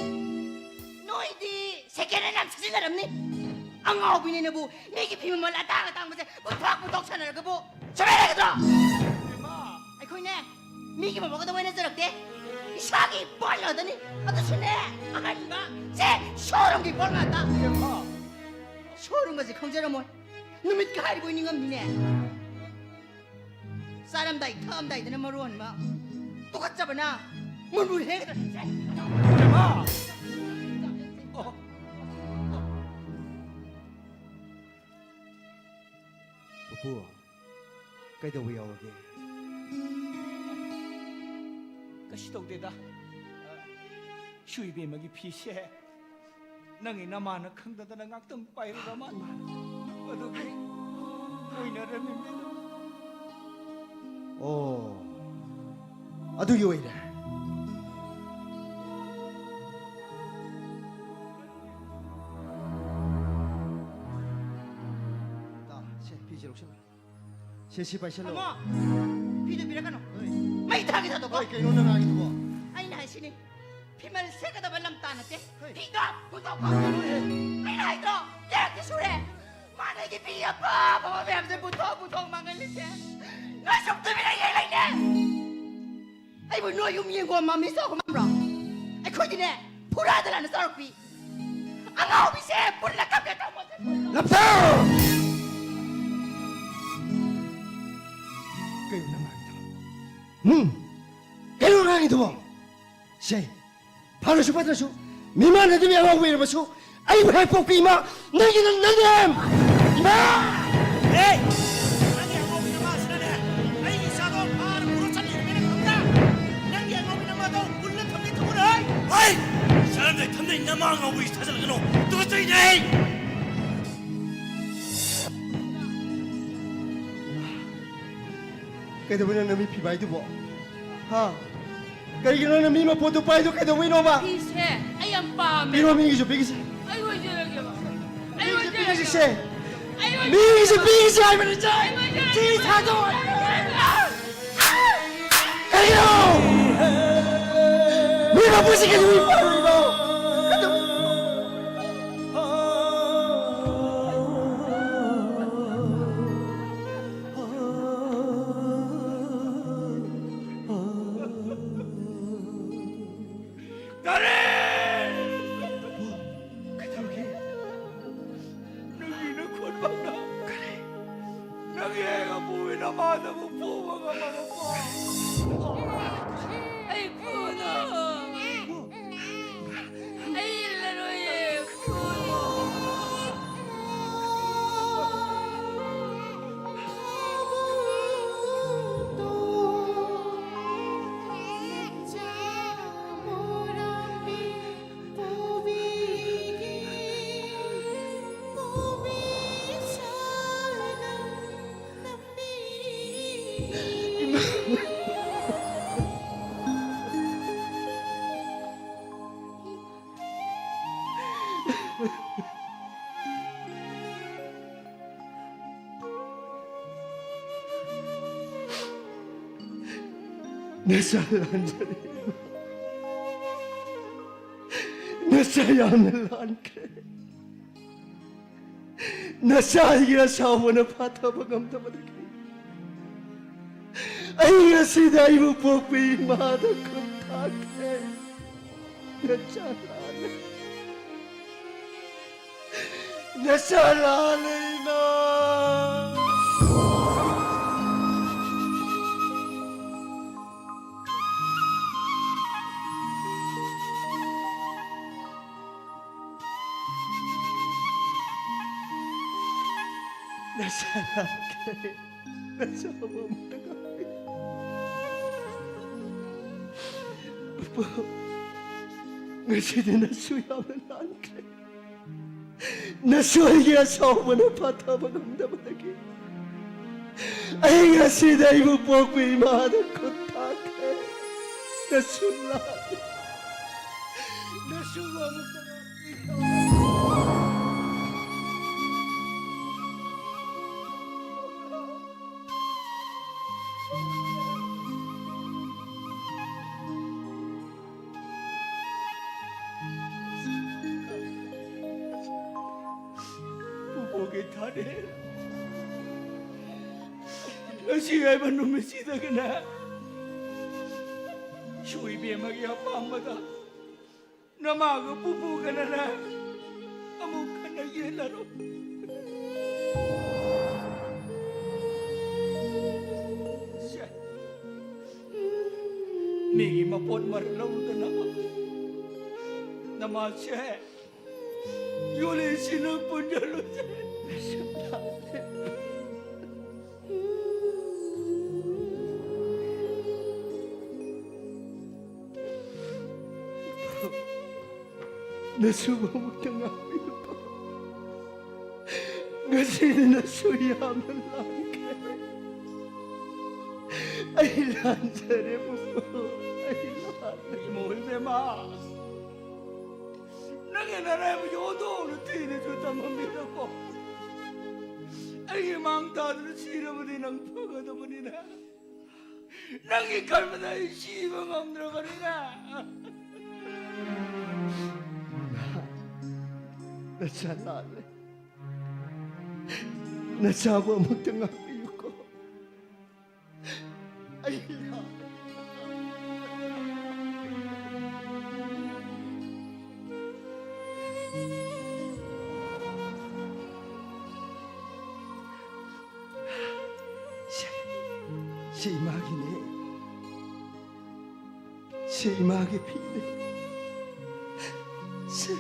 ꯅꯣꯏꯗꯤ ꯁꯦꯀꯦꯟ ꯍꯦꯟ ꯌꯥꯝ ꯁꯤꯖꯤꯟꯅꯔꯝꯅꯤ꯫ ꯑꯉꯥꯎꯕꯤꯅꯤꯅꯕꯨ ꯃꯤꯒꯤ ꯐꯤ ꯃꯃꯜ ꯑꯇꯥꯡ ꯑꯇꯥꯡꯕꯁꯦ ꯄꯨꯊꯣꯛ ꯄꯨꯊꯣꯛ ꯁꯥꯟꯅꯔꯒꯕꯨ ꯁꯨꯃꯥꯏ ꯂꯩꯒꯗ꯭ꯔꯣ? ꯑꯩꯈꯣꯏꯅꯦ, ꯃꯤꯒꯤ ꯃꯃꯜꯒꯗ ꯑꯣꯏꯅ ꯆꯠꯂꯛꯇꯦ꯫ ꯏꯁꯥꯒꯤ ꯄꯣꯠ ꯉꯥꯛꯇꯅꯤ꯫ ꯑꯗꯨꯁꯨꯅꯦ, ꯑꯍꯟꯕ, ꯁꯦ, ꯁꯣꯔꯨꯝꯒꯤ ꯄꯣꯠ ꯉꯥꯛꯇ꯫ ꯁꯣꯔꯨꯝꯒꯁꯦ ꯈꯪꯖꯔꯝꯃꯣꯏ꯫ ꯅꯨꯃꯤꯠꯀ ꯍꯥꯏꯔꯤꯕꯣꯏ ꯅꯤꯡꯉꯝꯅꯤꯅꯦ꯫ ꯆꯥꯔꯝꯗꯥꯏ ꯊꯛꯑꯝꯗꯥꯏꯗꯅ ꯃꯔꯣꯟ ꯑꯃ ꯇꯨꯀꯠꯆꯕꯅ ꯃꯨꯟ ꯃꯨꯟ ꯍꯦꯛꯇ꯫ ꯄꯨꯄꯨ, ꯀꯩꯗꯧꯕ ꯌꯥꯎꯔꯒꯦ? ꯀꯩꯁꯨ ꯇꯧꯗꯦꯗ꯫ ꯁꯨ ꯏꯕꯦꯝꯃꯒꯤ ꯐꯤꯁꯦ ꯅꯪꯒꯤ ꯅꯃꯥꯅ ꯈꯪꯗꯗꯅ ꯉꯥꯛꯇꯪ ꯄꯥꯏꯔꯨꯔ ꯃꯥꯜꯂꯦ꯫ ꯑꯗꯨꯒꯤ ꯑꯣꯏꯅꯔꯝꯃꯤꯅꯦ꯫ ꯑꯣ, ꯑꯗꯨꯒꯤ ꯑꯣꯏꯔꯦ꯫ ꯇꯥ, ꯁꯦ, ꯐꯤꯁꯦ ꯂꯧꯁꯤꯜꯂꯣ꯫ ꯁꯦ, ꯁꯤ ꯄꯥꯏꯁꯜꯂꯣ꯫ ꯊꯝꯃꯣ꯫ ꯐꯤꯗꯨ ꯄꯤꯔꯛꯀꯅꯨ꯫ ꯍꯣꯏ꯫ ꯃꯩ ꯊꯥꯒꯦ ꯊꯥꯗꯣꯛꯀꯣ꯫ ꯍꯣꯏ, ꯀꯩꯅꯣ ꯅꯪ ꯍꯥꯏꯗꯨꯕꯣ? ꯑꯩꯅ ꯍꯥꯏꯁꯤꯅꯤ, ꯐꯤꯃꯜ ꯁꯦꯠꯀꯗꯕ ꯂꯝꯇꯥ ꯅꯠꯇꯦ꯫ ꯍꯣꯏ꯫ ꯐꯤꯗꯣ ꯄꯨꯊꯣꯛꯈꯣ꯫ ꯀꯩꯅꯣꯅꯦ? ꯑꯩꯅ ꯍꯥꯏꯗ꯭ꯔꯣ? ꯀꯌꯥꯗꯤ ꯁꯨꯔꯦ? ꯃꯥꯅ ꯑꯩꯒꯤ ꯐꯤ ꯑꯐ ꯑꯐꯕ ꯃꯌꯥꯝꯁꯦ ꯄꯨꯊꯣꯛ ꯄꯨꯊꯣꯛ ꯃꯥꯡꯍꯜꯂꯤꯁꯦ꯫ ꯅꯣꯏ ꯁꯨꯝ ꯇꯨꯃꯤꯟꯅ ꯌꯦꯡ ꯂꯩꯅꯦ꯫ ꯑꯩꯕꯨ ꯅꯣꯏ ꯌꯨꯝ ꯌꯦꯡꯒꯣꯟ ꯃꯃꯤ ꯆꯥꯎꯕ ꯉꯝꯕ꯭ꯔꯣ? ꯑꯩꯈꯣꯏꯗꯤꯅꯦ, ꯐꯨꯔꯥꯗ ꯂꯥꯟꯅ ꯆꯥꯎꯔꯛꯄꯤ ꯑꯉꯥꯎꯕꯤꯁꯦ ꯄꯨꯟꯅ ꯀꯞꯀꯦ ꯇꯧꯕꯁꯦ꯫ ꯂꯝꯁꯥ! ꯀꯩꯅꯣ ꯅꯪ ꯉꯥꯡꯉꯤꯗꯣ? ꯎꯝ? ꯀꯩꯅꯣ ꯉꯥꯡꯉꯤꯗꯨꯕꯣ? ꯁꯦ, ꯐꯔꯁꯨ ꯐꯠꯇ꯭ꯔꯁꯨ, ꯃꯤꯃꯥꯟꯅꯗꯕꯤ ꯑꯉꯥꯎꯕꯤ ꯑꯣꯏꯔꯕꯁꯨ, ꯑꯩꯕꯨ ꯍꯦꯛ ꯄꯣꯛꯄꯤ ꯏꯃꯥ, ꯅꯪꯒꯤ ꯅꯪ, ꯅꯪꯅꯦ! ꯏꯃꯥ! ꯑꯦ! ꯅꯪꯒꯤ ꯑꯉꯥꯎꯕꯤ ꯅꯃꯥꯁꯤꯅꯅꯦ, ꯑꯩꯒꯤ ꯏꯆꯥꯗꯣ ꯐꯥꯔ ꯄꯨꯔ ꯆꯠꯂꯤꯕꯅꯤꯅ ꯈꯪꯕ꯭ꯔꯥ? ꯅꯪꯒꯤ ꯑꯉꯥꯎꯕꯤ ꯅꯃꯥꯗꯣ ꯄꯨꯜꯂ ꯊꯝꯅꯤ ꯊꯝꯃꯨꯔꯣꯏ! ꯍꯩ! ꯆꯠꯂꯝꯗꯥꯏ ꯊꯝꯅꯩ ꯅꯃꯥ ꯑꯉꯥꯎꯕꯤ ꯊꯥꯖꯤꯜꯂꯒꯅꯨ! ꯇꯨꯀꯠꯆꯩꯅꯦ ꯑꯩ! ꯀꯩꯗꯧꯕꯩꯅꯣ ꯅꯃꯤꯠ ꯐꯤꯕꯥꯏꯗꯨꯕꯣ? ꯍꯥ? ꯀꯔꯤꯒꯤꯅꯣ ꯅꯪꯅ ꯃꯤ ꯃꯄꯣꯠꯇꯨ ꯄꯥꯏꯗꯣ ꯀꯩꯗꯧꯕꯩꯅꯣꯕ? ꯐꯤꯁꯦ ꯑꯩ ꯌꯥꯝ ꯄꯥꯝꯃꯦ꯫ ꯄꯤꯔꯣ, ꯃꯤꯒꯤꯁꯨ ꯄꯤꯒꯤꯁꯦ꯫ ꯑꯩ ꯑꯣꯏꯖꯔꯒꯦꯕ꯫ ꯑꯩ ꯃꯤꯒꯤꯁꯨ ꯑꯣꯏꯖꯔꯒꯦꯕ꯫ ꯄꯤꯒꯤꯁꯦ꯫ ꯑꯩ ꯑꯣꯏꯖꯔꯒꯦꯕ꯫ ꯃꯤꯒꯤꯁꯨ ꯄꯤꯒꯤꯁꯦ ꯍꯥꯏꯕꯅꯤ꯫ ꯑꯩ ꯑꯣꯏꯖꯔꯒꯦꯕ꯫ ꯆꯦ ꯊꯥꯗꯣꯛꯑꯣ꯫ ꯀꯩꯅꯣ? ꯃꯤ ꯃꯄꯣꯠꯁꯤ ꯀꯩꯗꯧꯕꯩ ꯄꯥꯏꯔꯤꯅꯣ? ꯀꯩꯗꯧ- ꯀꯔꯤ? ꯀꯩꯗꯧꯔꯒꯦ? ꯅꯪꯒꯤ ꯅꯈꯣꯟ ꯐꯥꯎꯅ꯫ ꯀꯔꯤ? ꯅꯪꯒꯤ ꯑꯄꯨꯒꯤ ꯅꯃꯥꯗꯕꯨ ꯐꯨꯕ ꯉꯝꯃꯕ ꯄꯣ? ꯑꯩ ꯐꯨꯅꯨ꯫ ꯑꯩ ꯏꯜꯂꯔꯣꯏꯌꯦ, ꯐꯨꯅꯨ꯫ ꯅꯆꯥ ꯂꯥꯟꯖꯔꯦ꯫ ꯅꯆꯥ ꯌꯥꯝꯅ ꯂꯥꯟꯈ꯭ꯔꯦ꯫ ꯅꯆꯥ ꯑꯩꯒꯤ ꯑꯁꯥꯎꯕꯅ ꯐꯥꯊꯕ ꯉꯝꯗꯕꯗꯒꯤ ꯑꯩ ꯉꯁꯤꯗ ꯑꯩꯕꯨ ꯄꯣꯛꯄ ꯏꯃꯥꯗ ꯈꯨꯠ ꯊꯥꯈ꯭ꯔꯦ꯫ ꯅꯆꯥ ꯂꯥꯜꯂꯦ꯫ ꯅꯆꯥ ꯂꯥꯜꯂꯦ, ꯏꯃꯥ꯫ ꯅꯆꯥ ꯂꯥꯜꯂꯦ꯫ ꯅꯆꯥ ꯑꯃ ꯑꯃꯠꯇ ꯉꯥꯏꯔꯦ꯫ ꯄꯨꯄꯨ, ꯉꯁꯤꯗꯤ ꯅꯁꯨ ꯌꯥꯝꯅ ꯂꯥꯟꯈ꯭ꯔꯦ꯫ ꯅꯁꯨ ꯑꯩꯒꯤ ꯑꯁꯥꯎꯕꯅ ꯐꯥꯊꯕ ꯉꯝꯗꯕꯗꯒꯤ ꯑꯩ ꯉꯁꯤꯗ ꯑꯩꯕꯨ ꯄꯣꯛꯄ ꯏꯃꯥꯗ ꯈꯨꯠ ꯊꯥꯈ꯭ꯔꯦ꯫ ꯅꯁꯨ ꯂꯥꯛꯂꯦ꯫ ꯅꯁꯨ ꯑꯃꯨꯛꯇ ꯉꯥꯛꯄꯤꯌꯨ꯫ ꯄꯨꯄꯨꯒꯤ ꯊꯥꯔꯦ꯫ ꯉꯁꯤ ꯍꯥꯏꯕ ꯅꯨꯃꯤꯠꯁꯤꯗꯒꯤꯅꯦ, ꯁꯣꯏꯕꯦꯝꯃꯒꯤ ꯑꯄꯥꯝꯕꯗ ꯅꯃꯥꯒ ꯄꯨꯄꯨꯒꯅꯅꯦ ꯑꯃꯨꯛ ꯍꯟꯅ ꯌꯦꯠꯂꯔꯣꯏ꯫ ꯁꯦ, ꯃꯤꯒꯤ ꯃꯄꯣꯠ ꯃꯔꯜ ꯂꯧꯗꯅ ꯅꯃꯥꯁꯦ ꯌꯣꯜꯂꯤꯁꯤꯅ ꯄꯨꯟꯖꯜꯂꯨꯁꯦ꯫ ꯅꯁꯨꯕꯨ ꯑꯃꯨꯛꯇ ꯉꯥꯛꯄꯤꯌꯨ꯫ ꯉꯁꯤꯗꯤ ꯅꯁꯨ ꯌꯥꯝꯅ ꯂꯥꯡꯈ꯭ꯔꯦ꯫ ꯑꯩ ꯂꯥꯟꯖꯔꯦ ꯄꯨꯄꯨ, ꯑꯩ ꯂꯥꯟꯖꯔꯦ꯫ ꯏꯃꯣ ꯏꯕꯦꯝꯃ, ꯅꯪꯒꯤ ꯅꯔꯥꯏꯕꯛꯁꯦ ꯑꯣꯟꯊꯣꯛꯅ ꯊꯤꯅꯁꯨ ꯇꯝꯃꯝꯃꯤꯗꯀꯣ꯫ ꯑꯩꯒꯤ ꯃꯥꯡ ꯇꯥꯗꯅ ꯁꯤꯔꯕꯗꯤ ꯅꯪ ꯐꯒꯗꯕꯅꯤꯅ꯫ ꯅꯪꯒꯤ ꯈꯟꯕꯗ ꯑꯩ ꯁꯤꯕ ꯉꯝꯗ꯭ꯔꯕꯅꯤꯅ꯫ ꯅꯆꯥ ꯂꯥꯜꯂꯦ꯫ ꯅꯆꯥꯕꯨ ꯑꯃꯨꯛꯇ ꯉꯥꯛꯄꯤꯌꯨꯀꯣ꯫ ꯑꯩ ꯂꯥꯜꯂꯦ꯫ ꯁꯤ, ꯁꯤ ꯏꯃꯥꯒꯤꯅꯦ꯫ ꯁꯤ ꯏꯃꯥꯒꯤ ꯐꯤꯅꯦ꯫ ꯁꯤ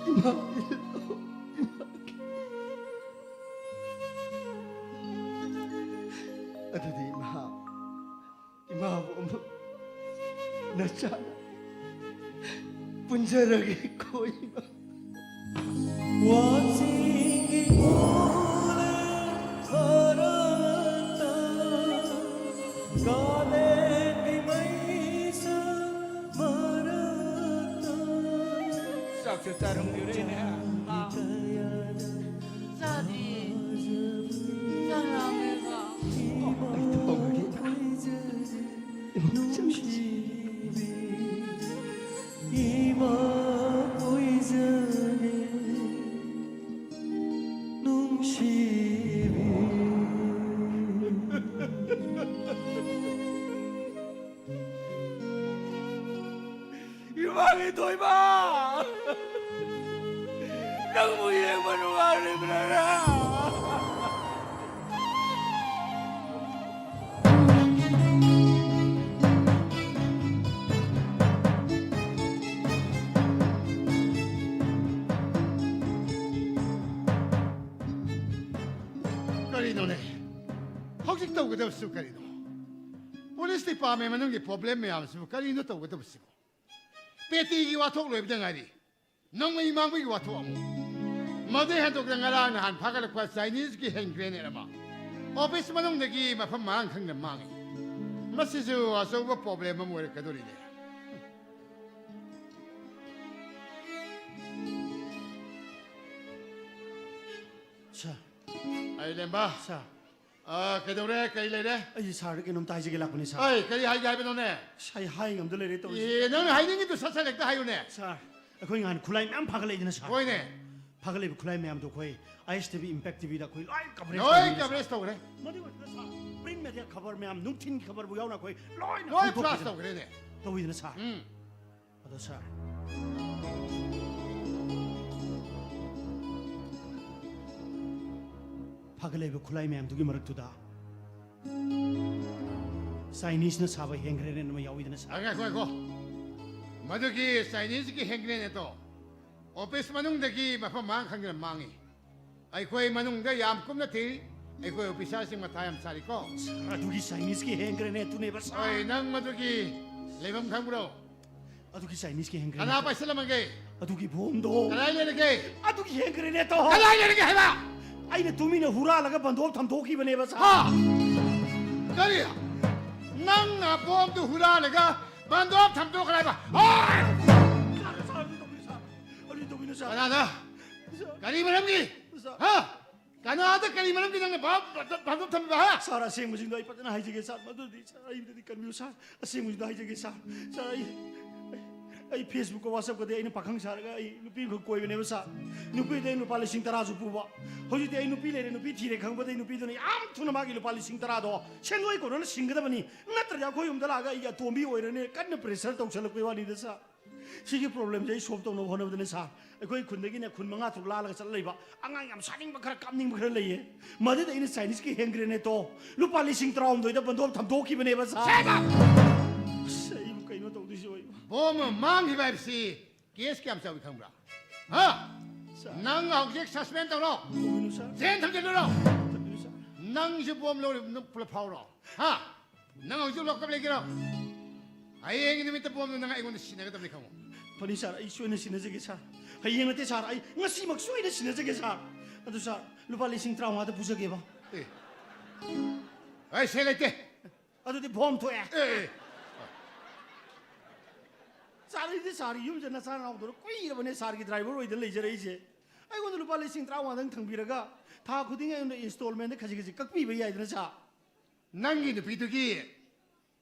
ꯏꯃꯥꯒꯤ ꯂꯧ, ꯏꯃꯥꯒꯤ꯫ ꯑꯗꯨꯗꯤ ꯏꯃꯥ, ꯏꯃꯥꯕꯨ ꯑꯃꯨꯛ ꯅꯆꯥꯅ ꯄꯨꯟꯖꯔꯒꯦꯀꯣ ꯏꯃꯥ꯫ ꯋꯥꯆꯤꯡꯒꯤ ꯃꯣꯂꯦꯝ ꯈꯔꯇ ꯀꯥꯂꯦꯟꯒꯤ ꯃꯩꯁꯥ ꯆꯥꯛꯁꯦ ꯆꯥꯔꯝꯈꯤꯔꯣꯏꯅꯦ꯫ ꯆꯥꯗ꯭ꯔꯤ꯫ ꯆꯥꯛ ꯂꯥꯝꯃꯦꯕ꯫ ꯏꯃꯥ ꯀꯣꯏꯖꯔꯦ, ꯅꯨꯡꯁꯤꯕꯤ꯫ ꯏꯃꯥꯒꯤ ꯊꯣꯏꯕ! ꯅꯪꯕꯨ ꯌꯦꯡꯕ ꯅꯨꯡꯉꯥꯏꯔꯤꯕ꯭ꯔꯥ? ꯀꯔꯤꯅꯣꯅꯦ? ꯍꯧꯖꯤꯛ ꯇꯧꯒꯗꯕꯁꯤꯕꯨ ꯀꯔꯤꯅꯣ? ꯄꯨꯂꯤꯁ ꯗꯤꯄꯥꯔꯠꯃꯦꯟ ꯃꯅꯨꯡꯒꯤ ꯄ꯭ꯔꯣꯕ꯭ꯂꯦꯝ ꯃꯌꯥꯝꯁꯤꯕꯨ ꯀꯔꯤꯅꯣ ꯇꯧꯒꯗꯕꯁꯤꯕꯨ? ꯄꯦꯇꯤꯒꯤ ꯋꯥꯊꯣꯛ ꯂꯣꯏꯕꯗ ꯉꯥꯏꯔꯤ꯫ ꯅꯣꯡꯃꯩ ꯃꯥꯡꯕꯒꯤ ꯋꯥꯊꯣꯛ ꯑꯃꯨꯛ꯫ ꯃꯗꯨ ꯍꯦꯟꯗꯣꯛꯇ ꯉꯔꯥꯡ ꯅꯍꯥꯟ ꯐꯥꯒꯠꯂꯛꯄ ꯆꯥꯏꯅꯤꯁꯀꯤ ꯍꯦꯟ ꯒ꯭ꯔꯦꯅꯦꯗ ꯑꯃ ꯑꯣꯐꯤꯁ ꯃꯅꯨꯡꯗꯒꯤ ꯃꯐꯝ ꯃꯔꯥꯡ ꯈꯪꯗꯅ ꯃꯥꯡꯉꯤ꯫ ꯃꯁꯤꯁꯨ ꯑꯆꯧꯕ ꯄ꯭ꯔꯣꯕ꯭ꯂꯦꯝ ꯑꯃ ꯑꯣꯏꯔꯛꯀꯗꯣꯔꯤꯅꯦ꯫ ꯁꯥꯔ꯫ ꯑꯩ ꯂꯦꯝꯕ꯫ ꯁꯥꯔ꯫ ꯑ, ꯀꯩꯗꯧꯔꯦ? ꯀꯩ ꯂꯩꯔꯦ? ꯑꯩꯁꯦ ꯁꯥꯔꯗ ꯀꯩꯅꯣꯝꯇ ꯍꯥꯏꯖꯒꯦ ꯂꯥꯛꯄꯅꯤ, ꯁꯥꯔ꯫ ꯑꯩ ꯀꯔꯤ ꯍꯥꯏꯒꯦ ꯍꯥꯏꯕꯅꯣꯅꯦ? ꯁꯥꯔ, ꯑꯩ ꯍꯥꯏ ꯉꯝꯗ ꯂꯩꯔꯦ ꯇꯧꯔꯤꯁꯦ꯫ ꯑꯦ, ꯅꯪ ꯍꯥꯏꯅꯤꯡꯉꯤꯗꯨ ꯁꯠ ꯁꯠ ꯍꯦꯛꯇ ꯍꯥꯏꯌꯨꯅꯦ꯫ ꯁꯥꯔ, ꯑꯩꯈꯣꯏ ꯅꯍꯥꯟ ꯈꯨꯠꯂꯥꯏ ꯃꯌꯥꯝ ꯐꯥꯒꯠꯂꯛꯏꯗꯅ, ꯁꯥꯔ꯫ ꯍꯣꯏꯅꯦ꯫ ꯐꯥꯒꯠꯂꯛꯏꯕ ꯈꯨꯠꯂꯥꯏ ꯃꯌꯥꯝꯗꯣ ꯑꯩꯈꯣꯏ ꯑꯥꯏ ꯑꯦꯁ ꯇꯤ ꯚꯤ, ꯏꯝꯄꯦꯛ ꯇꯤ ꯚꯤꯗ ꯑꯩꯈꯣꯏ ꯂꯣꯏ ꯀꯚꯔꯦꯖ ꯂꯣꯏ ꯇꯧꯕꯤꯔꯦ, ꯁꯥꯔ꯫ ꯀꯚꯔꯦꯖ ꯇꯧꯈ꯭ꯔꯦ꯫ ꯃꯗꯨ ꯑꯣꯏꯔꯒ, ꯁꯥꯔ, ꯄ꯭ꯔꯤꯟꯠ ꯃꯦꯗꯤꯌꯥ ꯈꯕꯔ ꯃꯌꯥꯝ, ꯅꯨꯡꯊꯤꯜꯒꯤ ꯈꯕꯔꯕꯨ ꯌꯥꯎꯅ ꯑꯩꯈꯣꯏ ꯂꯣꯏꯅ ꯂꯣꯏ ꯐꯣꯡꯗꯣꯛꯄꯤꯗꯅ ꯐ꯭ꯂꯥꯁ ꯇꯧꯈ꯭ꯔꯦꯅꯦ꯫ ꯇꯧꯋꯤꯗꯅ, ꯁꯥꯔ꯫ ꯎꯝ꯫ ꯑꯗꯣ ꯁꯥꯔ, ꯐꯒꯠꯂꯛꯏꯕ ꯈꯨꯠꯂꯥꯏ ꯃꯌꯥꯝꯗꯨꯒꯤ ꯃꯔꯛꯇꯨꯗ ꯆꯥꯏꯅꯤꯁꯅ ꯁꯥꯕ ꯍꯦꯟ ꯒ꯭ꯔꯦꯅꯦꯗ ꯑꯃ ꯌꯥꯎꯋꯤꯗꯅ, ꯁꯥꯔ꯫ ꯑ, ꯉꯥꯏꯈꯣ, ꯉꯥꯏꯈꯣ꯫ ꯃꯗꯨꯒꯤ ꯆꯥꯏꯅꯤꯁꯀꯤ ꯍꯦꯟ ꯒ꯭ꯔꯦꯅꯦꯗꯇꯣ ꯑꯣꯐꯤꯁ ꯃꯅꯨꯡꯗꯒꯤ ꯃꯐꯝ ꯃꯔꯥꯡ ꯈꯪꯗꯅ ꯃꯥꯡꯉꯤ꯫ ꯑꯩꯈꯣꯏ ꯃꯅꯨꯡꯗ ꯌꯥꯝ ꯀꯨꯞꯅ ꯊꯤꯔꯤ꯫ ꯑꯩꯈꯣꯏ ꯑꯣꯐꯤꯁꯥꯔꯁꯤꯡ ꯃꯊꯥ ꯌꯥꯝ ꯁꯥꯔꯤꯀꯣ꯫ ꯁꯥꯔ, ꯑꯗꯨꯒꯤ ꯆꯥꯏꯅꯤꯁꯀꯤ ꯍꯦꯟ ꯒ꯭ꯔꯦꯅꯦꯗꯇꯨꯅꯦꯕ, ꯁꯥꯔ꯫ ꯍꯣꯏ, ꯅꯪ ꯃꯗꯨꯒꯤ ꯂꯩꯐꯝ ꯈꯪꯕ꯭ꯔꯣ? ꯑꯗꯨꯒꯤ ꯆꯥꯏꯅꯤꯁꯀꯤ ꯍꯦꯟ ꯀꯅꯥ ꯒ꯭ꯔꯦꯅꯦꯗ꯫ ꯄꯥꯏꯁꯤꯜꯂꯝꯃꯒꯦ? ꯑꯗꯨꯒꯤ ꯕꯣꯝꯗꯣ꯫ ꯀꯗꯥꯏ ꯂꯩꯔꯒꯦ? ꯑꯗꯨꯒꯤ ꯍꯦꯟ ꯒ꯭ꯔꯦꯅꯦꯗꯇꯣ꯫ ꯀꯗꯥꯏ ꯂꯩꯔꯒꯦ ꯍꯥꯏꯕ? ꯑꯩꯅ ꯇꯨꯃꯤꯟꯅ ꯍꯨꯔꯥꯜꯂꯒ ꯕꯟꯗꯣꯞ ꯊꯝꯗꯣꯛꯈꯤꯕꯅꯦꯕ, ꯁꯥꯔ꯫ ꯍꯥ? ꯀꯔꯤ? ꯅꯪꯅ ꯕꯣꯝꯗꯨ ꯍꯨꯔꯥꯜꯂꯒ ꯕꯟꯗꯣꯞ ꯊꯝꯗꯣꯛꯈ꯭ꯔꯦ ꯍꯥꯏꯕ? ꯍꯣꯏ! ꯁꯥꯔ, ꯁꯥꯔ, ꯑꯗꯨ ꯇꯧꯕꯤꯌꯨ, ꯁꯥꯔ꯫ ꯑꯗ, ꯀꯔꯤ ꯃꯔꯝꯒꯤ? ꯁꯥꯔ꯫ ꯍꯥ? ꯀꯅꯥꯗ ꯀꯔꯤ ꯃꯔꯝꯒꯤ ꯅꯪꯅ ꯚꯥꯞ, ꯚꯥꯞ, ꯚꯥꯞ ꯊꯝꯃꯤꯕ, ꯍꯥ? ꯁꯥꯔ, ꯑꯁꯦꯡꯕꯁꯤꯡꯗꯣ ꯑꯩ ꯐꯖꯅ ꯍꯥꯏꯖꯒꯦ, ꯁꯥꯔ꯫ ꯃꯗꯨꯗꯤ, ꯁꯥꯔ, ꯑꯩꯗꯗꯤ ꯀꯟꯕꯤꯌꯨ, ꯁꯥꯔ꯫ ꯑꯁꯦꯡꯕꯁꯤꯡꯗꯣ ꯍꯥꯏꯖꯒꯦ, ꯁꯥꯔ꯫ ꯁꯥꯔ, ꯑꯩ, ꯑꯩ, ꯑꯩ Facebook-ꯀ WhatsApp-ꯀꯗꯤ ꯑꯩꯅ ꯄꯥꯈꯪ ꯁꯥꯔꯒ ꯑꯩ ꯅꯨꯄꯤ ꯑꯃꯈꯛ ꯀꯣꯏꯕꯅꯦꯕ, ꯁꯥꯔ꯫ ꯅꯨꯄꯤꯗ ꯑꯩ ꯂꯨꯄꯥ ꯂꯤꯁꯤꯡ ꯇꯔꯥꯁꯨ ꯄꯨꯕ꯫ ꯍꯧꯖꯤꯛꯇꯤ ꯑꯩ ꯅꯨꯄꯤ ꯂꯩꯔꯦ, ꯅꯨꯄꯤ ꯊꯤꯔꯦ ꯈꯪꯕꯗꯩ ꯅꯨꯄꯤꯗꯨꯅ ꯌꯥꯝ ꯊꯨꯅ ꯃꯥꯒꯤ ꯂꯨꯄꯥ ꯂꯤꯁꯤꯡ ꯇꯔꯥꯗꯣ ꯁꯦꯟꯗꯣꯏ ꯀꯣꯟꯅꯅ ꯁꯤꯡꯒꯗꯕꯅꯤ, ꯅꯠꯇ꯭ꯔꯗꯤ ꯑꯩꯈꯣꯏ ꯌꯨꯝꯗ ꯂꯥꯛꯑꯒ ꯑꯩꯒꯤ ꯑꯇꯣꯝꯕꯤ ꯑꯣꯏꯔꯅꯤ, ꯀꯟꯅ pressure ꯇꯧꯁꯜꯂꯛꯄꯩ ꯋꯥꯅꯤꯗ, ꯁꯥꯔ꯫ ꯁꯤꯒꯤ problem-ꯁꯦ ꯑꯩ solve ꯇꯧꯅꯕ ꯍꯣꯠꯅꯕꯗꯅꯦ, ꯁꯥꯔ, ꯑꯩꯈꯣꯏ ꯈꯨꯟꯗꯒꯤꯅꯦ ꯈꯨꯟ ꯃꯉꯥ ꯇꯔꯨꯛ ꯂꯥꯜꯂꯒ ꯆꯠꯂ ꯂꯩꯕ ꯑꯉꯥꯡ ꯌꯥꯝ ꯁꯥꯅꯤꯡꯕ ꯈꯔ, ꯀꯥꯞꯅꯤꯡꯕ ꯈꯔ ꯂꯩꯌꯦ꯫ ꯃꯗꯨꯗ ꯑꯩꯅ Chinese-ꯀꯤ hand grenade-ꯇꯣ ꯂꯨꯄꯥ ꯂꯤꯁꯤꯡ ꯇꯔꯥꯍꯨꯝꯗꯣꯏꯗ ꯕꯟꯗꯣꯞ ꯊꯝꯗꯣꯛꯈꯤꯕꯅꯦꯕ, ꯁꯥꯔ꯫ ꯁꯦꯕ! ꯑꯁ, ꯑꯩꯕꯨ ꯀꯩꯅꯣ ꯇꯧꯗꯣꯏꯁꯤ ꯑꯣꯏꯕ? ꯕꯣꯝ ꯑꯃ ꯃꯥꯡꯈꯤꯕ ꯍꯥꯏꯕꯁꯤ case ꯀꯌꯥꯝ ꯆꯥꯎꯏ ꯈꯪꯕ꯭ꯔꯥ? ꯍꯥ? ꯁꯥꯔ꯫ ꯅꯪ ꯍꯧꯖꯤꯛ suspend ꯇꯧꯔꯣ꯫ ꯇꯧꯕꯤꯅꯨ, ꯁꯥꯔ꯫ ꯖꯦꯜ ꯊꯝꯖꯤꯜꯂꯨꯔꯣ꯫ ꯇꯧꯕꯤꯅꯨ, ꯁꯥꯔ꯫ ꯅꯪꯁꯨ ꯕꯣꯝ ꯂꯧꯔꯤꯕ ꯅꯪ ꯄꯨꯂꯞ ꯐꯥꯎꯔꯣ꯫ ꯍꯥ? ꯅꯪ ꯍꯧꯖꯤꯛ lock-up ꯂꯩꯒꯦꯔꯣ? ꯍꯌꯦꯡꯒꯤ ꯅꯨꯃꯤꯠꯇ ꯕꯣꯝꯗꯣ ꯅꯪ ꯑꯩꯉꯣꯟꯗ ꯁꯤꯟꯅꯒꯗꯕꯅꯤ, ꯈꯪꯉꯣ꯫ ꯐꯅꯤ, ꯁꯥꯔ, ꯑꯩ ꯁꯣꯏꯅ ꯁꯤꯟꯅꯖꯒꯦ, ꯁꯥꯔ꯫ ꯍꯌꯦꯡ ꯅꯠꯇꯦ, ꯁꯥꯔ, ꯑꯩ ꯉꯁꯤꯃꯛ ꯁꯣꯏꯅ ꯁꯤꯟꯅꯖꯒꯦ, ꯁꯥꯔ꯫ ꯑꯗꯨ, ꯁꯥꯔ, ꯂꯨꯄꯥ ꯂꯤꯁꯤꯡ ꯇꯔꯥꯃꯉꯥꯗ ꯄꯨꯖꯒꯦꯕ꯫ ꯑꯦ꯫ ꯑꯩ ꯁꯦꯜ ꯂꯩꯇꯦ꯫ ꯑꯗꯨꯗꯤ ꯕꯣꯝ ꯊꯣꯛꯑꯦ꯫ ꯑꯦ, ꯑꯦ꯫ ꯁꯥꯔ, ꯑꯩꯗꯤ ꯁꯥꯔꯒꯤ ꯌꯨꯝꯁꯦ ꯅꯆꯥ ꯅꯅꯥꯎꯗꯧꯅ ꯀꯨꯏꯔꯕꯅꯦ ꯁꯥꯔꯒꯤ driver ꯑꯣꯏꯗꯅ ꯂꯩꯖꯔꯛꯏꯁꯦ꯫ ꯑꯩꯉꯣꯟꯗ ꯂꯨꯄꯥ ꯂꯤꯁꯤꯡ ꯇꯔꯥꯃꯉꯥꯗꯪ ꯊꯝꯕꯤꯔꯒ ꯊꯥ ꯈꯨꯗꯤꯡꯒꯤ ꯑꯩꯉꯣꯟꯗ installment-ꯗ ꯈꯖꯤꯛ ꯈꯖꯤꯛ ꯀꯛꯄꯤꯕ ꯌꯥꯏꯗꯅ, ꯁꯥꯔ? ꯅꯪꯒꯤ ꯅꯨꯄꯤꯗꯨꯒꯤ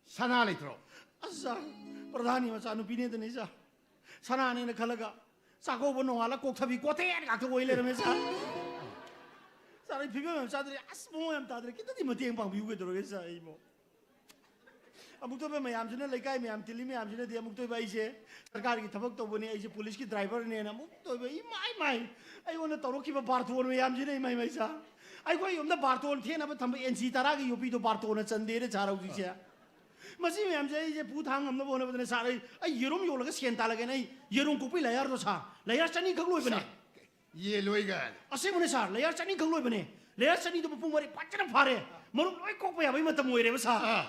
ꯁꯅꯥ ꯂꯩꯇ꯭ꯔꯣ? ꯑꯁ, ꯁꯥꯔ, ꯄ꯭ꯔꯙꯥꯟꯒꯤ ꯃꯆꯥꯅꯨꯄꯤꯅꯦꯗꯅꯦ, ꯁꯥꯔ꯫ ꯁꯅꯥꯅꯦꯅ ꯈꯜꯂꯒ ꯆꯥꯛꯀꯧꯕ ꯅꯣꯡꯉꯥꯜꯂ ꯀꯣꯛꯊꯕꯤ ꯀꯣꯊꯦꯟ ꯉꯥꯛꯇ ꯑꯣꯏ ꯂꯩꯔꯝꯃꯦ, ꯁꯥꯔ꯫ ꯁꯥꯔ, ꯑꯩ ꯐꯤꯕꯝ ꯌꯥꯝ ꯆꯥꯗ꯭ꯔꯦ꯫ ꯑꯁ, ꯃꯑꯣꯡ ꯌꯥꯝ ꯇꯥꯗ꯭ꯔꯦ꯫ ꯈꯤꯇꯗꯤ ꯃꯇꯦꯡ ꯄꯥꯡꯕꯤꯌꯨ ꯀꯩꯗꯧꯔꯒꯦ, ꯁꯥꯔ, ꯑꯩꯕꯨ? ꯑꯃꯨꯛꯇꯣꯏꯕ ꯃꯌꯥꯝꯁꯤꯅ, ꯂꯩꯀꯥꯏ ꯃꯌꯥꯝ ꯇꯤꯜꯂꯤ ꯃꯌꯥꯝꯁꯤꯅꯗꯤ, ꯑꯃꯨꯛꯇꯣꯏꯕ ꯑꯩꯁꯦ ꯁꯔꯀꯥꯔꯒꯤ ꯊꯕꯛ ꯇꯧꯕꯅꯤ, ꯑꯩꯁꯦ ꯄꯨꯂꯤꯁꯀꯤ driver-ꯅꯦꯅ, ꯑꯃꯨꯛꯇꯣꯏꯕ ꯏꯃꯥꯏ ꯃꯥꯏ, ꯑꯩꯉꯣꯟꯗ ꯇꯧꯔꯛꯈꯤꯕ ꯕꯥꯔꯇꯣꯟ ꯃꯌꯥꯝꯁꯤꯅ, ꯏꯃꯥꯏ ꯃꯥꯏ, ꯁꯥꯔ꯫ ꯑꯩꯈꯣꯏ ꯌꯨꯝꯗ ꯕꯥꯔꯇꯣꯟ ꯊꯦꯠꯅꯕ ꯊꯝꯕ ꯑꯦꯟꯆꯤ ꯇꯔꯥꯒꯤ ꯌꯣꯄꯤꯗꯣ ꯕꯥꯔꯇꯣꯟꯅ ꯆꯟꯗꯦꯅ, ꯁꯥꯔ, ꯍꯧꯖꯤꯛꯁꯦ꯫ ꯃꯁꯤ ꯃꯌꯥꯝꯁꯦ ꯑꯩꯁꯦ ꯄꯨ ꯊꯥꯡ ꯉꯝꯅꯕ ꯍꯣꯠꯅꯕꯗꯅꯦ, ꯁꯥꯔ, ꯑꯩ, ꯑꯩ ꯌꯦꯔꯨꯝ ꯌꯣꯜꯂꯒ ꯁꯦꯟ ꯇꯥꯜꯂꯒꯦꯅ ꯑꯩ ꯌꯦꯔꯨꯝ ꯀꯣꯛꯄꯤ ꯂꯌꯥꯔꯗꯣ, ꯁꯥꯔ, ꯂꯌꯥꯔ ꯆꯅꯤ ꯈꯛ ꯂꯣꯏꯕꯅꯦ꯫ ꯁꯥꯔ, ꯌꯦꯜꯂꯣꯏꯒ꯫ ꯑꯁꯦꯡꯕꯅꯦ, ꯁꯥꯔ, ꯂꯌꯥꯔ ꯆꯅꯤ ꯈꯛ ꯂꯣꯏꯕꯅꯦ꯫ ꯂꯌꯥꯔ ꯆꯅꯤꯗꯣ ꯃꯄꯨꯡ ꯃꯔꯩ ꯐꯖꯅ ꯐꯥꯔꯦ꯫ ꯃꯔꯨꯝ ꯂꯣꯏ ꯀꯣꯛꯄ ꯌꯥꯕꯒꯤ ꯃꯇꯝ ꯑꯣꯏꯔꯦꯕ, ꯁꯥꯔ꯫ ꯑꯥ,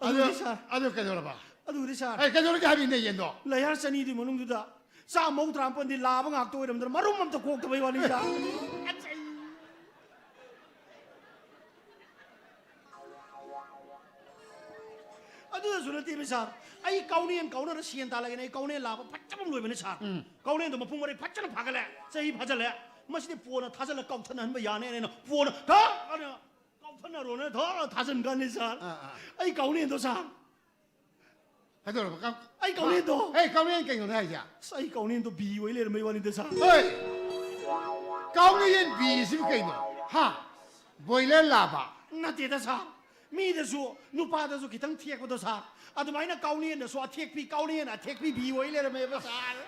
ꯑꯗꯨꯗꯤ, ꯑꯗꯨ, ꯁꯥꯔ, ꯑꯗꯨ ꯀꯩꯗꯧꯔꯕ? ꯑꯗꯨꯗꯤ, ꯁꯥꯔ, ꯑꯩ ꯀꯩꯗꯧꯔꯒꯦ ꯍꯥꯏꯕꯅꯤꯅꯦ, ꯌꯦꯟꯗꯣ? ꯂꯌꯥꯔ ꯆꯅꯤꯗꯨꯒꯤ ꯃꯅꯨꯡꯗꯨꯗ ꯆꯥꯝ ꯃꯧꯗ꯭ꯔꯥ ꯃꯥꯄꯟꯗꯤ ꯂꯥꯕ ꯉꯥꯛꯇ ꯑꯣꯏꯔꯝꯗꯅ ꯃꯔꯨꯝ ꯑꯝꯇ ꯀꯣꯛꯇꯕꯩ ꯋꯥꯅꯤ, ꯁꯥꯔ꯫ ꯑꯗꯨꯗꯁꯨ ꯅꯠꯇꯦꯃꯤ ꯁꯥꯔ, ꯑꯩ ꯀꯥꯎꯅꯦꯟ ꯀꯥꯎꯅꯔ ꯁꯦꯟ ꯇꯥꯜꯂꯒꯦꯅ ꯑꯩ ꯀꯥꯎꯅꯦꯟ ꯂꯥꯕ ꯐꯖꯕ ꯑꯃ ꯂꯣꯏꯕꯅꯦ ꯁꯥꯔ꯫ ꯎꯝ꯫ ꯀꯥꯎꯅꯦꯟꯗꯣ ꯃꯄꯨꯡ ꯃꯔꯩ ꯐꯖꯅ ꯐꯥꯒꯠꯂꯦ, ꯆꯍꯤ ꯐꯥꯖꯜꯂꯦ꯫ ꯃꯁꯤꯗꯤ ꯄꯣꯟꯅ ꯊꯥꯖꯜꯂ ꯀꯥꯎꯊꯠꯅꯍꯟꯕ ꯌꯥꯅꯦꯅ ꯑꯩꯅ ꯄꯣꯟꯅ ꯊꯛ ꯑꯅ ꯀꯥꯎꯊꯠꯅꯔꯣꯅ ꯊꯛ ꯊꯥꯖꯟ ꯀꯥꯟꯅꯦ ꯁꯥꯔ꯫ ꯑꯥ, ꯑꯥ꯫ ꯑꯩ ꯀꯥꯎꯅꯦꯟꯗꯣ ꯁꯥꯔ꯫ ꯀꯩꯗꯧꯔꯕ? ꯀꯥꯎ-, ꯑꯩ ꯀꯥꯎꯅꯦꯟꯗꯣ꯫ ꯑꯦ, ꯀꯥꯎꯅꯦꯟ ꯀꯩꯅꯣꯅꯦ ꯍꯥꯏꯁꯦ? ꯑꯁ, ꯑꯩ ꯀꯥꯎꯅꯦꯟꯗꯣ ꯕꯤ ꯑꯣꯏ ꯂꯩꯔꯝꯕꯩ ꯋꯥꯅꯤꯗ ꯁꯥꯔ꯫ ꯍꯣꯏ꯫ ꯀꯥꯎꯅꯦꯟ ꯕꯤ ꯁꯤꯕꯨ ꯀꯩꯅꯣ? ꯍꯥ? ꯕꯣꯏꯂꯔ ꯂꯥꯕ? ꯅꯠꯇꯦꯗ ꯁꯥꯔ꯫ ꯃꯤꯗꯁꯨ, ꯅꯨꯄꯥꯗꯁꯨ ꯈꯤꯇꯪ ꯊꯦꯛꯄꯗꯣ ꯁꯥꯔ, ꯑꯗꯨꯃꯥꯏꯅ ꯀꯥꯎꯅꯦꯟꯗꯁꯨ ꯑꯊꯦꯛꯄꯤ, ꯀꯥꯎꯅꯦꯟ ꯑꯊꯦꯛꯄꯤ ꯕꯤ ꯑꯣꯏ ꯂꯩꯔꯝꯃꯦꯕ ꯁꯥꯔ꯫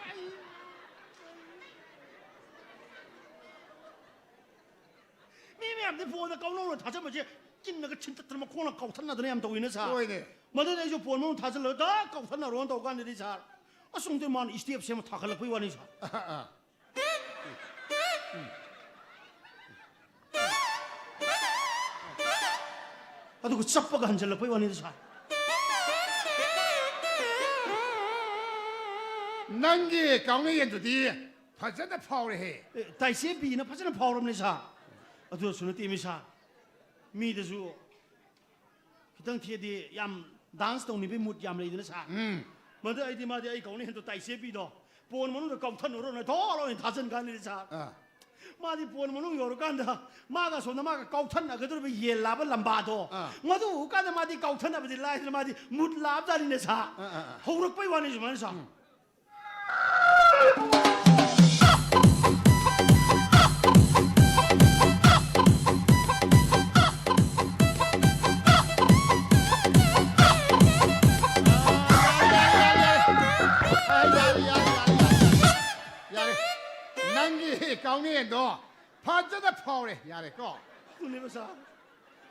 ꯃꯤ ꯃꯌꯥꯝꯗꯤ ꯐꯣꯟꯗ ꯀꯥꯎꯅꯧꯅ ꯊꯥꯖꯕꯁꯦ ꯆꯤꯟꯅꯒ ꯊꯤꯟꯇꯠꯇꯅ ꯃꯈꯣꯡꯅ ꯀꯥꯎꯊꯠꯅꯗꯅ ꯌꯥꯝ ꯇꯧꯋꯤꯅꯦ ꯁꯥꯔ꯫ ꯍꯣꯏꯅꯦ꯫ ꯃꯗꯨꯗ ꯑꯩꯁꯨ ꯐꯣꯟ ꯃꯅꯨꯡ ꯊꯥꯖꯤꯜꯂꯒ ꯗꯛ ꯀꯥꯎꯊꯠꯅꯔꯣꯅ ꯇꯧ ꯀꯥꯟꯗꯗꯤ ꯁꯥꯔ, ꯑꯁꯣꯝꯗ ꯃꯥꯅ ꯏꯁꯇꯦꯞ ꯁꯦꯝꯃ ꯊꯥꯒꯠꯂꯛꯄꯩ ꯋꯥꯅꯤ ꯁꯥꯔ꯫ ꯑꯥ, ꯑꯥ꯫ ꯑꯗꯨꯒ ꯆꯞꯄꯒ ꯍꯟꯖꯜꯂꯛꯄꯩ ꯋꯥꯅꯤꯗ ꯁꯥꯔ꯫ ꯅꯪꯒꯤ ꯀꯥꯎꯅ ꯌꯦꯟꯗꯨꯗꯤ ꯐꯖꯅ ꯐꯥꯎꯔꯦꯍꯦ꯫ ꯑꯦ, ꯇꯥꯏꯁꯦ ꯕꯤꯅ ꯐꯖꯅ ꯐꯥꯎꯔꯕꯅꯦ ꯁꯥꯔ꯫ ꯑꯗꯨꯁꯨ ꯅꯠꯇꯦꯃꯤ ꯁꯥꯔ, ꯃꯤꯗꯁꯨ ꯈꯤꯇꯪ ꯊꯦꯛꯑꯗꯤ ꯌꯥꯝ ꯗꯥꯟꯁ ꯇꯧꯅꯤꯡꯕꯩ ꯃꯨꯠ ꯌꯥꯝ ꯂꯩꯗꯅ ꯁꯥꯔ꯫ ꯎꯝ꯫ ꯃꯗꯨ ꯑꯩꯗꯤ ꯃꯥꯗꯤ ꯑꯩ ꯀꯥꯎꯅ ꯌꯦꯟꯗꯣ ꯇꯥꯏꯁꯦ ꯕꯤꯗꯣ ꯄꯣꯟ ꯃꯅꯨꯡꯗ ꯀꯥꯎꯊꯠꯅꯔꯣꯅ ꯊꯣꯛꯂꯣ ꯑꯣꯏꯅ ꯊꯥꯖꯤꯟ ꯀꯥꯟꯗꯗꯤ ꯁꯥꯔ꯫ ꯑꯥ꯫ ꯃꯥꯗꯤ ꯄꯣꯟ ꯃꯅꯨꯡ ꯌꯧꯔꯀꯥꯟꯗ ꯃꯥꯒ ꯑꯁꯣꯝꯗ ꯃꯥꯒ ꯀꯥꯎꯊꯠꯅꯒꯗꯧꯔꯤꯕ ꯌꯦꯟ ꯂꯥꯕ ꯂꯝꯕꯥꯗꯣ, ꯑꯥ꯫ ꯃꯗꯨ ꯎꯀꯥꯟꯗ ꯃꯥꯗꯤ ꯀꯥꯎꯊꯠꯅꯕꯗꯤ ꯂꯥꯏꯗꯅ ꯃꯥꯗꯤ ꯃꯨꯠ ꯂꯥꯕꯖꯥꯠꯅꯤꯅꯦ ꯁꯥꯔ꯫ ꯑꯥ, ꯑꯥ, ꯑꯥ꯫ ꯍꯧꯔꯛꯄꯩ ꯋꯥꯅꯤ ꯁꯨꯃꯥꯏꯅ ꯁꯥꯔ꯫ ꯎꯝ꯫ ꯌꯥꯔꯦ꯫ ꯅꯪꯒꯤ ꯀꯥꯎꯅꯦꯟꯗꯣ ꯐꯖꯅ ꯐꯥꯎꯔꯦ꯫ ꯌꯥꯔꯦꯀꯣ? ꯑꯗꯨꯅꯦꯕ ꯁꯥꯔ꯫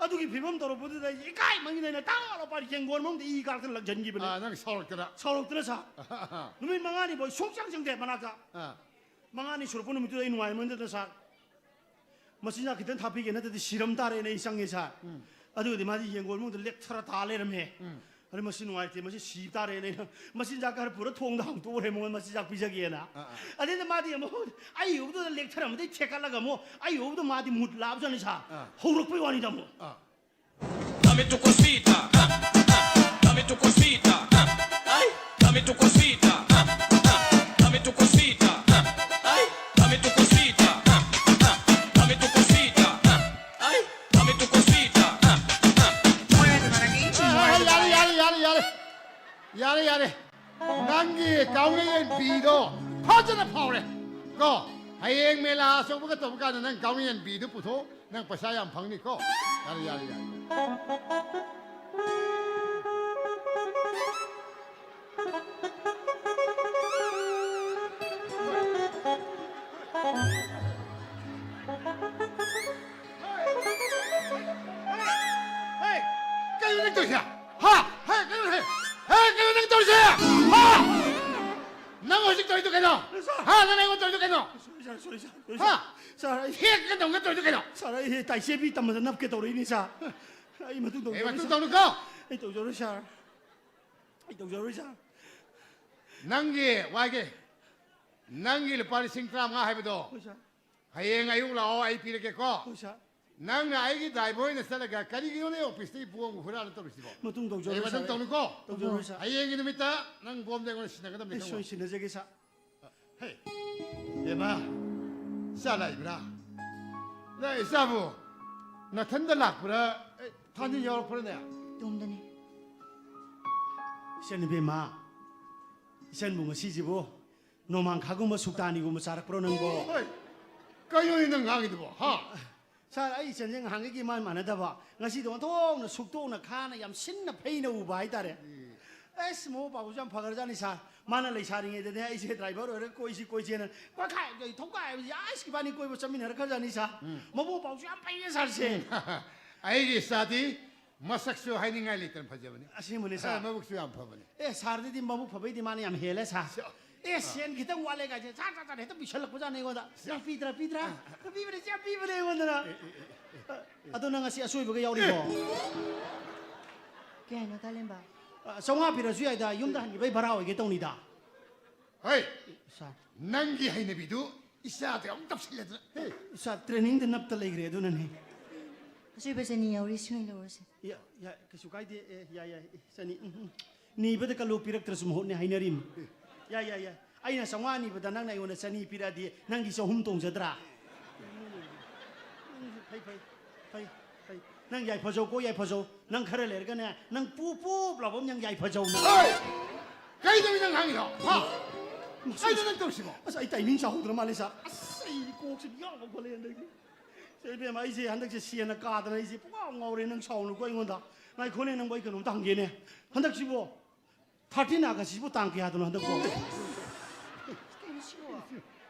ꯑꯗꯨꯒꯤ ꯐꯤꯕꯝ ꯇꯧꯔꯛꯄꯗꯨꯗ ꯑꯩ ꯏꯀꯥꯏꯃꯟꯒꯤꯗꯅ ꯇꯥꯔꯣ ꯄꯥꯔꯤ ꯌꯦꯡꯒꯣꯟ ꯃꯅꯨꯡꯗ ꯏ ꯀꯥꯔꯛꯇꯅ ꯂꯪꯁꯤꯟꯈꯤꯕꯅꯦ꯫ ꯑꯥ, ꯅꯪ ꯁꯥꯎꯔꯛꯇꯅ? ꯁꯥꯎꯔꯛꯇꯅ ꯁꯥꯔ꯫ ꯅꯨꯃꯤꯠ ꯃꯉꯥꯅꯤ ꯐꯥꯎ ꯁꯨꯡꯆꯪ ꯆꯪꯗꯦ ꯃꯅꯥꯛꯇ꯫ ꯑꯥ꯫ ꯃꯉꯥꯅꯤ ꯁꯨꯔꯛꯄ ꯅꯨꯃꯤꯠꯇꯨꯗ ꯑꯩ ꯅꯨꯡꯉꯥꯏꯃꯟꯗꯗꯅ ꯁꯥꯔ, ꯃꯆꯤꯟꯖꯥꯛ ꯈꯤꯇꯪ ꯊꯥꯛꯄꯤꯒꯦ, ꯅꯠꯇ꯭ꯔꯗꯤ ꯁꯤꯔꯝ ꯇꯥꯔꯦꯅ ꯑꯩ ꯆꯪꯉꯦ ꯁꯥꯔ꯫ ꯎꯝ꯫ ꯑꯗꯨꯒꯗꯤ ꯃꯥꯗꯤ ꯌꯦꯡꯒꯣꯟ ꯃꯅꯨꯡꯗ ꯂꯦꯛꯊꯔ ꯇꯥ ꯂꯩꯔꯝꯃꯦ꯫ ꯎꯝ꯫ ꯑꯗꯨ ꯃꯁꯤ ꯅꯨꯡꯉꯥꯏꯇꯦ, ꯃꯁꯤ ꯁꯤ ꯇꯥꯔꯦꯅ ꯑꯩꯅ ꯃꯆꯤꯟꯖꯥꯛ ꯈꯔ ꯄꯨꯔ ꯊꯣꯡꯗ ꯍꯥꯡꯇꯣꯛꯎꯔꯦ, ꯃꯉꯣꯟꯗ ꯃꯆꯤꯟꯖꯥꯛ ꯄꯤꯖꯒꯦꯅ꯫ ꯑꯥ, ꯑꯥ꯫ ꯑꯗꯩꯗ ꯃꯥꯗꯤ ꯑꯃꯨꯛ ꯑꯩ ꯎꯕꯗꯨꯗ ꯂꯦꯛꯊꯔꯝꯕꯗꯩ ꯊꯦꯛꯀꯠꯂꯒ ꯑꯃꯨꯛ ꯑꯩ ꯎꯕꯗ ꯃꯥꯗꯤ ꯃꯨꯠ ꯂꯥꯕꯖꯥꯠꯅꯤ ꯁꯥꯔ꯫ ꯑꯥ꯫ ꯍꯧꯔꯛꯄꯩ ꯋꯥꯅꯤꯗ ꯑꯃꯨꯛ꯫ ꯑꯥ꯫ Dame tu cosita, dame tu Dame tu cosita, ah, ah, dame tu cosita, ah, ay, dame tu cosita, ah, ah, dame tu cosita, ah, ay, dame tu cosita, ah, ah. ꯌꯥꯔꯦ, ꯌꯥꯔꯦ, ꯌꯥꯔꯦ, ꯌꯥꯔꯦ꯫ ꯌꯥꯔꯦ, ꯌꯥꯔꯦ꯫ ꯅꯪꯒꯤ ꯀꯥꯎꯅ ꯌꯦꯟꯕꯤꯗꯣ ꯐꯖꯅ ꯐꯥꯎꯔꯦ꯫ ꯀꯣ, ꯍꯌꯦꯡ ꯃꯦꯂꯥ ꯑꯆꯧꯕꯒ ꯇꯧꯕ ꯀꯥꯟꯗ ꯅꯪ ꯀꯥꯎꯅ ꯌꯦꯟꯕꯤꯗꯨ ꯄꯨꯊꯣꯛ, ꯅꯪ ꯄꯩꯁꯥ ꯌꯥꯝ ꯐꯪꯅꯤꯀꯣ꯫ ꯌꯥꯔꯦ, ꯌꯥꯔꯦ, ꯌꯥꯔꯦ꯫ ꯍꯦ, ꯀꯩꯅꯣ ꯅꯪ ꯇꯧꯔꯤꯁꯦ? ꯍꯥ? ꯍꯦ, ꯀꯩꯅꯣ, ꯍꯦ? ꯍꯦ, ꯀꯩꯅꯣ ꯅꯪ ꯇꯧꯔꯤꯁꯦ? ꯍꯥ? ꯅꯪ ꯍꯧꯖꯤꯛ ꯇꯧꯔꯤꯗꯣ ꯀꯩꯅꯣ? ꯍꯥ? ꯅꯪ ꯑꯩꯉꯣꯟꯗ ꯇꯧꯔꯤꯗꯣ ꯀꯩꯅꯣ? Sorry, sir, sorry, sir, sorry, sir. ꯍꯥ? Sir, ꯑꯩ ꯍꯦꯛ ꯀꯩꯗꯧꯅ ꯇꯧꯔꯤꯗꯣ ꯀꯩꯅꯣ? Sir, ꯑꯩ ꯇꯥꯏꯁꯦꯕꯤ ꯇꯝꯕꯗ ꯅꯞꯀꯦ ꯇꯧꯔꯛꯏꯅꯤ, sir. ꯑꯩ ꯃꯇꯨꯡ ꯑꯦ, ꯇꯧꯖꯔꯣꯏ, ꯃꯇꯨꯡ sir. ꯇꯧꯅꯨꯀꯣ꯫ ꯑꯩ ꯇꯧꯖꯔꯣꯏ, sir. ꯑꯩ ꯇꯧꯖꯔꯣꯏ, sir. ꯅꯪꯒꯤ, ꯋꯥꯏꯒꯦ꯫ ꯅꯪꯒꯤ ꯂꯨꯄꯥ ꯂꯤꯁꯤꯡ ꯇꯔꯥꯃꯉꯥ ꯍꯥꯏꯕꯗꯣ꯫ ꯍꯣꯏ, sir. ꯍꯌꯦꯡ ꯑꯌꯨꯛ ꯂꯥꯛꯑꯣ, ꯑꯩ ꯄꯤꯔꯒꯦꯀꯣ꯫ ꯍꯣꯏ, sir. ꯅꯪꯅ ꯑꯩꯒꯤ driver ꯑꯣꯏꯅ ꯆꯠꯂꯒ ꯀꯔꯤꯒꯤꯅꯣꯅꯦ office ꯇꯒꯤ ꯕꯣꯝꯒ ꯍꯨꯔꯥꯟꯂ ꯇꯧꯔꯤꯁꯤꯕꯣ? ꯃꯇꯨꯡ ꯇꯧꯖꯔꯣꯏ, ꯑꯩ ꯃꯇꯨꯡ sir. ꯇꯧꯅꯨꯀꯣ꯫ ꯇꯧꯖꯔꯣꯏ, sir. ꯍꯌꯦꯡꯒꯤ ꯅꯨꯃꯤꯠꯇ ꯅꯪ ꯕꯣꯝꯗ ꯑꯩꯉꯣꯟꯗ ꯁꯤꯟꯅꯒꯗꯕꯅꯤ, ꯑꯩ ꯈꯪꯉꯣ? ꯁꯣꯏ ꯁꯤꯟꯅꯖꯒꯦ, sir. ꯍꯦ, ꯕꯦꯝꯃ, ꯏꯆꯥ ꯂꯥꯛꯏꯕ꯭ꯔꯥ? ꯅꯪ ꯏꯆꯥꯕꯨ ꯅꯊꯟꯗ ꯂꯥꯛꯄ꯭ꯔꯥ? ꯑꯦ, ꯊꯥꯟꯖꯤꯟ ꯌꯥꯎꯔꯛꯄ꯭ꯔꯥꯅꯦ? ꯏꯇꯣꯝꯗꯅꯤ꯫ ꯏꯆꯟ ꯏꯕꯦꯝꯃ, ꯏꯆꯟꯕꯨ ꯉꯁꯤꯁꯤꯕꯨ ꯅꯣꯡꯃꯥꯡꯈꯥꯒꯨꯝꯕ ꯁꯨꯛꯇꯥꯅꯤꯒꯨꯝꯕ ꯆꯥꯔꯛꯄ꯭ꯔꯣ ꯅꯪꯕꯣ? ꯍꯣꯏ, ꯀꯩꯅꯣꯅꯦ ꯅꯪ ꯉꯥꯡꯉꯤꯗꯨꯕꯣ, ꯍꯥ? Sir, ꯑꯩ ꯏꯆꯟꯁꯦ ꯉꯍꯥꯟꯈꯩꯒꯤ ꯏꯃꯥꯟ ꯃꯥꯟꯅꯗꯕ, ꯉꯁꯤꯗꯤ ꯑꯣꯟꯊꯣꯛꯅ ꯁꯨꯛꯇꯣꯛꯅ ꯈꯥꯅ ꯌꯥꯝ ꯁꯤꯟꯅ ꯐꯩꯅ ꯎꯕ ꯍꯥꯏꯇꯥꯔꯦ꯫ ꯑꯦ꯫ ꯑꯁ, ꯃꯕꯨꯛ ꯃꯄꯥꯎꯁꯨ ꯌꯥꯝ ꯐꯈ꯭ꯔꯖꯥꯠꯅꯤ, sir꯫ ꯃꯥꯅ ꯂꯩꯁꯥꯔꯤꯉꯩꯗꯗꯤ ꯑꯩꯁꯦ driver ꯑꯣꯏꯔꯒ ꯀꯣꯏꯁꯤ ꯀꯣꯏꯁꯦꯅ ꯀꯣꯏꯈꯥꯏ ꯊꯧꯒꯥꯏ ꯍꯥꯏꯕꯁꯤ, ꯑꯁ, ꯏꯕꯥꯅꯤ ꯀꯣꯏꯕ ꯆꯠꯃꯤꯟꯅꯔꯛꯈ꯭ꯔꯖꯥꯠꯅꯤ, sir꯫ ꯎꯝ꯫ ꯃꯕꯨꯛ ꯃꯄꯥꯎꯁꯨ ꯌꯥꯝ ꯐꯩꯌꯦ, sir ꯁꯦ꯫ ꯎꯝ꯫ ꯑꯩꯒꯤ ꯏꯆꯥꯗꯤ ꯃꯁꯛꯁꯨ ꯍꯥꯏꯅꯤꯡꯉꯥꯏ ꯂꯩꯇꯅ ꯐꯖꯕꯅꯤ꯫ ꯑꯁꯦꯡꯕꯅꯤ, sir꯫ ꯑ, ꯃꯕꯨꯛꯁꯨ ꯌꯥꯝ ꯐꯕꯅꯤ꯫ ꯑꯦ, sir ꯗꯨꯗꯤ ꯃꯕꯨꯛ ꯐꯕꯩꯗꯤ ꯃꯥꯅ ꯌꯥꯝ ꯍꯦꯜꯂꯦ, sir꯫ ꯁꯤ-, ꯑꯦ, ꯑꯥ꯫ ꯁꯦꯟ ꯈꯤꯇꯪ ꯋꯥꯠꯂꯦ ꯀꯥꯏꯁꯦ, ꯁꯠ ꯁꯠ ꯁꯠ ꯍꯦꯛꯇ ꯄꯤꯁꯜꯂꯛꯄꯖꯥꯠꯅꯤ ꯑꯩꯉꯣꯟꯗ꯫ ꯁꯤ-, "ꯅꯪ ꯄꯤꯗ꯭ꯔꯥ, ꯄꯤꯗ꯭ꯔꯥ? ꯑꯥ꯫ ꯅꯪ ꯄꯤꯕꯅꯦ, ꯁꯤ ꯌꯥꯝ ꯄꯤꯕꯅꯦ ꯑꯩꯉꯣꯟꯗꯅ"꯫ ꯑꯦ, ꯑꯦ, ꯑꯦ, ꯑꯦ, ꯑꯦ꯫ ꯑꯗꯣ ꯅꯪ ꯉꯁꯤ ꯑꯁꯣꯏꯕꯒ ꯌꯥꯎꯔꯤꯕꯣ? ꯀꯩ ꯍꯥꯏꯅꯣ, ꯀꯥꯂꯦꯟꯕ? ꯑ, ꯆꯥꯝꯃꯉꯥ ꯄꯤꯔꯁꯨ ꯌꯥꯏꯗ, ꯌꯨꯝꯗ ꯍꯟꯈꯤꯕꯩ ꯚꯔꯥ ꯑꯣꯏꯒꯦ ꯇꯧꯅꯤꯗ꯫ ꯍꯩ! Sir꯫ ꯅꯪꯒꯤ ꯍꯩꯅꯕꯤꯗꯨ ꯏꯆꯥꯗ ꯑꯃꯨꯛ ꯇꯞꯁꯤꯜꯂꯗꯅ꯫ ꯍꯦ! Sir, training ꯗ ꯅꯞꯇ ꯂꯩꯈ꯭ꯔꯦ, ꯑꯗꯨꯅꯅꯦ꯫ ꯑꯆꯣꯏꯕ ꯆꯅꯤ ꯌꯥꯎꯔꯤ, ꯁꯤ ꯑꯣꯏꯅ ꯂꯧꯔꯁꯤ꯫ ꯌꯥ-, ꯌꯥ-, ꯀꯩꯁꯨ ꯀꯥꯏꯗꯦ꯫ ꯑꯦ, ꯌꯥꯏ, ꯌꯥꯏ꯫ ꯑꯦ, ꯆꯅꯤ꯫ ꯎꯝ, ꯎꯝ꯫ ꯅꯤꯕꯗ ꯀꯜꯂꯨ, ꯄꯤꯔꯛꯇ꯭ꯔꯁꯨ ꯃꯍꯨꯠꯅꯦ ꯍꯥꯏꯅꯔꯤꯝ꯫ ꯌꯥꯏ, ꯌꯥꯏ, ꯌꯥꯏ꯫ ꯑꯩꯅ ꯆꯥꯝꯃꯉꯥ ꯅꯤꯕꯗ ꯅꯪꯅ ꯑꯩꯉꯣꯟꯗ ꯆꯅꯤ ꯄꯤꯔꯛꯑꯗꯤ ꯅꯪꯒꯤ ꯆꯍꯨꯝ ꯇꯣꯡꯖꯗ꯭ꯔꯥ? ꯐꯩ, ꯐꯩ, ꯐꯩ, ꯐꯩ꯫ ꯅꯪ ꯌꯥꯏꯐꯖꯧꯀꯣ, ꯌꯥꯏꯐꯖꯧ꯫ ꯅꯪ ꯈꯔ ꯂꯩꯔꯒꯅꯦ, ꯅꯪ ꯄꯨꯞ ꯄꯨꯞ ꯂꯥꯎꯕ ꯑꯃ ꯅꯪ ꯌꯥꯏꯐꯖꯧ ꯅꯪ꯫ ꯍꯣꯏ! ꯀꯩꯗꯧꯔꯤ ꯅꯪ ꯉꯥꯡꯉꯤꯗꯣ? ꯍꯥ? ꯀꯩꯅꯣ ꯅꯪ ꯇꯧꯔꯤꯁꯤꯕꯣ? ꯑꯁ, ꯑꯩ ꯇꯥꯏꯃꯤꯡ ꯆꯥꯍꯧꯗ꯭ꯔ ꯃꯥꯜꯂꯦ, ꯁꯥꯔ꯫ ꯑꯁ, ꯑꯩ ꯀꯣꯛꯁꯤꯗꯤ ꯌꯥꯎꯕ ꯈꯣꯠꯂꯦ ꯍꯟꯗꯛꯇꯤ꯫ ꯁꯦ, ꯏꯕꯦꯝꯃ, ꯑꯩꯁꯦ ꯍꯟꯗꯛꯁꯦ ꯁꯦꯟꯅ ꯀꯥꯗꯅ ꯑꯩꯁꯦ ꯄꯨꯡꯉꯥꯎ ꯉꯥꯎꯔꯦ꯫ ꯅꯪ ꯁꯥꯎꯅꯨꯀꯣ ꯑꯩꯉꯣꯟꯗ꯫ ꯉꯥꯏꯈꯣꯅꯦ, ꯅꯪꯕꯨ ꯑꯩ ꯀꯩꯅꯣꯝꯇ ꯍꯪꯒꯦꯅꯦ꯫ ꯍꯟꯗꯛꯁꯤꯕꯨ ꯊꯥꯔꯇꯤꯟ ꯑꯥꯒꯁꯁꯤꯕꯨ ꯇꯥꯡ ꯀꯌꯥꯗꯅꯣ ꯍꯟꯗꯛꯄꯣ? ꯀꯩꯅꯣ ꯁꯤꯕꯣ?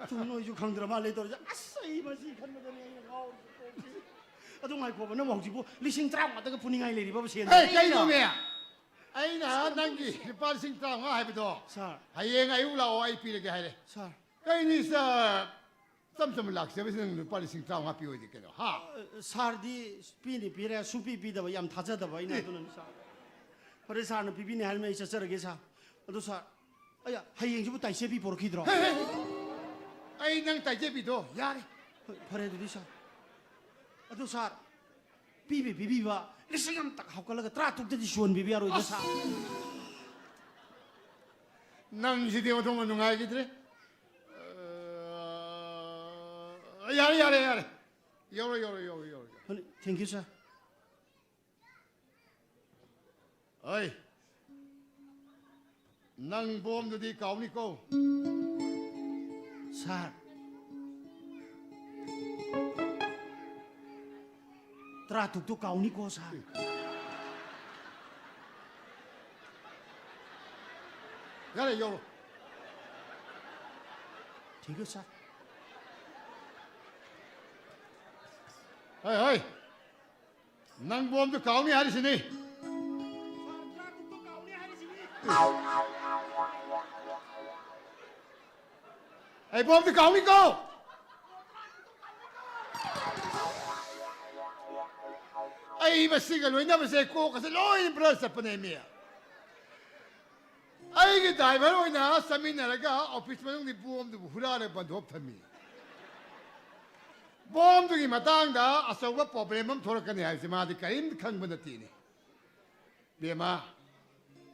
ꯇꯨ ꯅꯣꯏꯁꯨ ꯈꯪꯗ꯭ꯔ ꯃꯥꯜꯂꯦ ꯇꯧꯔꯤꯁꯦ꯫ ꯑꯁ, ꯑꯩ ꯃꯁꯤ ꯈꯟꯕꯗꯅꯦ ꯑꯩꯅ ꯉꯥꯎꯔꯤꯁꯦ ꯀꯣꯛꯁꯦ꯫ ꯑꯗꯨ ꯉꯥꯏꯈꯣꯕ, ꯅꯪꯕꯨ ꯍꯧꯖꯤꯛꯄꯨ ꯂꯤꯁꯤꯡ ꯇꯔꯥꯃꯉꯥꯗꯒ ꯄꯨꯅꯤꯡꯉꯥꯏ ꯂꯩꯔꯤꯕꯕ ꯁꯦꯟ? ꯑꯦ, ꯀꯩꯅꯣꯃꯦ? ꯑꯩꯅ ꯅꯪꯒꯤ ꯂꯨꯄꯥ ꯂꯤꯁꯤꯡ ꯇꯔꯥꯃꯉꯥ ꯍꯥꯏꯕꯗꯣ, ꯁꯥꯔ꯫ ꯍꯌꯦꯡ ꯑꯌꯨꯛ ꯂꯥꯛꯑꯣ, ꯑꯩ ꯄꯤꯔꯒꯦ ꯍꯥꯏꯔꯦ꯫ ꯁꯥꯔ꯫ ꯀꯩꯅꯤ ꯁꯥꯔ? ꯆꯝ ꯆꯝꯅ ꯂꯥꯛꯆꯕꯁꯤ ꯅꯪ ꯂꯨꯄꯥ ꯂꯤꯁꯤꯡ ꯇꯔꯥꯃꯉꯥ ꯄꯤꯌꯣꯏꯗꯤ ꯀꯩꯅꯣ, ꯍꯥ? ꯑ, ꯁꯥꯔꯗꯤ ꯄꯤꯅꯤ ꯄꯤꯔꯦ, ꯁꯨꯡꯄꯤ ꯄꯤꯗꯕ, ꯌꯥꯝ ꯊꯥꯖꯗꯕ ꯑꯩꯅ꯫ ꯑꯦ꯫ ꯑꯗꯨꯅꯅꯤ, ꯁꯥꯔ꯫ ꯐꯔꯦ, ꯁꯥꯔꯅ ꯄꯤꯕꯤꯅꯤ ꯍꯥꯏꯔꯃꯤ, ꯑꯩ ꯆꯠꯆꯔꯒꯦ, ꯁꯥꯔ꯫ ꯑꯗꯣ, ꯁꯥꯔ, ꯑꯩ ꯍꯌꯦꯡꯁꯤꯕꯨ ꯇꯥꯏꯆꯦꯕꯤ ꯄꯣꯔꯛꯈꯤꯗ꯭ꯔꯣ? ꯍꯦ, ꯍꯦ, ꯍꯦ꯫ ꯑꯩ ꯅꯪ ꯇꯥꯏꯆꯦꯕꯤꯗꯣ ꯌꯥꯔꯦ꯫ ꯍꯣꯏ, ꯐꯔꯦ ꯑꯗꯨꯗꯤ, ꯁꯥꯔ꯫ ꯑꯗꯣ, ꯁꯥꯔ, ꯄꯤꯕꯤ ꯄꯤꯕꯤꯕ ꯂꯤꯁꯤꯡ ꯑꯃꯇ ꯍꯥꯞꯀꯠꯂꯒ ꯇꯔꯥ ꯇꯔꯨꯛꯇꯗꯤ ꯁꯨꯍꯟꯕꯤꯕ ꯌꯥꯔꯣꯏꯗ꯭ꯔꯣ, ꯑꯁ! ꯁꯥꯔ? ꯅꯪꯁꯤꯗꯤ ꯑꯣꯟꯊꯣꯛꯅ ꯅꯨꯡꯉꯥꯏꯈꯤꯗ꯭ꯔꯦ꯫ ꯑ, ꯌꯥꯔꯦ, ꯌꯥꯔꯦ, ꯌꯥꯔꯦ꯫ ꯌꯧꯔꯣ, ꯌꯧꯔꯣ, ꯌꯧꯔꯣ, ꯌꯧꯔꯣ, ꯌꯧꯔꯣ꯫ ꯍꯣꯏ, thank you, sir꯫ ꯍꯣꯏ꯫ ꯅꯪ ꯕꯣꯝꯗꯨꯗꯤ ꯀꯥꯎꯅꯤꯀꯣ꯫ ꯁꯥꯔ꯫ ꯇꯔꯥ ꯇꯔꯨꯛꯇꯨ ꯀꯥꯎꯅꯤꯀꯣ, ꯁꯥꯔ꯫ ꯌꯥꯔꯦ, ꯌꯧꯔꯣ꯫ Thank you, sir꯫ ꯍꯣꯏ, ꯍꯣꯏ꯫ ꯅꯪ ꯕꯣꯝꯗꯨ ꯀꯥꯎꯅꯤ ꯍꯥꯏꯔꯤꯁꯤꯅꯤ꯫ ꯁꯥꯔ, ꯇꯔꯥ ꯇꯔꯨꯛꯇꯨ ꯀꯥꯎꯅꯤ ꯍꯥꯏꯔꯤꯁꯤꯅꯤ꯫ ꯑꯩ ꯕꯣꯝꯗꯤ ꯀꯥꯎꯅꯤꯀꯣ꯫ ꯑꯩ ꯃꯁꯤꯒ ꯂꯣꯏꯅꯕꯁꯦ ꯀꯣꯛꯀꯁꯦ ꯂꯣꯏꯅ ꯕ꯭ꯂꯔ ꯆꯠꯄꯅꯦ ꯃꯤ꯫ ꯑꯩꯒꯤ ꯗ꯭ꯔꯥꯏꯚꯔ ꯑꯣꯏꯅ ꯆꯠꯃꯤꯟꯅꯔꯒ ꯑꯣꯐꯤꯁ ꯃꯅꯨꯡꯒꯤ ꯕꯣꯝꯗꯨꯕꯨ ꯍꯨꯔꯥꯜꯂꯒ ꯕꯟꯗꯣꯞ ꯊꯝꯃꯤ꯫ ꯕꯣꯝꯗꯨꯒꯤ ꯃꯇꯥꯡꯗ ꯑꯆꯧꯕ ꯄ꯭ꯔꯣꯕ꯭ꯂꯦꯝ ꯑꯃ ꯊꯣꯛꯂꯛꯀꯅꯤ ꯍꯥꯏꯕꯁꯤ ꯃꯥꯗꯤ ꯀꯔꯤꯝꯇ ꯈꯪꯕ ꯅꯠꯇꯦꯅꯦ꯫ ꯕꯦꯝꯃ,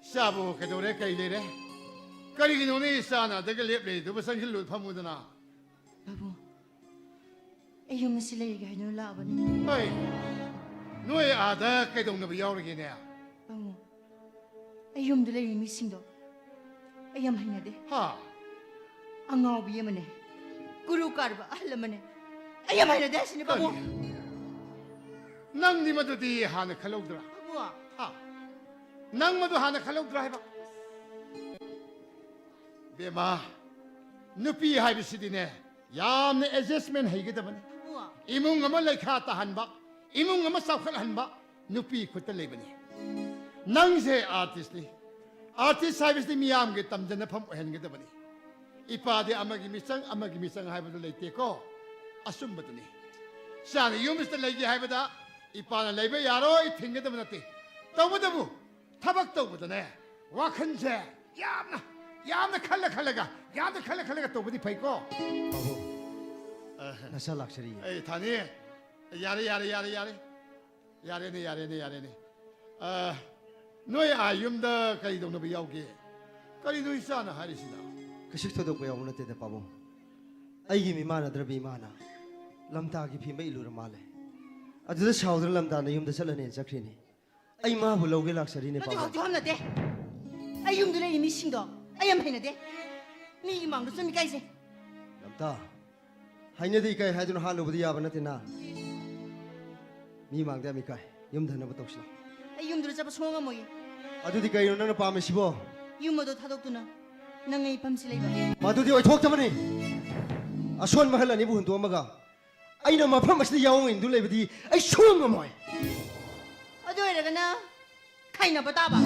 ꯏꯆꯥꯕꯨ ꯀꯩꯗꯧꯔꯦ? ꯀꯔꯤ ꯂꯩꯔꯦ? ꯀꯔꯤꯒꯤꯅꯣꯅꯦ ꯏꯆꯥꯅ ꯑꯗꯒ ꯂꯦꯞ ꯂꯩꯔꯤꯗꯨꯕꯨ? ꯆꯪꯁꯤꯜꯂꯨ, ꯐꯝꯃꯨꯗꯅ꯫ ꯄꯥꯕꯨꯡ, ꯑꯩ ꯌꯨꯝ ꯑꯁꯤ ꯂꯩꯔꯒꯦ ꯍꯥꯏꯗꯨꯅ ꯂꯥꯛꯑꯕꯅꯤ꯫ ꯍꯩ, ꯅꯣꯏ ꯑꯥꯗ ꯀꯩꯗꯧꯅꯕ ꯌꯥꯎꯔꯤꯒꯦꯅꯦ? ꯄꯥꯕꯨꯡ, ꯑꯩ ꯌꯨꯝꯗ ꯂꯩꯔꯤ ꯃꯤꯁꯤꯡꯗꯣ ꯑꯩ ꯌꯥꯝ ꯍꯩꯅꯗꯦ꯫ ꯍꯥ? ꯑꯉꯥꯎꯕꯤ ꯑꯃꯅꯦ, ꯀꯨꯔꯨ ꯀꯥꯔꯕ ꯑꯍꯜ ꯑꯃꯅꯦ꯫ ꯑꯩ ꯌꯥꯝ ꯍꯩꯅꯗꯦ ꯍꯥꯏꯁꯤꯅꯦ, ꯄꯥꯕꯨꯡ꯫ ꯀꯔꯤ? ꯅꯪꯗꯤ ꯃꯗꯨꯗꯤ ꯍꯥꯟꯅ ꯈꯜꯍꯧꯗ꯭ꯔꯥ? ꯄꯥꯕꯨꯡ꯫ ꯍꯥ? ꯅꯪ ꯃꯗꯨ ꯍꯥꯟꯅ ꯈꯜꯍꯧꯗ꯭ꯔꯥ ꯍꯥꯏꯕ? ꯕꯦꯝꯃ, ꯅꯨꯄꯤ ꯍꯥꯏꯕꯁꯤꯗꯤꯅꯦ, ꯌꯥꯝꯅ adjustment ꯍꯩꯒꯗꯕꯅꯤ꯫ ꯄꯥꯕꯨꯡ꯫ ꯏꯃꯨꯡ ꯑꯃ ꯂꯩꯈꯥ ꯇꯥꯍꯟꯕ, ꯏꯃꯨꯡ ꯑꯃ ꯆꯥꯎꯈꯠꯍꯟꯕ ꯅꯨꯄꯤ ꯈꯨꯠꯇ ꯂꯩꯕꯅꯤ꯫ ꯅꯪꯁꯦ artistꯅꯤ꯫ Artist ꯍꯥꯏꯕꯁꯤꯗꯤ ꯃꯤꯌꯥꯝꯒꯤ ꯇꯝꯖꯅꯐꯝ ꯑꯣꯏꯍꯟꯒꯗꯕꯅꯤ꯫ ꯏꯄꯥꯗꯤ ꯑꯃꯒꯤ ꯃꯤꯆꯪ, ꯑꯃꯒꯤ ꯃꯤꯆꯪ ꯍꯥꯏꯕꯗꯨ ꯂꯩꯇꯦꯀꯣ꯫ ꯑꯆꯨꯝꯕꯗꯨꯅꯤ꯫ ꯏꯆꯥꯅ ꯌꯨꯝꯁꯤꯗ ꯂꯩꯒꯦ ꯍꯥꯏꯕꯗ ꯏꯄꯥꯅ ꯂꯩꯕ ꯌꯥꯔꯣꯏ, ꯊꯤꯡꯒꯗꯕ ꯅꯠꯇꯦ꯫ ꯇꯧꯕꯇꯕꯨ ꯊꯕꯛ ꯇꯧꯕꯗꯅꯦ, ꯋꯥꯈꯜꯁꯦ ꯌꯥꯝꯅ, ꯌꯥꯝꯅ ꯈꯜꯂ ꯈꯜꯂꯒ, ꯌꯥꯝꯅ ꯈꯜꯂ ꯈꯜꯂꯒ ꯇꯧꯕꯗꯤ ꯐꯩꯀꯣ꯫ ꯄꯥꯕꯨꯡ, ꯑ, ꯅꯆꯥ ꯂꯥꯛꯆꯔꯤꯌꯦ꯫ ꯑꯩ ꯊꯥꯅꯤ꯫ ꯌꯥꯔꯦ, ꯌꯥꯔꯦ, ꯌꯥꯔꯦ, ꯌꯥꯔꯦ꯫ ꯌꯥꯔꯦꯅꯦ, ꯌꯥꯔꯦꯅꯦ, ꯌꯥꯔꯦꯅꯦ꯫ ꯑ, ꯅꯣꯏ ꯑꯥ ꯌꯨꯝꯗ ꯀꯔꯤ ꯇꯧꯅꯕ ꯌꯥꯎꯒꯦ? ꯀꯔꯤꯅꯣ ꯏꯆꯥꯅ ꯍꯥꯏꯔꯤꯁꯤꯅ? ꯀꯩꯁꯨ ꯊꯣꯏꯗꯣꯛꯄ ꯌꯥꯎꯕ ꯅꯠꯇꯦꯗ, ꯄꯥꯕꯨꯡ꯫ ꯑꯩꯒꯤ ꯃꯤꯃꯥꯟꯅꯗ꯭ꯔꯕ ꯏꯃꯥꯅ ꯂꯝꯇꯥꯒꯤ ꯐꯤ ꯑꯃ ꯏꯜꯂꯨꯔ ꯃꯥꯜꯂꯦ꯫ ꯑꯗꯨꯗ ꯁꯥꯎꯗꯨꯅ ꯂꯝꯇꯥꯅ ꯌꯨꯝꯗ ꯆꯠꯂꯅꯦꯅ ꯆꯠꯈ꯭ꯔꯤꯅꯦ꯫ ꯑꯩ ꯃꯥꯕꯨ ꯂꯧꯒꯦ ꯂꯥꯛꯆꯔꯤꯅꯦ, ꯃꯗꯨ ꯄꯥꯕꯨꯡ꯫ ꯍꯧꯖꯤꯛ ꯍꯣꯟꯅꯗꯦ꯫ ꯑꯩ ꯌꯨꯝꯗ ꯂꯩꯔꯤ ꯃꯤꯁꯤꯡꯗꯣ ꯑꯩ ꯌꯥꯝ ꯍꯩꯅꯗꯦ꯫ ꯃꯤꯒꯤ ꯃꯥꯡꯗ ꯁꯨꯝ ꯏꯀꯥꯏꯖꯩ꯫ ꯂꯝꯇꯥ, ꯍꯩꯅꯗꯦ ꯏꯀꯥꯏ ꯍꯥꯏꯗꯨꯅ ꯍꯥꯠꯂꯨꯕꯗꯤ ꯌꯥꯕ ꯅꯠꯇꯦꯅ꯫ ꯃꯤ ꯃꯥꯡꯗ ꯌꯥꯝ ꯏꯀꯥꯏ꯫ ꯌꯨꯝꯗ ꯍꯟꯅꯕ ꯇꯧꯁꯤꯔꯣ? ꯑꯩ ꯌꯨꯝꯗꯨꯗ ꯆꯠꯄ ꯁꯨꯡꯉꯝ ꯉꯝꯃꯣꯏꯌꯦ꯫ ꯑꯗꯨꯗꯤ ꯀꯩꯅꯣ ꯅꯪꯅ ꯄꯥꯝꯃꯤꯁꯤꯕꯣ? ꯌꯨꯝ ꯑꯗꯣ ꯊꯥꯗꯣꯛꯇꯨꯅ ꯅꯪ ꯑꯩ ꯐꯝꯁꯤ ꯂꯩꯕ꯫ ꯃꯗꯨꯗꯤ ꯑꯣꯏꯊꯣꯛꯇꯕꯅꯤ꯫ ꯑꯁꯣꯟꯕ ꯑꯍꯜ ꯑꯅꯤꯕꯨ ꯍꯨꯟꯗꯣꯛꯑꯝꯃꯒ ꯑꯩꯅ ꯃꯐꯝ ꯑꯁꯤꯗ ꯌꯥꯑꯣꯡ ꯏꯟꯗꯨꯅ ꯂꯩꯕꯗꯤ ꯑꯩ ꯁꯨꯡꯉꯝ ꯉꯝꯃꯣꯏ꯫ ꯑꯗꯨ ꯑꯣꯏꯔꯒꯅ ꯈꯥꯏꯅꯕ ꯇꯥꯕ꯫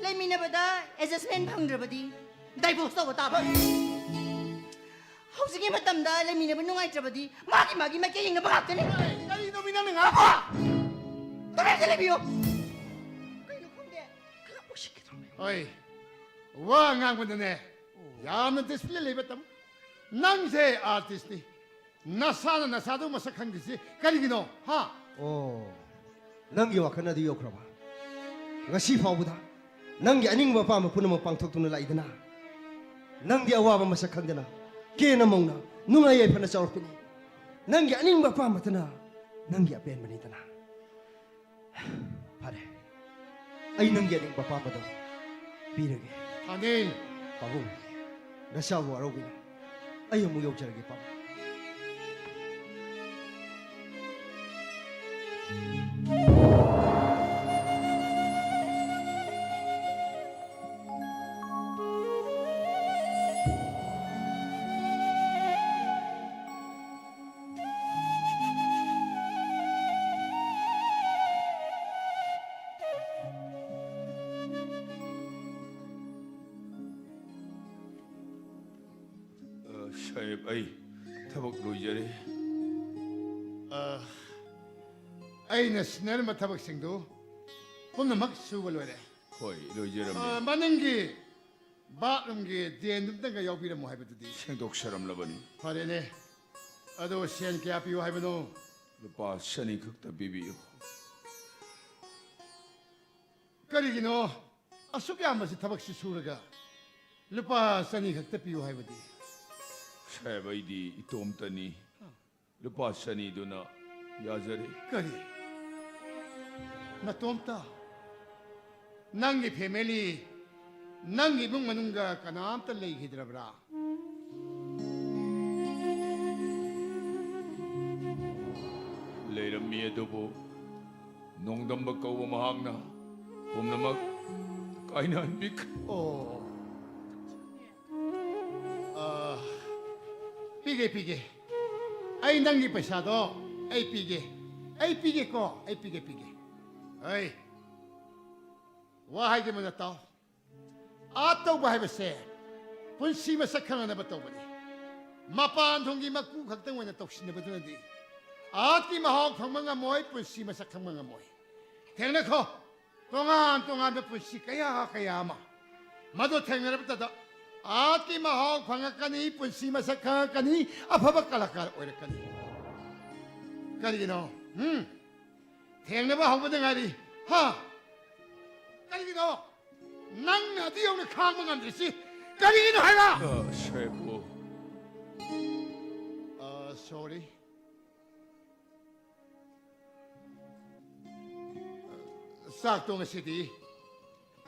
ꯂꯩꯃꯤꯟꯅꯕꯗ adjustment ꯐꯪꯗ꯭ꯔꯕꯗꯤ divorce ꯇꯧꯕ ꯇꯥꯕ꯫ ꯍꯧꯖꯤꯛꯀꯤ ꯃꯇꯝꯗ ꯂꯩꯃꯤꯟꯅꯕ ꯅꯨꯡꯉꯥꯏꯇ꯭ꯔꯕꯗꯤ ꯃꯥꯒꯤ ꯃꯥꯒꯤ ꯃꯥꯏꯀꯩ ꯌꯦꯡꯅꯕ ꯉꯥꯛꯇꯅꯤ꯫ ꯀꯔꯤꯅꯣ ꯃꯤ ꯅꯪꯅ ꯉꯥꯡꯕ? ꯇꯨꯃꯤꯟꯅ ꯂꯩꯕꯤꯌꯨ꯫ ꯀꯩꯅꯣ ꯈꯪꯗꯦ, ꯈꯔ ꯎꯁꯤꯠꯈꯤꯗ꯭ꯔꯣ? ꯍꯣꯏ, ꯋꯥ ꯉꯥꯡꯕꯗꯅꯦ ꯌꯥꯝꯅ discipline ꯂꯩꯕ ꯇꯝꯃꯨ꯫ ꯅꯪꯁꯦ artistꯅꯤ, ꯅꯁꯥꯅ ꯅꯁꯥꯗꯨ ꯃꯁꯛ ꯈꯪꯗ꯭ꯔꯤꯁꯤ ꯀꯔꯤꯒꯤꯅꯣ? ꯍꯥ? ꯑꯣ, ꯅꯪꯒꯤ ꯋꯥꯈꯜ ꯑꯗꯨ ꯌꯧꯈ꯭ꯔꯕ? ꯉꯁꯤ ꯐꯥꯎꯕꯗ ꯅꯪꯒꯤ ꯑꯅꯤꯡꯕ ꯑꯄꯥꯝꯕ ꯄꯨꯝꯅꯃꯛ ꯄꯥꯡꯊꯣꯛꯇꯨꯅ ꯂꯥꯛꯏꯗꯅ? ꯅꯪꯗꯤ ꯑꯋꯥꯕ ꯃꯁꯛ ꯈꯪꯗꯅ, ꯀꯦꯅ ꯃꯧꯅ, ꯅꯨꯡꯉꯥꯏ ꯌꯥꯏꯐꯅ ꯆꯥꯎꯔꯛꯄꯅꯤ꯫ ꯅꯪꯒꯤ ꯑꯅꯤꯡꯕ ꯑꯄꯥꯝꯕꯗꯨꯅ ꯅꯪꯒꯤ ꯑꯄꯦꯟꯕꯅꯤꯗꯅ꯫ ꯐꯔꯦ, ꯑꯩ ꯅꯪꯒꯤ ꯑꯅꯤꯡꯕ ꯑꯄꯥꯝꯕꯗꯣ ꯄꯤꯔꯒꯦ꯫ ꯊꯥꯅꯤꯜ! ꯄꯥꯕꯨꯡ, ꯅꯆꯥꯕꯨ ꯋꯥꯔꯧꯕꯤꯅꯨ꯫ ꯑꯩ ꯑꯃꯨꯛ ꯌꯧꯖꯔꯒꯦ, ꯄꯥꯕꯨꯡ꯫ ꯑ, ꯁꯥꯍꯦꯕ, ꯑꯩ ꯊꯕꯛ ꯂꯣꯏꯖꯔꯦ꯫ ꯑ, ꯑꯩꯅ ꯁꯤꯟꯅꯔꯝꯕ ꯊꯕꯛꯁꯤꯡꯗꯨ ꯄꯨꯝꯅꯃꯛ ꯁꯨꯕ ꯂꯣꯏꯔꯦ꯫ ꯍꯣꯏ, ꯂꯣꯏꯖꯔꯝꯃꯦ꯫ ꯑ, ꯃꯅꯤꯡꯒꯤ ꯕꯥꯠꯔꯨꯝꯒꯤ ꯗ꯭ꯔꯦꯟꯗꯨꯝꯇꯪꯒ ꯌꯥꯎꯕꯤꯔꯝꯃꯨ ꯍꯥꯏꯕꯗꯨꯗꯤ? ꯁꯦꯡꯗꯣꯛꯆꯔꯝꯂꯕꯅꯤ꯫ ꯐꯔꯦꯅꯦ꯫ ꯑꯗꯣ ꯁꯦꯟ ꯀꯌꯥ ꯄꯤꯌꯨ ꯍꯥꯏꯕꯅꯣ? ꯂꯨꯄꯥ ꯆꯅꯤ ꯈꯛꯇ ꯄꯤꯕꯤꯌꯨ꯫ ꯀꯔꯤꯒꯤꯅꯣ ꯑꯁꯨꯛ ꯌꯥꯝꯕꯁꯤ ꯊꯕꯛꯁꯤ ꯁꯨꯔꯒ ꯂꯨꯄꯥ ꯆꯅꯤ ꯈꯛꯇ ꯄꯤꯌꯨ ꯍꯥꯏꯕꯗꯤ? ꯁꯥꯍꯦꯕ, ꯑꯩꯗꯤ ꯏꯇꯣꯝꯇꯅꯤ꯫ ꯂꯨꯄꯥ ꯆꯅꯤꯗꯨꯅ ꯌꯥꯖꯔꯦ꯫ ꯀꯔꯤ? ꯅꯇꯣꯝꯇ? ꯅꯪꯒꯤ ꯐꯦꯃꯤꯂꯤ, ꯅꯪꯒꯤ ꯏꯃꯨꯡ ꯃꯅꯨꯡꯒ ꯀꯅꯥꯝꯇ ꯂꯩꯈꯤꯗ꯭ꯔꯕ꯭ꯔꯥ? ꯂꯩꯔꯝꯃꯤ, ꯑꯗꯨꯕꯨ ꯅꯣꯡꯗꯝꯕ ꯀꯧꯕ ꯃꯍꯥꯛꯅ ꯄꯨꯝꯅꯃꯛ ꯀꯥꯏꯅꯍꯟꯕꯤꯈ꯭ꯔꯦ꯫ ꯑꯣ꯫ ꯑ, ꯄꯤꯒꯦ, ꯄꯤꯒꯦ꯫ ꯑꯩ ꯅꯪꯒꯤ ꯄꯩꯁꯥꯗꯣ ꯑꯩ ꯄꯤꯒꯦ꯫ ꯑꯩ ꯄꯤꯒꯦꯀꯣ, ꯑꯩ ꯄꯤꯒꯦ, ꯄꯤꯒꯦ꯫ ꯑꯩ ꯋꯥ ꯍꯥꯏꯒꯦ ꯃꯨꯟꯅ ꯇꯥꯎ꯫ ꯑꯥꯔꯠ ꯇꯧꯕ ꯍꯥꯏꯕꯁꯦ ꯄꯨꯟꯁꯤ ꯃꯁꯛ ꯈꯪꯅꯅꯕ ꯇꯧꯕꯅꯤ꯫ ꯃꯄꯥꯟ ꯊꯣꯡꯒꯤ ꯃꯀꯨ ꯈꯛꯇꯪ ꯑꯣꯏꯅ ꯇꯧꯁꯤꯟꯅꯕꯗꯨꯅꯗꯤ ꯑꯥꯔꯠꯀꯤ ꯃꯍꯥꯎ ꯐꯪꯕ ꯉꯝꯃꯣꯏ, ꯄꯨꯟꯁꯤ ꯃꯁꯛ ꯈꯪꯕ ꯉꯝꯃꯣꯏ꯫ ꯊꯦꯡꯅꯈꯣ, ꯇꯣꯉꯥꯟ ꯇꯣꯉꯥꯟꯕ ꯄꯨꯟꯁꯤ ꯀꯌꯥ ꯀꯌꯥ ꯑꯃ꯫ ꯃꯗꯨ ꯊꯦꯡꯅꯔꯕꯗ ꯑꯥꯔꯠꯀꯤ ꯃꯍꯥꯎ ꯐꯪꯉꯛꯀꯅꯤ, ꯄꯨꯟꯁꯤ ꯃꯁꯛ ꯈꯪꯉꯛꯀꯅꯤ, ꯑꯐꯕ ꯀꯂꯥꯀꯥꯔ ꯑꯣꯏꯔꯛꯀꯅꯤ꯫ ꯀꯔꯤꯒꯤꯅꯣ? ꯍꯨꯝ? ꯊꯦꯡꯅꯕ ꯍꯧꯕꯗ ꯉꯥꯏꯔꯤ꯫ ꯍꯥ? ꯀꯔꯤꯒꯤꯅꯣ? ꯅꯪꯅ ꯑꯗꯨ ꯌꯧꯅ ꯈꯥꯡꯕ ꯉꯝꯗ꯭ꯔꯤꯁꯤ ꯀꯔꯤꯒꯤꯅꯣ ꯍꯥꯏꯕ? ꯑ, ꯁꯥꯍꯦꯕ꯫ ꯑ, sorry꯫ ꯆꯥꯛꯇꯣ ꯉꯁꯤꯗꯤ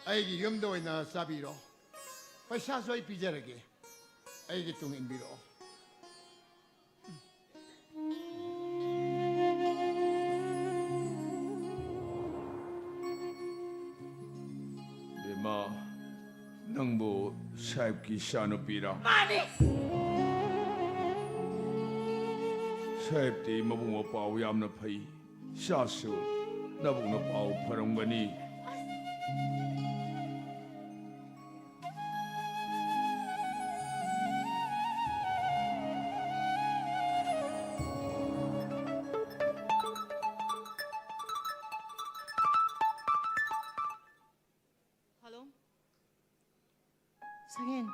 ꯑꯩꯒꯤ ꯌꯨꯝꯗ ꯑꯣꯏꯅ ꯆꯥꯕꯤꯔꯣ꯫ ꯄꯩꯁꯥꯁꯨ ꯑꯩ ꯄꯤꯖꯔꯒꯦ꯫ ꯑꯩꯒꯤ ꯇꯨꯡ ꯏꯟꯕꯤꯔꯛꯑꯣ꯫ ꯕꯦꯝꯃ, ꯅꯪꯕꯨ ꯁꯥꯍꯦꯕꯀꯤ ꯏꯆꯥꯅꯨꯄꯤꯔꯥ? ꯃꯥꯅꯤ꯫ ꯁꯥꯍꯦꯕꯇꯤ ꯃꯕꯨꯡ ꯃꯧꯄ꯭ꯋꯥ ꯌꯥꯝꯅ ꯐꯩ꯫ ꯏꯆꯥꯁꯨ ꯅꯕꯨꯡ ꯅꯄ꯭ꯋꯥ ꯐꯔꯝꯒꯅꯤ꯫ ꯍꯜꯂꯣ꯫ ꯁꯛꯍꯦꯟ,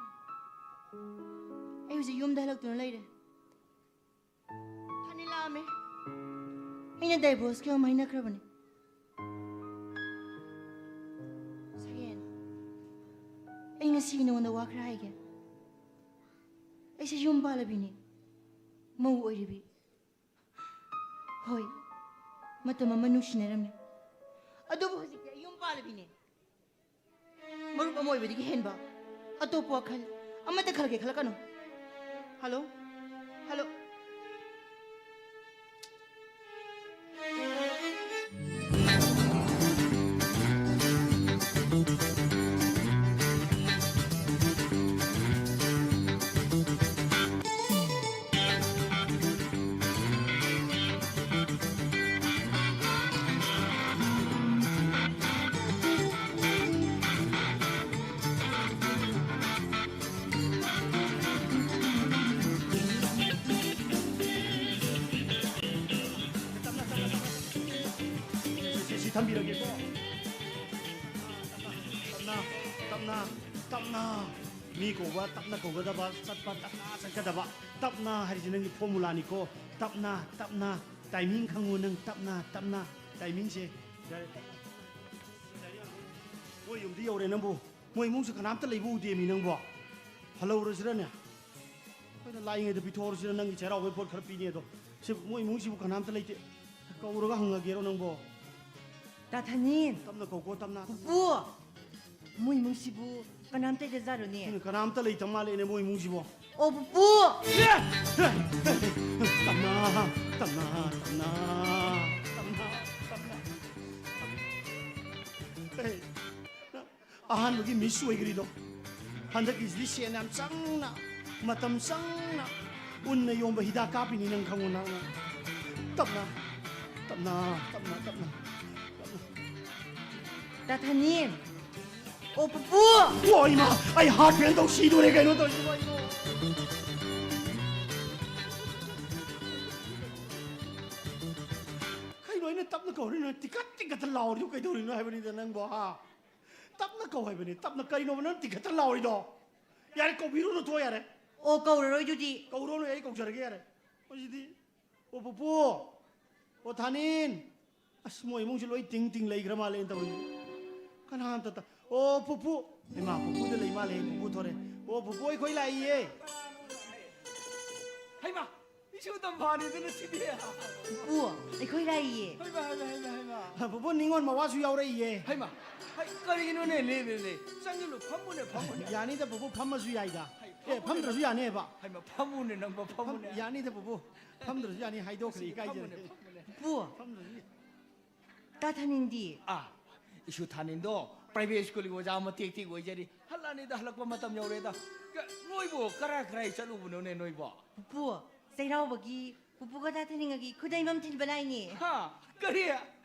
ꯑꯩ ꯍꯧꯖꯤꯛ ꯌꯨꯝꯗ ꯍꯜꯂꯛꯇꯨꯅ ꯂꯩꯔꯦ꯫ ꯐꯅꯤ ꯂꯥꯛꯑꯝꯃꯦ꯫ ꯑꯩꯅ divorceꯀꯤ ꯑꯃ ꯍꯥꯏꯅꯈ꯭ꯔꯕꯅꯦ꯫ ꯁꯛꯍꯦꯟ, ꯑꯩ ꯉꯁꯤ ꯅꯉꯣꯟꯗ ꯋꯥ ꯈꯔ ꯍꯥꯏꯒꯦ꯫ ꯑꯩꯁꯦ ꯌꯨꯝ ꯄꯥꯜꯂꯕꯤꯅꯦ, ꯃꯧ ꯑꯣꯏꯔꯤꯕꯤ꯫ ꯍꯣꯏ, ꯃꯇꯝ ꯑꯃ ꯅꯨꯡꯁꯤꯅꯔꯝꯃꯤ, ꯑꯗꯨꯕꯨ ꯍꯧꯖꯤꯛꯇꯤ ꯑꯩ ꯌꯨꯝ ꯄꯥꯜꯂꯕꯤꯅꯦ꯫ ꯃꯔꯨꯞ ꯑꯃ ꯑꯣꯏꯕꯗꯒꯤ ꯍꯦꯟꯕ ꯑꯇꯣꯞꯄ ꯋꯥꯈꯜ ꯑꯃꯠꯇ ꯈꯜꯂꯒꯦ ꯈꯜꯂꯛꯀꯅꯨ꯫ ꯍꯜꯂꯣ? ꯍꯜꯂꯣ? ꯁꯤ, ꯁꯤ ꯊꯝꯕꯤꯔꯒꯦꯀꯣ꯫ ꯇꯞꯅ, ꯇꯞꯅ, ꯇꯞꯅ꯫ ꯃꯤ ꯀꯧꯕ ꯇꯞꯅ ꯀꯧꯒꯗꯕ, ꯆꯠꯄ ꯇꯞꯅ ꯆꯠꯀꯗꯕ꯫ ꯇꯞꯅ ꯍꯥꯏꯔꯤꯁꯦ ꯅꯪꯒꯤ formulaꯅꯤꯀꯣ꯫ ꯇꯞꯅ, ꯇꯞꯅ, timing ꯈꯪꯉꯨ ꯅꯪ, ꯇꯞꯅ, ꯇꯞꯅ, timingꯁꯦ꯫ ꯌꯥꯔꯦ, ꯇꯞꯅ꯫ ꯃꯣꯏ ꯌꯨꯝꯗ ꯌꯧꯔꯦ ꯅꯪꯕꯨ꯫ ꯃꯣꯏ ꯏꯃꯨꯡꯁꯤ ꯀꯅꯥꯝꯇ ꯂꯩꯕ ꯎꯗꯦꯃꯤ ꯅꯪꯕꯣ꯫ ꯍꯜꯍꯧꯔꯁꯤꯔꯅꯦ? ꯑꯩꯈꯣꯏꯅ ꯂꯥꯛꯏꯉꯩꯗ ꯄꯤꯊꯣꯛꯍꯧꯔꯁꯤꯔ, ꯅꯪꯒꯤ ꯆꯩꯔꯥꯎꯕꯩ ꯄꯣꯠ ꯈꯔ ꯄꯤꯅꯤ ꯑꯗꯣ꯫ ꯁꯤ ꯃꯣꯏ ꯏꯃꯨꯡꯁꯤꯕꯨ ꯀꯅꯥꯝꯇ ꯂꯩꯇꯦ꯫ ꯀꯧꯔꯒ ꯍꯪꯉꯒꯦꯔꯣ ꯅꯪꯕꯣ? ꯇꯥ ꯊꯥꯅꯤꯟ꯫ ꯇꯞꯅ ꯀꯧꯀꯣ, ꯇꯞꯅ꯫ ꯄꯨꯄꯨ! ꯃꯣꯏ ꯏꯃꯨꯡꯁꯤꯕꯨ ꯀꯅꯥꯝꯇ ꯂꯩꯇꯖꯥꯠꯂꯣꯅꯦ? ꯎꯝ, ꯀꯅꯥꯝꯇ ꯂꯩꯇ ꯃꯥꯜꯂꯦꯅꯦ ꯃꯣꯏ ꯏꯃꯨꯡꯁꯤꯕꯣ꯫ ꯑꯣ, ꯄꯨꯄꯨ! ꯑꯦ! ꯇꯞꯅ, ꯇꯞꯅ, ꯇꯞꯅ, ꯇꯞꯅ, ꯇꯞꯅ꯫ ꯑꯦ, ꯑꯍꯥꯟꯕꯒꯤ ꯃꯤꯁ ꯑꯣꯏꯈ꯭ꯔꯤꯗꯣ꯫ ꯍꯟꯗꯛꯀꯤꯁꯤꯗꯤ ꯁꯦꯟ ꯌꯥꯝ ꯆꯪꯅ, ꯃꯇꯝ ꯆꯪꯅ, ꯎꯟꯅ ꯌꯣꯝꯕ ꯍꯤꯗꯥꯛ ꯀꯥꯞꯄꯤꯅꯤ, ꯅꯪ ꯈꯪꯉꯨ, ꯅꯪ, ꯅꯪ꯫ ꯇꯞꯅ, ꯇꯞꯅ, ꯇꯞꯅ, ꯇꯞꯅ, ꯇꯞꯅ꯫ ꯇꯥ ꯊꯥꯅꯤꯟ꯫ ꯑꯣ, ꯄꯨꯄꯨ! ꯑꯣ, ꯏꯃꯥ! ꯑꯩ ꯍꯥꯔꯠ ꯐꯦꯜ ꯇꯧ ꯁꯤꯗꯣꯔꯦ, ꯀꯩꯅꯣ ꯇꯧꯔꯤꯁꯤꯕꯣ, ꯑꯩꯕꯣ? ꯀꯩꯅꯣ ꯑꯩꯅ ꯇꯞꯅ ꯀꯧꯔꯤꯅꯣ? ꯇꯤꯀꯠ ꯇꯤꯀꯠꯇ ꯂꯥꯎꯔꯤꯗꯨ ꯀꯩꯗꯧꯔꯤꯅꯣ ꯍꯥꯏꯕꯅꯤꯗ ꯅꯪꯕꯣ, ꯍꯥ? ꯇꯞꯅ ꯀꯧ ꯍꯥꯏꯕꯅꯤ, ꯇꯞꯅ꯫ ꯀꯩꯅꯣꯕ ꯅꯪ ꯇꯤꯀꯠꯇ ꯂꯥꯎꯔꯤꯗꯣ? ꯌꯥꯔꯦ, ꯀꯧꯕꯤꯔꯨꯅꯨ, ꯊꯣꯛꯑꯣ, ꯌꯥꯔꯦ꯫ ꯑꯣ, ꯀꯧꯔꯔꯣꯏ ꯑꯗꯨꯗꯤ꯫ ꯀꯧꯔꯨꯅꯨ, ꯑꯩ ꯀꯧꯖꯔꯒꯦ, ꯌꯥꯔꯦ꯫ ꯃꯁꯤꯗꯤ꯫ ꯑꯣ ꯄꯨꯄꯨ, ꯑꯣ ꯊꯥꯅꯤꯟ꯫ ꯑꯁ, ꯃꯣꯏ ꯏꯃꯨꯡꯁꯤ ꯂꯣꯏ ꯇꯤꯡ ꯇꯤꯡ ꯂꯩꯈ꯭ꯔ ꯃꯥꯜꯂꯦꯅ ꯇꯧꯔꯤꯁꯦ꯫ ꯀꯅꯥꯝꯇ ꯇ-, ꯑꯣ ꯄꯨꯄꯨ, ꯍꯩꯃꯥ, ꯄꯨꯄꯨꯗ ꯂꯩ ꯃꯥꯜꯂꯦ, ꯄꯨꯄꯨ ꯊꯣꯔꯦ꯫ ꯑꯣ ꯄꯨꯄꯨ, ꯑꯩꯈꯣꯏ ꯂꯥꯛꯏꯌꯦ꯫ ꯍꯩꯃꯥ, ꯏꯁꯨ ꯇꯝꯐꯥꯅꯤꯗꯅ ꯁꯤꯗꯤ꯫ ꯄꯨꯄꯨ, ꯑꯩꯈꯣꯏ ꯂꯥꯛꯏꯌꯦ꯫ ꯍꯩꯃꯥ, ꯍꯩꯃꯥ, ꯍꯩꯃꯥ, ꯍꯩꯃꯥ꯫ ꯄꯨꯄꯨ, ꯅꯤꯉꯣꯜ ꯃꯋꯥꯁꯨ ꯌꯥꯎꯔꯛꯏꯌꯦ꯫ ꯍꯩꯃꯥ, ꯍꯩ, ꯀꯔꯤꯒꯤꯅꯣꯅꯦ? ꯂꯦ, ꯂꯦ, ꯂꯦ꯫ ꯆꯪꯁꯤꯜꯂꯨ, ꯐꯝꯃꯨꯅꯦ, ꯐꯝꯃꯨꯅꯦ꯫ ꯌꯥꯅꯤꯗ ꯄꯨꯄꯨ, ꯐꯝꯃꯁꯨ ꯌꯥꯏꯗ꯫ ꯍꯩ, ꯑꯦ, ꯐꯝꯃꯨꯅꯦ ꯐꯝꯗ꯭ꯔꯁꯨ ꯅꯪ-, ꯌꯥꯅꯦꯕ꯫ ꯍꯩꯃꯥ, ꯐꯝꯃꯨꯅꯦ ꯅꯪꯕ, ꯐꯝ-, ꯐꯝꯃꯨꯅꯦ꯫ ꯌꯥꯅꯤꯗ ꯄꯨꯄꯨ, ꯐꯝꯗ꯭ꯔꯁꯨ ꯌꯥꯅꯤ, ꯍꯥꯏꯗꯣꯛꯈ꯭ꯔꯦ, ꯃꯁꯤꯗꯤ ꯏꯀꯥꯏꯖꯔꯦ꯫ ꯐꯝꯃꯨꯅꯦ, ꯐꯝꯃꯨꯅꯦ꯫ ꯄꯨꯄꯨ, ꯐꯝꯗ꯭ꯔꯁꯨ ꯌꯥꯏ꯫ ꯇꯥ ꯊꯥꯅꯤꯟꯗꯤ? ꯑꯥ, ꯏꯁꯨ ꯊꯥꯅꯤꯟꯗꯣ private schoolꯒꯤ ꯑꯣꯖꯥ ꯃꯇꯦꯛ ꯇꯦꯛ ꯑꯣꯏꯖꯔꯤ꯫ ꯍꯜꯂꯛꯑꯅꯤꯗ, ꯍꯜꯂꯛꯄ ꯃꯇꯝ ꯌꯧꯔꯦꯗ꯫ ꯀ-, ꯅꯣꯏꯕꯨ ꯀꯔꯥꯏ ꯀꯔꯥꯏ ꯆꯠꯂꯨꯕꯅꯣꯅꯦ ꯅꯣꯏꯕꯣ? ꯄꯨꯄꯨ, ꯆꯩꯔꯥꯎꯕꯒꯤ ꯄꯨꯄꯨꯒ ꯇꯥ ꯊꯥꯅꯤꯟꯒꯒꯤ ꯈꯨꯗꯩ ꯑꯃ ꯊꯤꯟꯕ ꯂꯥꯛꯏꯅꯦ꯫ ꯍꯥ? ꯀꯔꯤ?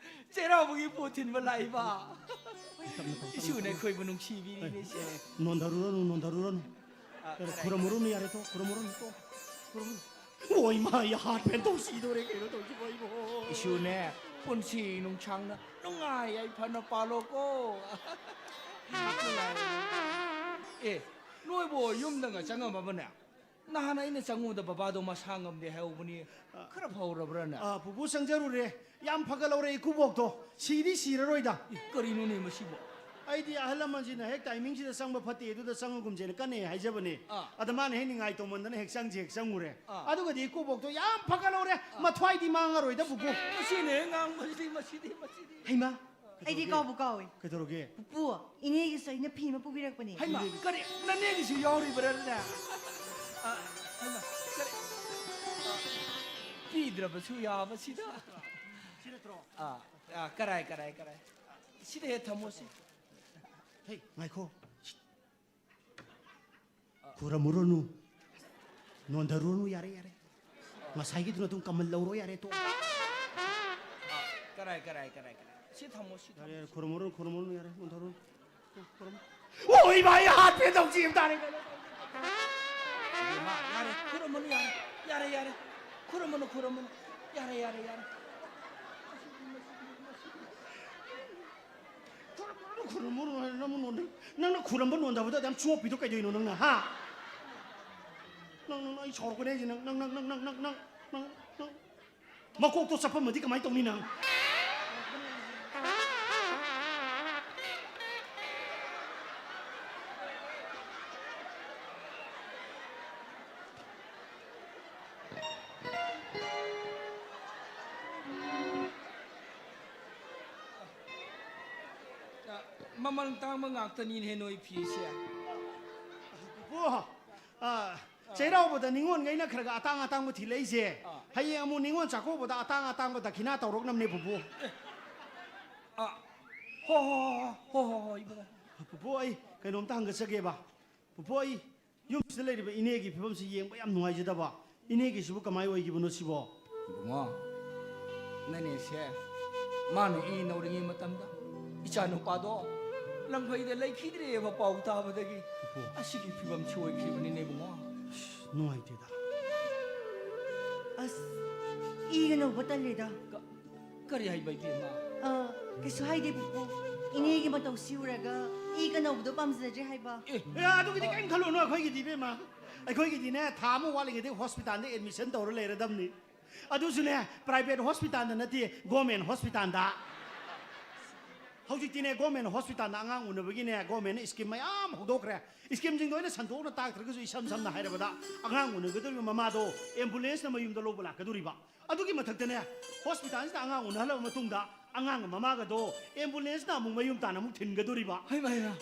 ꯆꯩꯔꯥꯎꯕꯒꯤ ꯄꯣꯠ ꯊꯤꯟꯕ ꯂꯥꯛꯏꯕ? ꯏꯁꯨꯅ ꯑꯩꯈꯣꯏꯕꯨ ꯅꯨꯡꯁꯤꯕꯤꯔꯤꯅꯦ, ꯁꯦ꯫ ꯅꯣꯟꯊꯔꯨꯔꯅꯨ, ꯅꯣꯟꯊꯔꯨꯔꯅꯨ꯫ ꯑ, ꯈꯨꯔꯨꯝꯃꯨꯔꯅꯨ, ꯌꯥꯔꯦ, ꯇꯣ, ꯈꯨꯔꯨꯝꯃꯨꯔꯅꯨ, ꯇꯣ, ꯈꯨꯔꯨꯝꯃꯨꯔꯅꯨ꯫ ꯑꯣ, ꯏꯃꯥ, ꯑꯩ ꯍꯥꯔꯠ ꯐꯦꯜ ꯇꯧ ꯁꯤꯗꯣꯔꯦ, ꯀꯩꯅꯣ ꯇꯧꯁꯤꯕꯣ ꯑꯩꯕꯣ? ꯏꯁꯨꯅꯦ, ꯄꯨꯟꯁꯤ ꯅꯨꯡꯁꯥꯡꯅ ꯅꯨꯡꯉꯥꯏ ꯌꯥꯏꯐꯅ ꯄꯥꯜꯂꯣꯀꯣ꯫ ꯑꯦ, ꯅꯣꯏꯕꯨ ꯌꯨꯝꯗꯒ ꯆꯪꯉꯝꯃꯕꯅꯦ? ꯅꯍꯥꯟ ꯑꯩꯅ ꯆꯪꯉꯨꯕꯗ ꯕꯕꯥꯗꯣ ꯃꯁꯥ ꯉꯝꯗꯦ ꯍꯥꯏꯍꯧꯕꯅꯤ꯫ ꯈꯔ ꯐꯍꯧꯔꯕ꯭ꯔꯥꯅꯦ? ꯑ, ꯄꯨꯄꯨ ꯆꯪꯖꯔꯨꯔꯦ꯫ ꯌꯥꯝ ꯐꯒꯠꯍꯧꯔꯦ ꯏꯀꯨꯕꯣꯛꯇꯣ꯫ ꯁꯤꯗꯤ ꯁꯤꯔꯔꯣꯏꯗ꯫ ꯏ, ꯀꯔꯤꯅꯣꯅꯦ ꯃꯁꯤꯕꯣ? ꯑꯩꯗꯤ ꯑꯍꯜ ꯂꯃꯟꯁꯤꯅ ꯍꯦꯛ timingꯁꯤꯗ ꯆꯪꯕ ꯐꯠꯇꯦ, ꯑꯗꯨꯗ ꯆꯪꯉꯒꯨꯝꯁꯦꯅ ꯀꯟꯅ ꯍꯥꯏꯖꯕꯅꯦ꯫ ꯑꯥ꯫ ꯑꯗ ꯃꯥꯅ ꯍꯦꯛ ꯅꯤꯡꯉꯥꯏ ꯇꯧꯃꯟꯗꯅ ꯍꯦꯛ ꯆꯪꯁꯦ ꯍꯦꯛ ꯆꯪꯉꯨꯔꯦ꯫ ꯑꯥ꯫ ꯑꯗꯨꯒꯗꯤ ꯏꯀꯨꯕꯣꯛꯇꯣ ꯌꯥꯝ ꯐꯒꯠꯍꯧꯔꯦ꯫ ꯑꯥ꯫ ꯃꯊ꯭ꯋꯥꯏꯗꯤ ꯃꯥꯡꯉꯔꯣꯏꯗ, ꯄꯨꯄꯨ꯫ ꯃꯁꯤꯅꯦ ꯉꯥꯡꯕꯁꯤꯗꯤ, ꯃꯁꯤꯗꯤ, ꯃꯁꯤꯗꯤ꯫ ꯍꯩꯃꯥ! ꯑꯩꯗꯤ ꯀꯩꯗꯧꯔꯒꯦ? ꯀꯥꯎꯕꯨ ꯀꯥꯎꯏ꯫ ꯀꯩꯗꯧꯔꯒꯦ? ꯄꯨꯄꯨ, ꯏꯅꯦꯒꯤꯁꯨ ꯑꯩꯅ ꯐꯤ ꯑꯃ ꯄꯨꯕꯤꯔꯛꯄꯅꯦ꯫ ꯍꯩꯃꯥ! ꯀꯔꯤ? ꯅꯅꯦꯒꯤꯁꯨ ꯌꯥꯎꯔꯤꯕ꯭ꯔꯥꯅꯦ? ꯑ, ꯍꯩꯃꯥ! ꯀꯔꯤ? ꯑ, ꯄꯤꯗ꯭ꯔꯕꯁꯨ ꯌꯥꯕꯁꯤꯗ꯫ ꯁꯤ ꯅꯠꯇ꯭ꯔꯣ? ꯑ, ꯑ, ꯀꯔꯥꯏ, ꯀꯔꯥꯏ, ꯀꯔꯥꯏ? ꯁꯤꯗ ꯍꯦꯛ ꯊꯝꯃꯣ, ꯁꯤ꯫ ꯍꯦ, ꯉꯥꯏꯈꯣ꯫ ꯈꯨꯔꯝꯃꯨꯔꯅꯨ꯫ ꯅꯣꯟꯊꯔꯨꯔꯅꯨ, ꯌꯥꯔꯦ, ꯌꯥꯔꯦ꯫ ꯉꯁꯥꯏꯒꯤꯗꯨꯅ ꯑꯗꯨꯝ ꯀꯃꯟ ꯂꯧꯔꯣ, ꯌꯥꯔꯦ, ꯇꯣꯛꯑꯣ꯫ ꯀꯔꯥꯏ, ꯀꯔꯥꯏ, ꯀꯔꯥꯏ, ꯀꯔꯥꯏ? ꯁꯤ ꯊꯝꯃꯣ, ꯁꯤ ꯌꯥꯔꯦ, ꯊꯝꯃꯣ꯫ ꯌꯥꯔꯦ, ꯈꯨꯔꯝꯃꯨꯔꯅꯨ, ꯈꯨꯔꯝꯃꯨꯔꯅꯨ, ꯌꯥꯔꯦ, ꯅꯣꯟꯊꯔꯨꯔꯅꯨ꯫ ꯈꯨꯔꯝꯃꯨ꯫ ꯑꯣ, ꯏꯃꯥ, ꯑꯩ heart pain ꯇꯧꯁꯤ ꯑꯝꯇ ꯇꯥꯔꯦ꯫ ꯏꯃꯥ, ꯌꯥꯔꯦ, ꯈꯨꯔꯝꯃꯅꯨ, ꯌꯥꯔꯦ, ꯌꯥꯔꯦ, ꯌꯥꯔꯦ꯫ ꯈꯨꯔꯝꯃꯅꯨ, ꯈꯨꯔꯝꯃꯅꯨ꯫ ꯌꯥꯔꯦ, ꯌꯥꯔꯦ, ꯌꯥꯔꯦ꯫ ꯈꯨꯔꯨꯝꯃꯨꯔꯣ, ꯈꯨꯔꯨꯝꯃꯨꯔꯣ, ꯅꯪꯅ ꯅꯣꯟꯗ-, ꯅꯪꯅ ꯈꯨꯔꯝꯕ ꯅꯣꯟꯗꯕꯗ ꯑꯗꯨ ꯌꯥꯝ ꯆꯣꯞꯄꯤꯗꯣ ꯀꯩꯗꯧꯅꯣ ꯅꯪꯅ, ꯍꯥ? ꯅꯪ, ꯅꯪ, ꯅꯪ, ꯑꯩ ꯁꯥꯎꯔꯛꯀꯅꯤ ꯍꯥꯏꯁꯦ, ꯅꯪ, ꯅꯪ꯫ ꯃꯀꯣꯛꯇꯣ ꯆꯞꯄꯝꯃꯗꯤ ꯀꯃꯥꯏꯅ ꯇꯧꯅꯤ ꯅꯪ? ꯃꯃꯜ ꯇꯥꯡꯕ ꯉꯥꯛꯇꯅꯤꯅꯦ ꯅꯣꯏ ꯐꯤꯁꯦ꯫ ꯄꯨꯄꯨ, ꯑ, ꯆꯩꯔꯥꯎꯕꯗ ꯅꯤꯉꯣꯜꯉꯩꯅ ꯈꯔ ꯈꯔ ꯑꯇꯥꯡ ꯑꯇꯥꯡꯕ ꯊꯤꯜꯂꯛꯏꯁꯦ, ꯑꯥ꯫ ꯍꯌꯦꯡ ꯑꯃꯨꯛ ꯅꯤꯉꯣꯜ ꯆꯥꯛꯀꯧꯕꯗ ꯑꯇꯥꯡ ꯑꯇꯥꯡꯕ ꯗꯈꯤꯅꯥ ꯇꯧꯔꯛꯅꯕꯅꯦ, ꯄꯨꯄꯨ꯫ ꯑ, ꯍꯣ, ꯍꯣ, ꯏꯕꯨꯡꯉꯣ꯫ ꯄꯨꯄꯨ, ꯑꯩ ꯀꯩꯅꯣꯝꯇ ꯍꯪꯒꯠꯆꯒꯦꯕ꯫ ꯄꯨꯄꯨ, ꯑꯩ ꯌꯨꯝꯁꯤꯗ ꯂꯩꯔꯤꯕ ꯏꯅꯦꯒꯤ ꯐꯤꯕꯝꯁꯤ ꯌꯦꯡꯕ ꯌꯥꯝ ꯅꯨꯡꯉꯥꯏꯖꯗꯕ꯫ ꯏꯅꯦꯒꯤꯁꯤꯕꯨ ꯀꯃꯥꯏ ꯑꯣꯏꯈꯤꯕꯅꯣ ꯁꯤꯕꯣ? ꯏꯕꯨꯡꯉꯣ, ꯅꯅꯦꯁꯦ, ꯃꯥꯅ ꯏ ꯅꯧꯔꯤꯉꯩ ꯃꯇꯝꯗ ꯏꯆꯥ ꯅꯨꯄꯥꯗꯣ ꯂꯪꯐꯩꯗ ꯂꯩꯈꯤꯗ꯭ꯔꯦꯕ ꯄꯥꯎ ꯇꯥꯕꯗꯒꯤ꯫ ꯏꯄꯨ꯫ ꯑꯁꯤꯒꯤ ꯐꯤꯕꯝꯁꯤ ꯑꯣꯏꯈꯤꯕꯅꯤꯅꯦ, ꯏꯕꯨꯡꯉꯣ꯫ ꯑꯁ, ꯅꯨꯡꯉꯥꯏꯇꯦꯗ꯫ ꯑꯁ, ꯏꯒ ꯅꯧꯕ ꯇꯜꯂꯦꯗ꯫ ꯀ-, ꯀꯔꯤ ꯍꯥꯏꯕ, ꯏꯕꯦꯝꯃ? ꯑ, ꯀꯩꯁꯨ ꯍꯥꯏꯗꯦ, ꯄꯨꯄꯨ꯫ ꯏꯅꯦꯒꯤ ꯃꯇꯧꯁꯤ ꯎꯔꯒ ꯏꯒ ꯅꯧꯕꯗꯣ ꯄꯥꯝꯖꯗ꯭ꯔꯦ ꯍꯥꯏꯕ꯫ ꯑꯦ꯫ ꯑꯦ, ꯑꯗꯨꯒꯤꯗꯤ ꯀꯔꯤꯝ ꯈꯜꯂꯨꯅꯨ, ꯑꯩꯈꯣꯏꯒꯤꯗꯤ, ꯏꯕꯦꯝꯃ꯫ ꯑꯩꯈꯣꯏꯒꯤꯗꯤꯅꯦ, ꯊꯥ ꯑꯃ ꯋꯥꯠꯂꯤꯉꯩꯗꯒꯤ hospitalꯗ admission ꯇꯧꯔ ꯂꯩꯔꯗꯝꯅꯤ꯫ ꯑꯗꯨꯁꯨꯅꯦ, private hospitalꯗ ꯅꯠꯇꯦ, government hospitalꯗ꯫ ꯍꯧꯖꯤꯛꯇꯤꯅꯦ, ꯒꯣꯔꯃꯦꯟ ꯍꯣꯁꯄꯤꯇꯥꯜꯗ ꯑꯉꯥꯡ ꯎꯅꯕꯒꯤꯅꯦ, ꯒꯣꯔꯃꯦꯟꯅ ꯁ꯭ꯀꯤꯝ ꯃꯌꯥꯝ ꯍꯧꯗꯣꯛꯈ꯭ꯔꯦ꯫ ꯁ꯭ꯀꯤꯝꯁꯤꯡꯗꯣ ꯑꯩꯅ ꯁꯟꯗꯣꯛꯅ ꯇꯥꯛꯇ꯭ꯔꯒꯁꯨ, ꯏꯁꯝ ꯁꯝꯅ ꯍꯥꯏꯔꯕꯗ, ꯑꯉꯥꯡ ꯎꯅꯒꯗꯧꯔꯤꯕ ꯃꯃꯥꯗꯣ ꯑꯦꯝꯕꯨꯂꯦꯟꯁꯅ ꯃꯌꯨꯝꯗ ꯂꯧꯕ ꯂꯥꯛꯀꯗꯧꯔꯤꯕ꯫ ꯑꯗꯨꯒꯤ ꯃꯊꯛꯇꯅꯦ, ꯍꯣꯁꯄꯤꯇꯥꯜꯁꯤꯗ ꯑꯉꯥꯡ ꯎꯅꯍꯜꯂꯕ ꯃꯇꯨꯡꯗ, ꯑꯉꯥꯡꯒ ꯃꯃꯥꯒꯗꯣ ꯑꯦꯝꯕꯨꯂꯦꯟꯁꯅ ꯑꯃꯨꯛ ꯃꯌꯨꯝ ꯇꯥꯟꯅ ꯑꯃꯨꯛ ꯊꯤꯟꯒꯗꯧꯔꯤꯕ꯫ ꯍꯩꯃꯥ, ꯍꯩꯃꯥ꯫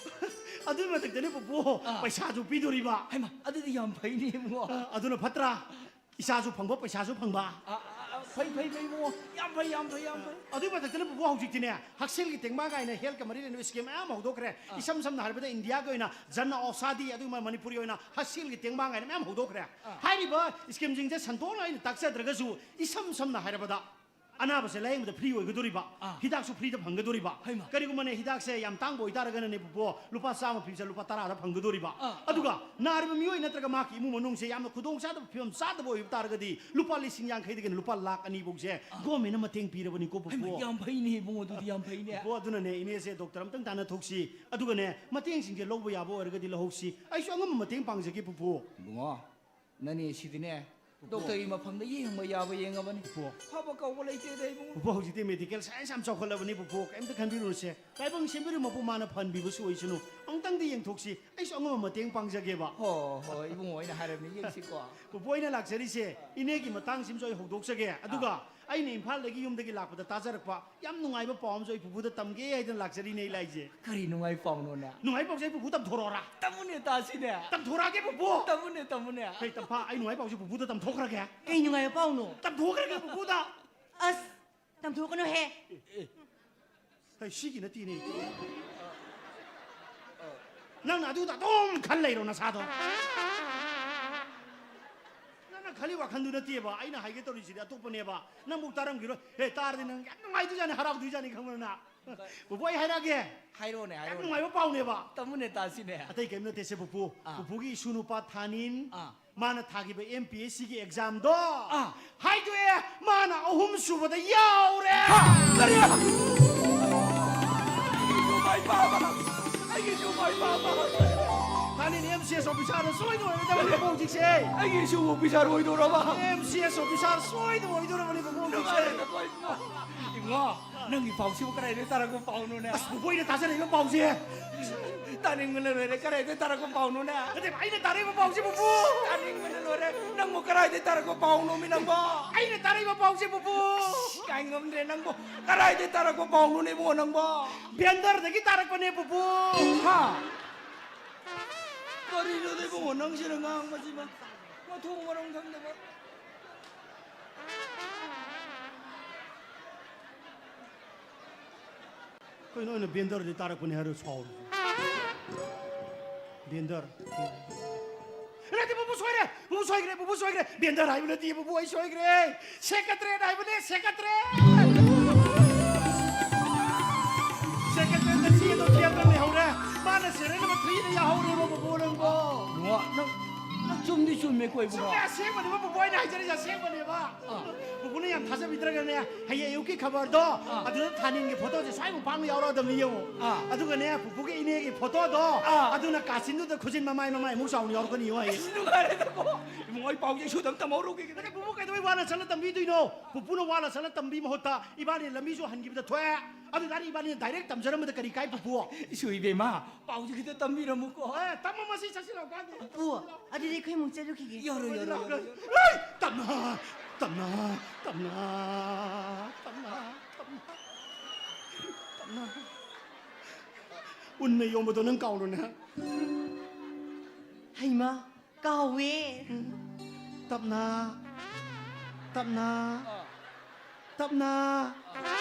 ꯑꯗꯨꯒꯤ ꯃꯊꯛꯇꯅꯦ, ꯄꯨꯄꯨ, ꯑꯥ꯫ ꯄꯩꯁꯥꯁꯨ ꯄꯤꯗꯧꯔꯤꯕ꯫ ꯍꯩꯃꯥ, ꯑꯗꯨꯗꯤ ꯌꯥꯝ ꯐꯩꯅꯦ, ꯏꯕꯨꯡꯉꯣ꯫ ꯑ, ꯑꯗꯨꯅ ꯐꯠꯇ꯭ꯔꯥ? ꯏꯁꯥꯁꯨ ꯐꯪꯕ, ꯄꯩꯁꯥꯁꯨ ꯐꯪꯕ꯫ ꯑ, ꯑ, ꯑ, ꯐꯩ, ꯐꯩ, ꯐꯩ, ꯏꯕꯨꯡꯉꯣ꯫ ꯌꯥꯝ ꯐꯩ, ꯌꯥꯝ ꯐꯩ, ꯌꯥꯝ ꯐꯩ꯫ ꯑꯗꯨꯒꯤ ꯃꯊꯛꯇꯅ, ꯄꯨꯄꯨ, ꯍꯧꯖꯤꯛꯇꯤꯅꯦ, ꯍꯛꯁꯦꯜꯒꯤ ꯇꯦꯡꯕꯥꯡ ꯀꯥꯏꯅ ꯍꯦꯜꯠꯀ ꯃꯔꯤ ꯂꯩꯅꯕ ꯁ꯭ꯀꯤꯝ ꯃꯌꯥꯝ ꯍꯧꯗꯣꯛꯈ꯭ꯔꯦ꯫ ꯑꯥ꯫ ꯏꯁꯝ ꯁꯝꯅ ꯍꯥꯏꯔꯕꯗ, ꯏꯟꯗꯤꯌꯥꯒꯤ ꯑꯣꯏꯅ ꯖꯟ ꯑꯣꯁꯥꯗꯤ, ꯑꯗꯨꯒ ꯃꯅꯤꯄꯨꯔꯒꯤ ꯑꯣꯏꯅ ꯍꯛꯁꯦꯜꯒꯤ ꯇꯦꯡꯕꯥꯡ ꯀꯥꯏꯅ ꯃꯌꯥꯝ ꯍꯧꯗꯣꯛꯈ꯭ꯔꯦ꯫ ꯑꯥ꯫ ꯍꯥꯏꯔꯤꯕ ꯁ꯭ꯀꯤꯝꯁꯤꯡꯁꯦ ꯁꯟꯗꯣꯛꯅ ꯑꯩꯅ ꯇꯥꯛꯆꯗ꯭ꯔꯒꯁꯨ, ꯏꯁꯝ ꯁꯝꯅ ꯍꯥꯏꯔꯕꯗ, ꯑꯅꯥꯕꯁꯦ ꯂꯥꯌꯦꯡꯕꯗ ꯐ꯭ꯔꯤ ꯑꯣꯏꯒꯗꯧꯔꯤꯕ, ꯑꯥ꯫ ꯍꯤꯗꯥꯛꯁꯨ ꯐ꯭ꯔꯤꯗ ꯐꯪꯒꯗꯧꯔꯤꯕ꯫ ꯍꯩꯃꯥ꯫ ꯀꯔꯤꯒꯨꯝꯕꯅꯦ, ꯍꯤꯗꯥꯛꯁꯦ ꯌꯥꯝ ꯇꯥꯡꯕ ꯑꯣꯏꯇꯥꯔꯒꯅꯅꯦ, ꯄꯨꯄꯨ, ꯂꯨꯄꯥ ꯆꯥꯝꯃ ꯄꯤꯕꯁꯦ ꯂꯨꯄꯥ ꯇꯔꯥꯗ ꯐꯪꯒꯗꯧꯔꯤꯕ꯫ ꯑꯥ, ꯑꯥ꯫ ꯑꯗꯨꯒ ꯅꯥꯔꯤꯕ ꯃꯤꯑꯣꯏ ꯅꯠꯇ꯭ꯔꯒ ꯃꯍꯥꯛꯀꯤ ꯏꯃꯨꯡ ꯃꯅꯨꯡꯁꯦ ꯌꯥꯝꯅ ꯈꯨꯗꯣꯡ ꯆꯥꯗꯕ ꯐꯤꯕꯝ ꯆꯥꯗꯕ ꯑꯣꯏꯕ ꯇꯥꯔꯒꯗꯤ, ꯂꯨꯄꯥ ꯂꯤꯁꯤꯡ ꯌꯥꯡꯈꯩꯗꯒꯤꯅ ꯂꯨꯄꯥ ꯂꯥꯈ ꯑꯅꯤ ꯐꯥꯎꯁꯦ, ꯑꯥ꯫ ꯒꯣꯔꯃꯦꯟꯅ ꯃꯇꯦꯡ ꯄꯤꯔꯕꯅꯤꯀꯣ, ꯄꯨꯄꯨ꯫ ꯍꯩꯃꯥ, ꯌꯥꯝ ꯐꯩꯅꯦ, ꯏꯕꯨꯡꯉꯣ, ꯑꯗꯨꯗꯤ ꯌꯥꯝ ꯐꯩꯅꯦ꯫ ꯄꯨꯄꯨ, ꯑꯗꯨꯅꯅꯦ, ꯏꯅꯦꯁꯦ ꯗꯣꯛꯇꯔ ꯑꯝꯇꯪ ꯇꯥꯟꯅꯊꯣꯛꯁꯤ, ꯑꯗꯨꯒꯅꯦ, ꯃꯇꯦꯡꯁꯤꯡꯁꯦ ꯂꯧꯕ ꯌꯥꯕ ꯑꯣꯏꯔꯒꯗꯤ ꯂꯧꯍꯧꯁꯤ꯫ ꯑꯩꯁꯨ ꯑꯉꯝꯕ ꯃꯇꯦꯡ ꯄꯥꯡꯖꯒꯦ, ꯄꯨꯄꯨ꯫ ꯏꯕꯨꯡꯉꯣ, ꯅꯅꯦ ꯁꯤꯗꯤꯅꯦ, ꯄꯨꯄꯨ꯫ ꯗꯣꯛꯇꯔꯒꯤ ꯃꯐꯝꯗ ꯌꯦꯡꯕ ꯌꯥꯕ ꯌꯦꯡꯉꯕꯅꯤ꯫ ꯄꯨꯄꯨ꯫ ꯐꯕ ꯀꯧꯕ ꯂꯩꯇꯦꯗ, ꯏꯕꯨꯡꯉꯣ꯫ ꯄꯨꯄꯨ, ꯍꯧꯖꯤꯛꯇꯤ ꯃꯦꯗꯤꯀꯦꯜ ꯁꯥꯏꯟꯁ ꯌꯥꯝ ꯆꯥꯎꯈꯠꯂꯕꯅꯤ, ꯄꯨꯄꯨ꯫ ꯀꯩꯝꯇ ꯈꯟꯕꯤꯔꯨꯅꯨꯁꯦ꯫ ꯂꯥꯏꯕꯛ ꯁꯦꯝꯕꯤꯔꯤꯕ ꯃꯄꯨ ꯃꯥꯅ ꯐꯍꯟꯕꯤꯕꯁꯨ ꯑꯣꯏꯁꯅꯨ꯫ ꯑꯃꯨꯛꯇꯪꯗꯤ ꯌꯦꯡꯊꯣꯛꯁꯤ꯫ ꯑꯩꯁꯨ ꯑꯉꯝꯕ ꯃꯇꯦꯡ ꯄꯥꯡꯖꯒꯦꯕ꯫ ꯍꯣ, ꯍꯣ, ꯏꯕꯨꯡꯉꯣ, ꯑꯩꯅ ꯍꯥꯏꯔꯕꯅꯤ, ꯌꯦꯡꯁꯤꯀꯣ꯫ ꯄꯨꯄꯨ, ꯑꯩꯅ ꯂꯥꯛꯆꯔꯤꯁꯦ, ꯏꯅꯦꯒꯤ ꯃꯇꯥꯡꯁꯤꯃꯁꯨ ꯑꯩ ꯍꯧꯗꯣꯛꯆꯒꯦ꯫ ꯑꯗꯨꯒ ꯑꯥ꯫ ꯑꯩꯅ ꯏꯝꯐꯥꯜꯗꯒꯤ ꯌꯨꯝꯗꯒꯤ ꯂꯥꯛꯄꯗ ꯇꯥꯖꯔꯛꯄ ꯌꯥꯝ ꯅꯨꯡꯉꯥꯏꯕ ꯄꯥꯎ ꯑꯃꯁꯨ ꯑꯩ ꯄꯨꯄꯨꯗ ꯇꯝꯒꯦ ꯍꯥꯏꯗꯅ ꯂꯥꯛꯆꯔꯤꯅꯦ, ꯑꯩ ꯂꯥꯛꯏꯁꯦ꯫ ꯀꯔꯤ ꯅꯨꯡꯉꯥꯏ ꯄꯥꯎꯅꯣꯅꯦ? ꯅꯨꯡꯉꯥꯏ ꯄꯥꯎꯁꯦ ꯑꯩ ꯄꯨꯄꯨ ꯇꯝꯊꯣꯔꯛꯑꯣꯔꯥ? ꯇꯝꯃꯨꯅꯦ, ꯇꯥꯁꯤꯅꯦ꯫ ꯇꯝꯊꯣꯔꯛꯑꯒꯦ, ꯄꯨꯄꯨ꯫ ꯇꯝꯃꯨꯅꯦ, ꯇꯝꯃꯨꯅꯦ꯫ ꯍꯩ, ꯇꯝꯐꯥ, ꯑꯩ ꯅꯨꯡꯉꯥꯏ ꯄꯥꯎꯁꯦ ꯄꯨꯄꯨꯗ ꯇꯝꯊꯣꯛꯈ꯭ꯔꯒꯦ꯫ ꯀꯩ ꯅꯨꯡꯉꯥꯏꯕ ꯄꯥꯎꯅꯣ? ꯇꯝꯊꯣꯛꯈ꯭ꯔꯒꯦ, ꯄꯨꯄꯨꯗ꯫ ꯑꯁ, ꯇꯝꯊꯣꯛꯀꯅꯨꯍꯦ꯫ ꯑꯦ, ꯑꯦ꯫ ꯍꯩ, ꯁꯤꯒꯤ ꯅꯠꯇꯦꯅꯦ꯫ ꯅꯪꯅ ꯑꯗꯨꯗ ꯑꯗꯨꯝ ꯈꯜ ꯂꯩꯔꯣ ꯅꯁꯥꯗꯣ꯫ ꯅꯪꯅ ꯈꯜꯂꯤ ꯋꯥꯈꯜꯗꯨ ꯅꯠꯇꯦꯕ꯫ ꯑꯩꯅ ꯍꯥꯏꯒꯦ ꯇꯧꯔꯤꯁꯤꯗꯤ ꯑꯇꯣꯞꯄꯅꯦꯕ꯫ ꯅꯪꯕꯨ ꯇꯥꯔꯝꯈꯤꯔꯣꯏ꯫ ꯍꯦ, ꯇꯥꯔꯗꯤ ꯅꯪ ꯌꯥꯝ ꯅꯨꯡꯉꯥꯏꯗꯣꯏꯖꯥꯠꯅꯤ, ꯍꯔꯥꯎꯗꯣꯏꯖꯥꯠꯅꯤ, ꯈꯪꯕ꯭ꯔ ꯅꯪ? ꯄꯨꯄꯨ, ꯑꯩ ꯍꯥꯏꯔꯛꯑꯒꯦ꯫ ꯍꯥꯏꯔꯣꯅꯦ, ꯌꯥꯝ ꯍꯥꯏꯔꯣꯅꯦ꯫ ꯅꯨꯡꯉꯥꯏꯕ ꯄꯥꯎꯅꯦꯕ꯫ ꯇꯝꯃꯨꯅꯦ, ꯇꯥꯁꯤꯅꯦ꯫ ꯑꯇꯩ ꯀꯩꯝ ꯅꯠꯇꯦꯁꯦ, ꯄꯨꯄꯨ꯫ ꯑꯥ꯫ ꯄꯨꯄꯨꯒꯤ ꯏꯁꯨ ꯅꯨꯄꯥ ꯊꯥꯅꯤꯟ, ꯑꯥ꯫ ꯃꯥꯅ ꯊꯥꯈꯤꯕ ꯑꯦꯝ ꯄꯤ ꯑꯦꯁ ꯁꯤꯒꯤ ꯑꯦꯛꯖꯥꯝꯗꯣ, ꯑꯥ꯫ ꯍꯥꯏꯗꯣꯛꯑꯦ, ꯃꯥꯅ ꯑꯍꯨꯝ ꯁꯨꯕꯗ ꯌꯥꯎꯔꯦ꯫ ꯍꯥ? ꯀꯔꯤ? ꯑꯩꯒꯤꯁꯨ ꯃꯥꯏ ꯄꯥꯛꯄ! ꯑꯩꯒꯤꯁꯨ ꯃꯥꯏ ꯄꯥꯛꯄ! ꯑꯦꯝ ꯁꯤ ꯑꯦꯁ ꯑꯣꯐꯤꯁꯥꯔ ꯁꯣꯏꯗꯅ ꯑꯣꯏꯔꯗꯕꯅꯤ ꯄꯨꯄꯨ ꯍꯧꯖꯤꯛꯁꯦ꯫ ꯑꯩꯒꯤ ꯏꯁꯨ officer ꯑꯣꯏꯗꯧꯔꯕ? M C S officer ꯁꯣꯏꯗꯅ ꯑꯣꯏꯗꯧꯔꯕꯅꯤ ꯄꯨꯄꯨ ꯍꯧꯖꯤꯛꯁꯦ꯫ ꯅꯨꯡꯉꯥꯏꯔꯦꯗꯀꯣ ꯏꯕꯨꯡꯉꯣ꯫ ꯏꯕꯨꯡꯉꯣ, ꯅꯪꯒꯤ ꯄꯥꯎꯁꯤꯕꯨ ꯀꯗꯥꯏꯗꯒꯤ ꯇꯥꯔꯛꯄ ꯄꯥꯎꯅꯣꯅꯦ? ꯑꯁ, ꯄꯨꯄꯨ, ꯑꯩꯅ ꯇꯥꯖꯔꯤꯕ ꯄꯥꯎꯁꯦ꯫ ꯇꯥꯅꯤꯡꯕꯅ ꯂꯣꯏꯔꯦ꯫ ꯀꯗꯥꯏꯗꯒꯤ ꯇꯥꯔꯛꯄ ꯄꯥꯎꯅꯣꯅꯦ? ꯅꯠꯇꯦ, ꯑꯩꯅ ꯇꯥꯔꯛꯏꯕ ꯄꯥꯎꯁꯦ ꯄꯨꯄꯨ꯫ ꯇꯥꯅꯤꯡꯕꯅ ꯂꯣꯏꯔꯦ꯫ ꯅꯪꯕꯨ ꯀꯗꯥꯏꯗꯒꯤ ꯇꯥꯔꯛꯄ ꯄꯥꯎꯅꯣꯃꯤ ꯅꯪꯕꯣ? ꯑꯩꯅ ꯇꯥꯔꯛꯏꯕ ꯄꯥꯎꯁꯦ ꯄꯨꯄꯨ꯫ ꯀꯥꯏ ꯉꯝꯗ꯭ꯔꯦ ꯅꯪꯕꯨ꯫ ꯀꯗꯥꯏꯗꯒꯤ ꯇꯥꯔꯛꯄ ꯄꯥꯎꯅꯣꯅꯦ ꯏꯕꯨꯡꯉꯣ ꯅꯪꯕꯣ? ꯕꯦꯟꯗꯔꯗꯒꯤ ꯇꯥꯔꯛꯄꯅꯦ ꯄꯨꯄꯨ꯫ ꯍꯥ? ꯀꯔꯤꯅꯣꯗ ꯏꯕꯨꯡꯉꯣ ꯅꯪꯁꯤꯅ ꯉꯥꯡꯕꯁꯤꯃ? ꯃꯊꯣꯡ ꯃꯔꯝ ꯈꯪꯗꯕ꯫ ꯀꯩꯅꯣ, ꯑꯩꯅ ꯕꯦꯟꯗꯔꯗꯤ ꯇꯥꯔꯛꯄꯅꯦ ꯍꯥꯏꯔ ꯁꯥꯎꯔꯤꯁꯦ? ꯕꯦꯟꯗꯔ꯫ ꯅꯠꯇꯦ, ꯄꯨꯄꯨ ꯁꯣꯏꯔꯦ, ꯄꯨꯄꯨ ꯁꯣꯏꯈ꯭ꯔꯦ, ꯄꯨꯄꯨ ꯁꯣꯏꯈ꯭ꯔꯦ꯫ ꯕꯦꯟꯗꯔ ꯍꯥꯏꯕ ꯅꯠꯇꯦ, ꯄꯨꯄꯨ, ꯑꯩ ꯁꯣꯏꯈ꯭ꯔꯦ꯫ ꯁꯦꯀ꯭ꯔꯦꯇꯔꯤ ꯍꯥꯏꯕꯅꯦ, ꯁꯦꯀ꯭ꯔꯦꯇꯔꯤ꯫ ꯁꯦꯀ꯭ꯔꯦꯇꯔꯤꯗ ꯆꯦꯗꯣ ꯊꯦꯡꯅ ꯂꯩꯍꯧꯔꯦ꯫ ꯃꯥꯅ serial number three ꯗ ꯌꯥꯍꯧꯔꯦꯕ, ꯄꯨꯄꯨ, ꯅꯪꯕꯣ꯫ ꯏꯕꯨꯡꯉꯣ, ꯅꯪ, ꯅꯪ ꯆꯨꯝꯗꯤ ꯆꯨꯝꯃꯦꯀꯣ, ꯏꯕꯨꯡꯉꯣ꯫ ꯆꯨꯝꯃꯦ, ꯑꯁꯦꯡꯕꯅꯦꯕ, ꯄꯨꯄꯨ, ꯑꯩꯅ ꯍꯥꯏꯖꯔꯤꯁꯦ ꯑꯁꯦꯡꯕꯅꯦꯕ꯫ ꯑꯥ꯫ ꯄꯨꯄꯨꯅ ꯌꯥꯝ ꯊꯥꯖꯕꯤꯗ꯭ꯔꯒꯅꯦ, ꯍꯌꯦꯡ ꯑꯌꯨꯛꯀꯤ ꯈꯕꯔꯗꯣ, ꯑꯥ꯫ ꯑꯗꯨꯗ ꯊꯥꯅꯤꯟꯒꯤ ꯐꯣꯇꯣꯁꯦ ꯁ꯭ꯋꯥꯏ ꯃꯄꯥꯡꯗ ꯌꯥꯎꯔꯛꯑꯗꯕꯅꯤ ꯌꯦꯡꯉꯣ꯫ ꯑꯥ꯫ ꯑꯗꯨꯒꯅꯦ, ꯄꯨꯄꯨꯒꯤ ꯏꯅꯦꯒꯤ ꯐꯣꯇꯣꯗꯣ, ꯑꯥ꯫ ꯑꯗꯨꯅ ꯀꯥꯆꯤꯟꯗꯨꯗ ꯈꯨꯖꯤꯟ ꯃꯃꯥꯏ, ꯃꯃꯥꯏ ꯑꯃꯨꯛ ꯆꯥꯎꯅ ꯌꯥꯎꯔꯛꯀꯅꯤ ꯌꯦꯡꯉꯣ ꯍꯌꯦꯡ꯫ ꯑꯁ, ꯅꯨꯡꯉꯥꯏꯔꯦꯗꯀꯣ꯫ ꯏꯕꯨꯡꯉꯣ, ꯑꯩ ꯄꯥꯎꯁꯦ ꯑꯩ ꯁꯨꯗꯪ ꯇꯝꯍꯧꯔꯨꯒꯦ꯫ ꯅꯠꯇꯦ, ꯄꯨꯄꯨ, ꯀꯩꯗꯧꯕꯩ ꯋꯥꯅ ꯆꯠꯂ ꯇꯝꯕꯤꯗꯣꯏꯅꯣ? ꯄꯨꯄꯨꯅ ꯋꯥꯅ ꯆꯠꯂ ꯇꯝꯕꯤ ꯃꯍꯨꯠꯇ ꯏꯕꯥꯅꯤ ꯂꯝꯕꯤꯁꯨ ꯍꯟꯈꯤꯕꯗ ꯊꯣꯛꯑꯦ꯫ ꯑꯗꯨ ꯇꯥꯔꯗꯤ ꯏꯕꯥꯅꯤꯅ direct ꯇꯝꯖꯔꯝꯕꯗ ꯀꯔꯤ ꯀꯥꯏ, ꯄꯨꯄꯨ? ꯏꯁꯨ ꯏꯕꯦꯝꯃ, ꯄꯥꯎꯁꯦ ꯈꯤꯇ ꯇꯝꯕꯤꯔꯝꯃꯨꯀꯣ꯫ ꯑꯦ, ꯇꯝꯃꯝꯃꯁꯤ, ꯆꯠꯁꯤ ꯂꯥꯎ, ꯀꯥꯟꯗꯦ꯫ ꯄꯨꯄꯨ, ꯑꯗꯨꯗꯤ ꯑꯩꯈꯣꯏ ꯑꯃꯨꯛ ꯆꯠꯂꯨꯈꯤꯒꯦ꯫ ꯌꯧꯔꯣ, ꯌꯧꯔꯣ, ꯌꯧꯔꯣ, ꯌꯧꯔꯣ꯫ ꯑꯦ, ꯇꯞꯅ, ꯇꯞꯅ, ꯇꯞꯅ, ꯇꯞꯅ, ꯇꯞꯅ, ꯇꯞꯅ꯫ ꯎꯟꯅ ꯌꯣꯝꯕꯗꯣ ꯅꯪ ꯀꯥꯎꯔꯣꯅꯦ꯫ ꯍꯩꯃꯥ, ꯀꯥꯎꯋꯦ꯫ ꯎꯝ, ꯇꯞꯅ, ꯇꯞꯅ, ꯑꯥ꯫ ꯇꯞꯅ꯫ ꯑꯥ꯫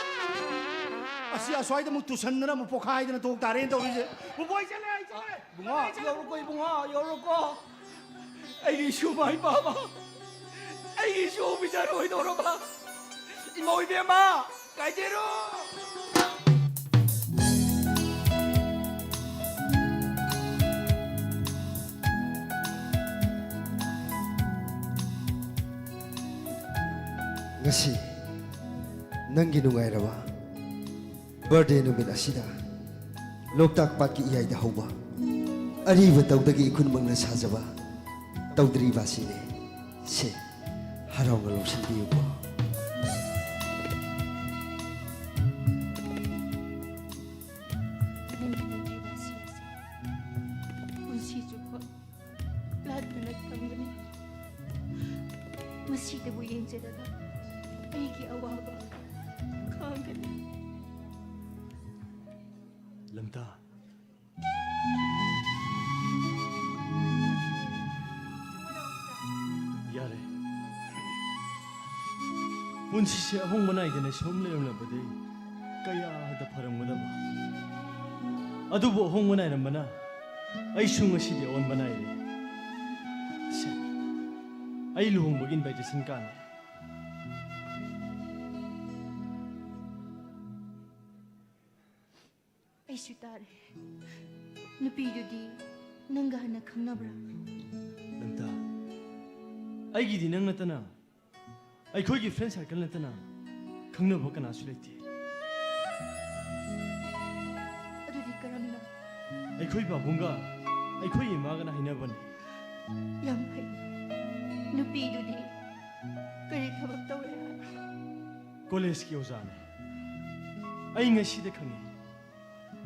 ꯑꯁꯤ ꯑꯁ꯭ꯋꯥꯏꯗ ꯑꯃꯨꯛ ꯇꯨꯁꯟꯗꯅ ꯑꯃꯨꯛ ꯄꯣꯛꯈꯥꯏꯗꯅ ꯇꯣꯛ ꯇꯥꯔꯦꯅ ꯇꯧꯔꯤꯁꯦ꯫ ꯄꯨꯄꯨ, ꯑꯩ ꯆꯠꯂꯦ, ꯑꯩ ꯆꯠꯂꯦ꯫ ꯏꯕꯨꯡꯉꯣ, ꯑꯩ ꯆꯠꯂꯦ꯫ ꯌꯧꯔꯣꯀꯣ, ꯏꯕꯨꯡꯉꯣ, ꯌꯧꯔꯣꯀꯣ꯫ ꯑꯩꯒꯤ ꯏꯁꯨ ꯃꯥꯏ ꯄꯥꯕ, ꯑꯩꯒꯤ ꯏꯁꯨ ꯑꯣꯐꯤꯁꯥꯔ ꯑꯣꯏꯗꯧꯔꯕ ꯏꯃꯧ ꯏꯕꯦꯝꯃ, ꯀꯥꯏꯖꯔꯣ꯫ ꯉꯁꯤ ꯅꯪꯒꯤ ꯅꯨꯡꯉꯥꯏꯔꯕ birthday ꯅꯨꯃꯤꯠ ꯑꯁꯤꯗ ꯂꯣꯛꯇꯥꯛ ꯄꯥꯠꯀꯤ ꯏꯌꯥꯏꯗ ꯍꯧꯕ ꯑꯔꯤꯕ ꯇꯧꯗꯒꯤ ꯏꯈꯨꯟꯃꯛꯅ ꯁꯥꯖꯕ ꯇꯧꯗ꯭ꯔꯤꯕ ꯑꯁꯤꯅꯤ꯫ ꯁꯦ, ꯍꯔꯥꯎꯅ ꯂꯧꯁꯤꯟꯕꯤꯌꯨꯀꯣ꯫ ꯅꯪꯒꯤ ꯇꯧꯗ꯭ꯔꯤꯕ ꯑꯁꯤ ꯑꯁꯤ ꯄꯨꯟꯁꯤ ꯆꯨꯞꯄ ꯂꯥꯠꯇꯨꯅ ꯊꯝꯒꯅꯤ꯫ ꯃꯁꯤꯗꯕꯨ ꯌꯦꯡꯖꯔꯒ ꯑꯩꯒꯤ ꯑꯋꯥꯕ ꯈꯥꯡꯒꯅꯤ꯫ ꯂꯝꯇꯥ꯫ ꯌꯥꯔꯦ꯫ ꯄꯨꯟꯁꯤꯁꯦ ꯑꯍꯣꯡꯕ ꯅꯥꯏꯗꯅ ꯁꯨꯝ ꯂꯩꯔꯝꯂꯕꯗꯤ ꯀꯌꯥꯗ ꯐꯔꯝꯒꯗꯕ꯫ ꯑꯗꯨꯕꯨ ꯑꯍꯣꯡꯕ ꯅꯥꯏꯔꯝꯕꯅ ꯑꯩꯁꯨ ꯉꯁꯤꯗꯤ ꯑꯑꯣꯟꯕ ꯅꯥꯏꯔꯦ꯫ ꯁꯦ, ꯑꯩ ꯂꯨꯍꯣꯡꯕꯒꯤ invitation cardꯅꯦ꯫ ꯑꯩꯁꯨ ꯇꯥꯔꯦ꯫ ꯅꯨꯄꯤꯗꯨꯗꯤ ꯅꯪꯒ ꯍꯥꯟꯅ ꯈꯪꯅꯕ꯭ꯔꯥ? ꯂꯝꯇꯥ, ꯑꯩꯒꯤꯗꯤ ꯅꯪ ꯅꯠꯇꯅ, ꯑꯩꯈꯣꯏꯒꯤ friend circle ꯅꯠꯇꯅ ꯈꯪꯅꯕ ꯀꯅꯥꯁꯨ ꯂꯩꯇꯦ꯫ ꯑꯗꯨꯗꯤ ꯀꯔꯝꯅ? ꯑꯩꯈꯣꯏ ꯄꯥꯕꯨꯡꯒ ꯑꯩꯈꯣꯏ ꯏꯃꯥꯒꯅ ꯍꯥꯏꯅꯕꯅꯤ꯫ ꯌꯥꯝ ꯐꯩ꯫ ꯅꯨꯄꯤꯗꯨꯗꯤ ꯀꯔꯤ ꯊꯕꯛ ꯇꯧꯔꯦ ꯍꯥꯏ? Collegeꯀꯤ ꯑꯣꯖꯥꯅꯦ꯫ ꯑꯩ ꯉꯁꯤꯗ ꯈꯪꯉꯤ,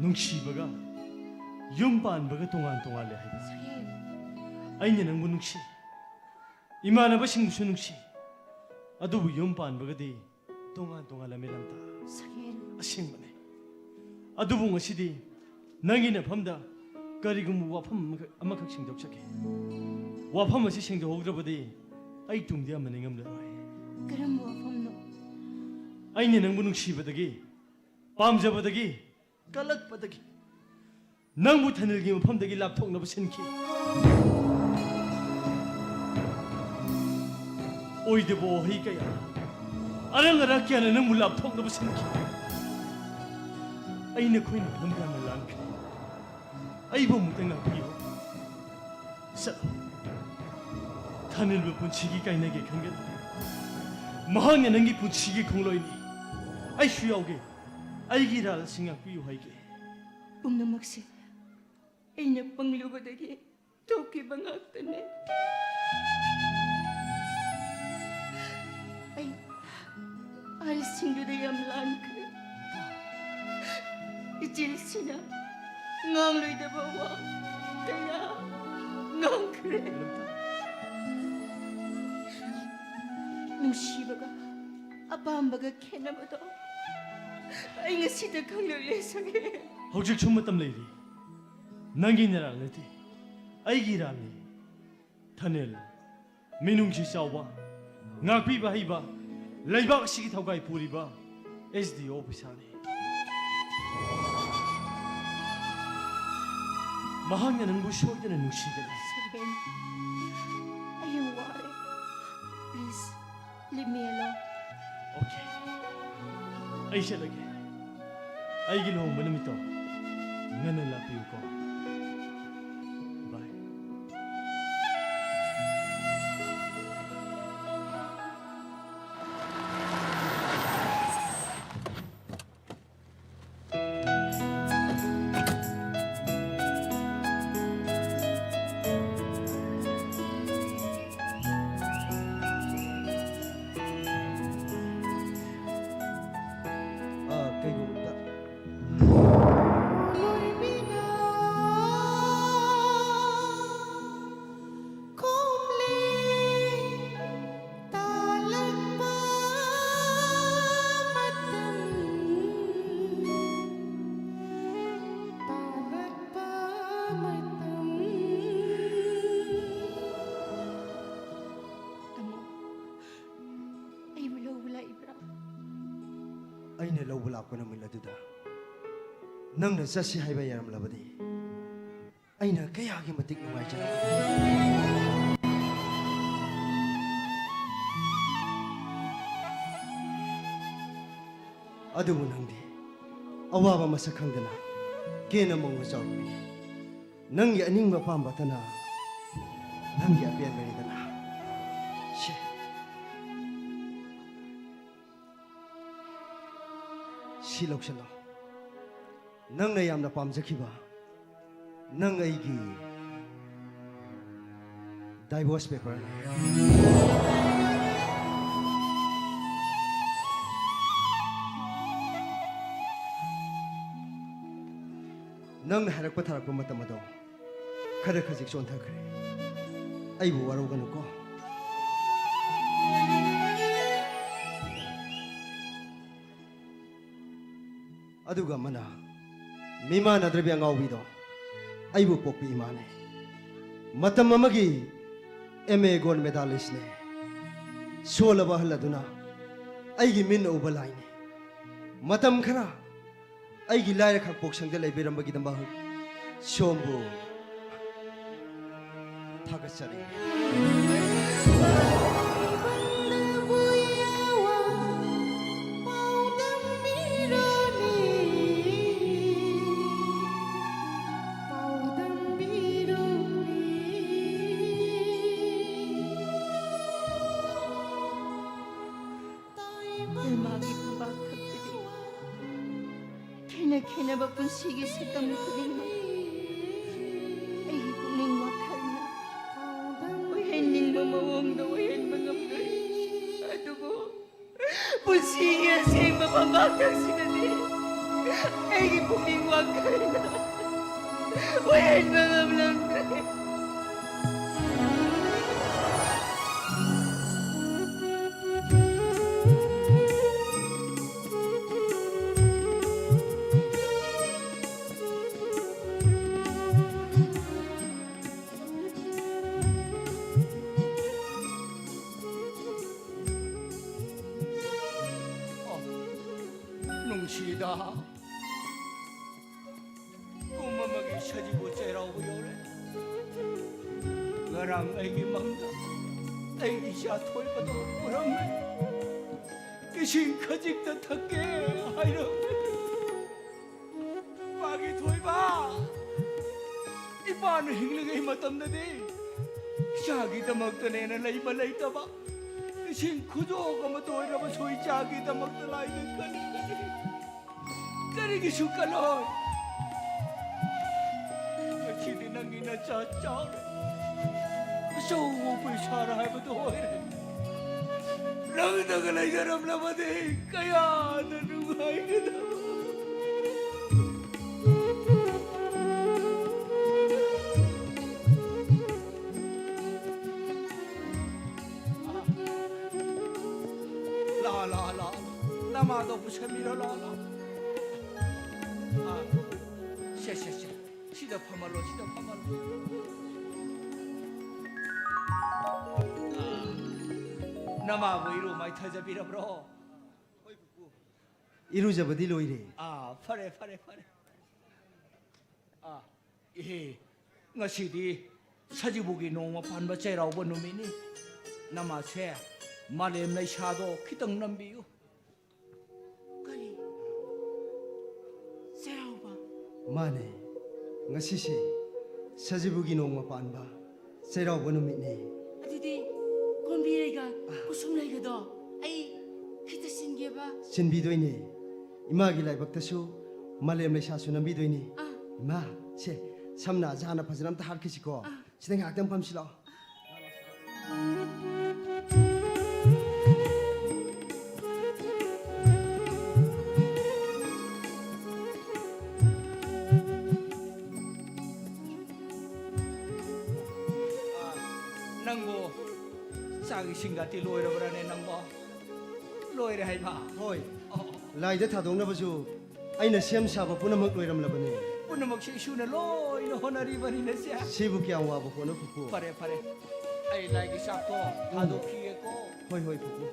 ꯅꯨꯡꯁꯤꯕꯒ ꯌꯨꯝ ꯄꯥꯟꯕꯒ ꯇꯣꯉꯥꯟ ꯇꯣꯉꯥꯜꯂꯦ ꯍꯥꯏꯕ꯫ ꯁꯍꯦꯜ꯫ ꯑꯩꯅ ꯅꯪꯕꯨ ꯅꯨꯡꯁꯤ, ꯏꯃꯥꯟꯅꯕꯁꯤꯡꯕꯨꯁꯨ ꯅꯨꯡꯁꯤ, ꯑꯗꯨꯕꯨ ꯌꯨꯝ ꯄꯥꯟꯕꯒꯗꯤ ꯇꯣꯉꯥꯟ ꯇꯣꯉꯥꯜꯂꯝꯃꯤ ꯂꯝꯇꯥ꯫ ꯁꯍꯦꯜ꯫ ꯑꯁꯦꯡꯕꯅꯦ꯫ ꯑꯗꯨꯕꯨ ꯉꯁꯤꯗꯤ ꯅꯪꯒꯤ ꯅꯐꯝꯗ ꯀꯔꯤꯒꯨꯝꯕ ꯋꯥꯐꯝ ꯑꯃꯈꯛ, ꯑꯃꯈꯛ ꯁꯦꯡꯗꯣꯛꯆꯒꯦ꯫ ꯋꯥꯐꯝ ꯑꯁꯤ ꯁꯦꯡꯗꯣꯛꯍꯧꯗ꯭ꯔꯕꯗꯤ ꯑꯩ ꯇꯨꯡꯗ ꯌꯥꯝꯅ ꯅꯤꯡꯉꯝꯂꯔꯣꯏ꯫ ꯀꯔꯝꯕ ꯋꯥꯐꯝꯅꯣ? ꯑꯩꯅ ꯅꯪꯕꯨ ꯅꯨꯡꯁꯤꯕꯗꯒꯤ, ꯄꯥꯝꯖꯕꯗꯒꯤ, ꯀꯜꯂꯛꯄꯗꯒꯤ ꯅꯪꯕꯨ ꯊꯅꯤꯜꯒꯤ ꯃꯐꯝꯗꯒꯤ ꯂꯥꯞꯊꯣꯛꯅꯕ ꯁꯤꯟꯈꯤ꯫ ꯑꯣꯏꯗꯕ ꯋꯥꯍꯩ ꯀꯌꯥ, ꯑꯔꯪ ꯑꯔꯥꯛ ꯀꯌꯥꯅ ꯅꯪꯕꯨ ꯂꯥꯞꯊꯣꯛꯅꯕ ꯁꯤꯟꯈꯤ꯫ ꯑꯩ ꯅꯈꯣꯏꯅ ꯃꯔꯝ ꯌꯥꯝꯅ ꯂꯥꯡꯈ꯭ꯔꯦ꯫ ꯑꯩꯕꯨ ꯑꯃꯨꯛꯇ ꯉꯥꯛꯄꯤꯌꯨ꯫ ꯆꯠꯂꯣ꯫ ꯊꯥꯅꯤꯜꯕ ꯄꯨꯟꯁꯤꯒꯤ ꯀꯥꯏꯅꯒꯦ ꯈꯟꯒꯅꯨ꯫ ꯃꯍꯥꯛꯅ ꯅꯪꯒꯤ ꯄꯨꯟꯁꯤꯒꯤ ꯈꯣꯡꯂꯣꯏꯅꯤ꯫ ꯑꯩꯁꯨ ꯌꯥꯎꯒꯦ꯫ ꯑꯩꯒꯤ ꯏꯔꯥꯜ ꯑꯁꯤ ꯉꯥꯛꯄꯤꯌꯨ ꯍꯥꯏꯒꯦ꯫ ꯄꯨꯝꯅꯃꯛꯁꯦ ꯑꯩꯅ ꯄꯪꯂꯨꯕꯗꯒꯤ ꯊꯣꯛꯈꯤꯕ ꯉꯥꯛꯇꯅꯦ꯫ ꯑꯩ ꯑꯍꯜꯁꯤꯡꯗꯨꯗ ꯌꯥꯝ ꯂꯥꯟꯈ꯭ꯔꯦ꯫ ꯏꯆꯦꯜꯁꯤꯅ ꯉꯥꯡꯂꯣꯏꯗꯕ ꯋꯥ ꯀꯌꯥ ꯉꯥꯡꯈ꯭ꯔꯦ꯫ ꯅꯨꯡꯁꯤꯕꯒ ꯑꯄꯥꯝꯕꯒ ꯈꯦꯠꯅꯕꯗꯣ ꯑꯩ ꯉꯁꯤꯗ ꯈꯪꯂꯛꯂꯦ, ꯁꯛꯍꯦꯟ꯫ ꯍꯧꯖꯤꯛꯁꯨ ꯃꯇꯝ ꯂꯩꯔꯤ꯫ ꯅꯪꯒꯤ ꯅꯔꯥꯜ ꯅꯠꯇꯦ, ꯑꯩꯒꯤ ꯏꯔꯥꯜꯅꯤ꯫ ꯊꯅꯦꯜ, ꯃꯤꯅꯨꯡꯁꯤ ꯆꯥꯎꯕ, ꯉꯥꯛꯄꯤꯕ ꯍꯩꯕ, ꯂꯩꯕꯥꯛ ꯑꯁꯤꯒꯤ ꯊꯧꯒꯥꯏ ꯄꯨꯔꯤꯕ ꯑꯦꯁ ꯗꯤ ꯑꯣ ꯑꯣꯐꯤꯁꯥꯔꯅꯤ꯫ ꯃꯍꯥꯛꯅ ꯅꯪꯕꯨ ꯁꯣꯏꯗꯅ ꯅꯨꯡꯁꯤꯒꯅꯤ꯫ ꯁꯛꯍꯦꯟ, ꯑꯩ ꯌꯥꯝ ꯋꯥꯔꯦ꯫ Please, leave me alone. Okay, ꯑꯩ ꯆꯠꯂꯒꯦ꯫ ꯑꯩꯒꯤ ꯂꯨꯍꯣꯡꯕ ꯅꯨꯃꯤꯠꯇꯣ ꯉꯟꯅ ꯂꯥꯛꯄꯤꯌꯨꯀꯣ꯫ ꯕꯥꯏ꯫ ꯑ, ꯀꯩꯒꯨꯝꯕ ꯇꯥꯃꯣ, ꯑꯩꯕꯨ ꯂꯧꯕ ꯂꯥꯛꯏꯕ꯭ꯔꯥ? ꯑꯩꯅ ꯂꯧꯕ ꯂꯥꯛꯄ ꯅꯨꯃꯤꯠ ꯑꯗꯨꯗ ꯅꯪꯅ ꯆꯠꯁꯤ ꯍꯥꯏꯕ ꯌꯥꯔꯝꯂꯕꯗꯤ ꯑꯩꯅ ꯀꯌꯥꯒꯤ ꯃꯇꯤꯛ ꯅꯨꯡꯉꯥꯏꯖꯔꯝꯒꯅꯤ꯫ ꯑꯗꯨꯕꯨ ꯅꯪꯗꯤ ꯑꯋꯥꯕ ꯃꯁꯛ ꯈꯪꯗꯅ ꯀꯦꯅ ꯃꯧꯅ ꯆꯥꯎꯔꯛꯄꯅꯤ꯫ ꯅꯪꯒꯤ ꯑꯅꯤꯡꯕ ꯑꯄꯥꯝꯕꯇꯅ ꯅꯪꯒꯤ ꯑꯄꯦꯟꯕꯅꯤꯗꯅ꯫ ꯁꯤ, ꯁꯤ ꯂꯧꯁꯤꯜꯂꯣ꯫ ꯅꯪꯅ ꯌꯥꯝꯅ ꯄꯥꯝꯖꯈꯤꯕ ꯅꯪ ꯑꯩꯒꯤ divorce paper ꯅꯦ꯫ ꯅꯪꯅ ꯍꯥꯏꯔꯛꯄ ꯊꯥꯔꯛꯄ ꯃꯇꯝ ꯑꯗꯣ ꯈꯔ ꯈꯖꯤꯛ ꯆꯣꯟꯊꯈ꯭ꯔꯦ꯫ ꯑꯩꯕꯨ ꯋꯥꯔꯧꯒꯅꯨꯀꯣ꯫ ꯑꯗꯨꯒ ꯑꯃꯅ, ꯃꯤꯃꯥꯟꯅꯗ꯭ꯔꯕꯤ ꯑꯉꯥꯎꯕꯤꯗꯣ ꯑꯩꯕꯨ ꯄꯣꯛꯄ ꯏꯃꯥꯅꯦ꯫ ꯃꯇꯝ ꯑꯃꯒꯤ M A gold medalist ꯅꯦ꯫ ꯁꯣꯜꯂꯕ ꯑꯍꯜ ꯑꯗꯨꯅ ꯑꯩꯒꯤ ꯃꯤꯠꯅ ꯎꯕ ꯂꯥꯏꯅꯦ꯫ ꯃꯇꯝ ꯈꯔ ꯑꯩꯒꯤ ꯂꯥꯏꯔ ꯈꯛꯄꯣꯛꯁꯪꯗ ꯂꯩꯕꯤꯔꯝꯕꯒꯤꯗꯃꯛ ꯁꯣꯝꯕꯨ ꯊꯥꯒꯠꯆꯔꯤ꯫ ꯏꯃꯥꯒꯤ ꯈꯨꯕꯥꯛ ꯈꯛꯇꯗꯤ ꯈꯦꯠꯅ ꯈꯦꯠꯅꯕ ꯄꯨꯟꯁꯤꯒꯤ ꯁꯛꯇꯝ ꯈꯨꯗꯤꯡꯃꯛ ꯑꯩꯒꯤ ꯄꯨꯛꯅꯤꯡ ꯋꯥꯈꯜꯅ ꯑꯣꯏꯍꯟꯅꯤꯡꯕ ꯃꯑꯣꯡꯗ ꯑꯣꯏꯍꯟꯕ ꯉꯝꯗ꯭ꯔꯦ꯫ ꯑꯗꯨꯕꯨ ꯄꯨꯟꯁꯤꯒꯤ ꯑꯁꯦꯡꯕ ꯐꯝꯕꯥꯛ ꯑꯁꯤꯗꯗꯤ ꯑꯩꯒꯤ ꯄꯨꯛꯅꯤꯡ ꯋꯥꯈꯜꯅ ꯑꯣꯏꯍꯟꯕ ꯉꯝꯂꯝꯗ꯭ꯔꯦ꯫ ꯅꯨꯡꯁꯤꯗ꯫ ꯄꯨꯝ ꯑꯃꯒꯤ ꯁꯖꯤꯕꯨ ꯆꯩꯔꯥꯎꯕ ꯌꯧꯔꯦ꯫ ꯉꯔꯥꯡ ꯑꯩꯒꯤ ꯃꯪꯗ ꯑꯩ ꯏꯆꯥ ꯊꯣꯏꯕꯗꯣ ꯎꯔꯝꯃꯦ꯫ ꯏꯁꯤꯡ ꯈꯖꯤꯛꯇ ꯊꯛꯀꯦ ꯍꯥꯏꯔꯝꯃꯦ꯫ ꯏꯄꯥꯒꯤ ꯊꯣꯏꯕ, ꯏꯄꯥꯅ ꯍꯤꯡꯂꯤꯉꯩ ꯃꯇꯝꯗꯗꯤ ꯏꯆꯥꯒꯤꯗꯃꯛꯇꯅꯦꯅ ꯂꯩꯕ ꯂꯩꯇꯕ, ꯏꯁꯤꯡ ꯈꯨꯖꯣꯛ ꯑꯃ ꯇꯣꯏꯔꯕꯁꯨ ꯏꯆꯥꯒꯤꯗꯃꯛꯇ ꯂꯥꯏꯗ ꯀꯜꯂꯤ꯫ ꯀꯔꯤꯒꯤꯁꯨ ꯀꯜꯂꯣꯏ? ꯅꯆꯥ ꯆꯥꯎꯔꯦ꯫ ꯑꯆꯧꯕ ꯑꯣꯐꯤꯁꯥꯔ ꯍꯥꯏꯕꯗꯨ ꯑꯣꯏꯔꯦ꯫ ꯅꯪꯅꯒ ꯂꯩꯖꯔꯝꯂꯕꯗꯤ ꯀꯌꯥꯗ ꯅꯨꯡꯉꯥꯏꯒꯗꯕ꯫ ꯂꯥꯛꯑꯣ, ꯂꯥꯛꯑꯣ, ꯂꯥꯛꯑꯣ꯫ ꯅꯃꯥꯗꯣ ꯄꯨꯁꯟꯕꯤꯔꯣ, ꯂꯥꯛꯑꯣ, ꯂꯥꯛꯑꯣ꯫ ꯑꯥ, ꯁꯦ, ꯁꯦ, ꯁꯦ꯫ ꯁꯤꯗ ꯐꯝꯍꯜꯂꯣ, ꯁꯤꯗ ꯐꯝꯍꯜꯂꯣ꯫ ꯑꯥ, ꯅꯃꯥꯕꯨ ꯏꯔꯨ ꯃꯥꯏꯊꯖꯕꯤꯔꯕ꯭ꯔꯣ? ꯏꯔꯨꯖꯕꯗꯤ ꯂꯣꯏꯔꯦ꯫ ꯑꯥ, ꯐꯔꯦ, ꯐꯔꯦ, ꯐꯔꯦ꯫ ꯑꯥ, ꯏꯍꯦ, ꯉꯁꯤꯗꯤ ꯁꯖꯤꯕꯨꯒꯤ ꯅꯣꯡꯃ ꯄꯥꯟꯕ ꯆꯩꯔꯥꯎꯕ ꯅꯨꯃꯤꯠꯅꯤ꯫ ꯅꯃꯥꯁꯦ ꯃꯥꯂꯦꯝ ꯂꯩꯁꯥꯗꯣ ꯈꯤꯇꯪ ꯅꯝꯕꯤꯌꯨ꯫ ꯀꯔꯤ? ꯆꯩꯔꯥꯎꯕ? ꯃꯥꯅꯦ, ꯉꯁꯤꯁꯦ ꯁꯖꯤꯕꯨꯒꯤ ꯅꯣꯡꯃ ꯄꯥꯟꯕ ꯆꯩꯔꯥꯎꯕ ꯅꯨꯃꯤꯠꯅꯦ꯫ ꯑꯗꯨꯗꯤ ꯀꯣꯝꯕꯤꯔꯩꯒ ꯀꯨꯁꯨꯝꯂꯩꯒꯗꯣ ꯑꯩ ꯈꯤꯇ ꯁꯤꯟꯒꯦꯕ꯫ ꯁꯤꯟꯕꯤꯗꯣꯏꯅꯦ꯫ ꯏꯃꯥꯒꯤ ꯂꯥꯏꯕꯛꯇꯁꯨ ꯃꯥꯂꯦꯝ ꯂꯩꯁꯥꯁꯨ ꯅꯝꯕꯤꯗꯣꯏꯅꯤ꯫ ꯑꯥ꯫ ꯏꯃꯥ, ꯁꯦ, ꯁꯝꯅ ꯑꯖꯥꯅ ꯐꯖꯅ ꯑꯝꯇ ꯍꯥꯠꯈꯤꯁꯤꯀꯣ꯫ ꯑꯥ꯫ ꯁꯤꯗ ꯉꯥꯏꯍꯥꯛꯇꯪ ꯐꯝꯁꯤ ꯂꯥꯛꯑꯣ꯫ ꯅꯪꯕꯨ ꯆꯥꯛ ꯏꯁꯤꯡꯒꯗꯤ ꯂꯣꯏꯔꯕ꯭ꯔꯥꯅꯦ ꯅꯪꯕꯣ? ꯂꯣꯏꯔꯦ ꯍꯥꯏꯕ? ꯍꯣꯏ꯫ ꯑꯣ꯫ ꯂꯥꯏꯗ ꯊꯥꯗꯣꯛꯅꯕꯁꯨ ꯑꯩꯅ ꯁꯦꯝ ꯁꯥꯕ ꯄꯨꯝꯅꯃꯛ ꯂꯣꯏꯔꯝꯂꯕꯅꯤ꯫ ꯄꯨꯝꯅꯃꯛꯁꯦ ꯏꯁꯨꯅ ꯂꯣꯏꯅ ꯍꯣꯠꯅꯔꯤꯕꯅꯤꯅꯦ ꯁꯦ꯫ ꯁꯤꯕꯨ ꯀꯌꯥꯝ ꯋꯥꯕ ꯄꯣꯠꯅꯣ, ꯄꯨꯄꯨ? ꯐꯔꯦ, ꯐꯔꯦ꯫ ꯑꯩ ꯂꯥꯏꯒꯤ ꯆꯥꯛꯇꯣ ꯎꯝ꯫ ꯊꯥꯗꯣꯛꯈꯤꯒꯦꯀꯣ꯫ ꯍꯣꯏ, ꯍꯣꯏ, ꯄꯨꯄꯨ꯫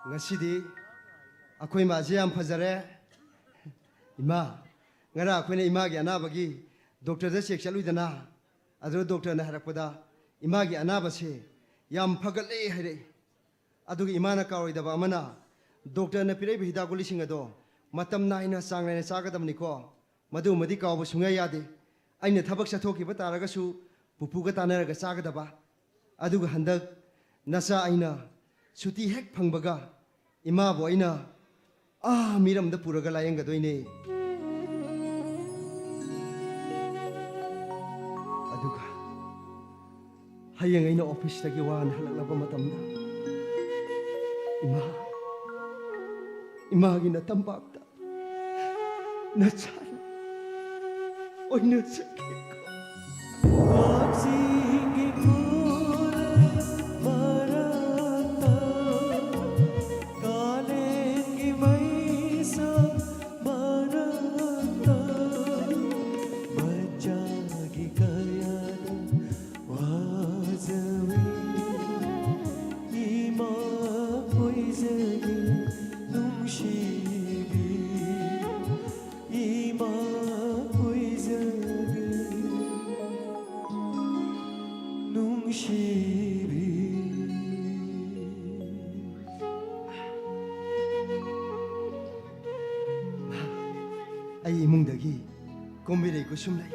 ꯉꯁꯤꯗꯤ ꯑꯩꯈꯣꯏ ꯃꯥꯁꯦ ꯌꯥꯝ ꯐꯖꯔꯦ꯫ ꯏꯃꯥ, ꯉꯔꯥꯡ ꯑꯩꯈꯣꯏꯅ ꯏꯃꯥꯒꯤ ꯑꯅꯥꯕꯒꯤ ꯗꯣꯛꯇꯔꯗ ꯆꯦꯛ ꯆꯠꯂꯨꯏꯗꯅ, ꯑꯗꯨꯗ ꯗꯣꯛꯇꯔꯅ ꯍꯥꯏꯔꯛꯄꯗ ꯏꯃꯥꯒꯤ ꯑꯅꯥꯕꯁꯦ ꯌꯥꯝ ꯐꯒꯠꯂꯦ ꯍꯥꯏꯔꯛꯏ꯫ ꯑꯗꯨꯒ ꯏꯃꯥꯅ ꯀꯥꯎꯔꯣꯏꯗꯕ ꯑꯃꯅ, ꯗꯣꯛꯇꯔꯅ ꯄꯤꯔꯛꯏꯕ ꯍꯤꯗꯥꯛ ꯒꯨꯂꯤꯁꯤꯡ ꯑꯗꯣ ꯃꯇꯝ ꯅꯥꯏꯅ ꯆꯥꯡ ꯅꯥꯏꯅ ꯆꯥꯒꯗꯕꯅꯤꯀꯣ꯫ ꯃꯗꯨꯃꯗꯤ ꯀꯥꯎꯕ ꯁꯨꯡꯌꯥ ꯌꯥꯗꯦ꯫ ꯑꯩꯅ ꯊꯕꯛ ꯆꯠꯊꯣꯛꯈꯤꯕ ꯇꯥꯔꯒꯁꯨ ꯄꯨꯄꯨꯒ ꯇꯥꯟꯅꯔꯒ ꯆꯥꯒꯗꯕ꯫ ꯑꯗꯨꯒ ꯍꯟꯗꯛ ꯅꯆꯥ ꯑꯩꯅ ꯁꯨꯇꯤ ꯍꯦꯛ ꯐꯪꯕꯒ ꯏꯃꯥꯕꯨ ꯑꯩꯅ ꯑꯥ ꯃꯤꯔꯝꯗ ꯄꯨꯔꯒ ꯂꯥꯌꯦꯡꯒꯗꯣꯏꯅꯦ꯫ ꯑꯗꯨꯒ ꯍꯌꯦꯡ ꯑꯩꯅ ꯑꯣꯐꯤꯁꯇꯒꯤ ꯋꯥꯅ ꯍꯜꯂꯛꯂꯕ ꯃꯇꯝꯗ, ꯏꯃꯥ, ꯏꯃꯥꯒꯤ ꯅꯇꯝꯄꯥꯛꯇ ꯅꯆꯥꯅ ꯑꯣꯏꯅ ꯆꯠꯈꯤꯀꯣ꯫ ꯀꯛꯆꯤꯡꯒꯤ ꯈꯨꯜ ꯃꯔꯛꯇ, ꯀꯥꯂꯦꯟꯒꯤ ꯃꯩꯁꯥ ꯃꯔꯛꯇ, ꯃꯆꯥꯒꯤ ꯀꯌꯥꯗ ꯋꯥꯖꯕꯤ ꯏꯃꯥ ꯑꯣꯏꯖꯒꯦ ꯅꯨꯡꯁꯤꯕꯤ, ꯏꯃꯥ ꯑꯣꯏꯖꯒꯦ ꯅꯨꯡꯁꯤꯕꯤ꯫ ꯑꯩ ꯏꯃꯨꯡꯗꯒꯤ ꯀꯣꯝꯕꯤꯔꯩ ꯀꯨꯁꯨꯝꯂꯩ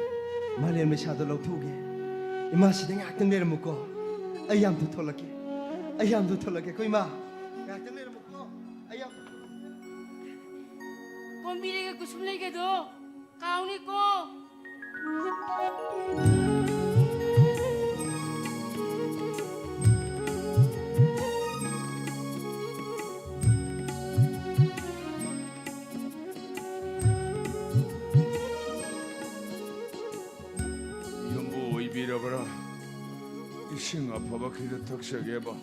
ꯃꯥꯂꯦꯝ ꯃꯩꯁꯥꯗꯣ ꯂꯧꯊꯣꯛꯎꯒꯦ꯫ ꯏꯃꯥ, ꯁꯤꯗ ꯉꯥꯏꯍꯥꯛꯇꯪ ꯂꯩꯔꯝꯃꯨꯀꯣ꯫ ꯑꯩ ꯌꯥꯝ ꯊꯨ ꯊꯣꯛꯂꯛꯀꯦ꯫ ꯑꯩ ꯌꯥꯝ ꯊꯨ ꯊꯣꯛꯂꯛꯀꯦꯀꯣ, ꯏꯃꯥ꯫ ꯉꯥꯏꯍꯥꯛꯇꯪ ꯂꯩꯔꯝꯃꯨꯀꯣ꯫ ꯑꯩ ꯌꯥꯝ ꯊꯨ ꯊꯣꯛꯂꯛꯀꯦ꯫ ꯀꯣꯝꯕꯤꯔꯩꯒ ꯀꯨꯁꯨꯝꯂꯩꯒꯗꯣ ꯀꯥꯎꯅꯤꯀꯣ꯫ ꯌꯨꯝꯕꯨ ꯑꯣꯏꯕꯤꯔꯕ꯭ꯔꯥ? ꯏꯁꯤꯡ ꯑꯐꯕ ꯈꯤꯇ ꯊꯛꯆꯒꯦꯕ꯫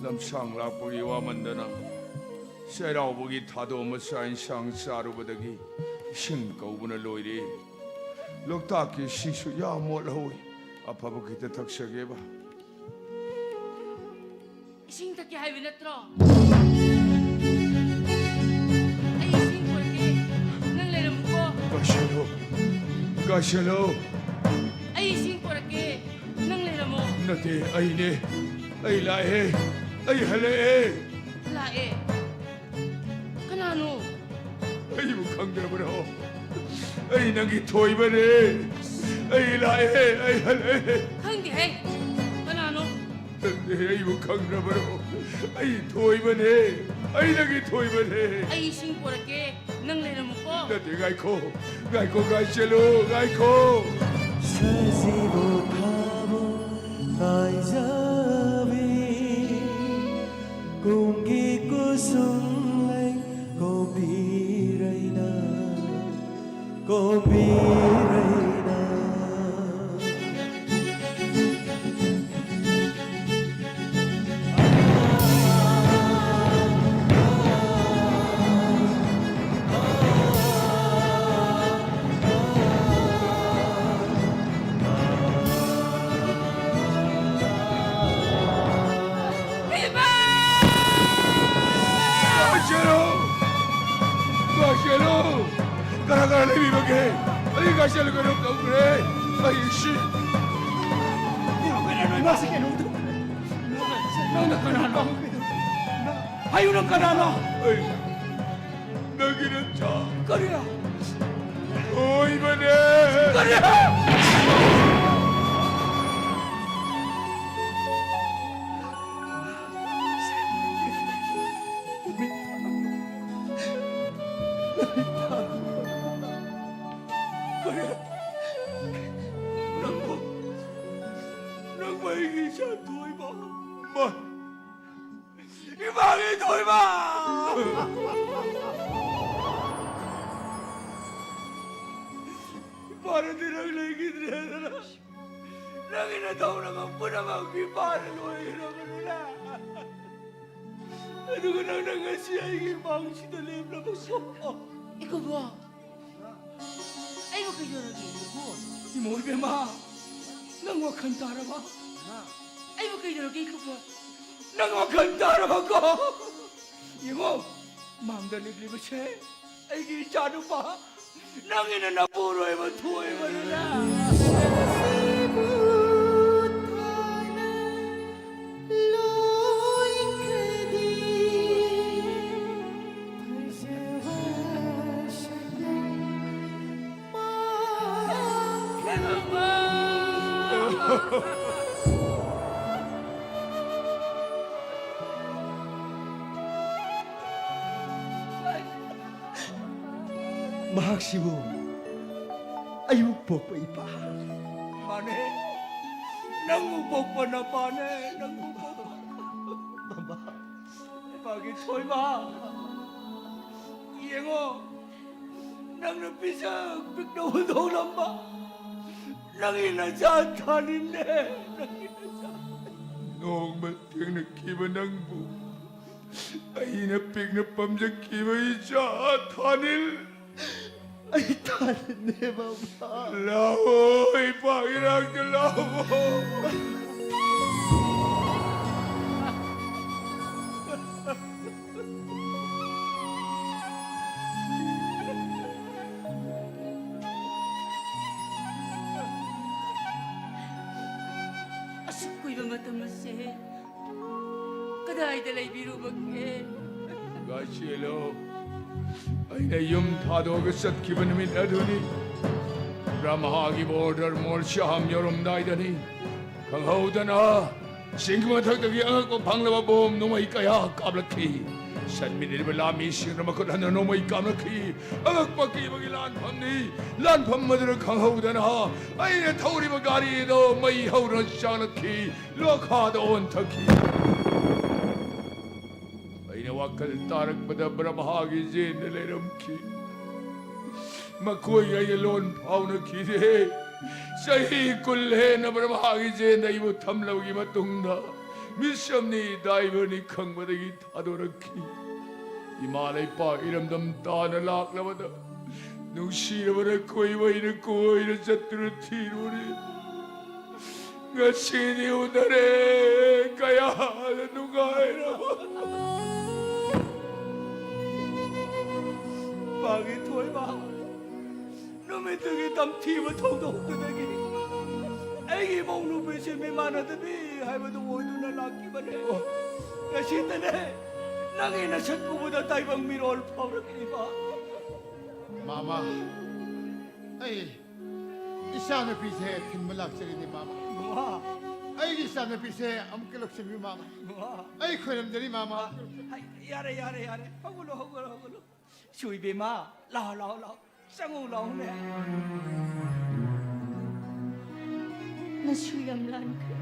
ꯂꯝꯁꯥꯡ ꯂꯥꯛꯄꯒꯤ ꯋꯥꯃꯟꯗꯅ ꯆꯩꯔꯥꯎꯕꯒꯤ ꯊꯥꯗꯣꯛ ꯃꯆꯥ ꯏꯟꯁꯥꯡ ꯆꯥꯔꯨꯕꯗꯒꯤ ꯏꯁꯤꯡ ꯀꯧꯕꯅ ꯂꯣꯏꯔꯦ꯫ ꯂꯣꯛꯇꯥꯛꯀꯤ ꯏꯁꯤꯡꯁꯨ ꯌꯥꯝ ꯃꯣꯠꯍꯧꯏ꯫ ꯑꯐꯕ ꯈꯤꯇ ꯊꯛꯆꯒꯦꯕ꯫ ꯏꯁꯤꯡ ꯊꯛꯀꯦ ꯍꯥꯏꯕ ꯅꯠꯇ꯭ꯔꯣ? ꯑꯩ ꯏꯁꯤꯡ ꯄꯨꯔꯛꯀꯦ, ꯅꯪ ꯂꯩꯔꯝꯃꯨꯀꯣ꯫ ꯀꯥꯏꯁꯜꯂꯣ, ꯀꯥꯏꯁꯜꯂꯣ꯫ ꯑꯩ ꯏꯁꯤꯡ ꯄꯨꯔꯛꯀꯦ, ꯅꯪ ꯂꯩꯔꯝꯃꯣ꯫ ꯅꯠꯇꯦ, ꯑꯩꯅꯦ, ꯑꯩ ꯂꯥꯛꯑꯦ, ꯑꯩ ꯍꯜꯂꯛꯑꯦ꯫ ꯂꯥꯛꯑꯦ? ꯀꯅꯥꯅꯣ? ꯑꯩꯕꯨ ꯈꯪꯗ꯭ꯔꯕ꯭ꯔꯣ? ꯑꯩ ꯅꯪꯒꯤ ꯊꯣꯏꯕꯅꯦ꯫ ꯑꯩ ꯂꯥꯛꯑꯦ, ꯑꯩ ꯍꯜꯂꯛꯑꯦ꯫ ꯈꯪꯗꯦꯍꯦ, ꯀꯅꯥꯅꯣ? ꯅꯪꯗꯤ ꯑꯩꯕꯨ ꯈꯪꯗ꯭ꯔꯕ꯭ꯔꯣ? ꯑꯩ ꯊꯣꯏꯕꯅꯦ꯫ ꯑꯩ ꯅꯪꯒꯤ ꯊꯣꯏꯕꯅꯦ꯫ ꯑꯩ ꯏꯁꯤꯡ ꯄꯣꯔꯛꯀꯦ, ꯅꯪ ꯂꯩꯔꯝꯃꯨꯀꯣ꯫ ꯅꯠꯇꯦ, ꯉꯥꯏꯈꯣ, ꯉꯥꯏꯈꯣ, ꯉꯥꯏꯁꯤꯜꯂꯨ, ꯉꯥꯏꯈꯣ꯫ ꯁꯖꯤꯕꯨ ꯊꯥꯕꯨ ꯉꯥꯏꯖꯕꯤ, ꯀꯨꯝꯒꯤ ꯀꯨꯁꯨꯝ ꯂꯩ ꯀꯣꯝꯕꯤꯔꯩꯅ, ꯀꯣꯝꯕꯤꯔꯩꯅ꯫ ꯏꯃꯥ! ꯉꯥꯏꯁꯤꯜꯂꯨ! ꯉꯥꯏꯁꯤꯜꯂꯨ! ꯀꯅꯥ ꯀꯅꯥ ꯂꯩꯕꯤꯕꯒꯦ? ꯑꯩ ꯉꯥꯏꯁꯤꯜꯂꯨ, ꯀꯩꯅꯣꯝ ꯇꯧꯈ꯭ꯔꯦ꯫ ꯑꯩ ꯁꯤ ꯏꯃꯥꯁꯤ ꯀꯩꯅꯣꯝ ꯇꯧ-, ꯅꯪꯅ ꯀꯅꯥꯅꯣ? ꯍꯥꯏꯌꯨ, ꯅꯪ ꯀꯅꯥꯅꯣ? ꯑꯩ ꯅꯪꯒꯤ ꯅꯆꯥ ꯀꯔꯤ? ꯑꯣꯏꯕꯅꯦ꯫ ꯀꯔꯤ? ꯀꯔꯤ? ꯅꯪꯕꯨ, ꯅꯪꯕꯨ ꯑꯩꯒꯤ ꯏꯆꯥ ꯊꯣꯏꯕ? ꯃꯥ, ꯏꯃꯥꯒꯤ ꯊꯣꯏꯕ! ꯏꯄꯥꯅꯗꯤ ꯅꯪ ꯂꯩꯈꯤꯗ꯭ꯔꯦꯗꯅ, ꯅꯪꯒꯤ ꯅꯊꯧꯅꯃꯛ ꯄꯨꯝꯅꯃꯛ ꯏꯄꯥꯅ ꯂꯣꯏꯈ꯭ꯔꯕꯅꯤꯅ, ꯑꯗꯨꯒ ꯅꯪꯅ ꯉꯁꯤ ꯑꯩꯒꯤ ꯏꯃꯥꯡꯁꯤꯗ ꯂꯦꯞꯂꯕꯁꯨ꯫ ꯏꯀꯨꯕꯣꯛ, ꯑꯩꯕꯨ ꯀꯩꯗꯧꯔꯒꯦ? ꯏꯃꯧ ꯏꯕꯦꯝꯃ, ꯅꯪ ꯋꯥꯈꯜ ꯇꯥꯔꯕ? ꯑꯩꯕꯨ ꯀꯩꯗꯧꯔꯒꯦ, ꯏꯀꯨꯕꯣꯛ? ꯅꯪ ꯋꯥꯈꯜ ꯇꯥꯔꯕꯀꯣ? ꯌꯦꯡꯉꯣ, ꯃꯥꯡꯗ ꯂꯦꯞꯂꯤꯕꯁꯦ ꯑꯩꯒꯤ ꯏꯆꯥꯅꯨꯄꯥ, ꯅꯪꯒꯤꯅ ꯅꯄꯨꯔꯣꯏꯕ ꯊꯣꯏꯕꯅꯤꯅ꯫ ꯁꯤꯕꯨ ꯑꯩꯕꯨ ꯄꯣꯛꯄ ꯏꯄꯥ꯫ ꯃꯥꯅꯦ, ꯅꯪꯕꯨ ꯄꯣꯛꯄ ꯅꯄꯥꯅꯦ, ꯅꯪꯕꯨ ꯄꯣꯛꯄ꯫ ꯃꯃꯥ, ꯏꯄꯥꯒꯤ ꯊꯣꯏꯕ, ꯌꯦꯡꯉꯣ, ꯅꯪꯅ ꯄꯤꯁꯛ ꯄꯤꯛꯅ ꯍꯨꯟꯗꯣꯛꯂꯝꯕ ꯅꯪꯒꯤ ꯅꯆꯥ ꯊꯥꯅꯤꯜꯅꯦ, ꯅꯪꯒꯤ ꯅꯆꯥ꯫ ꯅꯣꯡꯃ ꯊꯦꯡꯅꯈꯤꯕ ꯅꯪꯕꯨ ꯑꯩꯅ ꯄꯤꯛꯅ ꯄꯥꯝꯖꯈꯤꯕ ꯏꯆꯥ ꯊꯥꯅꯤꯜ꯫ ꯑꯩ ꯊꯥꯅꯤꯜꯅꯦ, ꯃꯃꯥ꯫ ꯂꯥꯛꯑꯣ, ꯏꯄꯥꯒꯤ ꯏꯅꯥꯛꯇ ꯂꯥꯛꯑꯣ꯫ ꯑꯁꯨꯛ ꯀꯨꯏꯕ ꯃꯇꯝ ꯑꯁꯦ ꯀꯗꯥꯏꯗ ꯂꯩꯕꯤꯔꯨꯕꯒꯦ? ꯒꯥꯏꯆꯦꯜꯂꯣ, ꯑꯩꯅ ꯌꯨꯝ ꯊꯥꯗꯣꯛꯑꯒ ꯆꯠꯈꯤꯕ ꯅꯨꯃꯤꯠ ꯑꯗꯨꯅꯤ꯫ ꯕ꯭ꯔꯍꯃꯒꯤ border ꯃꯣꯔꯁꯤꯌꯥꯝ ꯌꯧꯔꯝꯗꯥꯏꯗꯅꯤ꯫ ꯈꯪꯍꯧꯗꯅ ꯆꯤꯡ ꯃꯊꯛꯇꯒꯤ ꯑꯉꯛꯄ ꯐꯪꯂꯕ ꯕꯣꯝ ꯅꯣꯡꯃꯩ ꯀꯌꯥ ꯀꯥꯞꯂꯛꯈꯤ꯫ ꯆꯠꯃꯤꯟꯅꯔꯤꯕ ꯂꯥꯟꯃꯤꯁꯤꯡꯅ ꯃꯈꯨꯠ ꯍꯟꯅ ꯅꯣꯡꯃꯩ ꯀꯥꯞꯂꯛꯈꯤ꯫ ꯑꯉꯛꯄ ꯀꯤꯕꯒꯤ ꯂꯥꯟꯐꯝꯅꯤ꯫ ꯂꯥꯟꯐꯝ ꯑꯗꯨꯗ ꯈꯪꯍꯧꯗꯅ ꯑꯩꯅ ꯊꯧꯔꯤꯕ ꯒꯥꯔꯤ ꯑꯗꯨ ꯃꯩ ꯍꯧꯗꯨꯅ ꯆꯥꯛꯂꯛꯈꯤ꯫ ꯂꯣꯈꯥꯗ ꯑꯣꯟꯊꯈꯤ꯫ ꯑꯩꯅ ꯋꯥꯈꯜ ꯇꯥꯔꯛꯄꯗ ꯕ꯭ꯔꯍꯃꯒꯤ ꯖꯦꯟꯗ ꯂꯩꯔꯝꯈꯤ꯫ ꯃꯈꯣꯏꯒ ꯑꯩꯒ ꯂꯣꯟ ꯐꯥꯎꯅꯈꯤꯗꯦ꯫ ꯆꯍꯤ ꯀꯨꯟ ꯍꯦꯟꯅ ꯕ꯭ꯔꯍꯃꯒꯤ ꯖꯦꯟꯗ ꯑꯩꯕꯨ ꯊꯝꯂꯕꯒꯤ ꯃꯇꯨꯡꯗ ꯃꯤꯁꯝꯅꯤ, ꯗꯥꯏꯕꯔꯅꯤ ꯈꯪꯕꯗꯒꯤ ꯊꯥꯗꯣꯔꯛꯈꯤ꯫ ꯏꯃꯥ ꯂꯩꯄꯥꯛ ꯏꯔꯝꯗꯝ ꯇꯥꯅ ꯂꯥꯛꯂꯕꯗ ꯅꯨꯡꯁꯤꯔꯕ ꯅꯈꯣꯏꯕꯨ ꯑꯩꯅ ꯀꯣꯏꯅ ꯆꯠꯇꯨꯅ ꯊꯤꯔꯨꯔꯦ꯫ ꯉꯁꯤꯗꯤ ꯎꯅꯔꯦ, ꯀꯌꯥꯗ ꯅꯨꯡꯉꯥꯏꯔꯕ꯫ ꯃꯥꯒꯤ ꯊꯣꯏꯕ ꯅꯨꯃꯤꯠꯇꯨꯒꯤ ꯇꯝꯊꯤꯕ ꯊꯧꯗꯣꯛꯇꯨꯗꯒꯤ ꯑꯩꯒꯤ ꯏꯃꯧ ꯅꯨꯄꯤꯁꯦ ꯃꯤꯃꯥꯟꯅꯗꯕꯤ ꯍꯥꯏꯕꯗꯨ ꯑꯣꯏꯗꯨꯅ ꯂꯥꯛꯈꯤꯕꯅꯦ꯫ ꯉꯁꯤꯗꯅꯦ ꯅꯪꯒꯤ ꯅꯁꯛ ꯎꯕꯗ ꯇꯥꯏꯕꯪ ꯃꯤꯔꯣꯜ ꯐꯥꯎꯔꯛꯂꯤꯕ꯫ ꯃꯥꯃ, ꯑꯩ ꯏꯆꯥꯅꯨꯄꯤꯁꯦ ꯊꯤꯟꯕ ꯂꯥꯛꯆꯔꯤꯅꯤ, ꯃꯥꯃ꯫ ꯃꯥ꯫ ꯑꯩꯒꯤ ꯏꯆꯥꯅꯨꯄꯤꯁꯦ ꯑꯃꯨꯛꯀ ꯂꯧꯁꯤꯟꯕꯤꯌꯨ, ꯃꯥꯃ꯫ ꯃꯥ꯫ ꯑꯩ ꯈꯣꯏꯔꯝꯖꯔꯤ, ꯃꯥꯃ꯫ ꯍꯩ, ꯌꯥꯔꯦ, ꯌꯥꯔꯦ, ꯌꯥꯔꯦ꯫ ꯍꯧꯒꯠꯂꯣ, ꯍꯧꯒꯠꯂꯣ, ꯍꯧꯒꯠꯂꯣ꯫ ꯁꯨꯏꯕꯦꯝꯃ, ꯂꯥꯛꯑꯣ, ꯂꯥꯛꯑꯣ, ꯂꯥꯛꯑꯣ꯫ ꯆꯪꯉꯨ ꯂꯥꯎꯅꯦ꯫ ꯅꯁꯨ ꯌꯥꯝ ꯂꯥꯟꯈ꯭ꯔꯦ꯫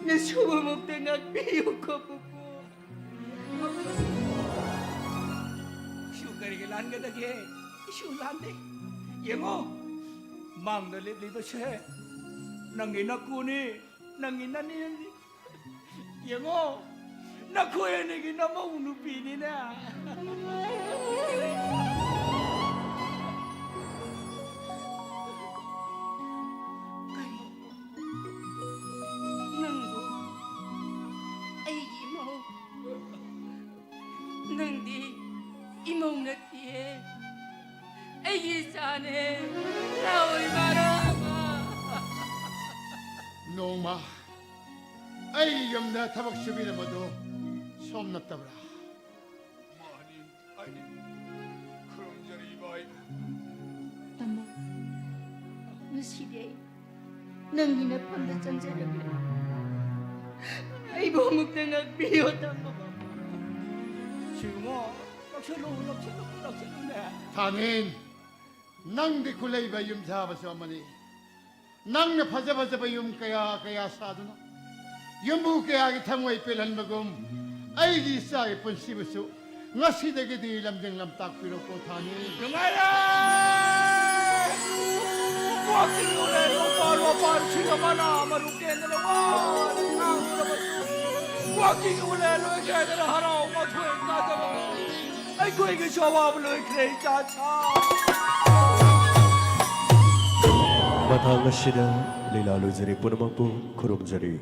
ꯅꯁꯨꯕꯨ ꯑꯃꯨꯛꯇ ꯉꯥꯛꯄꯤꯌꯨꯀꯣ, ꯄꯨꯄꯨ꯫ ꯏꯁꯨ ꯀꯔꯤꯒꯤ ꯂꯥꯟꯒꯗꯒꯦ? ꯏꯁꯨ ꯂꯥꯟꯗꯦ꯫ ꯌꯦꯡꯉꯣ, ꯃꯥꯡꯗ ꯂꯦꯞꯂꯤꯕꯁꯦ ꯅꯪꯒꯤ ꯅꯀꯨꯅꯤ, ꯅꯪꯒꯤ ꯅꯅꯦꯅꯤ꯫ ꯌꯦꯡꯉꯣ, ꯅꯈꯣꯏ ꯑꯅꯤꯒꯤ ꯅꯃꯧ ꯅꯨꯄꯤꯅꯤꯅꯦ꯫ ꯀꯔꯤ? ꯅꯪꯕꯨ ꯑꯩꯒꯤ ꯏꯃꯧ? ꯅꯪꯗꯤ ꯏꯃꯧ ꯅꯠꯇꯤꯌꯦ, ꯑꯩꯒꯤ ꯏꯆꯥꯅꯦ꯫ ꯂꯥꯛꯑꯣ, ꯏꯃꯥ, ꯂꯥꯛꯑꯣ꯫ ꯅꯣꯡꯃ ꯑꯩ ꯌꯨꯝꯗ ꯊꯕꯛ ꯁꯨꯕꯤꯔꯝꯕꯗꯨ ꯁꯣꯝ ꯅꯠꯇꯕ꯭ꯔꯥ? ꯃꯥꯅꯤ, ꯑꯩꯅꯤ꯫ ꯈꯨꯔꯨꯝꯖꯔꯤ, ꯏꯕꯥꯏ꯫ ꯇꯥꯃꯣ, ꯉꯁꯤꯗꯤ ꯑꯩ ꯅꯪꯒꯤ ꯅꯐꯝꯗ ꯆꯪꯖꯔꯒꯦ꯫ ꯑꯩꯕꯨ ꯑꯃꯨꯛꯇ ꯉꯥꯛꯄꯤꯌꯣ, ꯇꯥꯃꯣ꯫ ꯁꯤꯒꯨꯝꯕ ꯂꯧꯁꯤꯜꯂꯨ, ꯂꯧꯁꯤꯜꯂꯨ, ꯂꯧꯁꯤꯜꯂꯨꯅꯦ꯫ ꯊꯥꯅꯤꯟ, ꯅꯪꯗꯤ ꯈꯨꯂꯩꯕ ꯌꯨꯝ ꯁꯥꯕꯁꯨ ꯑꯃꯅꯤ꯫ ꯅꯪꯅ ꯐꯖ ꯐꯖꯕ ꯌꯨꯝ ꯀꯌꯥ ꯀꯌꯥ ꯁꯥꯗꯨꯅ ꯌꯨꯝꯕꯨ ꯀꯌꯥꯒꯤ ꯊꯃꯣꯏ ꯄꯦꯜꯍꯟꯕꯒꯨꯝ, ꯑꯩꯒꯤ ꯏꯆꯥꯒꯤ ꯄꯨꯟꯁꯤꯕꯨꯁꯨ ꯉꯁꯤꯗꯒꯤꯗꯤ ꯂꯝꯖꯤꯡ ꯂꯝꯇꯥꯛꯄꯤꯔꯣꯀꯣ, ꯊꯥꯅꯤ꯫ ꯅꯨꯡꯉꯥꯏꯔꯦ! ꯋꯥꯀꯤꯡ ꯎꯔꯦ, ꯅꯨꯄꯥ ꯅꯨꯄꯥ ꯁꯤꯡ ꯑꯃꯅ ꯑꯃ ꯀꯦꯟꯗꯅ ꯋꯥꯅ ꯉꯥꯡꯂꯕꯁꯨ, ꯋꯥꯀꯤꯡ ꯎꯂꯦ ꯂꯣꯏꯈ꯭ꯔꯦꯗꯅ ꯍꯔꯥꯎ ꯃꯊꯣꯏ ꯀꯥꯗꯕ꯫ ꯑꯩꯈꯣꯏꯒꯤꯁꯨ ꯑꯋꯥꯕ ꯂꯣꯏꯈ꯭ꯔꯦ, ꯏꯆꯥ ꯁꯥ꯫ ꯃꯇꯥꯡ ꯑꯁꯤꯗ ꯂꯤꯂꯥ ꯂꯣꯏꯖꯔꯦ, ꯄꯨꯝꯅꯃꯛꯄꯨ ꯈꯨꯔꯨꯝꯖꯔꯤ꯫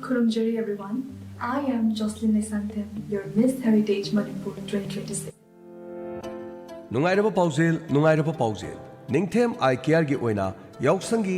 Khurumjari everyone, I am Jocelyn Naisangthem, your Miss Heritage Manipur twenty twenty-six. ꯅꯨꯡꯉꯥꯏꯔꯕ ꯄꯥꯎꯖꯦꯜ, ꯅꯨꯡꯉꯥꯏꯔꯕ ꯄꯥꯎꯖꯦꯜ꯫ ꯅꯤꯡꯊꯦꯝ ꯑꯥꯏ ꯀꯦꯌꯔꯒꯤ ꯑꯣꯏꯅ ꯌꯥꯎꯁꯪꯒꯤ